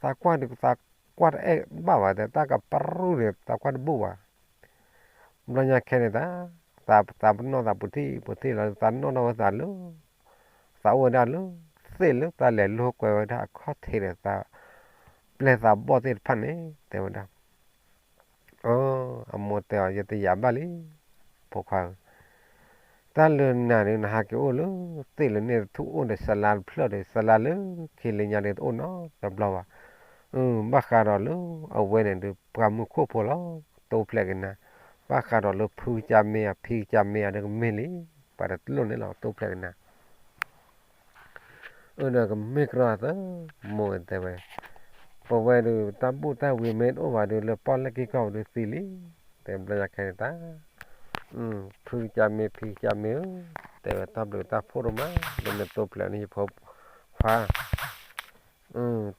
သးကွၢ်ဒုး သးကွၢ်တအဲၣ်ဘၣ်ဘၣ်တဲ တၢ်ကပြုၢ်န့ၣ် သးကွၢ်တဘူၣ်ဘၣ်. ဘျီညါခဲန့ၣ်တၢ် သး သးပနီၣ်သးပူၤထံၣ်ပူၤထံၣ်လီၤ သးနီၣ်ထီၣ်ဝဲသးလၢ သးအိၣ်ဝဲဒၣ်လၢ သ့ၣ်လၢတၢ်လဲၤလိာ်ကွဲဝဲဒၣ်အခီၣ်ထံးဒီးသး ပျဲၢ်သးဘီၣ်သ့ၣ်တဖၣ်န့ၣ် တဲဝဲဒၣ်. အ အမိၢ်တဲအီၤ ယတယာ်ဘၣ်လံ ဖိခွါဧၢ, တၢ်လၢနၤဒုး နဟးက့ၤအိၣ်လၢ သ့ၣ်လၢန့ၣ်တထူၣ်အိၣ်ဒီး စလါတဖျၢၣ်ဒီး စလါလၢခံလၢညါဒုးတအိၣ်နီတဘျီဘၣ်. ဘၣ်ဃးဒီးလၢ အဝဲန့ၣ်ဒုး ပှၤမုၢ်ခိၣ်ဖိလီၤ တိဖျဲးက့ၤနၤ, ဘၣ်ဃးဒီးလၢဖုကစၢ်မ့ၢ်ဧါ ဖံကစၢ်မ့ၢ်ဧါဒုးကမ့ၢ်လံ, ပှၤတလိၣ်န့ၣ်လီၤ တိဖျဲးက့ၤနၤ အၢ ဒီးကမ့ၢ်ကြၢးသၢ မိၢ်တဲဝဲ, ပဝဲဒုး တၢ်ဘူၣ်တၢ်ဝံၤမ့ၢ်တအိၣ်ဘၣ်ဒုး လၢပီၣ်လဲၣ်ကံကီၢ်ပူၤဒုးသံလံ, တဲဘျီညါခဲန့ၣ်တၢ်, ဖုကစၢ်မ့ၢ် ဖံကစၢ်မ့ၢ်ဧၢ, တဲဝဲတၢ်ဘျုးတၢ်ဖှိၣ်ဒိၣ်မး လၢနတိဖျဲးန့ၢ်ယဖိခွါ,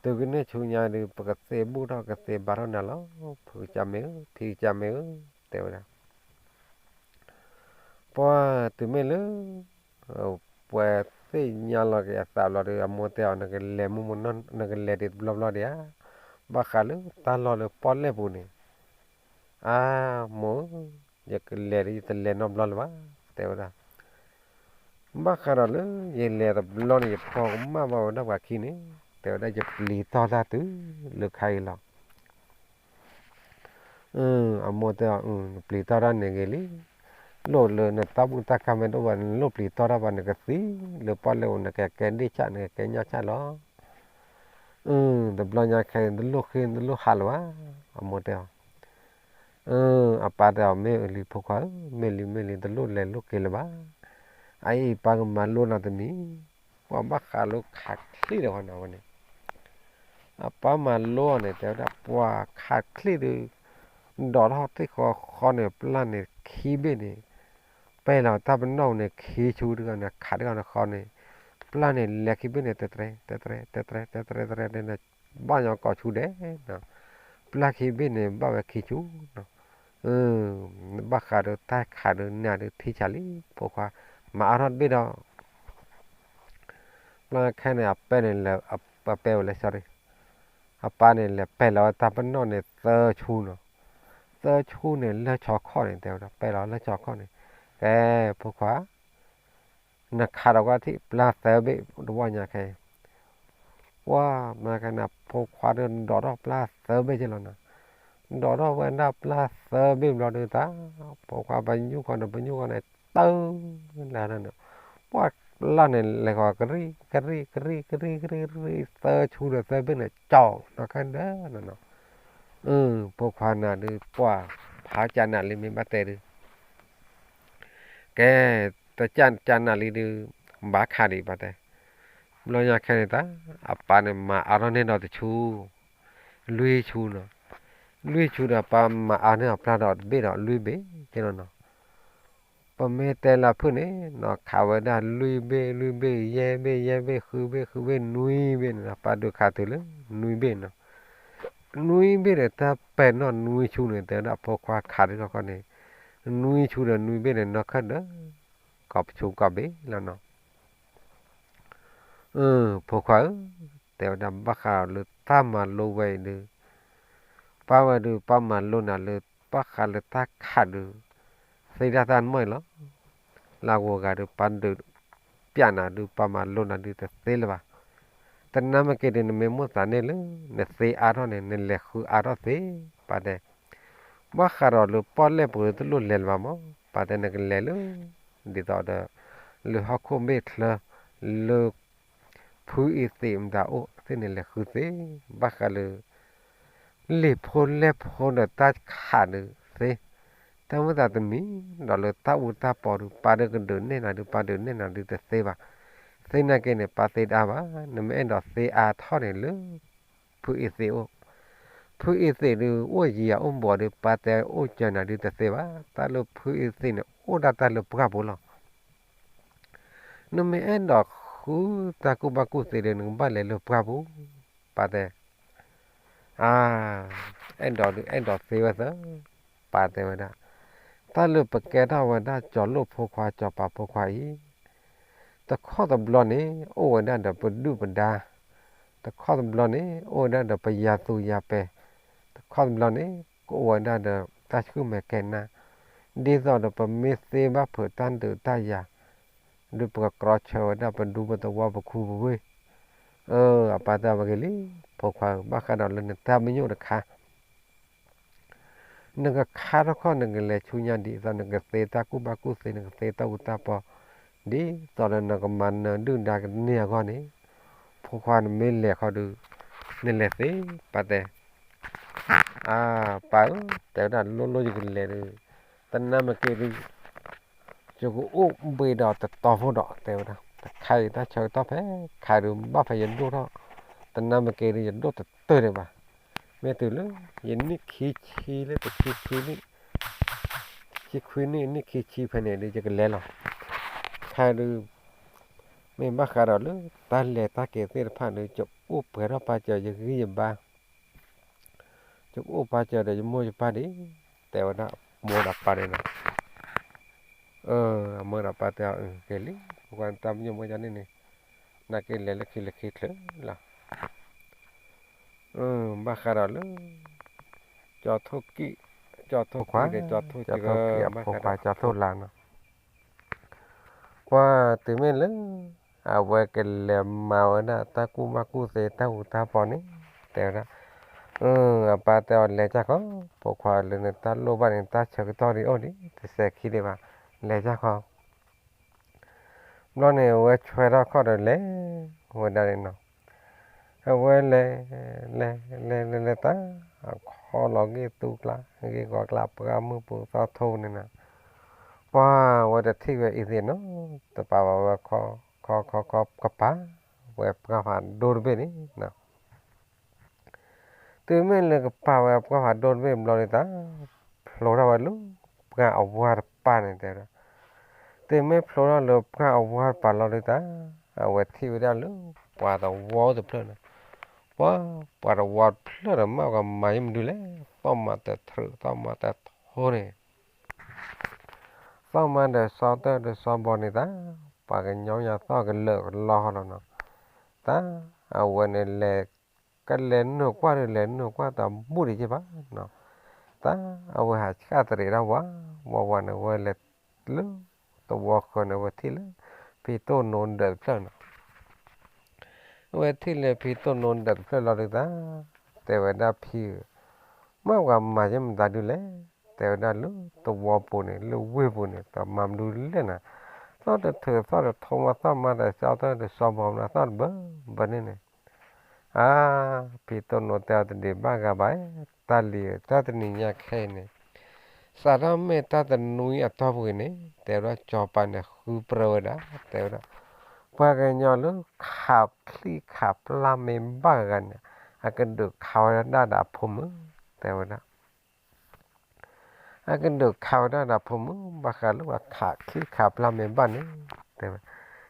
တုၤကန့ၢ်ဆူညါဒုး ပကသ့ဘူၣ်ထီၣ်ကသ့ဘါထီၣ်နၤလီၤ, ဖုကစၢ်မ့ၢ်ဧၢ ဖံကစၢ်မ့ၢ်ဧၢ, တဲဝဲဒၣ် ပှၤတုၤမ့ၢ်လၢ ပှၤသ့ၣ်ညါလီၤက့ၤအသးဘျီဒီး အမိၢ်တဲအီၤ နကလဲၤမူမူနီၢ် နကလဲၤဒံးတဘျီဘျီဒံးဧါ, ဘၣ်ဃးလၢတၢ်လီၢ်လၢပီၣ်လဲၣ်ပူၤန့ၣ်, အါ မိၢ်ဧၢ, ယကလဲၤဒီးယတလဲၤနီတဘျီလၢၤဘၣ်, တဲဝဲဒၣ် ဘၣ်ဃးဒီးလၢ ယလဲၤတဘျီန့ၣ် ယပီၢ်ကမၣ်ဘၣ်ဝဲဒၣ်ပှၤခံန့ၣ်, တဲဝဲဒၣ် ယပျံၤတီၢ်တၢ်တုၤလၢခါအံၤလီၤ. အမိၢ်တဲအီၤ နပျံၤတီၢ်တၢ်န့ၣ်ဂ့ၤလံ, လိၣ်လၢနတၢ်ဘူၣ်တၢ်ကၢ်မ့ၢ်တအိၣ်ဘၣ် နလိၣ်ပျံၤတီၢ်တၢ်ဘၣ် နကသံလၢပီၣ်လဲၣ်ပူၤ နကကဲဒ့ၣ်ဆၣ် နကကဲညၣ်ဆၣ်လီၤ. တဘျီညါခဲအံၤ နတလိၣ်ဃ့ နတလိၣ်ဟးလၢၤဘၣ်, အမိၢ်တဲအီၤ အပၢ်တဲအီၤ မ့ၢ်လံဖိခွါဧၢ, မ့ၢ်လံ မ့ၢ်လံ တလိၣ်လဲၤလိၣ်က့ၤလၢၤဘၣ်, အအံၤပၢ်ကမၤလိနၤတမံၤ, ပှၤဘၣ်ဃးလၢခးချံၣ်ဒီးဝဲန့ၣ်, အပၢ်မၤလိအီၤန့ၣ် တဲဝဲဒၣ် ပှၤခးချံၣ်ဒီး ဒိးထီၣ်သ့ၣ်ဃီဃီန့ၣ် ပျၢ်န့ၣ်ခံဘ့ၣ်န့ၣ်, ပ ပျၢ်န့ၣ်ပဲာ်လီၤတၢ်ပနီၣ်န့ၣ် ခံဆူတဂၤန့ၣ် ခးတဂၤန့ၣ်ဃီန့ၣ်, ပျၢ်န့ၣ်လဲၤခံဘ့ၣ်န့ၣ် တတြဲ တတြဲ တတြဲ တတြဲ တတြဲန့ၣ် ဘၣ်ညီကိးဆူဒဲးနီၤ, ပျၢ်ခံဘ့ၣ်န့ၣ် ဘၣ်ဝဲခံဆူနီၤ, ဘၣ်ဃးဒီးတၢ်ခးဒီးနၤဒုးထံဆးလံ ဖိခွါ, မၤအါထီၣ်တဘ့ၣ်ဒီး ပျၢ်ခဲန့ၣ် အပဲန့ၣ်လဲၤ အပဲဝဲလဲၤ sorry, အပၢ်န့ၣ်လဲၤပဲာ်လီၤဝဲတၢ်ပနီၣ်န့ၣ်သၢဆူနီၤ, သၢဆူန့ၣ်လၢဆီခီၣ်န့ၣ် တဲဝဲဒၣ် ပဲာ်လီၤလၢဆီခီၣ်န့ၣ်, ကဲ ဖိခွါ နခးဒီးကွၢ်ထံၣ် ပျၢ်သၢဘ့ၣ်တဝီညါခဲအံၤ, ပှၢ်မၤခဲန့ၣ် ဖိခွါဒီးဒိးထီၣ်ပျၢ်သၢဘ့ၣ်က့လီၤနီၤ, ဒိးထီၣ်ဝဲဒၣ်ပျၢ်သၢဘ့ၣ်ဘျီဒုးတၢ်, ဖိခွါပညိၣ်ဃီဒီးပညိၣ်ဃီန့ၣ် တၢ်လၢန့ၣ်, ပှၢ်ပျၢ်န့ၣ်လဲၤဃီၤ ကရံၣ် ကရံၣ် ကရံၣ် ကရံၣ် ကရံၣ် ကရံၣ် သၢဆူဒီးသၢဘ့ၣ်န့ၣ် ကၠီနီၤခဲဒၢနီၤနီၤ, ဖိခွါနၤဒုး ပှၢ်ဖးကၢ်နၤလံ မ့ၢ်ဘၣ်တဲဒုး ကဲ တကၢ်ကၢ်နၤလံဒုး ဘၣ်ခးဒံးပၢ်တဲ, ဘျီညါခဲန့ၣ်တၢ် အပၢ်န့ၣ်မၤအါထီၣ်န့ၢ်ဒီးတဆူ, လွံၢ်ဆူနီၤ, လွံၢ်ဆူဒီးပၢ်မၤအါန့ၢ်အပျၢ်ဒီးတဘ့ၣ်ဒီးလွံၢ်ဘ့ၣ်က့လီၤနီၤ, ပမ့ၢ်တဲလၢဖုၣ်န့ၣ်နီၤ ခးဝဲဒၣ်လွံၢ်ဘ့ၣ် လွံၢ်ဘ့ၣ် ယဲၢ်ဘ့ၣ် ယဲၢ်ဘ့ၣ် ဃုဘ့ၣ် ဃုဘ့ၣ် နွံဘ့ၣ်န့ၣ်နီၤ ပၢ်ဒုးခးတုၤလၢ နွံဘ့ၣ်နီၤ, နွံဘ့ၣ်ဒီးတၢ်ပဲာ်နီၣ်နွံဆူန့ၣ် တဲဝဲဒၣ်ဖိခွါခးဒုးခီခီန့ၣ်, နွံဆူဒီးနွံဘ့ၣ်န့ၣ် နီၢ်ခၢၣ်ဒီး ကိးပဆူကိးဘ့ၣ်လီၤနီၤ, ဖိခွါဧၢ, တဲဝဲဒၣ်ဘၣ်ဃးလၢတၢ်မၤလိဝဲအံၤဒုး, ပၢ်ဝဲဒုး ပၢ်မၤလိနၤလၢ ဘၣ်ဃးလၢတၢ်ခးဒုး, သ့ဒၣ်တၢ်နမီၢ်အံၤလီၤ, လၢအဂီၤဂၤဒုး ပၢ်ဒုး ပျၢ်နၤဒုး ပၢ်မၤလိနၤဒုးတသ့လၢၤဘၣ်, တနၤမ့ၢ်က့ၤဒုး နမ့ၢ်မိၣ်သးန့ၢ်လၢ နသ့အါထီၣ်န့ၣ် နလဲၤဃုအါထီၣ်သ့, ပၢ်တဲ ဘၣ်ဃးဒီးလၢပီၣ်လဲၣ်ပူၤတလိၣ်လဲၤလၢၤဘၣ်မး, ပၢ်တဲနကလဲၤလၢ ဒ်သိးဒီး လၢဟီၣ်ခိၣ်ဘ့ၣ်ချၢ လၢ ဖုအံၤသ့ၣ်မတၤအိၣ်သ့ၣ်န့ၣ်လဲၤဃုသ့, ဘၣ်ဃးလၢ လံာ်ဖိလဲၢ်ဖိဒီးတၢ်ခးဒုးသ့, တၢ်မ့ၢ်သးတမံၤဒီးလၢတၢ်အူတၢ်ပီဒုး ပၢ်ဒုးကဒုးနဲၣ်နၤဒုး ပၢ်ဒုးနဲၣ်နၤဒုးတသ့ဘၣ်, သ့နာ်က့န့ၣ် ပၢ်သ့တအါဘၣ်, နမ့ၢ်အဲၣ်ဒိးသ့အါထီၣ်န့ၣ်လၢ ဖုအံၤသ့ၣ်အိၣ်, ဖုအံၤသ့ၣ်ဒုး အိၣ်ယံၤအအိၣ်ဘူးဒုး ပၢ်တဲအိၣ်စၢၤနၤဒုးတသ့ဘၣ်, တၢ်လၢဖုအံၤသ့ၣ်န့ၣ် အိၣ်ဒၣ်တၢ်လၢပှၢ်ပူၤလီၤ. နမ့ၢ်အဲၣ်ဒိးဃုတၢ်ကူၣ်ဘၣ်ကူၣ်သ့ဒုး နကဘၣ်လဲၤလၢပှၢ်ပူၤ, ပၢ်တဲ, အါ, အဲၣ်ဒိးဒုး အဲၣ်ဒိးသ့ဝဲသၢ, ပၢ်တဲဝဲဒၣ်, တၢ်လၢပကဲထီၣ်ဝဲဒၣ် ကၠီၤလိၣ်ဖိခွါ ကၠီၤပၤဖိခွါအံၤ တခီတဘျီန့ၣ် အိၣ်ဝဲဒၣ်ဒီးပဒုၣ်ပဒါ, တခီတဘျီန့ၣ် အိၣ်ဝဲဒၣ်ဒီးပယၤသူယၤပဲာ်, တခီတဘျီန့ၣ် ကအိၣ်ဝဲဒၣ်ဒီးတၢ်ဆှုၣ်မဲာ်ကဲနၢ်, ဒ်သိးဒီးပမ့ၢ်သ့ဘၣ်ဖုးတၢ်ဒုးတၢ်ယၤ, ဒုးပကကြီဆၢဝဲဒၣ်ပဒူပသဝီပခူပဝ့ၢ်, အၢ အပၢ်တဲအီၤဝဲက့ၤလံ, ဖိခွါဧၢ ဘၣ်ဃးဒီးလၢနတၢ်မညိၣ်တခါ နကခါထီၣ်ခီၣ် နကလဲၤဆူညါဒ်သိး နကသ့တၢ်ကူၣ်ဘၣ်ကူၣ်သ့ နကသ့တၢ်အူတၢ်ပီ, ဒ်သိးဒီးနကမၤနၢၤဒုၣ်ဒါကန့ၢ်အဂီၢ်န့ၣ်, ဖိခွါနမ့ၢ်လဲၤခီဒုး, နလဲၤသ့, ပၢ်တဲ, အၢ ပၢ်ဧၢ, တဲဝဲဒၣ်လိၣ်လိၣ်ယကလဲၤဒုး, တနၤမ့ၢ်က့ၤဒုး ယကအိၣ်ဘှံးဒီးတတီၤဖိဒီး တဲဝဲဒၣ်, တခါအံၤတၢ်ဆၢကတီၢ်ဖဲ ခါဒုးဘၣ်ဖဲယဒိၣ်ထီၣ်, တနၤမ့ၢ်က့ၤဒုး ယဒိၣ်တတၢၢ်ဒံးဘၣ်, မ့ၢ်တုၤလၢ ယနံၣ်ခံဆံလၢတဆံခွံနံၣ်, ဆံခွံနံၣ် နံၣ်ခံဆံဖဲန့ၣ်ဒုး ယကလဲၤလီၤ, ခါဒုး မ့ၢ်ဘၣ်ဃးဒီးလၢ တၢ်လဲၤတၢ်က့ၤသ့ၣ်တဖၣ်ဒုး ယအိၣ်ပှဲၤထီၣ်ပာ်စၢၤယဂံၢ်ယဘါ ယကအိၣ်ပာ်စၢၤဒီးယမိၢ်ယပၢ်ဒံး, တဲဝဲဒၣ်မိၢ်ဒီးပၢ်န့ၣ်လီၤ. အမိၢ်ဒီးပၢ်တဲအီၤ က့ၤလံ, ပကွၢ်တၢ်မညိၣ်မ့ၢ်ဒ်န့ၣ်န့ၣ်, နာ်က့လဲၤလၢခံလၢခံချၢလီၤ. ဘၣ်ဃးဒီးလၢ ကၠီထိၣ်ကံၣ်, ကၠီထိၣ်ကံၣ်ဒီးကၠီထိၣ်ကံၣ်, ကၠီထိၣ်ကံၣ်အဖိခွါ ကၠီထိၣ်လါနီၤ. ကွၢ်တုၤမ့ၢ်လၢ အဝဲကလဲၤမၤဝဲဒၣ်တၢ်ကူၣ်ဘၣ်ကူၣ်သ့တၢ်အူတၢ်ပီန့ၣ်, တဲဝဲဒၣ်, အပၢ်တဲအီၤလဲၤကၢ်ခီ, ဖိခွါလၢနတၢ်လိၣ်ဘၣ်န့ၣ် တၢ်ဆၢကတီၢ်ဒံးအိၣ်ဒံး တစဲးခံဒံးဘၣ်, လဲၤကၢ်ခီ. ဘျီန့ၣ် အဝဲဆွဲထီၣ်ခီၣ်ဒီးလဲၤဝဲဒၣ်န့ၣ်နီၤ. အဝဲလဲၤ လဲၤ လဲၤ လဲၤ လဲၤတၢ် အခီလီၤဂ့ၢ်သူကျါ ဂ့ၢ်ဂီၤကျါ ပှၢ်မုၢ်ပူၤသီထိန့ၣ်နီၤ. ပှၢ်ဝဲတထံၣ်ဝဲအံၤသ့ၣ်နီၤ, တပာ်ဘၣ်ဝဲခီ ခီ ခီ ခီ ကပာ်ဝဲပှၢ်ဖးဒိၣ်တဘ့ၣ်န့ၣ်နီၤ. တုၤမ့ၢ်လၢကပာ်ဝဲပှၢ်ဖးဒိၣ်တဘ့ၣ်ဘျီန့ၣ်တၢ် ဖျိထီၣ်ဝဲလၢပှၢ်အဝါတပၢ်န့ၣ်တဲဝဲဒၣ်, တုၤမ့ၢ်ဖျိထီၣ်လၢပှၢ်အဝါတပၤလီၤဒုးသး, အဝဲထံၣ်ဝဲဒၣ်လၢ ပှၤသဝီတဖျၢၣ်န့ၣ်, ပှၤ, ပှၤသဝီတဖျၢၣ်ဒီး မ့ၢ်ကမၤယမဒုလဲၣ်, သီၣ်မါတထြုး သီၣ်မါတထိန့ၣ်, သီၣ်မါဒီးစီၤတၢၢ်ဒီးစီၤဘီန့ၣ်သး, ပှၤကညီယၤသီၣ်ကလၢာ်ကလီဟီလီၤနီၤ, သး, အဝဲန့ၣ်လဲၤ ကလဲၤနုာ်ကွၢ်ဒီး လဲၤနုာ်ကွၢ်တဘူၣ်တယ့ၢ်ဘၣ်နီၤ, သး, အဝဲဟးဆှၣ်တရံးဒၣ်ဝး, ဝးဝးန့ၣ် ဝဲလဲၤလၢ သဝီဃၢၤန့ၣ် ဝဲထံၣ်လၢ ဖံတိၢ်နိဒၢးတဖျၢၣ်နီၤ, ဝဲထံၣ်လၢဖံတိၢ်နိဒၢးတဖျၢၣ်လီၤဒုးသး, တဲဝဲဒၣ်ဖံဧၢ, မ့ၢ်ပှၤမၤယဲမတၤဒုလဲၣ်, တဲဝဲဒၣ်လၢသဝီပူၤန့ၣ် လၢဝ့ၢ်ပူၤန့ၣ် တမၤမဒုလဲၣ်နၤ, သီၣ်တထၢၣ်သီၣ်တထိမး သီၣ်မါတစီၤတၢၢ်တစီၤဘီမး သီၣ်တဘၢဘၢန့ၣ်န့ၣ်, အါ, ဖံတိၢ်နိတဲအီၤတဒံးဘၣ်ဂၤဘၣ်, တၢ်လံၤဧၢ တၢ်တနံၤညါခဲအံၤန့ၣ် စးထီၣ်မ့ၢ်တၢ်တနွံအတီၢ်ပူၤအံၤန့ၣ် တဲဝဲဒၣ်စီၤပၤန့ၣ် ဃုပြၢဝဲဒၣ်, တဲဝဲဒၣ်, ပှၤကညီလၢခးချံၣ်ခးပျၢ်မ့ၢ်ဘၣ်ဂၤန့ၣ် အကဒုးခးဝဲဒၣ်ဒီးအဖိမုၣ်, တဲဝဲဒၣ် အကဒုးခးဝဲဒၣ်ဒီးဖိမုၣ် ဘၣ်ဃးလၢပှၤခးချံၣ်ခးပျၢ်မ့ၢ်ဘၣ်န့ၣ်, တဲဝဲ,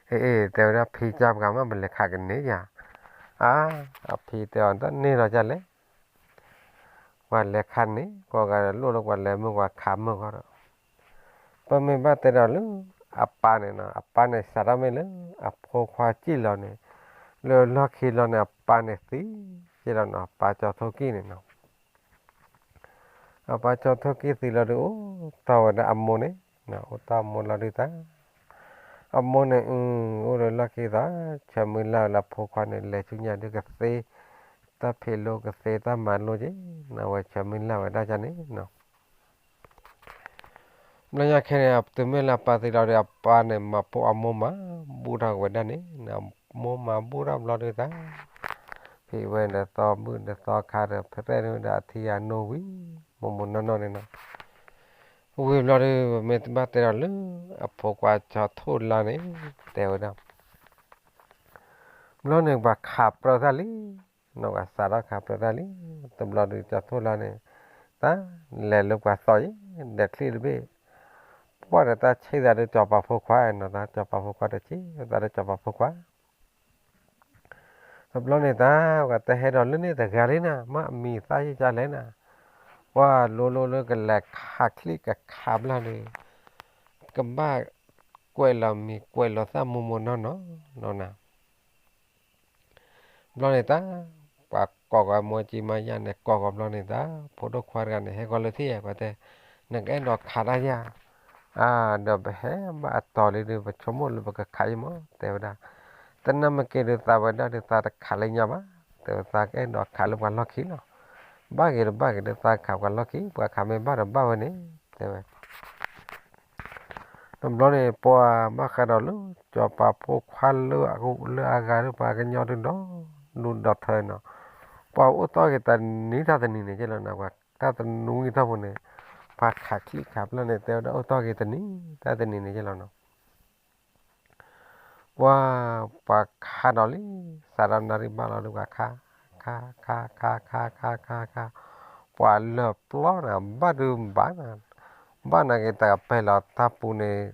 အ့ အ့ တဲဝဲဒၣ်ဖံကၢ်ပှၤမ့ၢ်ပလဲၤခးကန့ၢ်ယၤ, အါ, အဖံတဲအီၤတန့ၢ်ဒီးကၢ်လဲၣ် ပှၤလဲၤခးန့ၣ် ကိးဂၤဒီးလိၣ်လၢပှၤလဲၤမုၢ်ပှၤခးမုၢ်ဃီဒီး, ပမ့ၢ်ဘၣ်တဲဒီးလၢ အပၢ်န့ၣ်နီၤ, အပၢ်န့ၣ်စးထီၣ်မ့ၢ်လၢ အဖိခွါစံၣ်လီၤန့ၣ်, လၢလီၢ်ခံလီၤန့ၣ် အပၢ်န့ၣ်သံက့လီၤနီၤ, ပၢ်ကၠီၤထိၣ်ကံၢ်န့ၣ်နီၤ အပၢ်ကၠီၤထိၣ်ကံၢ်သံလီၤဒုး အိၣ်တီၢ်ဝဲဒၣ်အမိၢ်န့ၣ်, အိၣ်တီၢ်အမိၢ်လီၤဒုးသး, အမိၢ်န့ၣ် အိၣ်လၢလီၢ်ခံသး, ဆၢမုၢ်လၢ်လၢအဖိခွါန့ၣ် လဲၤဆူညါဒုးကသ့, တၢ်ဖံးလိကသ့တၢ်မၤလိက့ၤ, အဝဲဆၢမုၢ်လၢ်ဝဲဒၣ်န့ၣ်နီၤ ဘျီညါခဲန့ၣ် တုၤမ့ၢ်လၢအပၢ်သံလီၤဒီး အပၢ်န့ၣ် မၤပိာ်အမိၢ်မၤဘူၣ်ထီၣ်က့ၤဝဲဒၣ်န့ၣ်, အမိၢ်မၤဘူၣ်ထီၣ်ဘျီဒုးသး, ဖံးဝဲဒီးသီဘူၣ်ဒီးသီခါဒီး ဖဲရဲၣ်ဒုးဝဲဒၣ်အထံအနိဝံၤ, မိၢ်မိၢ်နီၢ်နီၢ်န့ၣ်နီၤ, ဝံၤဘျီဒုး ပမ့ၢ်ဘၣ်တဲဒီးလၢ အဖိခွါကၠီၤထိၣ်လါန့ၣ် တဲဝဲဒၣ် ဘျီန့ၣ် ပှၤခးပြၢသၣ်လံ, နီၢ်ပှၤစးထီၣ်ခးပြၢသၣ်လံ, တဘျီဒုးကၠီၤထိၣ်လါန့ၣ်, တၢ်လဲၤလၢပှၤသီယံၤ, ဒီးချံၣ်တဘ့ၣ်, ပှၢ်ဒီးတၢ်ဆံၣ်သးဒီးကၠီၤပၤဖိခွါနီၤ, တၢ်ကၠီၤပၤဖိခွါတဆံၣ်သးဒီးကၠီၤပၤဖိခွါ တဘျီန့ၣ်တၢ် ပှၤတဟဲဒီးလၢန့ၣ်တဂၤလံနၤ, မ့ၢ်အမံၤသၣ်ယ့ၢ်ကလဲၣ်နၤ, ပှၤလိၤလိၤလၢကလဲၤခးချံၣ်ကခးဘျါန့ၣ်, ကဘၣ်ကွဲးလီၤမံၤကွဲးလီၤသၣ်မိၢ်မိၢ်နီၢ်နီၢ်နီၤနၤ ဘျီန့ၣ်တၢ်, ပှၤကိးဂီၤမိၢ်ကံမါယါန့ၣ် ကိးဂီၤဘျီန့ၣ်တၢ်, ဖိဒိၣ်ခွါတဂၤန့ၣ် ဟဲဂီၤလၢထံၣ်ယၤ ပှၤတဲ, နကအဲၣ်ဒိးခးတၢ်ယၤ, အါ, ဒီးပဟဲဘၣ်အတီၤလံဒီး ပဆိကမိၣ်လၢပကခးယံၤမး တဲဝဲဒၣ်, တနၢ်မ့ၢ်က့ၤဒီးသးဝဲဒၣ်ဒီးသးတခးလၢညါဘၣ်, တဲဝဲသးကအဲၣ်ဒိးခးလၢပှၤလီၢ်ခံလီၤ, ဘၣ်က့ၤဒီးဘၣ်က့ၤဒီးသးခးပှၤလီၢ်ခံ ပှၤခးမ့ၢ်ဘၣ်ဒီးဘၣ်ဝဲန့ၣ် တဲဝဲ တဘျီန့ၣ် ပှၤဘၣ်ဃးဒီးလၢ ကၠီၤပၤဖိခွါလၢအဂၤဒီး ပှၤကညီဒုးဒီး ဒုးဒီးထၢနီၤ, ပှၤအိၣ်တီၢ်က့ၤတနံၤတၢ်တနံၤန့ၣ်က့လီၤနီၤ, ပှၤတၢ်တနွံတီၢ်ပူၤန့ၣ်, ပှၤခးချံၣ်ခးပျၢ်န့ၣ် တဲဝဲဒၣ်အိၣ်တီၢ်က့ၤတနံၤ တၢ်တနံၤန့ၣ်က့လီၤနီၤ ပှၤ, ပှၤခးဒီးလံ, စးထီၣ်နၣ်ရံၣ်ဘၣ်လီၤဒီးပှၤခး, ခး, ခး, ခး, ခး, ခး, ခး, ခး, ပှၤလၢာ်ပျီနၤ ဘၣ်ဒုးဘၣ်နၤ, ဘၣ်နၤက့ၤတၢ်အပဲၢ်လီၤတၢ်ပူၤန့ၣ်,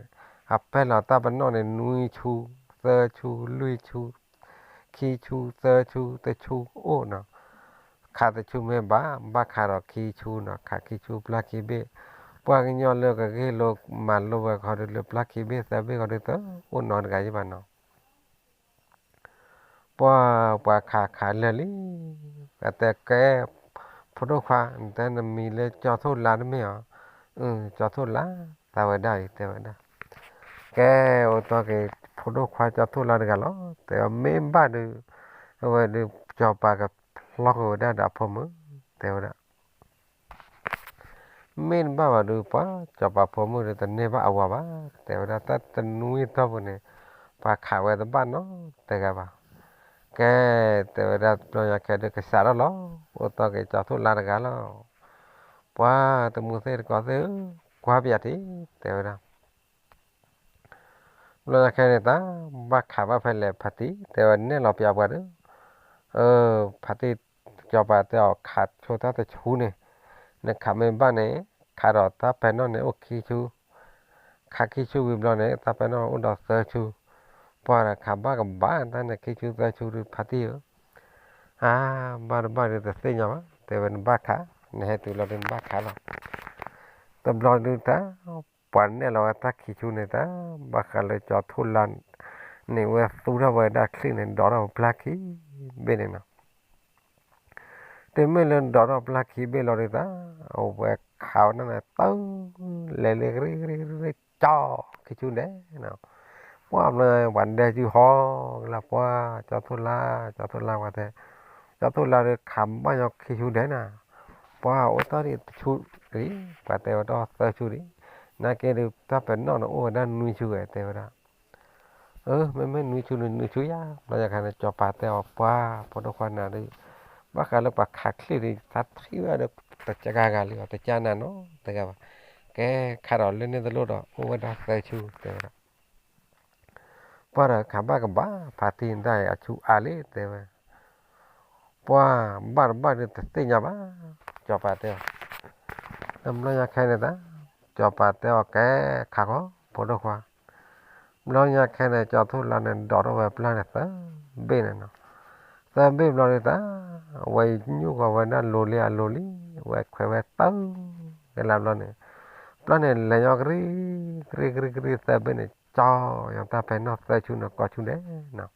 အပဲၢ်လီၤတၢ်ပနီၣ်န့ၣ် နွံဆူ, သၢဆူ, လွံၢ်ဆူ, ခံဆူ, သၢဆူ, တဆူအိၣ်နီၤ ခးတဆူမ့ၢ်ဘၣ်, ဘၣ်ခးဒီးခံဆူနီၤ, ခးခံဆူပျၢ်ခံဘ့ၣ်, ပှၤကညီလၢကဂ့ၢ်လိာ်မၤလိဝဲခီဒုးလၢပျၢ်ခံဘ့ၣ်သၢဘ့ၣ်ခီဒုးတအိၣ်နီတဂၤယံၤဘၣ်နီၤ, ပှၤ, ပှၤခးခးလၢာ်လံ, အတဲကဲ, ဖိဒိၣ်ခွါ, နတဲနမံၤလၢကၠီၤထိၣ်လါတမ့ၢ်ဧါ, အၢ ကၠီၤထိၣ်လါ, သးဝဲဒၣ်အံၤ တဲဝဲဒၣ် ကဲ, အိၣ်တီၢ်က့ၤ ဖိဒိၣ်ခွါကၠီၤထိၣ်လါတဂၤလီၤ, တဲဝဲမ့ၢ်ဘၣ်ဒုး, အဝဲဒုး ကၠီၤပၤကဖျီက့ၤဝဲဒၣ်ဒီးအဖိမုၣ်, တဲဝဲဒၣ်, မ့ၢ်တဘၣ်ဘၣ်ဒုး ပှၤကၠီၤပၤဖိမုၣ်ဒီးတန့ၢ်ဘၣ်အဝၤဘၣ်, တဲဝဲဒၣ်တၢ်တနွံတီၢ်ပူၤန့ၣ်, ပှၤခးဝဲတဘၣ်နီတဂၤဘၣ်, ကဲ, တဲဝဲဒၣ်တဘျီညါခဲဒုးကစးထီၣ်လီၤ, အိၣ်တီၢ်က့ၤကၠီၤထိၣ်လါတဂၤလီၤ ပှၤတမူသ့ၣ်တကိးသ့ၣ်ဧၢ, ကွၢ်ပယၤတံၢ်, တဲဝဲဒၣ်, ဘျီညါခဲန့ၣ်တၢ်, ဘၣ်ခးဘၣ်ဖဲလဲၣ်ဖးတံၢ်, တဲဝဲနဲၣ်လီၤပယၤပှၤဒီး, အၢ, ဖးတံၢ်, ကၠီၤပၤတဲအီၤခးဆိတၢ်တဆူန့ၣ်, နခးမ့ၢ်ဘၣ်န့ၣ်, ခးဒီးတၢ်ပဲာ်နီၣ်န့ၣ်အိၣ်ခံဆူ, ခ ခးခံဆူဝံၤဘျီန့ၣ် တၢ်ပဲာ်နီၣ်အိၣ်ဒီးသၢဆူ, ပှၢ်ဒီးခးဘၣ်ကဘၣ်တၢ်န့ၣ် ခံဆူသၢဆူဒီး ဖါတံၢ်ဧၢ, အါ, ဘၣ်တဘၣ်ဒီးတသ့ၣ်ညါဘၣ် တဲဝဲနဘၣ်ခး, နဟဲတုၤလီၤဒီးနဘၣ်ခးလီၤ. တဘျီဒုးတၢ် ပှၤနဲၣ်လီၤဝဲတၢ်ခံဆူန့ၣ်တၢ် ဘၣ်ဃးလၢကၠီၤထိၣ်လါန့ၣ် ဝဲသူထီၣ်ဝဲဒၣ်ချံၣ်န့ၣ် ဒိးထီၣ်ပျၢ်ခံဘ့ၣ်န့ၣ်နီၤ. တုၤမ့ၢ်လၢဒိးထီၣ်ပျၢ်ခံဘ့ၣ်လီၤဒုးတၢ် အဝဲခးဝဲဒၣ်န့ၣ် တၢ် လဲၤလၢကရံကရံကရံ ကၠီခံဆူဒဲးနီၤ. ပှၢ်ဘျီ ပှၤဒဲစုဟီကလၢ် ပှၢ်ကၠီၤထိၣ်လါ ကၠီၤထိၣ်လါဝဲတဲ, ကၠီၤထိၣ်လါဒီးခးဘၣ်ညီခံဆူဒဲးနၤ, ပှၢ်အိၣ်တ့ၢ်ဒံးတဆူဒံး ပှၤတဲဝဲဒၣ်သၢဆူဒံး, နာ်က့ဒီးတၢ်ပဲာ်နီၣ်န့ၣ်အိၣ်ဝဲဒၣ်နွံဆူဝဲတဲဝဲဒၣ်. အၢ မ့မ့ၢ်နွံဆူန့ၣ်နွံဆူယါ, ဘျီညါခါန့ၣ် ကၠီၤပၤတဲအီၤ ပှၢ်ဖိဒိၣ်ခွါနၤဒီး ဘၣ်ဃးလၢပှၤခးချံၣ်ဒီး သးထံၣ်ဝဲဒီး တကဂၤလံအီၤ တကနၤနီတဂၤဘၣ်, ကဲခးဒီးလၢန့ၣ်တလိၣ်ဒီး အိၣ်ဝဲဒၣ်သၢဆူတဲဝဲဒၣ်. ပှၢ်ဒီးခးဘၣ်ကဘၣ် ဖါတံၢ်တၢ်အံၤအဆူအါလံတဲဝဲ, ပှၢ်ဘၣ်တဘၣ်ဒီးတသ့ၣ်ညါဘၣ်, ကၠီၤပၤတဲအီၤ. တဘျီညါခဲန့ၣ်တၢ် ကၠီၤပၤတဲအီၤ ကဲခးဃီ ဖိဒိၣ်ခွါ. ဘျီညါခဲန့ၣ် ကၠီၤထိၣ်လါန့ၣ် ဒိးထီၣ်ဝဲပျၢ်န့ၣ်သၢဘ့ၣ်န့ၣ်နီၤ. သၢဘ့ၣ်ဘျီဒုးတၢ် ဝဲညိၣ်ဃီၤဝဲဒၣ်လိၤလံအလိၤလံ, ဝဲခွဲးဝဲတၢ် ကလါဘျီန့ၣ် ပျၢ်န့ၣ်လဲၤညီကရံ ကရံကရံကရံ သၢဘ့ၣ်န့ၣ် ကၠီၤညီတၢ်ပဲာ်နီၣ်သၢဆူန့ၣ် ကိးဆူဒဲးနီၤ.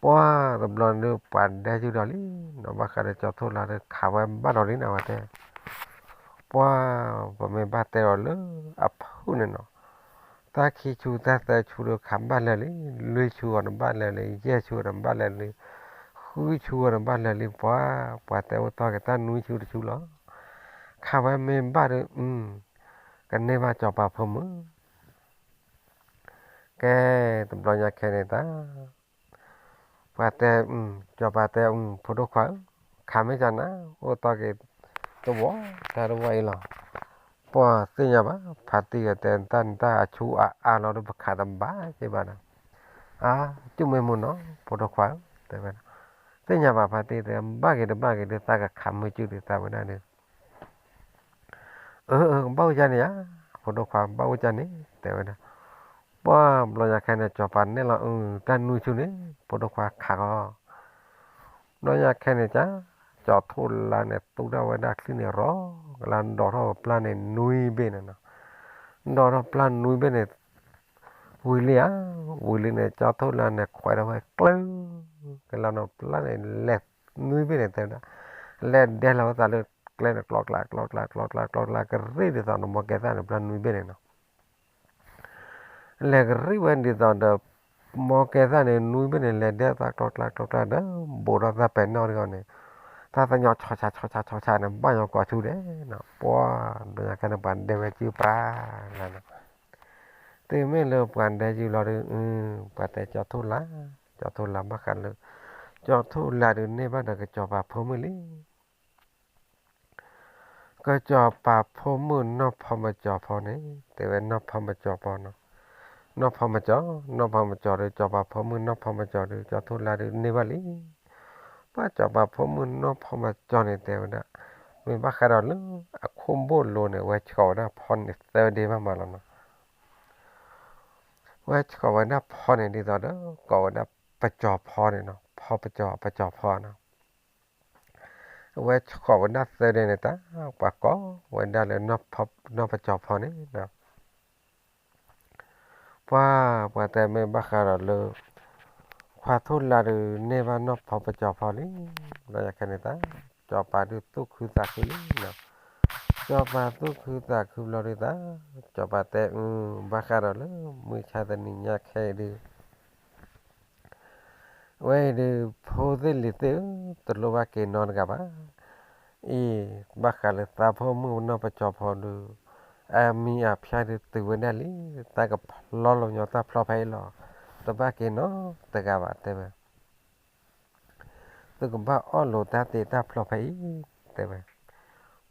ပှၢ်တဘျီဒုး ပှၤဒဲစုဒီးလံနီၤ ဘၣ်ဃးဒီးကၠီၤထိၣ်လါဒီးခးဝဲဘၣ်ဒီးလံနီၤ ဝဲတဲ, ပှၢ်ပမ့ၢ်ဘၣ်တဲဒီးလၢအဖုၣ်န့ၣ်နီၤ, တၢ်ခံဆူတၢ်သၢဆူဒီးခးဘၣ်လၢာ်လံ, လွံၢ်ဆူအီၤန့ၣ်ဘၣ်လၢာ်လံ, ယဲၢ်ဆူအီၤန့ၣ်ဘၣ်လၢာ်လံ, ဃုဆူအီၤန့ၣ်ဘၣ်လၢာ်လံ, ပှၢ်ပှၤတဲအိၣ်တီၢ်က့ၤတၢ်နွံဆူတဆူလီၤ. ခးဝဲမ့ၢ်ဘၣ်ဒီး ကန့ၢ်ဘၣ်ကၠီၤပၤဖိမုၣ် ကဲတဘျီညါခဲန့ၣ်တၢ် ပှၤတဲ, ကၠီၤပၤတဲ, ဖိဒိၣ်ခွါဧၢ, ခးမ့ၢ်ကနၤ အိၣ်တီၢ်က့ၤတဝီတၢ်တဝီအံၤလီၤ. ပှၢ်သ့ၣ်ညါဘၣ် ဖါတံၢ်တဲတၢ်န့ၣ် တၢ်အဆူအါအါလီၤဒီး ပခးတဘၣ်က့ၤဘၣ်ဒီး, အါ, ကၠူၣ်မ့ၢ်မုၢ်နီၤ ဖိဒိၣ်ခွါဧၢ တဲဝဲဒၣ်. သ့ၣ်ညါဘၣ် ဖါတံၢ်တဲ ဘၣ်က့ၤတဘၣ်က့ၤဒီး သးကခးမုၢ်ကၠူၣ်ဒီးသးဝဲဒၣ်ဒီး အၢ အၢ ကဘၣ်အိၣ်ကၢ်န့ၣ်ဧါ, ဖိဒိၣ်ခွါဘၣ်အိၣ်ကၢ်န့ၣ် တဲဝဲဒၣ်. ပှၢ်ဘျီညါခဲန့ၣ် ကၠီၤပၤနဲၣ်လီၤ အု တၢ်နွံဆူန့ၣ် ဖိဒိၣ်ခွါခးဃီ. ဘျီညါခဲန့ၣ်ကၠီၤ, ကၠီၤထိၣ်လါန့ၣ် သူထီၣ်ဝဲဒၣ်ချံၣ်န့ၣ်ရီ, ကလါဒိးထီၣ်ပျၢ်န့ၣ်နွံဘ့ၣ်န့ၣ်နီၤ. ဒိးထီၣ်ပျၢ်နွံဘ့ၣ်န့ၣ် ဝံၤလံဧါ, ဝံၤလံန့ၣ် ကၠီၤထိၣ်လါန့ၣ် ခွဲးထီၣ်ဝဲကျၢၤ, ကလါန့ၣ်ပျၢ်န့ၣ် လဲၤနွံဘ့ၣ်န့ၣ် တဲဝဲဒၣ်, လဲၤဒဲလီၤဝဲသးလၢကျဲန့ၣ် ကျီကျါ ကျီကျါ ကျီကျါ ကျီကျါ ကရံၣ်ဒ်သိးန့ၣ် မ်ကဲသၣ်န့ၣ် ပျၢ်နွံဘ့ၣ်န့ၣ်နီၤ. လဲၤကရံၣ်ဝဲဒ်သိးဒီး မ်ကဲသၣ်န့ၣ် နွံဘ့ၣ်န့ၣ် လဲၤဒဲသးကျီကျါ ကျီကျါဒီး ဘူးထီၣ်သးပဲာ်နီၣ်တဂီၢ်န့ၣ်, တၢ်သညီဆီဆါ ဆီဆါ ဆီဆါန့ၣ် ဘၣ်ညီကိးဆူဒဲးနီၤ. ပှၢ်ဘျီညါခဲန့ၣ် ပှၤဒဲဝဲစုပှၤလၢနီၤ. တုၤမ့ၢ်လၢပှၤဒဲစုလီၤဒီး ပှၤတဲကၠီၤထိၣ်လါ, ကၠီၤထိၣ်လါဘၣ်ဃးလၢ ကၠီၤထိၣ်လါဒုးန့ၢ်ဘၣ်ဒီးကစီၤပၤဖိမုၣ်လံ. ကစီၤပၤဖိမုၣ်နီၢ်ဖီမကၠီၤဖီန့ၣ် တဲဝဲနီၢ်ဖီမကၠီၤဖီနီၤ. နီၢ်ဖီမကၠီၤ, နီၢ်ဖီမကၠီၤဒီး ကစီၤပၤဖိမုၣ်နီၢ်ဖီမကၠီၤဒီး ကၠီၤထိၣ်လါဒုးန့ၢ်ဘၣ်လံ. ပှၤကစီၤပၤဖိမုၣ်နီၢ်ဖီမကၠီၤန့ၣ်တဲဝဲဒၣ်, မ့ၢ်ဘၣ်ဃးဒီးလၢအခိၣ်ဘိၣ်လိၤန့ၣ် ဝဲဆှီၣ်ဝဲဒၣ်ဖီန့ၣ်သၢဒ့ဘၣ်မးလီၤနီၤ. ဝဲဆှီၣ်ဝဲဒၣ်ဖီန့ၣ်ဒ်သိးဒီး ကိးဝဲဒၣ်ပကၠီၤဖီန့ၣ်နီၤ, ဖီပကၠီၤ ပကၠီၤဖီနီၤ. အဝဲဆှီၣ်ဝဲဒၣ်သၢဒ့န့ၣ်တၢ် ပှၤကိးဝဲဒၣ်လၢ နီၢ်ပကၠီၤဖီန့ၣ်နီၤ. ပှၤ ပှၤတဲမ့ၢ်ဘၣ်ဃးဒီးလၢ ခွါထိၣ်လါဒုးန့ၢ်ဘၣ်နီၢ်ဖီပကၠီၤဖီလံ. ဘျီညါခဲန့ၣ်တၢ် စီၤပၤဒုးသူၣ်ခုသးခုလံနီၤ. စီၤပၤသူၣ်ခုသးခုဘျီဒုးတၢ် စီၤပၤတဲအု ဘၣ်ဃးဒီးလၢ မုၢ်ဆါတနံၤညါခဲအံၤဒုး အဝဲအံၤဒုး ဖိသ့ၣ်လံၤသ့ၣ်ဧၢ, တလိၣ်ဘၣ်က့ၤနီတဂၤဘၣ်. အံၤ ဘၣ်ဃးလၢသးဖိမုၣ်နီၢ်ပကၠီၤဖီဒုး အမံၤအဖျါဒုးတုၤဝဲဒၣ်လံ, တၢ်ကဖျီလိာ်ညီတၢ်ဖျီဖဲအံၤလီၤ. တဘၣ်က့ၤနီတဂၤဘၣ်တဲဝဲ. သုကဘၣ်အီၣ်လိာ်တၢ်တ့တၢ်ဖျီဖဲအံၤ တဲဝဲ.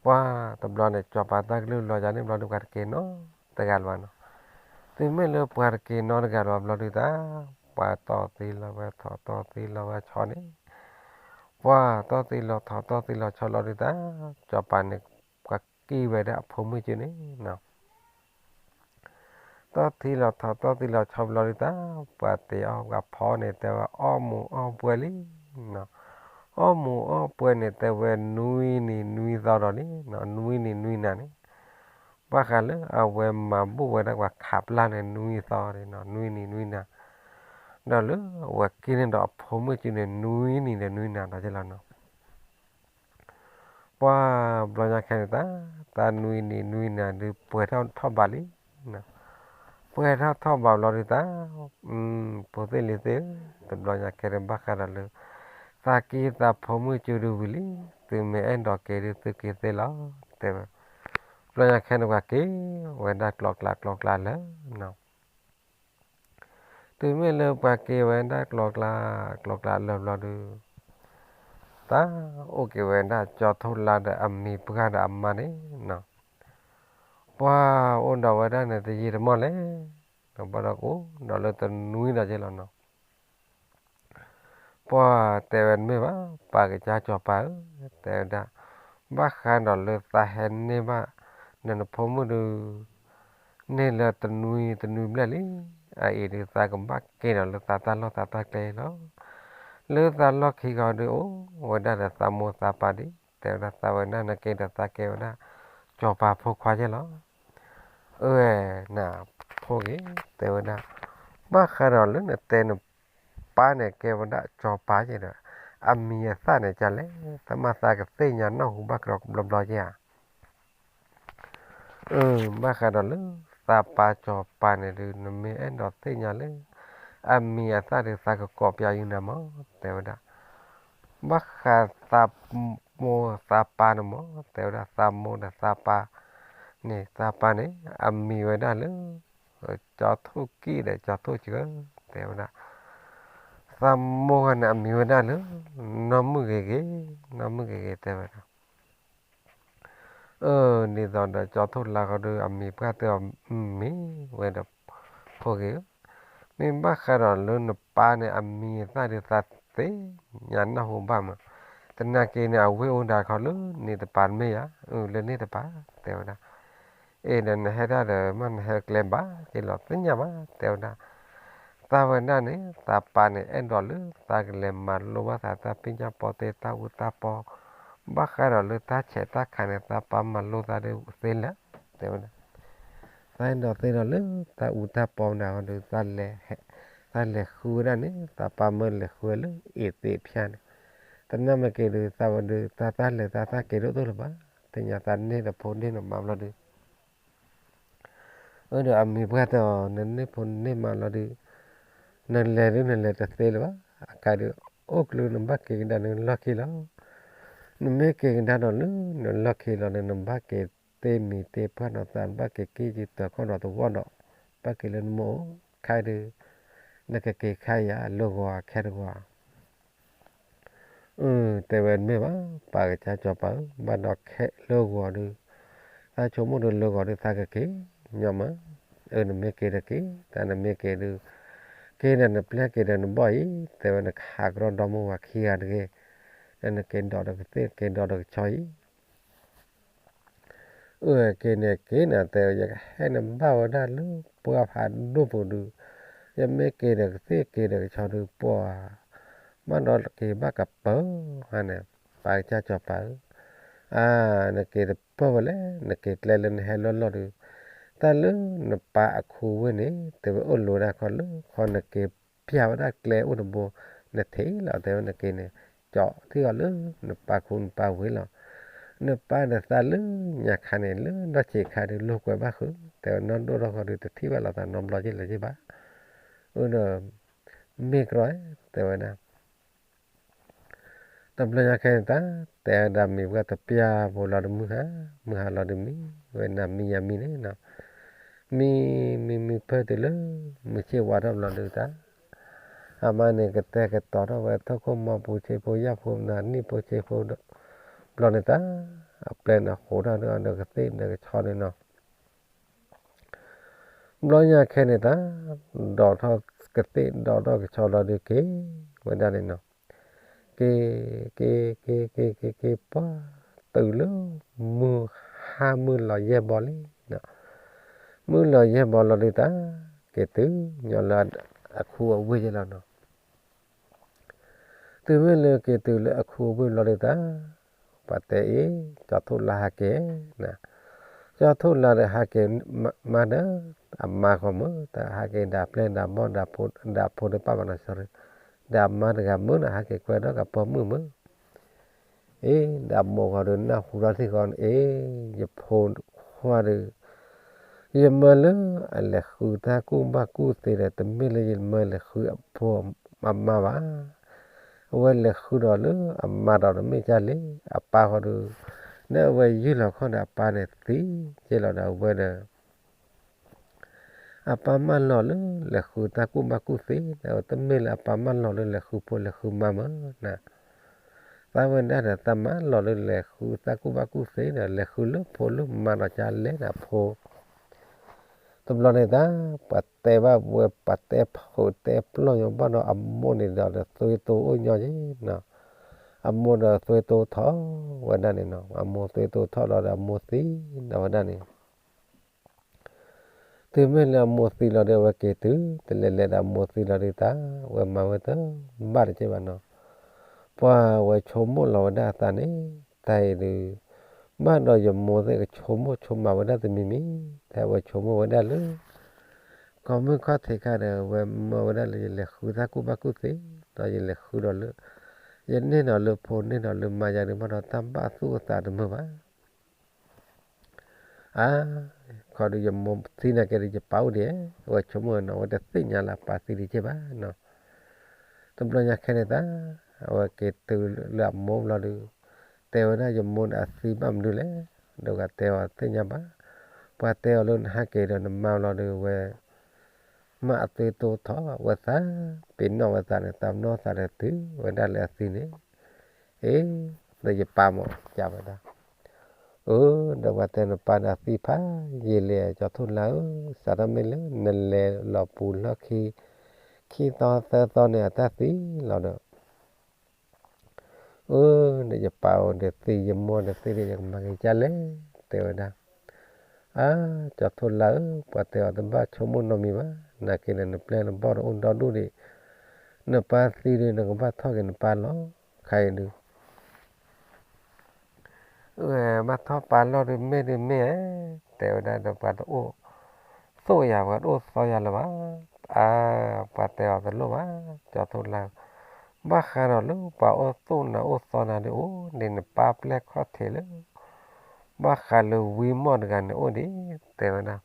ပှၤတဘျီန့ၣ် စီၤပၤတၢ်ကလုၢ်လီၤယၤန့ၣ်ဘျီဒုး ပှၤတက့ၤနီတဂၤလၢၤဘၣ်နီၤ. တုၤမ့ၢ်လၢပှၤတက့ၤနီတဂၤလၢၤဘၣ်ဘျီဒုးတၢ် ပှၤတီၢ်သံလီၤဝဲထီၣ်တီၢ်သံလီၤဝဲဆီန့ၣ်, ပှၤတီၢ်သံလီၤထီၣ်တီၢ်သံလီၤဆီလီၤဒုးတၢ် စီၤပၤန့ၣ် ပှၤကံၣ်ဝဲဒၣ်အဖိမုၣ်ကၠိန့ၣ်နီၤ. တီထံလီၤထီၣ် တီထံလီၤဆီဘျီဒုးတၢ် ပှၤတ့အီၣ်ပှၤဖီန့ၣ် တဲဝဲအီၣ်မူးအီၣ်ပှဲၤလံနီၤ. အီၣ်မူးအီၣ်ပှဲၤန့ၣ် တဲဝဲနွံနံၤနွံသီဒီးလံနီၤ, နွံနံၤနွံနၤန့ၣ် ဘၣ်ဃးလၢအဝဲမၤဘူၣ်ဝဲဒၣ်ပှၤခးပျၢ်န့ၣ် နွံသီန့ၣ်နီၤ, နွံနံၤနွံနၤ ဒီးလၢအဝဲက့ၤန့ၢ်ဒီးအဖိမုၣ်စုန့ၣ် နွံနံၤဒီးနွံနၤဒီးက့လီၤနီၤ. ပှၤဘျီညါခဲန့ၣ်တၢ်, တၢ်နွံနံၤနွံနၤဒုးပှဲၤထီၣ်ထီၣ်ဘးလံ, ပှဲၤထီၣ်ထီၣ်ဘးဘျီဒုးတၢ်, ဖိသ့ၣ်လံၤသ့ၣ်ဧၢ, တဘျီညါခဲန့ၣ်ဘၣ်ဃးဒီးလၢ သးက့သးဖိမုၣ်စုဒုးဝံၤလံ, သုမ့ၢ်အဲၣ်ဒိးက့ၤဒုးသုက့ၤသ့လီၤ, တဲဝဲ. ဘျီညါခဲန့ၣ်ပှၤက့ၤဝဲဒၣ်ကျိၤကျါကျိၤကျါလၢာ်နီၤ. တုၤမ့ၢ်လၢပှၤက့ၤဝဲဒၣ်ကျိၤကျါ ကျိၤကျါလၢာ်ဘျီဒုး, တၢ်အိၣ်က့ၤဝဲဒၣ်ကၠီထိၣ်လါဒီးအမံၤပှၢ်ဒီးအမါန့ၣ်နီၤ. ပှၤအိၣ်ဒီးဝဲဒၣ်န့ၣ်တယံာ်တမီၢ်လဲၣ်, ဒီးဘၣ်ဒီးကအိၣ်ဒီးလၢတနွံဒီးက့လီၤနီၤ. ပှၤတဲဝဲတမ့ၢ်ဘၣ် ပၢ်ကစၢ်စီၤပၤဧၢ, တဲဝဲဒၣ်, ဘၣ်ဃးဒီးလၢသးဟဲန့ၢ်ဘၣ် နနဖိမုၣ်ဒုး န့ၢ်လၢတနွံတနွံဘျဲၣ်လံ, အအံၤဒုးသးကဘၣ်က့ၤဒီးလၢသးတၢ်လီၢ်သးတၢ်ကျဲလီၤ. လၢသးလီၢ်ခံဂီၤဒုးအိၣ်ဝဲဒၣ်ဒီးသးမိၢ်သးပၢ်ဒံး, တဲဝဲဒၣ်သးဝဲဒၣ်နက့ၤဒီးသးကဲဝဲဒၣ် စီၤပၤဖိခွါယဲၢ်လီၤ. အၢ နဖိဂ့ၤ, တဲဝဲဒၣ်, ဘၣ်ဃးဒီးလၢနတဲနပၢ်န့ၣ်ကဲဝဲဒၣ်စီၤပၤယဲၢ်ဒီး အမံၤအသၣ်န့ၣ်ကလဲၣ်, သးမၤသးကသ့ၣ်ညါနၢ်ဟူဘၣ်ကြၢးဘျီဘျီယဲၢ်ဧါ. အၢ ဘၣ်ဃးဒီးလၢသးပၢ်စီၤပၤန့ၣ်ဒုး နမ့ၢ်အဲၣ်ဒိးသ့ၣ်ညါလၢ အမံၤအသၣ်ဒုးသးကကိးပျးယုာ်နၤမး, တဲဝဲဒၣ်. ဘၣ်ဃးသးမိၢ်သးပၢ်န့ၣ်မး, တဲဝဲဒၣ်သးမိၢ်ဒီးသးပၢ်န့ၣ်, သးပၢ်န့ၣ် အမံၤဝဲဒၣ်လၢ ကၠီထိၣ်ကံၣ်ဒီးကၠီထိၣ်စှၤ, တဲဝဲဒၣ်. သးမိၢ်ဂၤန့ၣ်အမံၤဝဲဒၣ်လၢ နီၢ်မုၣ်ဂ့ၤဂ့ၤ, နီၢ်မုၣ်ဂ့ၤဂ့ၤ တဲဝဲဒၣ်. အၢ ဒ်သိးဒီးကၠီထိၣ်လါဃီဒုး အမံၤပှၢ်တအီၤမံၤဝဲဒီး ဖိဂ့ၤဧၢ, မ့ၢ်ဘၣ်ဃးဒီးလၢနပၢ်န့ၣ် အမံၤအသၣ်ဒုးသးသ့ၣ်ညါနၢ်ဟူဘၣ်မး, သနာ်က့န့ၣ် အဝ့ၢ်အိၣ်ဒၣ်ခီလၢန့ၣ်တပၤတမ့ၢ်ဧါ, အၢ လၢန့ၣ်တပၤ, တဲဝဲဒၣ်. အ့ၣ် ဒီးနဟဲဒၣ်ဒီးမ့ၢ်နဟဲကျဲဘၣ်က့ၤလီၤသ့ၣ်ညါဘၣ် တဲဝဲဒၣ်. သးဝဲဒၣ်န့ၣ် သးပၢ်န့ၣ် အဲၣ်ဒိးလၢသးကလဲၤမၤလိဘၣ်သးတၢ်ဖံးညၣ်ပီတ့ တၢ်အူတၢ်ပီ, ဘၣ်ဃးဒီးလၢတၢ်ဆဲးတၢ်ခးန့ၣ် သးပၢ်မၤလိသးဒုးသ့လၢာ် တဲဝဲဒၣ်. သးအဲၣ်ဒိးသ့ဒီးလၢတၢ်အူတၢ်ပီမနုၤအဃိဒီး သးလဲၤဃုဝဲဒၣ်န့ၣ် သးပၢ်မၢလဲၤဃုဝဲလၢအ့ၣ်သ့းဖၠၣ်န့ၣ်, သနာ်က့ဒုး သးဝဲဒုး သးတၢ်လဲၤသးတၢ်က့ၤဒိၣ်ဒိၣ်လၢၤဘၣ်, သ့ၣ်ညါသးန့ၢ်ဒီးဖိန့ၢ်ဒီးမါဘျီဒုး အၢဒီးအမံၤပှၢ်တဲအီၤ နန့ၢ်ဖိန့ၢ်မါလီၤဒုး နလဲၤဒုးနလဲၤတသ့လၢၤဘၣ်, အကါဒုး အိၣ်ကျုးနဘၣ်က့ၤကဒါနလီၢ်ခံလီၤ. နမ့ၢ်က့ၤကဒါဒီးလၢ နလီၢ်ခံလီၤဒီး နဘၣ်က့ၤတ့မံၤတ့ပှၢ်ဒီးသး နဘၣ်က့ၤက့ၤယတၢၤခီၣ်ဒီးသဝီဒီး ဘၣ်က့ၤလၢနမိၢ်အိၣ်ခဲဒုး နကက့ၤခါယၤလၢဂီၤခဲတဂီၤ အၢ တဲဝဲတမ့ၢ်ဘၣ် ပၢ်ကစၢ်စီၤပၤဧၢ, ဘၣ်ဒီးခဲလၢဂီၤဒုး သးဆိကမိၣ်ဒီးလၢဂီၤဒုးသးကက့ၤညီမး, အၢ နမ့ၢ်က့ၤဒီးက့ၤ, တၢ်နမ့ၢ်က့ၤဒုး က့ၤဒီးနပျဲၢ်က့ၤဒီးနဘီၣ်အံၤ, တဲဝဲနကဟးကရီဒီမါဝၤခံဂၤတဂ့ၤ, ဒီးနက့ၤဒီးကသ့ၣ်က့ၤဒီးကဆီအံၤ အၢ က့ၤန့ၣ်က့ၤန့ၣ် တဲဝဲ ယကဟဲနဘၣ်ဝဲဒၣ်လၢပှၢ်ဖးဒိၣ်ပူၤဒုး, ယမ့ၢ်က့ၤဒီးကသ့ၣ်က့ၤဒီးကဆီဒုး ပှၤ ဘၣ်ဒီးက့ၤဘၣ်ကပၢၤဧါန့ၣ်, ပၢ်ကစၢ်စီၤပၤဧၢ, အၢ နက့ၤတပၢၢ်ဝဲလဲၣ်, နက့ၤကျဲလၢနဟဲလီၢ်လီၢ်ဒုး, တၢ်လၢနပၢ်အခူဝ့ၢ်န့ၣ် တဲဝဲအိၣ်လိၤဒၣ်ခီလၢခီနက့ၤ ပျၢ်ဝဲဒၣ်ကျဲအိၣ်တဘိ, နထံၣ်လီၤ တဲဝဲနက့ၤန့ၣ်, ကၠီထံၣ်အီၤလၢ နပၢ်ခူနပၢ်ဝ့ၢ်လီၤ. နပၢ်ဒီးသးလၢညါခါန့ၣ် လၢဒီဆံးခါဒုး လိာ်ကွဲဘၣ်ဃုာ်, တဲဝဲနီၢ်ဒိၣ်ထီၣ်ဃီဒုး တထံၣ်ဘၣ်လီၤသးနီတဘျီက့ၤလၢၤက့ၤဘၣ်. အၢဒီး မ့ၢ်ကြၢး တဲဝဲဒၣ် တဘျီညါခဲန့ၣ်တၢ် တဲဒၣ်မံၤပှၢ်တပျၢ်ဖိလီၤဒီးမုၢ်ဟါ, မုၢ်ဟါလီၤဒီးမံဝဲနၤမံယၤမံန့ၣ်နီၤ, မံ မံ မံဖၢတုၤလၢ မုၢ်ဆ့ၣ်ဝါထီၣ်ဘျီဒုးတၢ်, အမါန့ၣ်ကတဲာ်ကတီၤထီၣ်ဝဲ ထိၣ်ခိၣ်မီပူၤဆ့ဖိ ယၣ်ဖိနၤနံၣ်ဖိဆ့ဖိ ဘျီန့ၣ်တၢ်, အပျဲၢ်န့ၣ်ဃိးထီၣ်ဒီးကသ့ၣ်ဒီးကဆီန့ၣ်နီၤ ဘျီညါခဲန့ၣ်တၢ်, ဒိးထီၣ်ကသ့ၣ်ဒိးထီၣ်ကဆီလီၤဒုးက့ၤ ဝဲဒၣ်န့ၣ်နီၤ, က့ၤ က့ၤ က့ၤ က့ၤ က့ၤ က့ၤ ပှၤ တုၤလၢ မုၢ်ဟါမုၢ်လီၤယဲၢ်ဘီလံနီၤ, မုၢ်လီၤယဲၢ်ဘီလီၤဒုးတၢ်, က့ၤတုၤညီလၢအခူအဝ့ၢ်ယဲလီၤနီၤ. တုၤမ့ၢ်လၢက့ၤတုၤလၢအခူအဝ့ၢ်ဘျီဒုးတၢ်, ပှၤတဲအ့ၣ် ကၠီထိၣ်လါဟးက့ၤနၤ, ကၠီထိၣ်လါဒီးဟးက့ၤမါဒီး အမါဃီမုၢ် တၢ်ဟးက့ၤဒၣ်ပျဲၢ်ဒၣ်ဘီၣ် ဒၣ်ဖိတပၣ်ဘၣ်နီၤ sorry, ဒီးအမါတဂၤမုၢ်န့ၣ် ဟးက့ၤကွဲဒီးကပိာ်မုၣ်မုၢ် အ့ၣ် ဒီးအမိၢ်ဃီဒီးနၢ်ဟူထီၣ်ထံဃီန့ၣ် အ့ၣ် ယဖိခွါဒီး ယမၢလၢအလဲၤဃုတၢ်ကူၣ်ဘၣ်ကူၣ်သ့ဒီး တမ့ၢ်လၢယမၢလဲၤဃုအဖိအမါဘၣ်. အဝဲလဲၤဃုဒီးလၢအမါဒီးတမ့ၢ်ကၢ်လံ, အပၢ်ဃီဒီး လၢအဝဲယုၢ်လီၤခီၣ်ဒီးအပၢ်န့ၣ်သံက့လီၤဒီးအဝဲဒီး အပၢ်မၢလီၤလၢလဲၤဃုတၢ်ကူၣ်ဘၣ်ကူၣ်သ့ဒီး တမ့ၢ်လၢအပၢ်မၢလီၤလၢလဲၤဃုဖိလဲၤဃုမါမၢ်နၤ, သးဝဲဒၣ်ဒီးသးမၢလီၤလၢလဲၤဃုတၢ်ကူၣ်ဘၣ်ကူၣ်သ့ဒီး လဲၤဃုလၢဖိလၢမါဒီးကၢ်လဲၤဒီးဖိ တဘျီန့ၣ်တၢ် ပှၤတဲဘၣ်ဝဲ ပှၤတဲဖုးတဲပျီၢ်ညီဘၣ်ဒီးအမိၢ်န့ၣ်ဒီး ဒီးသွ့တိၤအိၣ်ညီယဲနီၤ, အမိၢ်ဒီးသွ့တိၤထီၣ်ဝဲဒၣ်န့ၣ်နီၤ, အမိၢ်သွ့တိၤထီၣ်လီၤဒီးအမိၢ်သံဒီးဝဲဒၣ်န့ၣ် တုၤမ့ၢ်လၢအမိၢ်သံလီၤဒီး အဝဲက့ၤတုၤတလဲၤလဲၤဒီးအမိၢ်သံလီၤဒုးတၢ်, ဝဲမၤဝဲတဘၣ်တက့ၢ်ဘၣ်နီၤ, ပှၤဝဲဆိကမိၣ်လီၤဝဲဒၣ်အသးန့ၣ်, တၢ်အံၤဒုး ဘၣ်ဒီးယမိၢ်သ့ၣ်ကဆိကမိၣ်ဆိကမးဝဲဒၣ်တမံၤမံၤ, တၢ်ဝဲဆိကမိၣ်ဝဲဒၣ်လၢ ကီၢ်မုၢ်ခီၣ်ထံးခါဒီး ဝဲမၢဝဲဒၣ်လၢယလဲၤဃုတၢ်ကူၣ်ဘၣ်ကူၣ်သ့, ဒီးယလဲၤဃုဒီးလၢ ယန့ၢ်ဒီးလၢဖိန့ၢ်ဒီးလၢမါယၤဒုး ဘၣ်ဒီးတၢ်ဘၣ်သူၣ်အသးတမုာ်ဘၣ် အါ, ခီဒုးယမိၢ်သံနာ်က့ဒုးယပၢ်အိၣ်ဒံး, အဝဲဆိကမိၣ်နီၤ အဝဲတသ့ၣ်ညါလၢအပၢ်သံဒံးက့ၢ်ဘၣ်နီၤ, တဘျီညါခဲန့ၣ်တၢ်, အဝဲက့ၤတုၤလၢအမိၢ်ဘျီဒုး, တဲဝဲဒၣ်ယမိၢ်န့ၣ်အသံဘၣ်မနုၤလဲၣ်, ဒီးဂၤတဲအီၤသ့ၣ်ညါဘၣ်, ပှၤတဲအီၤလၢနဟးက့ၤဒီးနမါဘျီဒုးဝဲ မ့ၢ်အသွ့တိၤထီၣ်ဝဲသး, ပ့ၤနီၣ်ဝဲသးန့ၣ် သးပနီၣ်သးဒီးတုၤဝဲဒၣ်လၢအသံန့ၣ်, အ့, ဒီးယပၢ်မ့ၢ်ကးဝဲဒၣ်, အၢ, ဒီးပှၤတဲနပၢ်ဒီးသံဖးယံာ်လံ ကၠီထိၣ်လါဧၢ, စးထီၣ်မ့ၢ်လၢနလဲၤလီၤပူၤလီၢ်ခံ ခံသီသၢသီန့ၣ် အတၢ်သံလီၤဒီး အၢ, ဒီးယပၢ်အိၣ်ဒီးသံ ယမိၢ်ဒီးသံဒီး ယကမၤက့ၤဒ်လဲၣ်, တဲဝဲဒၣ်, အါ, ကၠီထိၣ်လါဧၢ, ပှၤတဲအီၤတဘၣ်ဆိကမိၣ်နီတမံၤဘၣ်, နာ်က့ဒီးနပျဲၢ်နဘီၣ်ဒီးအိၣ်ဒီဒူၣ်ဒံး, နပၢ်သံဒီး နကဘၣ်ထီၣ်က့ၤနပၢ်လီၤ, ခဲအံၤဒုး ဘၣ်ထီၣ်ပၢ်လီၢ်ဒုးမ့ၢ်ဒုးမ့ၢ်ဧါ, တဲဝဲဒၣ်ဒီးပှၤတအိၣ်သိၣ်ယၤ ပှၤတအိၣ်သီယၤလၢၤဘၣ်, အါ, ပှၤတဲအီၤတလိၣ်ဘၣ်, ကၠီထိၣ်လါ, ဘၣ်ဃးဒီးလၢပှၤအိၣ်သိၣ်နၤအိၣ်သီနၤဒုးအိၣ်ဒံး နပၢ်ပျဲၢ်ခီၣ်ထံးလၢ ဘၣ်ဃးလၢဝံမီၢ်တဂၤန့ၣ်အိၣ်ဒံး, တဲဝဲဒၣ်,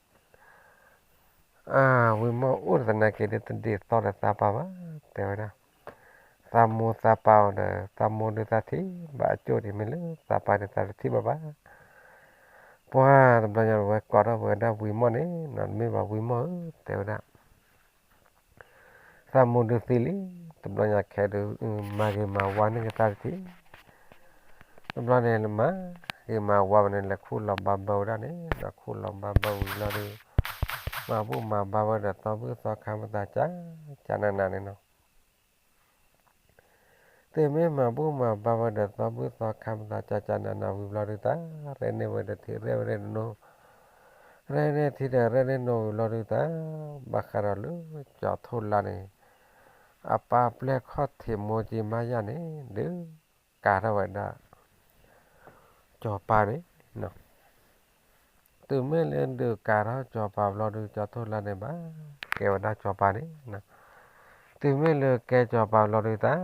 အါ, ဝံမီၢ်အိၣ်ဒီးသနာ်က့ဒုး တဒ်သိးဒီးသးပၢ်ဘၣ်, တဲဝဲဒၣ်, သးမိၢ်သးပၢ်အီၤဒီး သးမိၢ်ဒုးသးထံၣ်ဘၣ်အကၠိၣ်ဒံး မ့ၢ်လၢသးပၢ်န့ၣ် သးတထံၣ်ဘၣ်ဘၣ်, ပှၤတဘျီညါဝဲကိးထီၣ်ဝဲဒၣ်ဝံမီၢ်န့ၣ်နီၤ, မ့ၢ်ဘၣ်ဝံမီၢ်ဧၢ, တဲဝဲဒၣ် သးမိၢ်ဒုးသံလံ, တဘျီညါခဲဒုး မၤဂ့ၤမၤဝါန့ၢ်က့ၤတၢ်တထံၣ်, တဘျီန့ၣ်မၤဂ့ၤမၤဝါဝဲန့ၣ် လဲၤခူၣ်လီၤဘါဘၢဝဲဒၣ်န့ၣ်, ဒီးခူၣ်လီၤဘါဘၢဝံၤလီၤဒီး မၤဘူၣ်မၤဘါဝဲဒီးသီဘူၣ်သီခါမသးကၢ်ကၢ်နးနးန့ၣ်နီၤ တုၤမ့ၢ်မၤဘူၣ်မၤဘါဝဲဒီးသီဘူၣ်သီခါမသးကၢ်ကၢ်နးနးဝံၤဘျီဒုးတၢ်, ရဲၣ်န့ၢ်ဝဲဒီးထံ ရဲၣ်ဝဲဒီးနိ, ရဲၣ်န့ၢ်ထံဒီးရဲၣ်န့ၢ်နိဝံၤဘျီဒုးတၢ်, ဘၣ်ဃးဒီးလၢကၠီၤထိၣ်လါန့ၣ်, အပၢ်ပျဲၢ်ခီၣ်ထံးမိၢ်က့ၤမါယၢ်န့ၣ် ဒုးကၤထီၣ်ဝဲဒၣ် ကၠီၤပၤန့ၣ် တုၤမ့ၢ်လၢဒုးကၤထီၣ်ကၠီၤပၤဘျီဒုး ကၠီၤထိၣ်လါန့ၣ်ဘၣ်ကဲဝဲဒၣ်ကၠီၤပၤန့ၣ်, တုၤမ့ၢ်လၢကဲကၠီၤပၤဘျီဒုးတၢ်,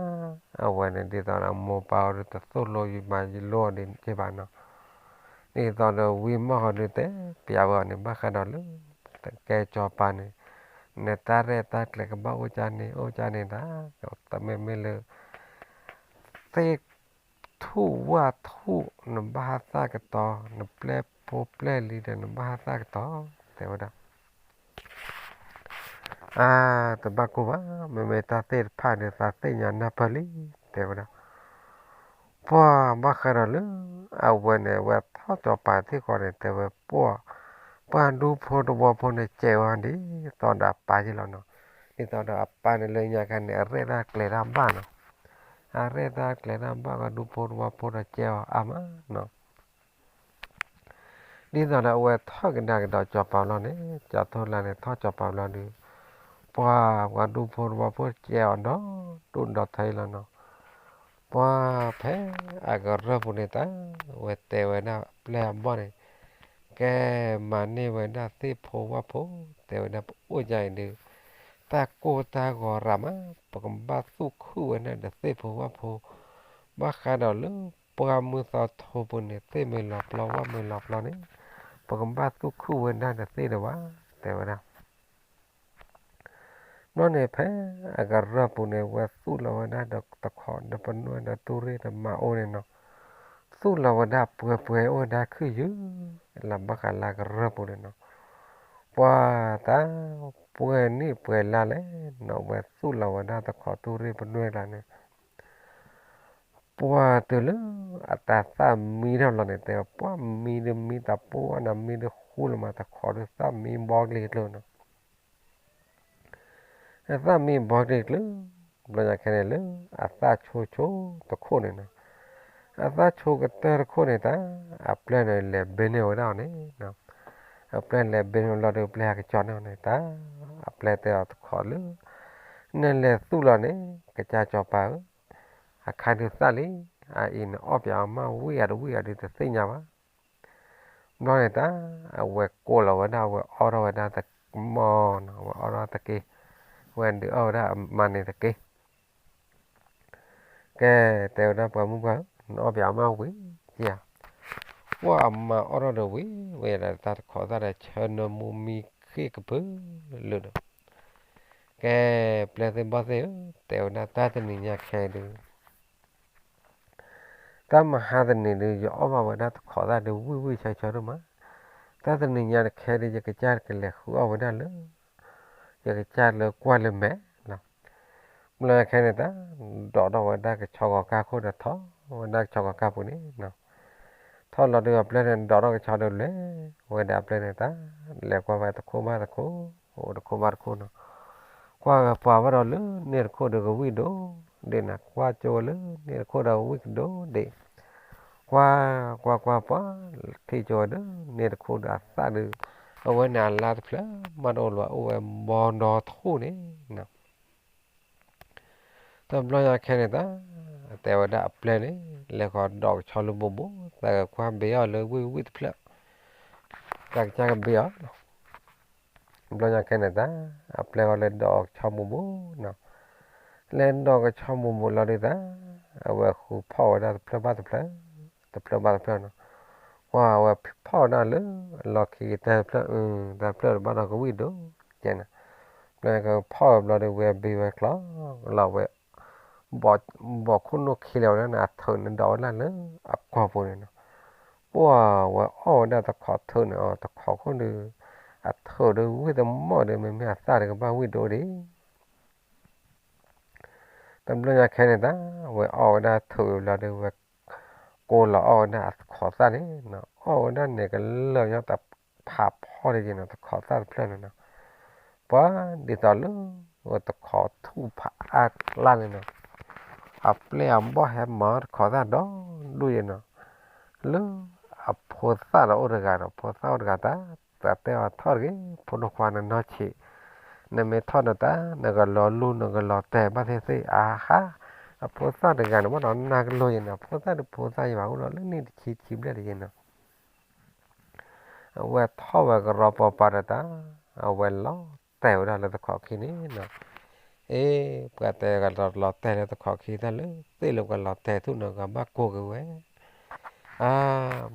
အဝဲန့ၣ်ဒ်သိးဒီးမိၢ်ပၢ်အိၣ်ဒီး တသိၣ်လိယမၤယလိအီၤဒ်က့ၢ်ဘၣ်နီၤ, ဒ်သိးဒီးဝံမီၢ်ဃီဒုးတဲပျးဝဲအီၤန့ၣ် ဘၣ်ဃးဒီးလၢ ကဲကၠီၤပၤန့ၣ်, နတၢ်ရဲၣ်တၢ်ကျဲၤကဘၣ်အိၣ်ကၢ်န့ၣ် အိၣ်ကၢ်န့ၣ်ဒၣ်, တမ့ၢ်မ့ၢ်လၢ သ့ၣ်ထူၣ်ဝၣ်ထူၣ် နဘၣ်ဟးသၣ်ကတီၤ, နပျဲၢ်ဖိပျဲၢ်လံၤဒီး နဘၣ်ဟးသၣ်ကတီၤ, တဲဝဲဒၣ်, အါ, တဘၣ်ကိၢ်ဘၣ်, မ့မ့ၢ်တၢ်သ့ၣ်တဖၣ်န့ၣ် သးသ့ၣ်ညါနၢ်ပၢၢ်လံ, တဲဝဲဒၣ်, ပှၤဘၣ်ဃးဒီးလၢ အဝဲန့ၣ် အဝဲထီၣ်ကၠီၤပၤထံၣ်ဃီန့ၣ် တဲဝဲပှၤ, ပှၤဒူဖိတဝီဖိန့ၣ် ကဲဝဲဒ်သိးဒီးအပၢ်ယ့ၢ်လီၤနီၤ, ဒ်သိးဒီးအပၢ်န့ၣ်လၢညါခါန့ၣ် အရဲၣ်တၢ်ကျဲၤတၢ်ဘၣ်နီၤ, အရဲၣ်တၢ်ကျဲၤတၢ်ဘၣ် ပှၤဒူဖိတဝီဖိဒီးကဲအီၤအါမးနီၤ ဒ် ဒ်သိးဒီးအဝဲထီၣ်ကဒါကဒီးစီၤပၤဘျီန့ၣ် ကၠီထိလါန့ၣ်ထီၣ်စီၤပၤဘျီဒီး ပှၤပှၤဒူဖိတဝီဖိကဲအီၤဒီး ဒိၣ်ဒီးထၢအံၤလီၤနီၤ. ပှၤဖဲအကရၢၢ်ပူၤန့ၣ်တၢ် ဝဲတဲဝဲဒၣ်ပျဲၢ်အဘီၣ်န့ၣ် ကဲမၤန့ၢ်ဝဲဒၣ်သ့ၣ်ဖိဝၣ်ဖိ တဲဝဲဒၣ်ပအိၣ်ကါအံၤဒီး တၢ်ကိၢ်တၢ်ဂီၤရၤမး ပကဘၣ်သူၣ်ခုၣ်ဝဲဒၣ်ဒီးသ့ၣ်ဖိဝၣ်ဖိ ဘၣ်ဃးဒီးလၢပှၢ်မုၢ်သီထိပူၤန့ၣ် သ့ၣ်မ့ၢ်လီၤပျီဝၣ်မ့ၢ်လီၤပျီန့ၣ် ပကဘၣ်သူၣ်ခုၣ်ဝဲဒၣ်ဒီးသ့ၣ်ဒံးဘၣ် တဲဝဲဒၣ် ဘျီန့ၣ်ဖဲအကရၢၢ်ပူၤန့ၣ် ဝဲသူၣ်လီၤဝဲဒၣ်ဒီးတခီဒီးပနွဲၢ်ဒီးတူၢ်ရ့ၣ်ဒီးမၤအိၣ်န့ၣ်နီၤ, သူၣ်လီၤဝဲဒၣ်ပှဲၤပှဲၤအိၣ်ဝဲဒၣ်ခုၣ်ယုၢ် လၢဘၣ်ဃးလၢကရၢၢ်ပူၤန့ၣ်နီၤ, ပှၤတၢ် ပှဲၤနံၣ်ပှဲၤလါလဲၣ်နီၤ ဝဲသူၣ်လီၤဝဲဒၣ်တခီတူၢ်ရ့ၣ်ပနွဲၢ်ကျါန့ၣ် ပှၤတုၤလၢအတၢ်သၣ်မံထီၣ်လီၤန့ၣ် တဲပှၤမံဒုးမံတၢ်ပှၢ်နီၤ မံဒုးဃူလၢၤမးတခီဒုးသၣ်မံဘီကျ့ကျၢၤနီၤ, သၣ်မံဘီကျ့ကျၢၤ, ဘျီညါခဲန့ၣ်လၢ အသၣ်ဆိဆိတခိၣ်န့ၣ်နီၤ, အသၣ်ဆိကတၢၢ်တခိၣ်န့ၣ်တၢ် အပျဲၢ်န့ၣ်လဲၤဘ့န့ၢ်ဝဲဒၣ်အီၤန့ၣ် အပျဲၢ်လဲၤဘ့န့ၢ်လီၤဒီးပျဲၢ်ဟဲကစီၣ်န့ၢ်အီၤန့ၣ်တၢ်, အပျဲၢ်တဲအီၤတခီလၢ နလဲၤသူၣ်လီၤန့ၣ် ကစၢ်စီၤပၤဧၢ, အခါဒုးသၣ်လံ, အအံၤနအီၣ်ပၠးအီၤမးဝံၣ်အီၤတဝံၣ်အီၤဒုးတသ့ၣ်ညါဘၣ်. ဘျီန့ၣ်တၢ် အဝဲကိးလီၤဝဲဒၣ် အဝဲအီၣ်ထီၣ်ဝဲဒၣ်တမီၢ်နီၤ အဝဲအီၣ်ထီၣ်တက့ၢ်, ဝဲဒုးအီၣ်ဝဲဒၣ်အမါန့ၣ်တက့ၢ် ကဲ တဲဝဲဒၣ်ပှၤမုၣ်ပှၢ်ဧၢ, နအီၣ်ပၠးအီၤမးဝံၤဧါ, ပှၢ်အမါအီၣ်ထီၣ်ဒီးဝံၤ ဝဲဒၣ်တၢ်တခိးသၣ်ဒီးဆၢနၢမူမံဃ့ၢ်ကပၢၤလၢာ်ဒီး, ကဲ ပျဲၢ်သ့ၣ်ဘီၣ်သ့ၣ်ဧၢ, တဲဝဲဒၣ်တၢ်တနံၤညါခဲဒုး တၢ်မဟါတနံၤဒုး ယအီၣ်ဘၣ်ဝဲဒၣ်တခိးသၣ်ဒုးဝံၣ်ဝံၣ်ဆၢဆၢဒိၣ်မး, တၢ်တနံၤညါတခဲဒုး ယကစၢ်ကလဲၤဃုအီၣ်ဝဲဒၣ်လၢ ယကစၢ်လၢကွၢ်လၢမဲာ်လီၤ. ဘျီခဲန့ၣ်တၢ် ဒိးထီၣ်ဝဲဒၣ်ကဆီဂီၤကၢ်ခိၣ်ဒီးထီၣ်ဝဲဒၣ်ကဆီဂီၤကၢ်ပူၤန့ၣ်, ထီၣ်လီၤဒုးအပျဲၢ်န့ၣ် ဒိးထီၣ်ကဆီဒုးလဲၤဝဲဒၣ်အပျဲၢ်န့ၣ်တၢ် လဲၤကွၢ်ဝဲတခိၣ်ဘၣ်တခိၣ်, အိၣ်တခိၣ်ဘၣ်တခိၣ်နီၤ, ကွၢ်ဝဲပှၤဘၣ်ဒီးလၢန့ၣ်တခိၣ်ဒီးကဝံၣ်ဒိၣ်ဒ့ၣ်နီၤ, ကွၢ်ကၠိဝဲလၢန့ၣ်တခိၣ်ဒီးကဝံၣ်ကဒိၣ်ဒ့ၣ်, ကွၢ် ကွၢ်ကွၢ်ပှၤ ထံၣ်ကၠိဝဲဒၣ်န့ၣ်တခိၣ်ဒီးအသၣ်ဒုး အဝဲန့ၣ်အလါတဖျၢၣ်မးတအိၣ်လၢၤ အိၣ်ဝဲဘီဒီထူၣ်န့ၣ်နီၤ တဘျီညါခဲန့ၣ်တၢ် တဲဝဲဒၣ်အပျဲၢ်န့ၣ် လဲၤဃီၤဒိးကဆီလၢဘိးဘိး သးကကွၢ်ဘ့အီၤလၢဝံၣ်ဝံၣ်တဖျၢၣ်, သးကစၢ်ကဘ့အီၤ, ဘျီညါခဲန့ၣ်တၢ် အပျဲၢ်ဃီလဲၤဒိးကဆီဘိးဘိးနီၤ, လဲၤဒိးကဆီဘိးဘိးလီၤဒုးတၢ် အဝဲဃုဖီၣ်ဝဲဒၣ်တဖျၢၣ်ဘၣ်တဖျၢၣ်, တဖျၢၣ်ဘၣ်တဖျၢၣ်နီၤ, ကွၢ်ဝဲဖီၣ်ဝဲဒၣ်လၢ အလီၢ်ခံကတၢၢ်တဖျၢၣ်, တဖျၢၣ်တဘၣ်ဒီးကဝံၣ်ဒိၣ်ကဲနီၤ, ဘျီကဖီၣ်ဝဲဘျီဒုးဝဲဘ့ဝဲကျီလီၤဝဲ ဘီခိၣ်နူာ်ခံလဲၤဝဲဒၣ်န့ၣ် အထုးန့ၣ်ဒိးဝဲဒၣ်လၢအကီၢ်ပူၤန့ၣ်နီၤ, ပှၢ်ဝဲအီၣ်ဝဲဒၣ်တခိးထုးန့ၣ်အီၤ တခိးခိၣ်ဒုး အထုးဒုးဝံၣ်တမီၢ်ဒီး မ့မ့ၢ်အသၣ်ဒုးကဘၣ်ဝံၣ်ဒိၣ်ဒံး တဘျီညါခဲန့ၣ်တၢ် ဝဲအီၣ်ဝဲဒၣ်ထုးဝံၤဘျီဒီး ဝဲကိးလီၤအီၣ်ဝဲဒၣ်အတခိးသၣ်န့ၣ်နီၤ, အီၣ်ဝဲဒၣ်န့ၣ်ကလၢာ်ညီတဖးဖီတက့ၢ်နီၤ တခိးသၣ်တဖျၢၣ်န့ၣ်နီၤ, ပှၤဒ်သိးလၢ ဝဲတခိးထူၣ်ဖးအါကျါန့ၣ်နီၤ, အပျဲၢ်အဘီၣ်ဟဲမၤတခိးသၣ်ဒီဒူၣ်ယဲနီၤ, လၢအဖိသၣ်ဒီးအိၣ်တဂၤဒီး ဖိသၣ်အိၣ်တဂၤတၢ် တၢ်တဲအီၤထီၣ်တဂ့ၤ ဖိဒိၣ်ခွါနနီၢ်ဆံး, နမ့ၢ်ထီၣ်ဒီးတၢ် နကလီၤလူၢ်နကလီၤတဲာ်ဘၣ်သ့ၣ်သ့ၣ် အဟါ, အဖိသၣ်တဂၤန့ၣ် ဘၣ်ဒီးနၢ်ကလိယဲနီၤ, ဖိသၣ်ဒုးဖိသၣ်ယဘၣ်အိၣ်ဒီးလၢနံၣ်တဆံဆံဘျဲၣ်တယဲနီၤ, အဝဲထီၣ်ဝဲကရီပီပၤဒီးတၢ်, အဝဲလီၤတဲာ်ဝဲဒၣ်လၢတခိးခံန့ၣ်နီၤ, အ့ ပှၤတဲကလီၤတဲာ်လၢတခိးခံတၢ်လၢသ့ၣ်လၢပှၤလီၤတဲာ်ထူၣ်နီၤ ကဘၣ်ကိးက့ၤဝဲ အါ,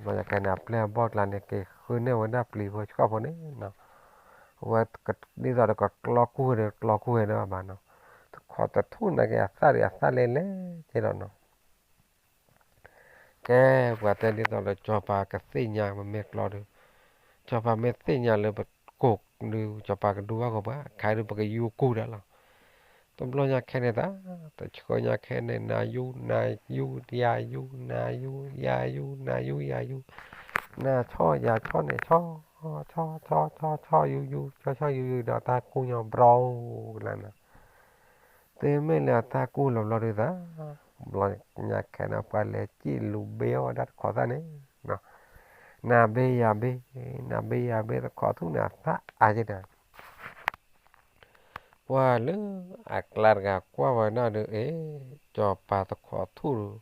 ဘျီညါခဲန့ၣ် အပျဲၢ်အဘီၣ်ကျါန့ၣ် က့ၤဃုန့ၢ်ဝဲဒၣ်ပျံၤဖိဆှီဖိန့ၣ်နီၤ, ဝဲဒ်သိးဒီးကကျီကူၢ်ဒီးကျီကူၢ်ဝဲဒၣ်ဘၣ်နီၤ, တခိးတထူၣ်နာ်က့အသၣ်ဒီးအသၣ်လဲလဲကဲဒီးနီၤ ကဲ ပှၤတဲဒ်သိးလၢစီၤပၤကသ့ၣ်ညါ မ့မ့ၢ်ကျီဒီး, စီၤပၤမ့ၢ်သ့ၣ်ညါလၢပကိးဒုး စီၤပၤကဒုးဘၣ်ကီးပှၤ ခါဒုးပကယူကူၢ်ဒၣ်လီၤ. တဘျီညါခဲန့ၣ်တၢ်, တဆှၢညါခဲန့ၣ် နၤယူ နၤယူ ယၤယူ နၤယူ ယၤယူ နၤယူ ယၤယူ, နၤဆီၣ်ယၤဆီၣ်န့ၣ်ဆီၣ်, ဆီၣ်ဆီၣ်ဆီၣ်ဆီၣ်ယူယူ ဆီၣ်ဆီၣ်ယူယူဒီးတၢ်ကူၣ်ညီဘြီၣ်လၢနၤ သုမ့ၢ်လၢအတၢ်ကူၣ်လီၤဘျီဒုးသး, ဘျီညါခဲန့ၣ် ပှၤလဲၤစံၣ်လူၤဘ့အီၣ်ဝဲဒၣ်တခိးသၣ်န့ၣ်, နၤဘ့ယၤဘ့, နၤဘ့ယၤဘ့ သခီၣ်ထူၣ်န့ၣ်အသၣ်အါယဲၢ်ဒီး ပှၢ်လၢအကျါတဂၤကွၢ်ဝဲဒၣ်ဒီး အ့, စီၤပၤသခီၣ်ထူၣ်ဒီး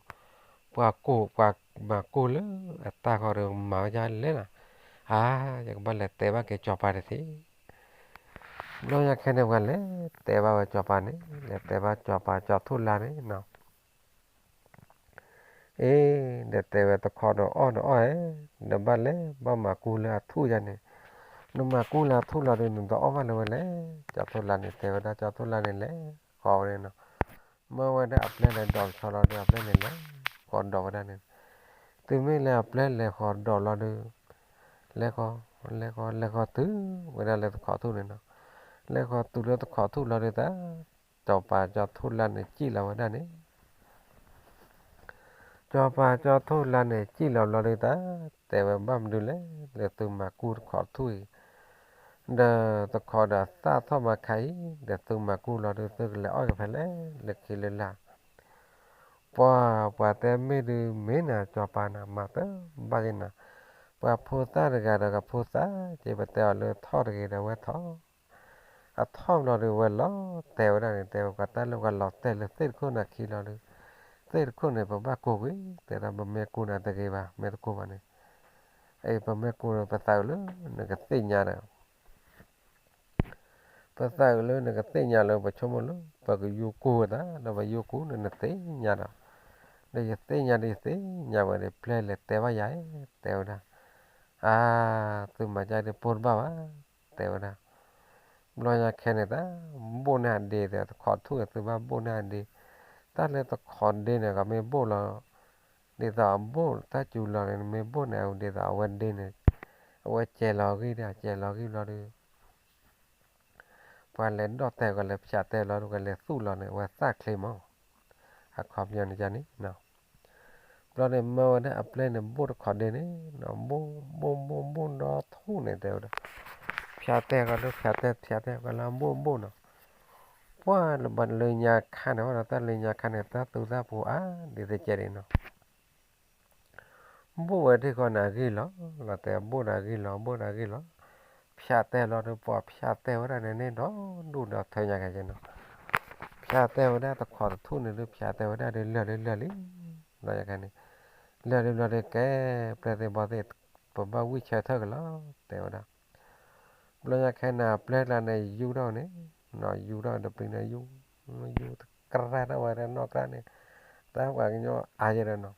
ပှၤကိၢ်ပှၤမၤကိၢ်လၢအတၢ်ဃီဒီးမၤဝဲဒ်လဲၣ်နီၤ, အါ, ယကဘၣ်လဲၤတဲဘၣ်က့ၤစီၤပၤတသ့. ဘျီညါခဲန့ၣ် ပှၤလဲၤတဲဘၣ်ဝဲစီၤပၤန့ၣ်, လဲၤတဲဘၣ်စီၤပၤစီၤထူၣ်လါန့ၣ်နီၤ အ့, ဒီးတဲဝဲသခီၣ်ဒီးအီၣ်ဒီးအီၣ်ဧဲ, နဘၣ်လဲၤဘၣ်မၤကူလၢအထူၣ်ယါန့ၣ်, နမၤကူလၢအထူၣ်လီၤဒီး နတအီၣ်ဘၣ်လၢၤဝဲလဲၣ်. စီၤထူၣ်လါန့ၣ်တဲဝဲဒၣ်, စီၤထူၣ်လါန့ၣ်လဲၤဃီၤဝဲန့ၣ်နီၤ, မၢဝဲဒၣ်အပျဲၢ်လဲၤဒိးကဆီလီၤဒီး အပျဲၢ်န့ၣ်လဲၤဃီၤဒိးဝဲဒၣ်န့ၣ်, တုၤမ့ၢ်လၢအပျဲၢ်လဲၤဃီၤဒိးလီၤဒီး လဲၤဃီၤ, လဲၤဃီၤ, လဲၤဃီၤတုၤဝဲဒၣ်လၢသခီၣ်ထူၣ်န့ၣ်နီၤ, လဲၤဃီၤတုၤလၢသခီၣ်ထူၣ်လီၤဒီးတၢ်, စီၤပၤစီၤထူၣ်လါန့ၣ်စံၣ်လီၤဝဲဒၣ်န့ၣ် စီၤပၤစီၤထူၣ်လါန့ၣ် စံၣ်လီၤဘျီဒုးတၢ်, တဲဝဲဘၣ်မနုၤလဲၣ်, လၢသုမၤကူတခီၣ်ထူၣ်အံၤ, ဒီးတခီၣ်ဒီးသၣ်ထီၣ်မၤခါအံၤ, ဒီးသုမၤကူလီၤဒုး သုကလဲၤအီၣ်က့ၤဖဲလဲၣ်, လၢခံလၢလာ်, ပှၤ, ပှၤတဲမ့ၢ်ဒုးမ့ၢ်နၤစီၤပၤနၤ မၤတဘၣ်ယဲၢ်နၤ, ပှၤဖိသၣ်တဂၤဒီးကဖိသၣ်က့ၤ ပတဲအီၤလၢထီၣ်တဂ့ၤဒီးဝဲထီၣ် အထီၣ်ဘျီဒီးဝဲလီၤတဲာ်ဝဲဒၣ်န့ၣ်, တဲဝဲပှၤတၢ်လၢပှၤလီၤတဲာ်လၢသ့ၣ်တခိၣ်န့ၣ်အခံလီၤဒီး, သ့ၣ်တခိၣ်န့ၣ် ပဘၣ်ကိၢ်ကွံာ်, တဲဒၣ်ပမ့ၢ်ကိၢ်န့ၣ်တဂ့ၤဘၣ်, မ့ၢ်တကိၢ်ဘၣ်န့ၣ်, အ့ ပမ့ၢ်ကိၢ်န့ၣ် ပသးအုးလၢနကသ့ၣ်ညါဒီး ပသးအုးလၢနကသ့ၣ်ညါလၢပဆိကမိၣ်လၢ ပကယူကိၢ်ဝဲသး ဒီးပယူကိၢ်န့ၣ် နသ့ၣ်ညါဒီး, ဒီးယသ့ၣ်ညါဒီးယသ့ၣ်ညါဝဲဒီး ပျဲၢ်လဲၤတဲဘၣ်ယၤ, တဲဝဲဒၣ်, အါ, သုမၤကၢ်ဒီးပိၢ်တဘၣ်ဘၣ်, တဲဝဲဒၣ်, ဘျီညါခဲန့ၣ်တၢ်, ဘိၣ်န့ၢ်အဒ့ဒီး တခီၣ်ထူၣ်န့ၣ် သုဘၣ်ဘိၣ်န့ၢ်အဒ့, တၢ်လၢတခီၣ်ဒ့န့ၣ် ကမ့ၢ်ဘိၣ်လီၤ ဒ်သိးအဘိၣ်တၢ်စူၤလီၤန့ၣ် မ့ၢ်ဘိၣ်န့ၣ် ဒ်သိးအဝဲဒ့န့ၣ်, အဝဲစဲၤလီၤဂံၢ်ဒီး စဲၤလီၤဂံၢ်ဘျီဒီး ပှၤလဲၤဒီၣ်တဲာ် ပှၤလဲၤဖၠးတဲာ်လီၤဒီး ပှၤလဲၤသူၣ်လီၤန့ၣ် အဝဲသၣ်ချ့မး, အခီပညီန့ၣ်န့ၣ်, ဘျီန့ၣ်မၢဝဲဒၣ်အပျဲၢ်န့ၣ် ဘိၣ်တခီၣ်ဒ့န့ၣ်, ဘိၣ်ဘိၣ်ဘိၣ်ဘိၣ်ဒီထူၣ်န့ၣ် တဲဝဲဒၣ်, ဖၠးတဲာ်ဃီဒီး ဖၠးတဲာ် ဖၠးတဲာ် ပှၤလၢဘိၣ်ဘိၣ်နီၤ, ပှၤလၢဘၣ်လၢညါခါန့ၣ် ဝဲဒီးတၢ်လၢညါခါန့ၣ် တၢ်သူတၢ်ပူၤအါဒ်သိးကဲဒ်နီၤ ဘိၣ်ဝဲဒၣ်ဃီန့ၣ် အဂ့ၢ်လီၤ, လီၤတဲာ်ဘိၣ်န့ၣ်အဂ့ၢ်လီၤ ဘိၣ်န့ၣ်အဂ့ၢ်လီၤ, ဖၠးတဲာ်လီၤဒီး ပှၤဖၠးတဲာ်ဝဲဒၣ်န့ၣ်န့ၣ်ဒီး ဒူၣ်ဒီးထၢညါကဲကဲနီၤ, ဖၠးတဲာ်ဝဲဒၣ်တခီၣ်တထူၣ်န့ၣ်ဒီး ဖၠးတဲာ်ဝဲဒၣ်ဒီး လၢာ်လံလၢာ်လံ, ဘျီညါခဲန့ၣ်, လၢာ်လံဘျီဒီး ကဲ, ပျဲၢ်သ့ၣ်ဘီၣ်သ့ၣ်, ပဘၣ်ဝံၣ်ဆၢထၢၣ်က့ၤလီၤ တဲဝဲဒၣ် ဘျီညါခဲန့ၣ် အပျဲၢ်ကျါန့ၣ် ယူၤထီၣ်န့ၣ်, ယူၤထီၣ်ဒီးပျံၤန့ၣ် ယူၤ, ယူၤတကြၢးထီၣ်ဝဲဒၣ်နီၢ်ကြၢးန့ၣ်, တၢ်ပှၤကညီအါယဲၢ်ဒီးနီၤ,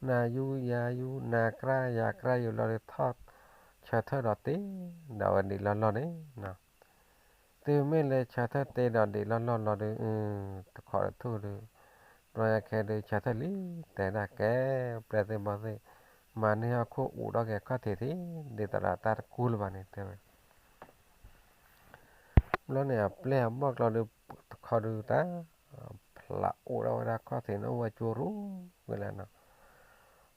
နၤယူၤယၤယူၤ နၤကြၢးယၤကြၢးယူၤလီၤဒီး ထီၣ်ဆၢထၢၣ်ဒီးတ့ဒီးဝဲဒံးလီၢ်လီၢ်န့ၣ်, တုၤမ့ၢ်လၢဆၢထၢၣ်တ့ဒီးဒံးလီၢ်လီၢ်လီၤဒီး, တခီၣ်တထူၣ်ဒီး, ဘျီညါခဲဒီး ဆၢထၢၣ်လံ, တဲဒၣ်ကဲ, ပျဲၢ်သ့ၣ်ဘီၣ်သ့ၣ်, မၤန့ၢ်ဟီၣ်ခိၣ်အိးထီၣ်က့ၤခီၣ်ထံးသ့, ဒ်သိးဒီးတၢ်တကူလၢၤဘၣ်န့ၣ် တဲဝဲ ဘျီန့ၣ် အပျဲၢ်အဘီၣ်ကျီဒီး တခီဒုးတၢ်, ဖျါအိးထီၣ်ဝဲဒၣ်ခီၣ်ထံးန့ၣ် အိၣ်ဝဲကၠိရူၢ်ဝဲလၢနီၤ,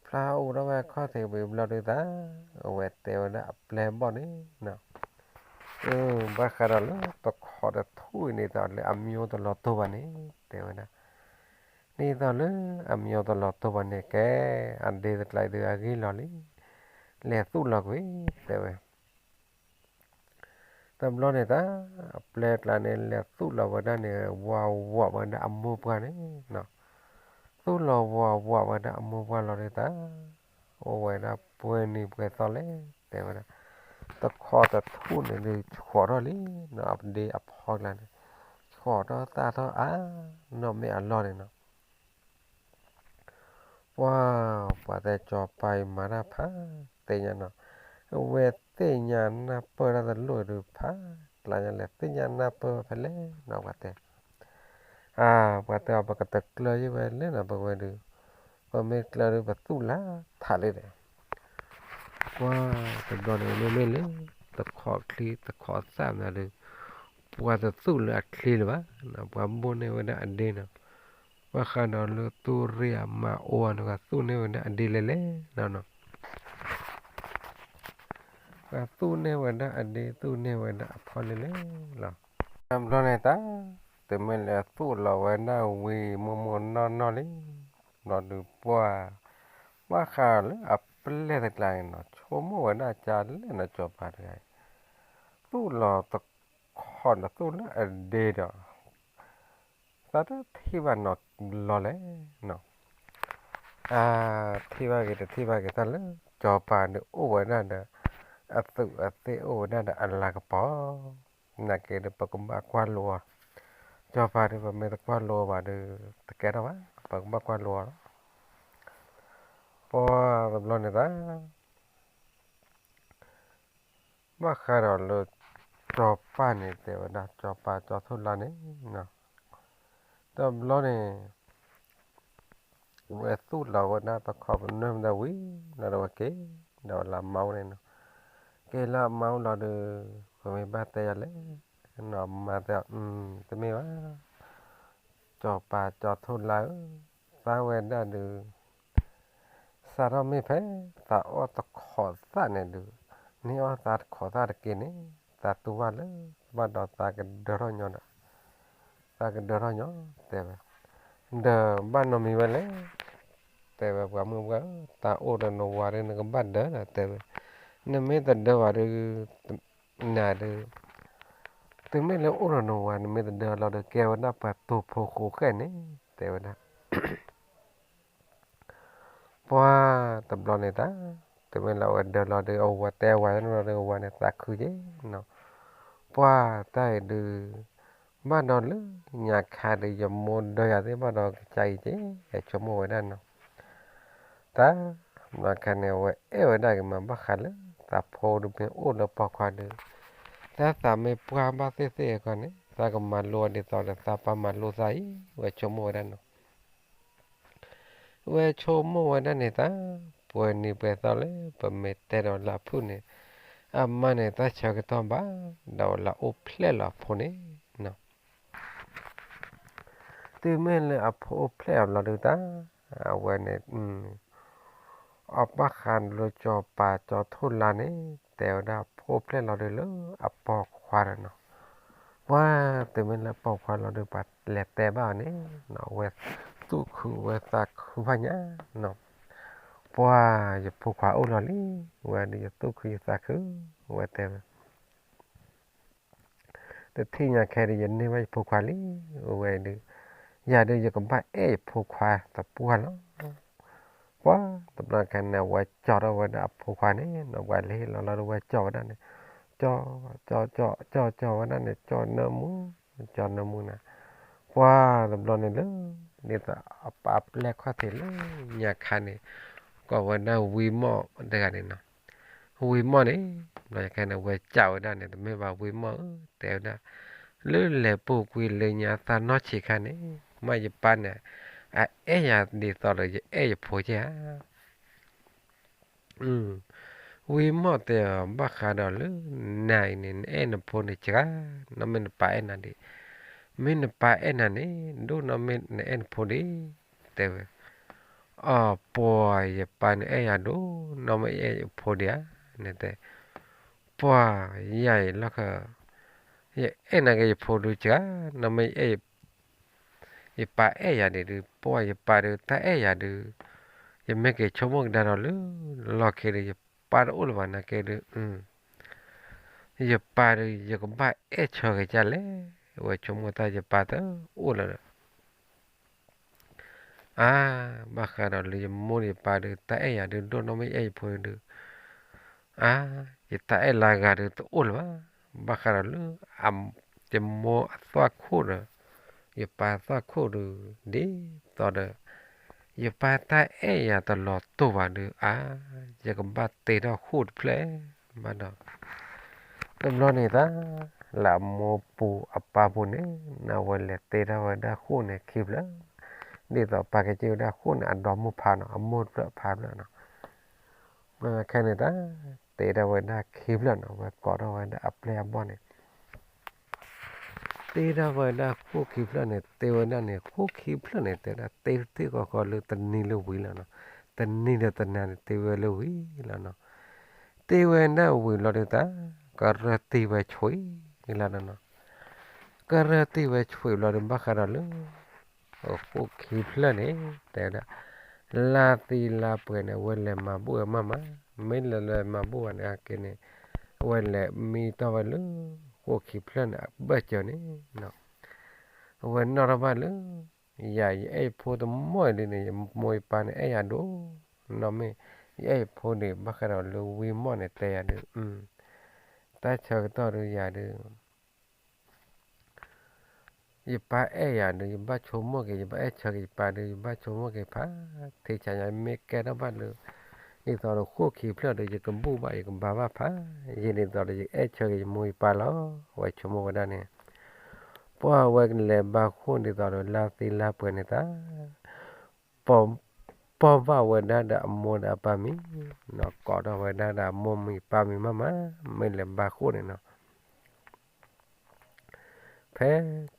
ဖျါအိးထီၣ်ဝဲခီၣ်ထံးဝံၤဘျီဒုးတၢ်, အဝဲတဲဝဲဒၣ်အပျဲၢ်ဘီၣ်န့ၣ်နီၤ, ဘၣ်ဃးဒီးလၢတခီတထူၣ်အံၤန့ၣ်ဒီး လၢအမံၤတလီၤတိာ်ဘၣ်န့ၣ် တဲဝဲဒၣ်, ဒ်သိးလၢအမံၤတလီၤတိာ်ဘၣ်န့ၣ် ကဲ, အဒ့တကျါအံၤဒုးအဂ့ၢ်လီၤလံ, လဲၤသူၣ်လီၤကွံာ် တဲဝဲ တဘျီန့ၣ်တၢ်, အပျဲၢ်ကျါန့ၣ် လဲၤသူၣ်လီၤဝဲဒၣ်န့ၣ် ဝးဝးဝဲဒၣ်အမိၢ်ပှၢ်န့ၣ်, သူၣ်လီၤဝးဝးဝဲဒၣ်အမိၢ်ပှၢ်လီၤဒုးတၢ်, အိၣ်ဝဲဒၣ်ပှဲၤနံၤပှဲၤသီလဲၣ် တဲဝဲဒၣ်, တခီတထူၣ်န့ၣ်ဒုး ဆှီးထီၣ်လံနီၤ, အဒ့အဖီကျါန့ၣ်, ဆှီးထီၣ်သၣ်ထီၣ်အါ, နီၢ်မ့ၢ်အလီၢ်န့ၣ်နီၤ ပှၤ, ပှၤတဲစီၤပၤအံၤမၤတၢ်ဖးသ့ၣ်ညါနီၤ, အဝဲသ့ၣ်ညါနၢ်ပၢၢ်တၢ်တလိၣ်ဒုးဖးကျါညါလဲၣ်, သ့ၣ်ညါနၢ်ပၢၢ်ဝဲဖဲလဲၣ်နီၤ ပှၤတဲ, အါ, ပှၤတဲအီၤ ပကတကျၢၤယံၤဝဲလဲၣ်နီၤ ပဝဲဒုး, ပမ့ၢ်ကျၢၤဒုးပသူၣ်လၢထးလံဒီး ပှၤတဘျီန့ၣ် မ့မ့ၢ်လၢ တခီချံတခီသၣ်မနုၤဒီး ပှၤတသူၣ်လၢအချံလၢၤဘၣ်, ပှၤဘိၣ်န့ၢ်ဝဲဒၣ်အဒ့နီၤ, ဘၣ်ဃးဒီးလၢသူၣ်ရ့ၣ်အမၤအိၣ်အီၤန့ၣ် ပှၤသူၣ်န့ၢ်ဝဲဒၣ်အဒ့လဲၣ်လဲၣ်နီၤ, ပှၤသူၣ်န့ၢ်ဝဲဒၣ်အဒ့ သူၣ်န့ၢ်ဝဲဒၣ်အဖီလဲၣ်လဲၣ်လီၤ. တဘျီန့ၣ်တၢ်, တုၤမ့ၢ်လၢသူၣ်လီၤဝဲဒၣ်ဝံၤမိၢ်မိၢ်နီၢ်နီၢ်လံ, ဘျီဒုးပှၢ်, ဘၣ်ဃးလၢအ အပျဲၢ်တကျါန့ၣ်နီၤ ဆိကမိၣ်ဝဲဒၣ်ကလဲၣ်နီၤ စီၤပၤတဂၤအံၤ သူၣ်လီၤတခီဒီးသူၣ်လၢအဒ့ဒီး သးတထံၣ်ဘၣ်နီတဘျီလဲၣ်နီၤ. အါ ထံၣ်ဘၣ်က့ၤတထံၣ်ဘၣ်က့ၤ တၢ်လၢစီၤပၤဒုးအိၣ်ဝဲဒၣ်ဒီး အသူးအသ့ၣ်အိၣ်ဝဲဒၣ်ဒီးအလၤကပီၤ နာ်က့ဒီး ပကဘၣ်ကွၢ်လိအီၤ, စီၤပၤဒုး ပမ့ၢ်တကွၢ်လိအီၤဘၣ်ဒီး တကဲထီၣ်ဘၣ်, ပကဘၣ်ကွၢ်လိအီၤလီၤ. ပှၤတဘျီန့ၣ်သး ဘၣ်ဃးဒီးလၢ စီၤပၤန့ၣ် တဲဝဲဒၣ် စီၤပၤစီၤထိၣ်လါန့ၣ် တဘျီန့ၣ် ဝဲသူၣ်လီၤဝဲဒၣ်တခီပနွဲၢ်မတၤဝံၤလီၤဒီး ဝဲက့ၤဒီးလၢအမါအိၣ်န့ၣ်နီၤ. က့ၤလၢအမါအိၣ်လီၤဒီး ပမ့ၢ်ဘၣ်တဲယၤလဲၣ်နီၤ မါတဲအီၤ တမ့ၢ်ဘၣ်, စီၤပၤစီၤထိၣ်လါဧၢ, သးဝဲဒၣ်ဒုး စးထီၣ်မ့ၢ်ဖဲ သးအီၣ်တခိးသၣ်န့ၣ်ဒုး, န့ၢ်အီၣ်သးတခိးသၣ်တက့ၢ်န့ၣ်, သးတူၢ်ဘၣ်လၢ ဘၣ်ဒီးသးကဒၢထီၣ်ညီဒီး သးကဒၢထီၣ်ညီ တဲဝဲ, ဒီးဘၣ်နီတမံၤဝဲလဲၣ်, တဲဝဲ ပှၤမုၣ်ပှၢ်ဧၢ, သးအိၣ်ဒီးနဝၤဒီး နကဘၣ်ဒၢဒီး တဲဝဲ, နမ့ၢ်တဒၢဘၣ်ဒီး နၤဒီး တုၤမ့ၢ်လၢအိၣ်ဒီးနဝၤ နမ့ၢ်တဒၢလီၤဒီး ကဲဝဲဒၣ်ပှၤတိာ်ဖိဃိးဃဲၣ်န့ၣ် တဲဝဲဒၣ် ပှၤတဘျီန့ၣ်တၢ်, တုၤမ့ၢ်လၢအဝဲဒၢလီၤဒီး အဝၤတဲဝဲလီၤဒီး အဝၤန့ၣ်သးခုက့ၤနီၤ, ပှၤတၢ်အံၤဒုး ဘၣ်ဒီးလၢညါခါဒီး ယမိၢ်ဒၢယၤသ့ၣ်ဘၣ်ဒီးကစၢ်အံၤက့ၤ ဆိကမိၣ်ဝဲဒၣ်နီၤ, တၢ်ဘျီခါန့ၣ် အဝဲအဲၣ်ဝဲဒၣ်က့ၤမး ဘၣ်ဃးလၢသးဖိဒုးမ့ၢ်အိၣ်လၢပိာ်ခွါဒီး တၢ်သးမ့ၢ်ပှၢ်ဘၣ်သ့ၣ်သ့ၣ်အခါန့ၣ် သးကမၤလိအီၤဒ်သိးဒီး သးပၢ်မၤလိသးအံၤ ဝဲဆိကမိၣ်ဝဲဒၣ်နီၤ ဝဲဆိကမိၣ်ဝဲဒၣ်န့ၣ်တၢ်, ပှဲၤနံၤပှဲၤသီလၢ ပမ့ၢ်တဲဒီးလၢအဖုၣ်န့ၣ်, အမါန့ၣ် တၢ်ဆၢကတီၢ်ဘၣ် ဒီးလၢအအိၣ်ဖျဲၣ်လီၤအဖိန့ၣ်နီၤ, တုၤမ့ၢ်လၢအဖိအိၣ်ဖျဲၣ်အီၤလီၤဒုးတၢ်, အဝဲန့ၣ် အဘၣ်ဃးလၢစီၤပၤစီၤထိၣ်လါန့ၣ် တဲဝဲဒၣ်ဖိအိၣ်ဖျဲၣ်လီၤဒုးလၢအပိာ်ခွါဒီးနီၤ, ပှၤတုၤမ့ၢ်လၢပိာ်ခွါလီၤဒုး ပှၤလဲၤတဲဘၣ်အီၤန့ၣ်နီၤ အဝဲသူၣ်ခုဝဲသးခုဘၣ်ညါနီၤ, ပှၤယဖိခွါအိၣ်လီၤလံ, ဝဲဒုးယသူၣ်ခုယသးခု, ဝဲတဲဝဲ တထံၣ်ညါခဲဒီး ယန့ၢ်ဘၣ်ယဖိခွါလံ, ဝဲဒုး ယၤဒုးယကဘၣ်အဲၣ်ယဖိခွါသပှၢ်လီၤ, ပှၤတဘျီခါန့ၣ် အဝဲကၠီထီၣ်ဝဲဒၣ်အဖိခွါန့ၣ်နီၤ, ပှၤလဲၤဟ့ၣ်လီၤလီၤဒီး ဝဲကၠီဝဲဒၣ်န့ၣ်, ကၠီ ကၠီ ကၠီ ကၠီ ကၠီဝဲဒၣ်န့ၣ် ကၠီနၢမူ ကၠီနၢမူန့ၣ်, ပှၤတဘျီန့ၣ်လၢ ဒ်သိးအပၢ်ပျဲၢ်ခီၣ်ထံးလၢညါခါန့ၣ် ကိးဝဲဒၣ်ဝံမီၢ်တဂၤန့ၣ်နီၤ, ဝံမီၢ်န့ၣ် ဘျီညါခါန့ၣ် ဝဲကၠီဝဲဒၣ်န့ၣ် တမ့ၢ်ဘၣ်ဝံမီၢ်ဧၢ တဲဝဲဒၣ်, လၢလဲၤပူၤကွံာ်လၢညါသးနီၢ်ဆံးခါန့ၣ် မ့ၢ်ယပၢ်န့ၣ် အအဲၣ်ယၤဒ်သိးဒီး ယအဲၣ်ယဖိကဲဧါ ဝံမီၢ်တဲအီၤ ဘၣ်ဃးဒီးလၢ နၤအံၤန့ၣ် နအဲၣ်နဖိန့ၣ်စှၤ, နီၢ်မ့ၢ်နပၢ်အဲၣ်နၤဒံး, မ့ၢ်နပၢ်အဲၣ်နၤန့ၣ် ဒိၣ်နီၢ်မ့ၢ်နအဲၣ်နဖိဒံး, တဲဝဲ, အီၤ ပှၤယပၢ်န့ၣ်အဲၣ်ယၤဒိၣ်နီၢ်မ့ၢ်ယအဲၣ်ယဖိဒံးဧါ, န့ၣ်တဲ, ပှၤယၤအံၤလီၢ်ခၢၣ် ယအဲၣ်နၤက့ၤယဖိဒုးစှၤ, နီၢ်မ့ၢ်ယအဲၣ် ယပၢ်အဲၣ်ယၤဒံးဒုး ပှၤယပၢ်ဒုးတၢ်အဲၣ်ယၤဒုး, ယမ့ၢ်က့ၤဆိကမိၣ်ကဒါဒီးလၢ လီၢ်ခံဒီး ယပၢ်တအိၣ်လၢၤဘၣ်နာ်က့ဒုး, ယပၢ်ဒုး ယကဘၣ်အဲၣ်ဆၢက့ၤကလဲၣ်, ဝဲဆိကမိၣ်တၢ်ယပၢ်တအိၣ်လၢၤဒီး အါ, ဘၣ်ဃးဒီးလၢယမိၢ်ယပၢ်ဒုး တၢ်အဲၣ်ယၤဒုးဒိၣ်နီၢ်မ့ၢ်ယအဲၣ်ယဖိဒုး, အါ, ယတၢ်အဲၣ်လၢအဂၤဒုးတအိၣ်လၢၤဘၣ်, ဘၣ်ဃးဒီးလၢ ယမိၢ်အသွၣ်ခိၣ်ဒီး ယပၢ်သွၣ်ခိၣ်ဒုး ဒ်သိးဒီး ယပၢ်တၢ်အဲၣ်ယၤတလီၤတူာ်ဘၣ်ဒုး အါ, ယကဘၣ်တ့ထီၣ်ဃိၣ်တဖျၢၣ်ဘၣ်ဒီး တဘျီန့ၣ်တၢ် လၢအမိၢ်ပူၤအပၢ်ပူၤန့ၣ် နဝဲလဲၤတ့ထီၣ်ဝဲဒၣ်ဃိၣ်န့ၣ်ခံဖျၢၣ်, ဒ်သိးပၢ်ကစၢ်ဝဲဒၣ်ဃိၣ်န့ၣ် အဒီမုၢ်ဖးနီၤ အမိၢ်တဖျၢၣ်ဖးဖျၢၣ်နီၤ, ခဲန့ၣ်တၢ် တ့ထီၣ်ဝဲဒၣ်ခံဖျၢၣ်နီၤ ဝဲကိးထီၣ်ဝဲဒၣ်အပျဲၢ်အဘီၣ်န့ၣ် တ့ထီၣ်ဝဲဒၣ်ဃိၣ်ခံဖျၢၣ်န့ၣ် တ့ဝဲဒၣ်န့ၣ် ဃိၣ်ခံဖျၢၣ်န့ၣ် တဲဝဲဒၣ်တ့ထံၣ်ဃီဃီလၢတနံၤလၢဝံၤလီၤနီၤ, တနံၤဒီးတနၤန့ၣ် တ့ဝဲလၢဝံၤလီၤနီၤ, တ့ဝဲဒၣ်ဝံၤလီၤဒုးတၢ် ကရၢတံၢ်ဝဲဆွံလီၤနီၤ, ကရၢတံၢ်ဝဲဆွံလီၤဒုး ဘၣ်ဃးဒီးလၢ ဃိၣ်ခံဖျၢၣ်န့ၣ် တဲဝဲဒၣ် လါသံလါပှဲၤန့ၣ် အဝဲလဲၤမၤဘူၣ်ဝဲမးမး, မ့ၢ်လဲၤလဲၤမၤဘူၣ်ဝဲန့ၣ်အက့န့ၣ်, အဝဲလဲၤမံတီၢ်ဝဲလၢ ဃိၣ်ခံဖျၢၣ်န့ၣ် အဘၢၣ်စၢၤန့ၣ်, အဝဲနီၣ်ထီၣ်ဘၣ်လၢ ယၤယအဲၣ်ယဖိတမီၢ်အံၤဒုန့ၣ် ယမိၢ်ယပၢ်န့ၣ်အဲၣ်ယၤဒိၣ်, နီၢ်မ့ၢ် ယအဲၣ်ယဖိဒုး ဘၣ်ဃးဒီးလၢဝံမီၢ်န့ၣ်တဲယၤဒုး, တၢ်ဆၢကတီၢ်ဒုးယၤဒုး ယပၢ်အဲၣ်ယၤဒုး ယဘၣ်ဆိကမိၣ်က့ၤ, ယဘၣ်အဲၣ်ဆၢက့ၤယပၢ်ဒုး ယဘၣ်ဆိကမိၣ်က့ၤဖး, ထံဆးညါမ့ၢ်ကဲထီၣ်ဘၣ်လၢ ဒ်သိးဒီးဃိၣ်ခံဖျၢၣ်ဒီး ယကဘူၣ်ဘၣ် ယကဘါဘၣ်ဖး, ယံာ်ဒ်သိးဒီးယအဲၣ်ဆၢက့ၤယမိၢ်ယပၢ်လီၤ, အဝဲဆိကမိၣ်ဝဲဒၣ်န့ၣ်, ပှၢ်ဝဲကလဲၤဘါဃိၣ်ဒ်သိးဒီးလါသံလါပှဲၤန့ၣ်တၢ် ပိာ်ဘၣ်ဝဲဒၣ်ဒီးအမိၢ်ဒီးအပၢ်မံၤ, နီၢ်ကိးထီၣ်ဝဲဒၣ်ဒီးအမိၢ်မံၤပၢ်မံၤမးမး, မ့ၢ်လဲၤဘါဃိၣ်န့ၣ်နီၤ, ဖဲ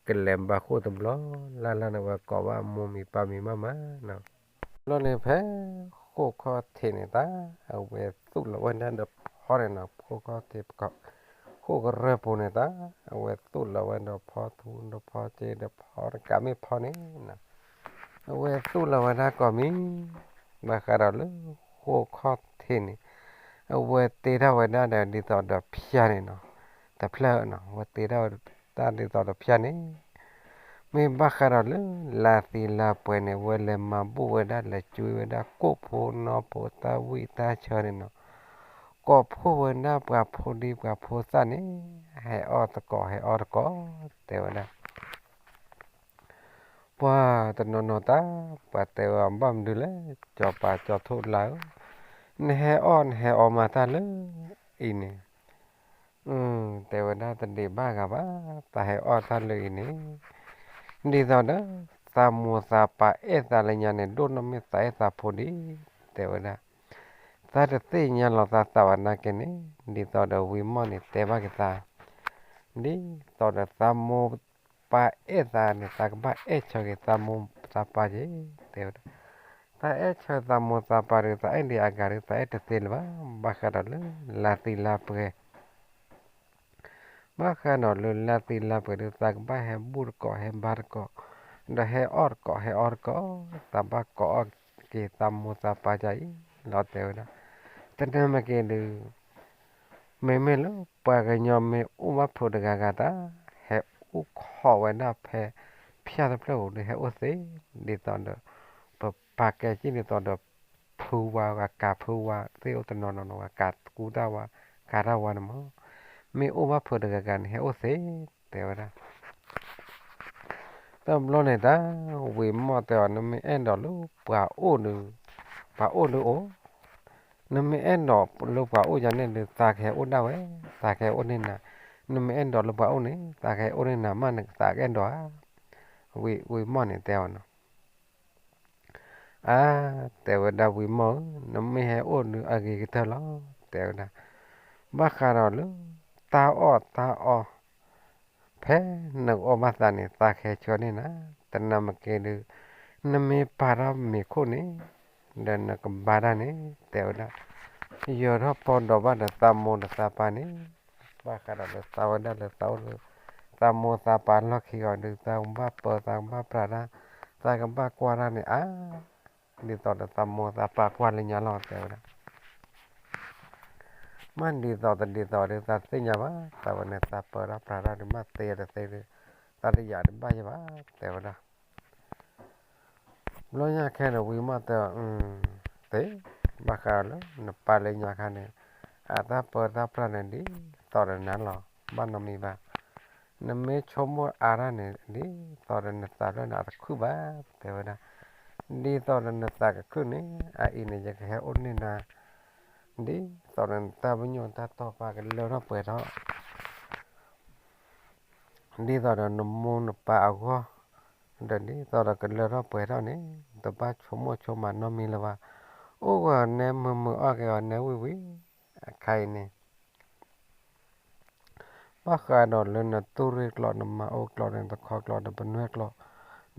ကလဲၤဘါဃိၣ်တဘျီ လၢ်လၢ်န့ၣ် ဝဲကိးဘၣ်အမိၢ်မံၤပၢ်မံၤမးမးနီၤ, ဘျီန့ၣ်ဖဲ ဃိၣ်ခီၣ်ထံးန့ၣ်တၢ် အဝဲသူၣ်လီၤဝဲဒၣ်ဒီးဖီန့ၣ်နီၤ, ဃိၣ်ခီၣ်ထံးပကီၢ် ဃိၣ်ကရၢၢ်ပူၤန့ၣ်တၢ် အဝဲသူၣ်လီၤဝဲဒီးဖီထူဒီးဖီစ့ဒီးဖီတကးမ့ၢ်ဖီန့ၣ်နီၤ, အဝဲသူၣ်လီၤဝဲဒၣ်ကိးမံၤ, ဘၣ်ဃးဒီးလၢဃိၣ်ခီၣ်ထံးန့ၣ် အဝဲတ့ထီၣ်ဝဲဒၣ်ဒီးဒ်သိးဒီးဖၠၣ်န့ၣ်နီၤ, တဖျၢၣ်နီၤ, အဝဲတ့ထီၣ်ဝဲဒၣ်ဒ်သိးဒီးဖၠၣ်န့ၣ်, မ့ၢ်ဘၣ်ဃးဒီးလၢလါသံလါပှဲၤန့ၣ် အဝဲလဲၤမၤဘူၣ်ဝဲဒၣ် လဲၤကွံဝဲဒၣ်ကိၣ်ဖိနီၢ်ဖိတၢ်ဝံၣ်တၢ်ဆၢန့ၣ်နီၤ, ကိးဖှိၣ်ဝဲဒၣ်ပှၤဖိဒံပှၤဖိသၣ်န့ၣ်, ဟဲအီၣ်တကိး ဟဲအီတကိး တဲဝဲဒၣ် ပှၤတနီၤနီၤတၢ် ပှၤတဲဝဲဘၣ်မနုၤလဲၣ်, စီၤပၤစီၤထိၣ်လါဧၢ, နဟဲအီၣ်နဟဲအီမၤတၢ်လၢအံၤန့ၣ်, တဲဝဲဒၣ်တဒံးဘၣ်ဂၤဘၣ်, သးဟဲအီၣ်တၢ်လၢအံၤန့ၣ်, ဒ်သိးဒီး သးမိၢ်သးပၢ်အဲၣ်သးလၢညါန့ၣ် ဒိၣ်နီၢ်မ့ၢ်သးအဲၣ်သးဖိဒံး, တဲဝဲဒၣ် သးတသ့ၣ်ညါလီၤသးသးဘၣ်နာ်က့န့ၣ်, ဒ်သိးဒီးဝံမီၢ်န့ၣ်တဲဘၣ်က့ၤသး, ဒ်သိးဒီးသးမိၢ်ပၢ်အဲၣ်သးန့ၣ် သးကဘၣ်အဲၣ်ဆၢက့ၤသးမိၢ်သးပၢ်က့ၤ, တဲဝဲဒၣ်, သးအဲၣ်ဆၢသးမိၢ်သးပၢ်ဒီး သးအဲၣ်ဒံးအဂၤဒီး သးအဲၣ်တသ့လၢၤဘၣ်, ဘၣ်ဃးဒီးလၢလါသံလါပှဲၤ ဘၣ်ဃးဒီးလၢလါသံလါပှဲၤဒီး သးကဘၣ်ဟဲဘူၣ်တကိး ဟဲဘါတကိး, ဒီးဟဲအီၣ်တကိး ဟဲအီတကိး, သးဘၣ်ကိးအီၣ်က့ၤသးမိၢ်သးပၢ်ဒ်အံၤလီၤ တဲဝဲဒၣ်, တနၢ်မ့ၢ်က့ၤဒုး မ့မ့ၢ်လၢပှၤကညီမ့ၢ်အိၣ်ဘၣ်ဖုးတဂၤဂၤတၢ်, ဟဲအိၣ်ခိးဝဲဒၣ်ဖဲ ဖၠၣ်တဖျၢၣ်ပူၤဒီး ဟဲအိၣ်သ့, ဒ်သိးဒီး ပပာ်ကဲက့ၤဒ်သိးဒီး ဖုဝါ ကၤဖုဝါသ့ၣ်အိၣ်တနီၤနီၤနီၤ ကၤကူတၢ်ဝါ ကၤတၢ်ဝါန့ၣ်မး, မ့ၢ်အိၣ်ဘၣ်ဖုးတဂၤဂၤန့ၣ် ဟဲအိၣ်သ့, တဲဝဲဒၣ် တဘျီန့ၣ်တၢ် ဝံၤမီၢ်တဲအီၤ နမ့ၢ်အဲၣ်ဒိးလၢပှၤအိၣ်ဒီး ပှၤအိၣ်ဒီးအိၣ်, နမ့ၢ်အဲၣ်ဒိးလၢပှၤအိၣ်ယၤန့ၣ်ဒီး သးကဟဲအိၣ်ဒၣ်ဝဲ, သးကဟဲအိၣ်န့ၢ်နၤ, နမ့ၢ်အဲၣ်ဒိးလၢပှၤအိၣ်န့ၣ် သးကဟဲအိၣ်န့ၢ်နၤမး နသးကအဲၣ်ဒိးဧါ, ဝံၤမီၢ်န့ၣ်တဲအီၤနီၤ အါ, တဲဝဲဒၣ်ဝံၤမီၢ်ဧၢ, နမ့ၢ်ဟဲအိၣ်ဒီးအဂ့ၤကတၢၢ်လီၤ, တဲဝဲဒၣ်, ဘၣ်ဃးဒီးလၢ တၢ်အီၣ်တၢ်အီ ဖဲနကအီၣ်ဘၣ်သးန့ၣ် သးကဟဲဆှၢန့ၢ်နၤ, တနၢ်မ့ၢ်က့ၤဒီး နမ့ၢ်ပာ်ထီၣ်မ့ၤခိၣ်န့ၣ် ဒီးနကဘါတၢ်န့ၣ် တဲဝဲဒၣ်, ယၢၤထီၣ်ပီၢ်ဒီးဘၣ်ဒီးသးမိၢ်ဒီးသးပၢ်န့ၣ်, ဘၣ်ဃးဒီးလၢသးဝဲဒၣ်လၢသးအိၣ်လၢ သးမိၢ်သးပၢ်လီၢ်ခံဂီၤဒီး သးကဘၣ်ပၢသးကဘၣ်ပြးတၢ် သးကဘၣ်ကွၢ်တၢ်န့ၣ်အါ ဒ်သိးဒီးသးမိၢ်သးပၢ်ကွၢ်လၢညါလီၤ တဲဝဲဒၣ်, မ့ၢ်ဒ်သိးတဒ်သိးဒီးသးတသ့ၣ်ညါဘၣ်, သးဝဲန့ၣ်သးပၢတၢ်ပြးတၢ်ဒီး မ့ၢ်သ့တသ့ဒီး သးတယာ်တဘၣ်ယၤဘၣ် တဲဝဲဒၣ် ဘျီညါခဲန့ၣ် ဝံၤမီၢ်တဲအီၤ, သ့, ဘၣ်ဃးလၢနပၢ်လၢညါခါန့ၣ် အတၢ်ပၢတၢ်ပြးန့ၣ် ဒ်သိးဒီးနၤလီၤ ဘၣ်နီတမံၤဘၣ်, နမ့ၢ်ဆိကမိၣ်အါတၢ်န့ၣ် ဒ်သိးဒီးနသးဖျၢၣ်န့ၣ် အတခုၣ်ဘၣ် တဲဝဲဒၣ်, ဒ်သိးဒီးနသးကခုၣ်န့ၣ် အအံၤန့ၣ် ယကဟဲအိၣ်န့ၢ်နၤ ဒ်သိးဒီးနတၢ်ပညိၣ်တၢ်တီၢ်ပာ်ကလၢထီၣ်ပှဲၤထီၣ် ဒ်သိးဒီးနမိၢ်နပၢ်အဂီၢ်, ဒီးဒ်သိးဒီးကလၢထီၣ်ပှဲၤထီၣ်န့ၣ် တဘၣ်ဆိကမိၣ်ဆိကမးနီတမံၤလၢၤဘၣ်, အိၣ်ဂီၤနဲမုာ်မုာ်အီၣ်က့ၤအီၤနဲဝံၣ်ဝံၣ်, အခါအံၤန့ၣ် ဘၣ်ဃးဒီးလၢနတူၢ်ရ့ၣ်ကျိာ် နမၤအိၣ်ကျိာ် နတခီကျိာ် နပနွဲၢ်ကျိာ်,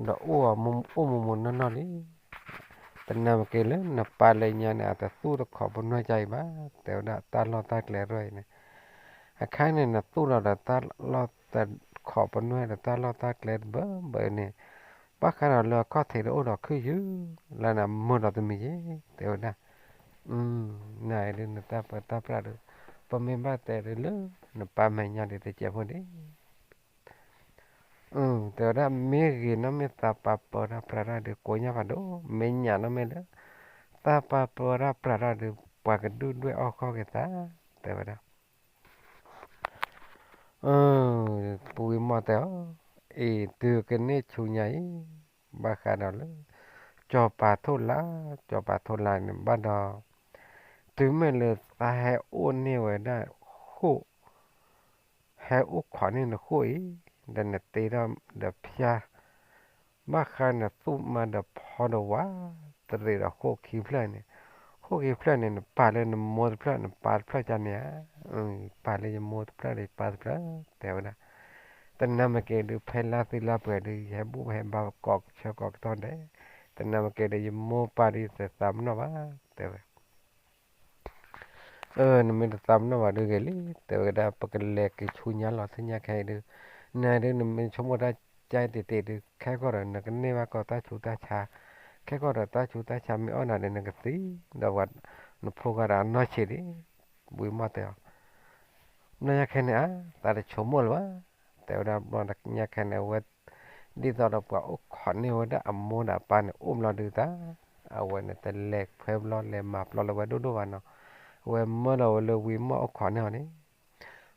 ဒီးအိၣ်အီၤအိၣ်မူမူနီၢ်နီၢ်လံ တနၢ်မ့ၢ်က့ၤလၢနပၢ်လၢညါန့ၣ် အတသူၣ်တခီပနွဲၢ်ကါအံၤဘၣ်, တဲဝဲဒၣ်တၢ်လီၢ်တၢ်ကျဲတဖၣ်အံၤန့ၣ်, အခါန့ၣ် နသူၣ်လီၤဒီးတၢ်လီၢ်တခီပနွဲၢ်ဒီးတၢ်လီၢ်တၢ်ကျဲတဘၢဘၢန့ၣ်, ဘၣ်ဃးဒီးလၢအခီၣ်ထံးတအိၣ်ဒီးခုၣ်ယုၢ်လၢနမုာ်ဒီးတမံၤယဲ တဲဝဲဒၣ်, နဒုးနတၢ်ပၢတၢ်ပြးဒီး ပမ့ၢ်ဘၣ်တဲဒုးလၢနပၢ်မဲာ်ညါဒုးတစဲးဖိန့ၣ် တဲဝဲဒၣ် မ့ၢ်ဂ့ၤနီၢ်မ့ၢ်သးပာ်ပၢတၢ်ပြးတၢ်ဒုးကိးညါဖးဒိၣ်, မ့ၢ်ညၣ်နီၢ်မ့ၢ်လၢ သးပာ်ပၢတၢ်ပြးတၢ်ဒုး ပှၤကဒုၣ်ဒွဲၣ်အီၣ်ဃီၣ်က့ၤသး တဲဝဲဒၣ် ပဝံမီၢ်တဲအီၤ, အံၤတုၤကန့ၢ်ဆူညါအံၤ ဘၣ်ဃးဒီးလၢ ကၠီၤပၤထိၣ်လါ, ကၠီၤပၤထိၣ်လါန့ၣ်ဘၣ်ဒီး တုၤမ့ၢ်လၢသးဟဲအိၣ်န့ၢ်ဝဲဒၣ်ဃိၣ် ဟဲအိၣ်ခိးန့ၢ်နဃိၣ်အံၤ ဒီးနတ့ထီၣ်ဒီးဖၠါ ဘၣ်ဃးနသူၣ်မါဒီးဖီဒီးဝါ တရံးဒီးဃိၣ်ခံဖျၢၣ်န့ၣ်, ဃိၣ်ခံဖျၢၣ်န့ၣ် နပာ်လၢနမိၢ်တဖျၢၣ် နပၢ်တဖျၢၣ်ကန့ၣ်ဧါ, ပာ်လၢယမိၢ်တဖျၢၣ်ဒီးယပၢ်တဖျၢၣ် တဲဝဲဒၣ်, တနၢ်မ့ၢ်က့ၤဒုး ဖဲလါသံလါပှဲၤဒုး ယဟဲဘူၣ်ဟဲဘါကိးဆၢကိးကတီၢ်ဒဲး, တနၢ်မ့ၢ်က့ၤဒီး ယမိၢ်ပၢ်ဒုး ယတသးပ့ၤနီၣ်ဘၣ် တဲဝဲ နမ့ၢ်တသးပ့ၤနီၣ်ဘၣ်ဒုးဂ့ၤလံ တဲဝဲဒၣ်, ပကလဲၤက့ၤဆူညါလီၤ သ့ၣ်ညါခဲအံၤဒုး, နဒုးနမ့ၢ်ဆိကမိၣ်တၢ်ကါတံၢ်တံၢ်ဒုး ခဲကီၢ်ဒီးနကန့ၢ်ဘၣ်ကီးတၢ်ဆူးတၢ်ဆါ, ခဲကီၢ်ဒီးတၢ်ဆူးတၢ်ဆါမ့ၢ်အီၣ်နၤဒီး နကသံ, ဒီးပှၤနဖိဂၤဒီးအနီၢ်ဆံးဒံး, ဝံၤမီၢ်တဲအီၤ, ဘျီညါခဲန့ၣ်ဧါ, သးတဆိကမိၣ်လၢၤဘၣ်, တဲဝဲဒၣ်ဘျီညါခဲန့ၣ် အဝဲ ဒ်သိးဒီးပှၤအိၣ်ခိးန့ၢ်ဝဲဒၣ်အမိၢ်ဒီးအပၢ်န့ၣ် အိၣ်ဘျီဒုးသး, အဝဲန့ၣ်တလဲၤခွဲဘျီလဲၤမၤပျီလၢၤဝဲဒိၣ်ဒိၣ်ဘၣ်နီၤ, အဝဲမၢလီၤဝဲလၢဝံၤမီၢ်အိၣ်ခိးန့ၢ်အီၤန့ၣ်,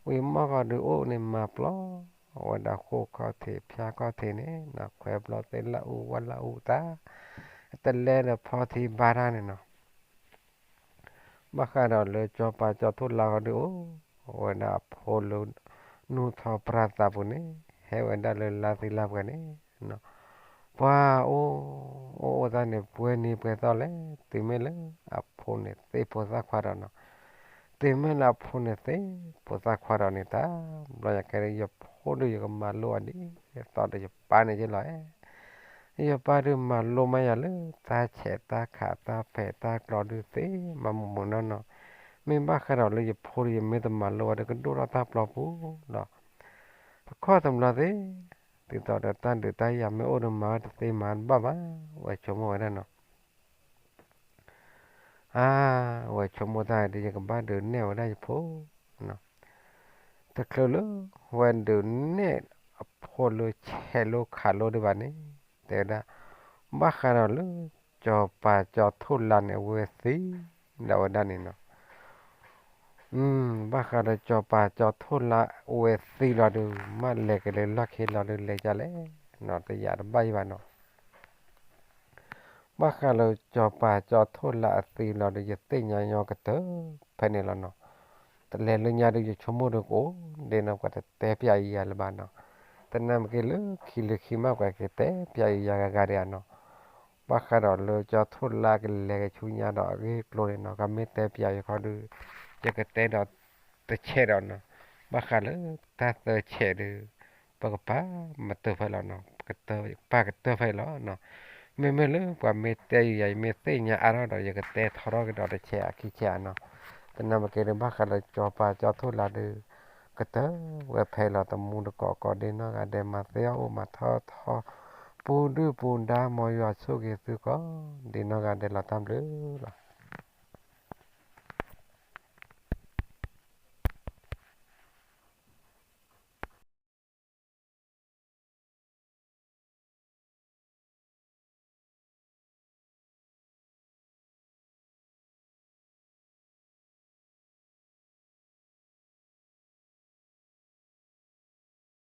ဝံၤမီၢ်ဃီဒုးအိၣ်န့ၣ်မၤပျီ, အဝဲဒၣ်ဃိၣ်ခီၣ်ထံးဖၠါခီၣ်ထံးန့ၣ်နီၤ ခွဲဘျီသ့လၢအူဝဲလၢအူသး, တလဲဒီးဖီထံဘါတၢ်န့ၣ်နီၤ ဘၣ်ဃးဒီးလၢကၠီၤပၤကၠီၤထိၣ်လါဃီဒုးအိၣ်ဝဲဒၣ်အဖိလၢ နူၢ်ထီၣ်ပြၢသးပူၤန့ၣ်, ဟဲဝဲဒၣ်လၢလါသံလါပှဲၤန့ၣ်, ပှၤအိၣ်, အိၣ်အိၣ်သးန့ၣ် ပှဲၤနံၤပှဲၤသီလဲၣ်, တုၤမ့ၢ်လၢအဖိန့ၣ်သ့ဖိသၣ်ခွါဒီးနီၤ, တုၤမ့ၢ်လၢအဖိန့ၣ်သ့ဖိသၣ်ခွါဒီးန့ၣ်တၢ်, ဘျီယကဲဒၣ်ယဖိဒုးယကမၤလိအီၤဒ်သိးဒီးယပၢ်န့ၣ်ယ့လီၤဧါ ယပၢ်ဒုးမၤလိမးယၤလၢ တၢ်ဆဲးတၢ်ခးတၢ်ဖဲးတၢ်ကျီဒုးသ့မးမုာ်မုာ်နီၢ်နီၢ်, မ့ၢ်ဘၣ်ဃးဒီးလၢယဖိဒုး ယမ့ၢ်တမၤလိဝဲဒၣ်ကဒိၣ်ထီၣ်တၢ်ပျီပူၤလီၤ, တခီတဘျီသ့, ဒ်သိးဒီးတၢ်ဒုးတၢ်ယၤမ့ၢ်အိၣ်ဒီးမၤတသ့မၤတဘၣ်ဘၣ်, ဝဲဆိကမိၣ်ဝဲဒၣ်နီၤ အါ, ဝဲဆိကမိၣ်တၢ်ဒုး ယကဘၣ်ဒုးနဲၣ်ဝဲဒၣ်ယဖိ, တချုးလၢ ဝဲဒုးနဲၣ်အဖိလၢဆဲးလိခးလိဒံးဘၣ်န့ၣ်, တဲဝဲဒၣ်, ဘၣ်ဃးဒီးလၢ ကၠီၤပၤကၠီၤထိၣ်လါန့ၣ် အဝဲသံဒီးဝဲဒၣ်န့ၣ်နီၤ ဘၣ်ဃးဒီးကၠီၤပၤကၠီၤထိၣ်လါအဝဲသံလီၤဒုး မ့ၢ်လဲၤက့ၤလၢလီၢ်ခံလီၤဒုး လဲၤဒ်လဲၣ်, တယာ်တဘၣ်ယံၤဘၣ်နီၤ ဘၣ်ဃးလၢကၠီၤပၤကၠီၤထိၣ်လါအသံလီၤဒုး ယသ့ၣ်ညါညီကတၢၢ်ဖဲန့ၣ်လီၤနီၤ, တလဲၤလၢညါဒုး ယဆိကမိၣ်ဒုးကအိၣ်ဒ်နီၤ ပှၤတတဲပျးအံၤယၤလၢၤဘၣ်နီၤ, တနၢ်မ့ၢ်က့ၤလၢခံလၢခံမး ပှၤကတဲပျးအံၤယၤဂၤဂၤဒံးဧါနီၤ ဘၣ်ဃးဒီးလၢကၠီၤထိၣ်လါကလဲၤက့ၤဆူညါဒီးအဂ့ၢ်အကျိၤန့ၣ်နီၤ ကမ့ၢ်တဲပျးယခီဒုး ယကတဲဒီးတဆဲးဒီးနီၤ, ဘၣ်ဃးလၢတၢ်သၢဆဲးဒုး ပကပာ်မတၢၢ်ဖဲလီၤနီၤ, ပာ်ကတၢၢ်ဖဲလီၤနီၤ, မ့မ့ၢ်လၢပှၤမ့ၢ်တဲယၤ ယမ့ၢ်သ့ၣ်ညါအါထီၣ်ဒီး ယကတဲထီထီၣ်ကဒီးတဆဲးအခံဆဲးဧါနီၤ, တနၢ်မ့ၢ်က့ၤဒုး ဘၣ်ဃးလၢကၠီၤပၤကၠီၤထိၣ်လါဒုး ကတၢၢ်ဝဲဖဲလီၤ တမူတကိးကိးဒ်နီၢ်ဂၤဒဲး မၤသ့အီၣ်အိၣ်မၤထီၣ်ထီ ပူၤဒုၣ်ပူၤဒါ မ်ယွၤဆိၣ်ဂ့ၤသုကိးဒ်နီၢ်ဂၤဒဲးလီၤ တၢ်ဘျုးလီၤ.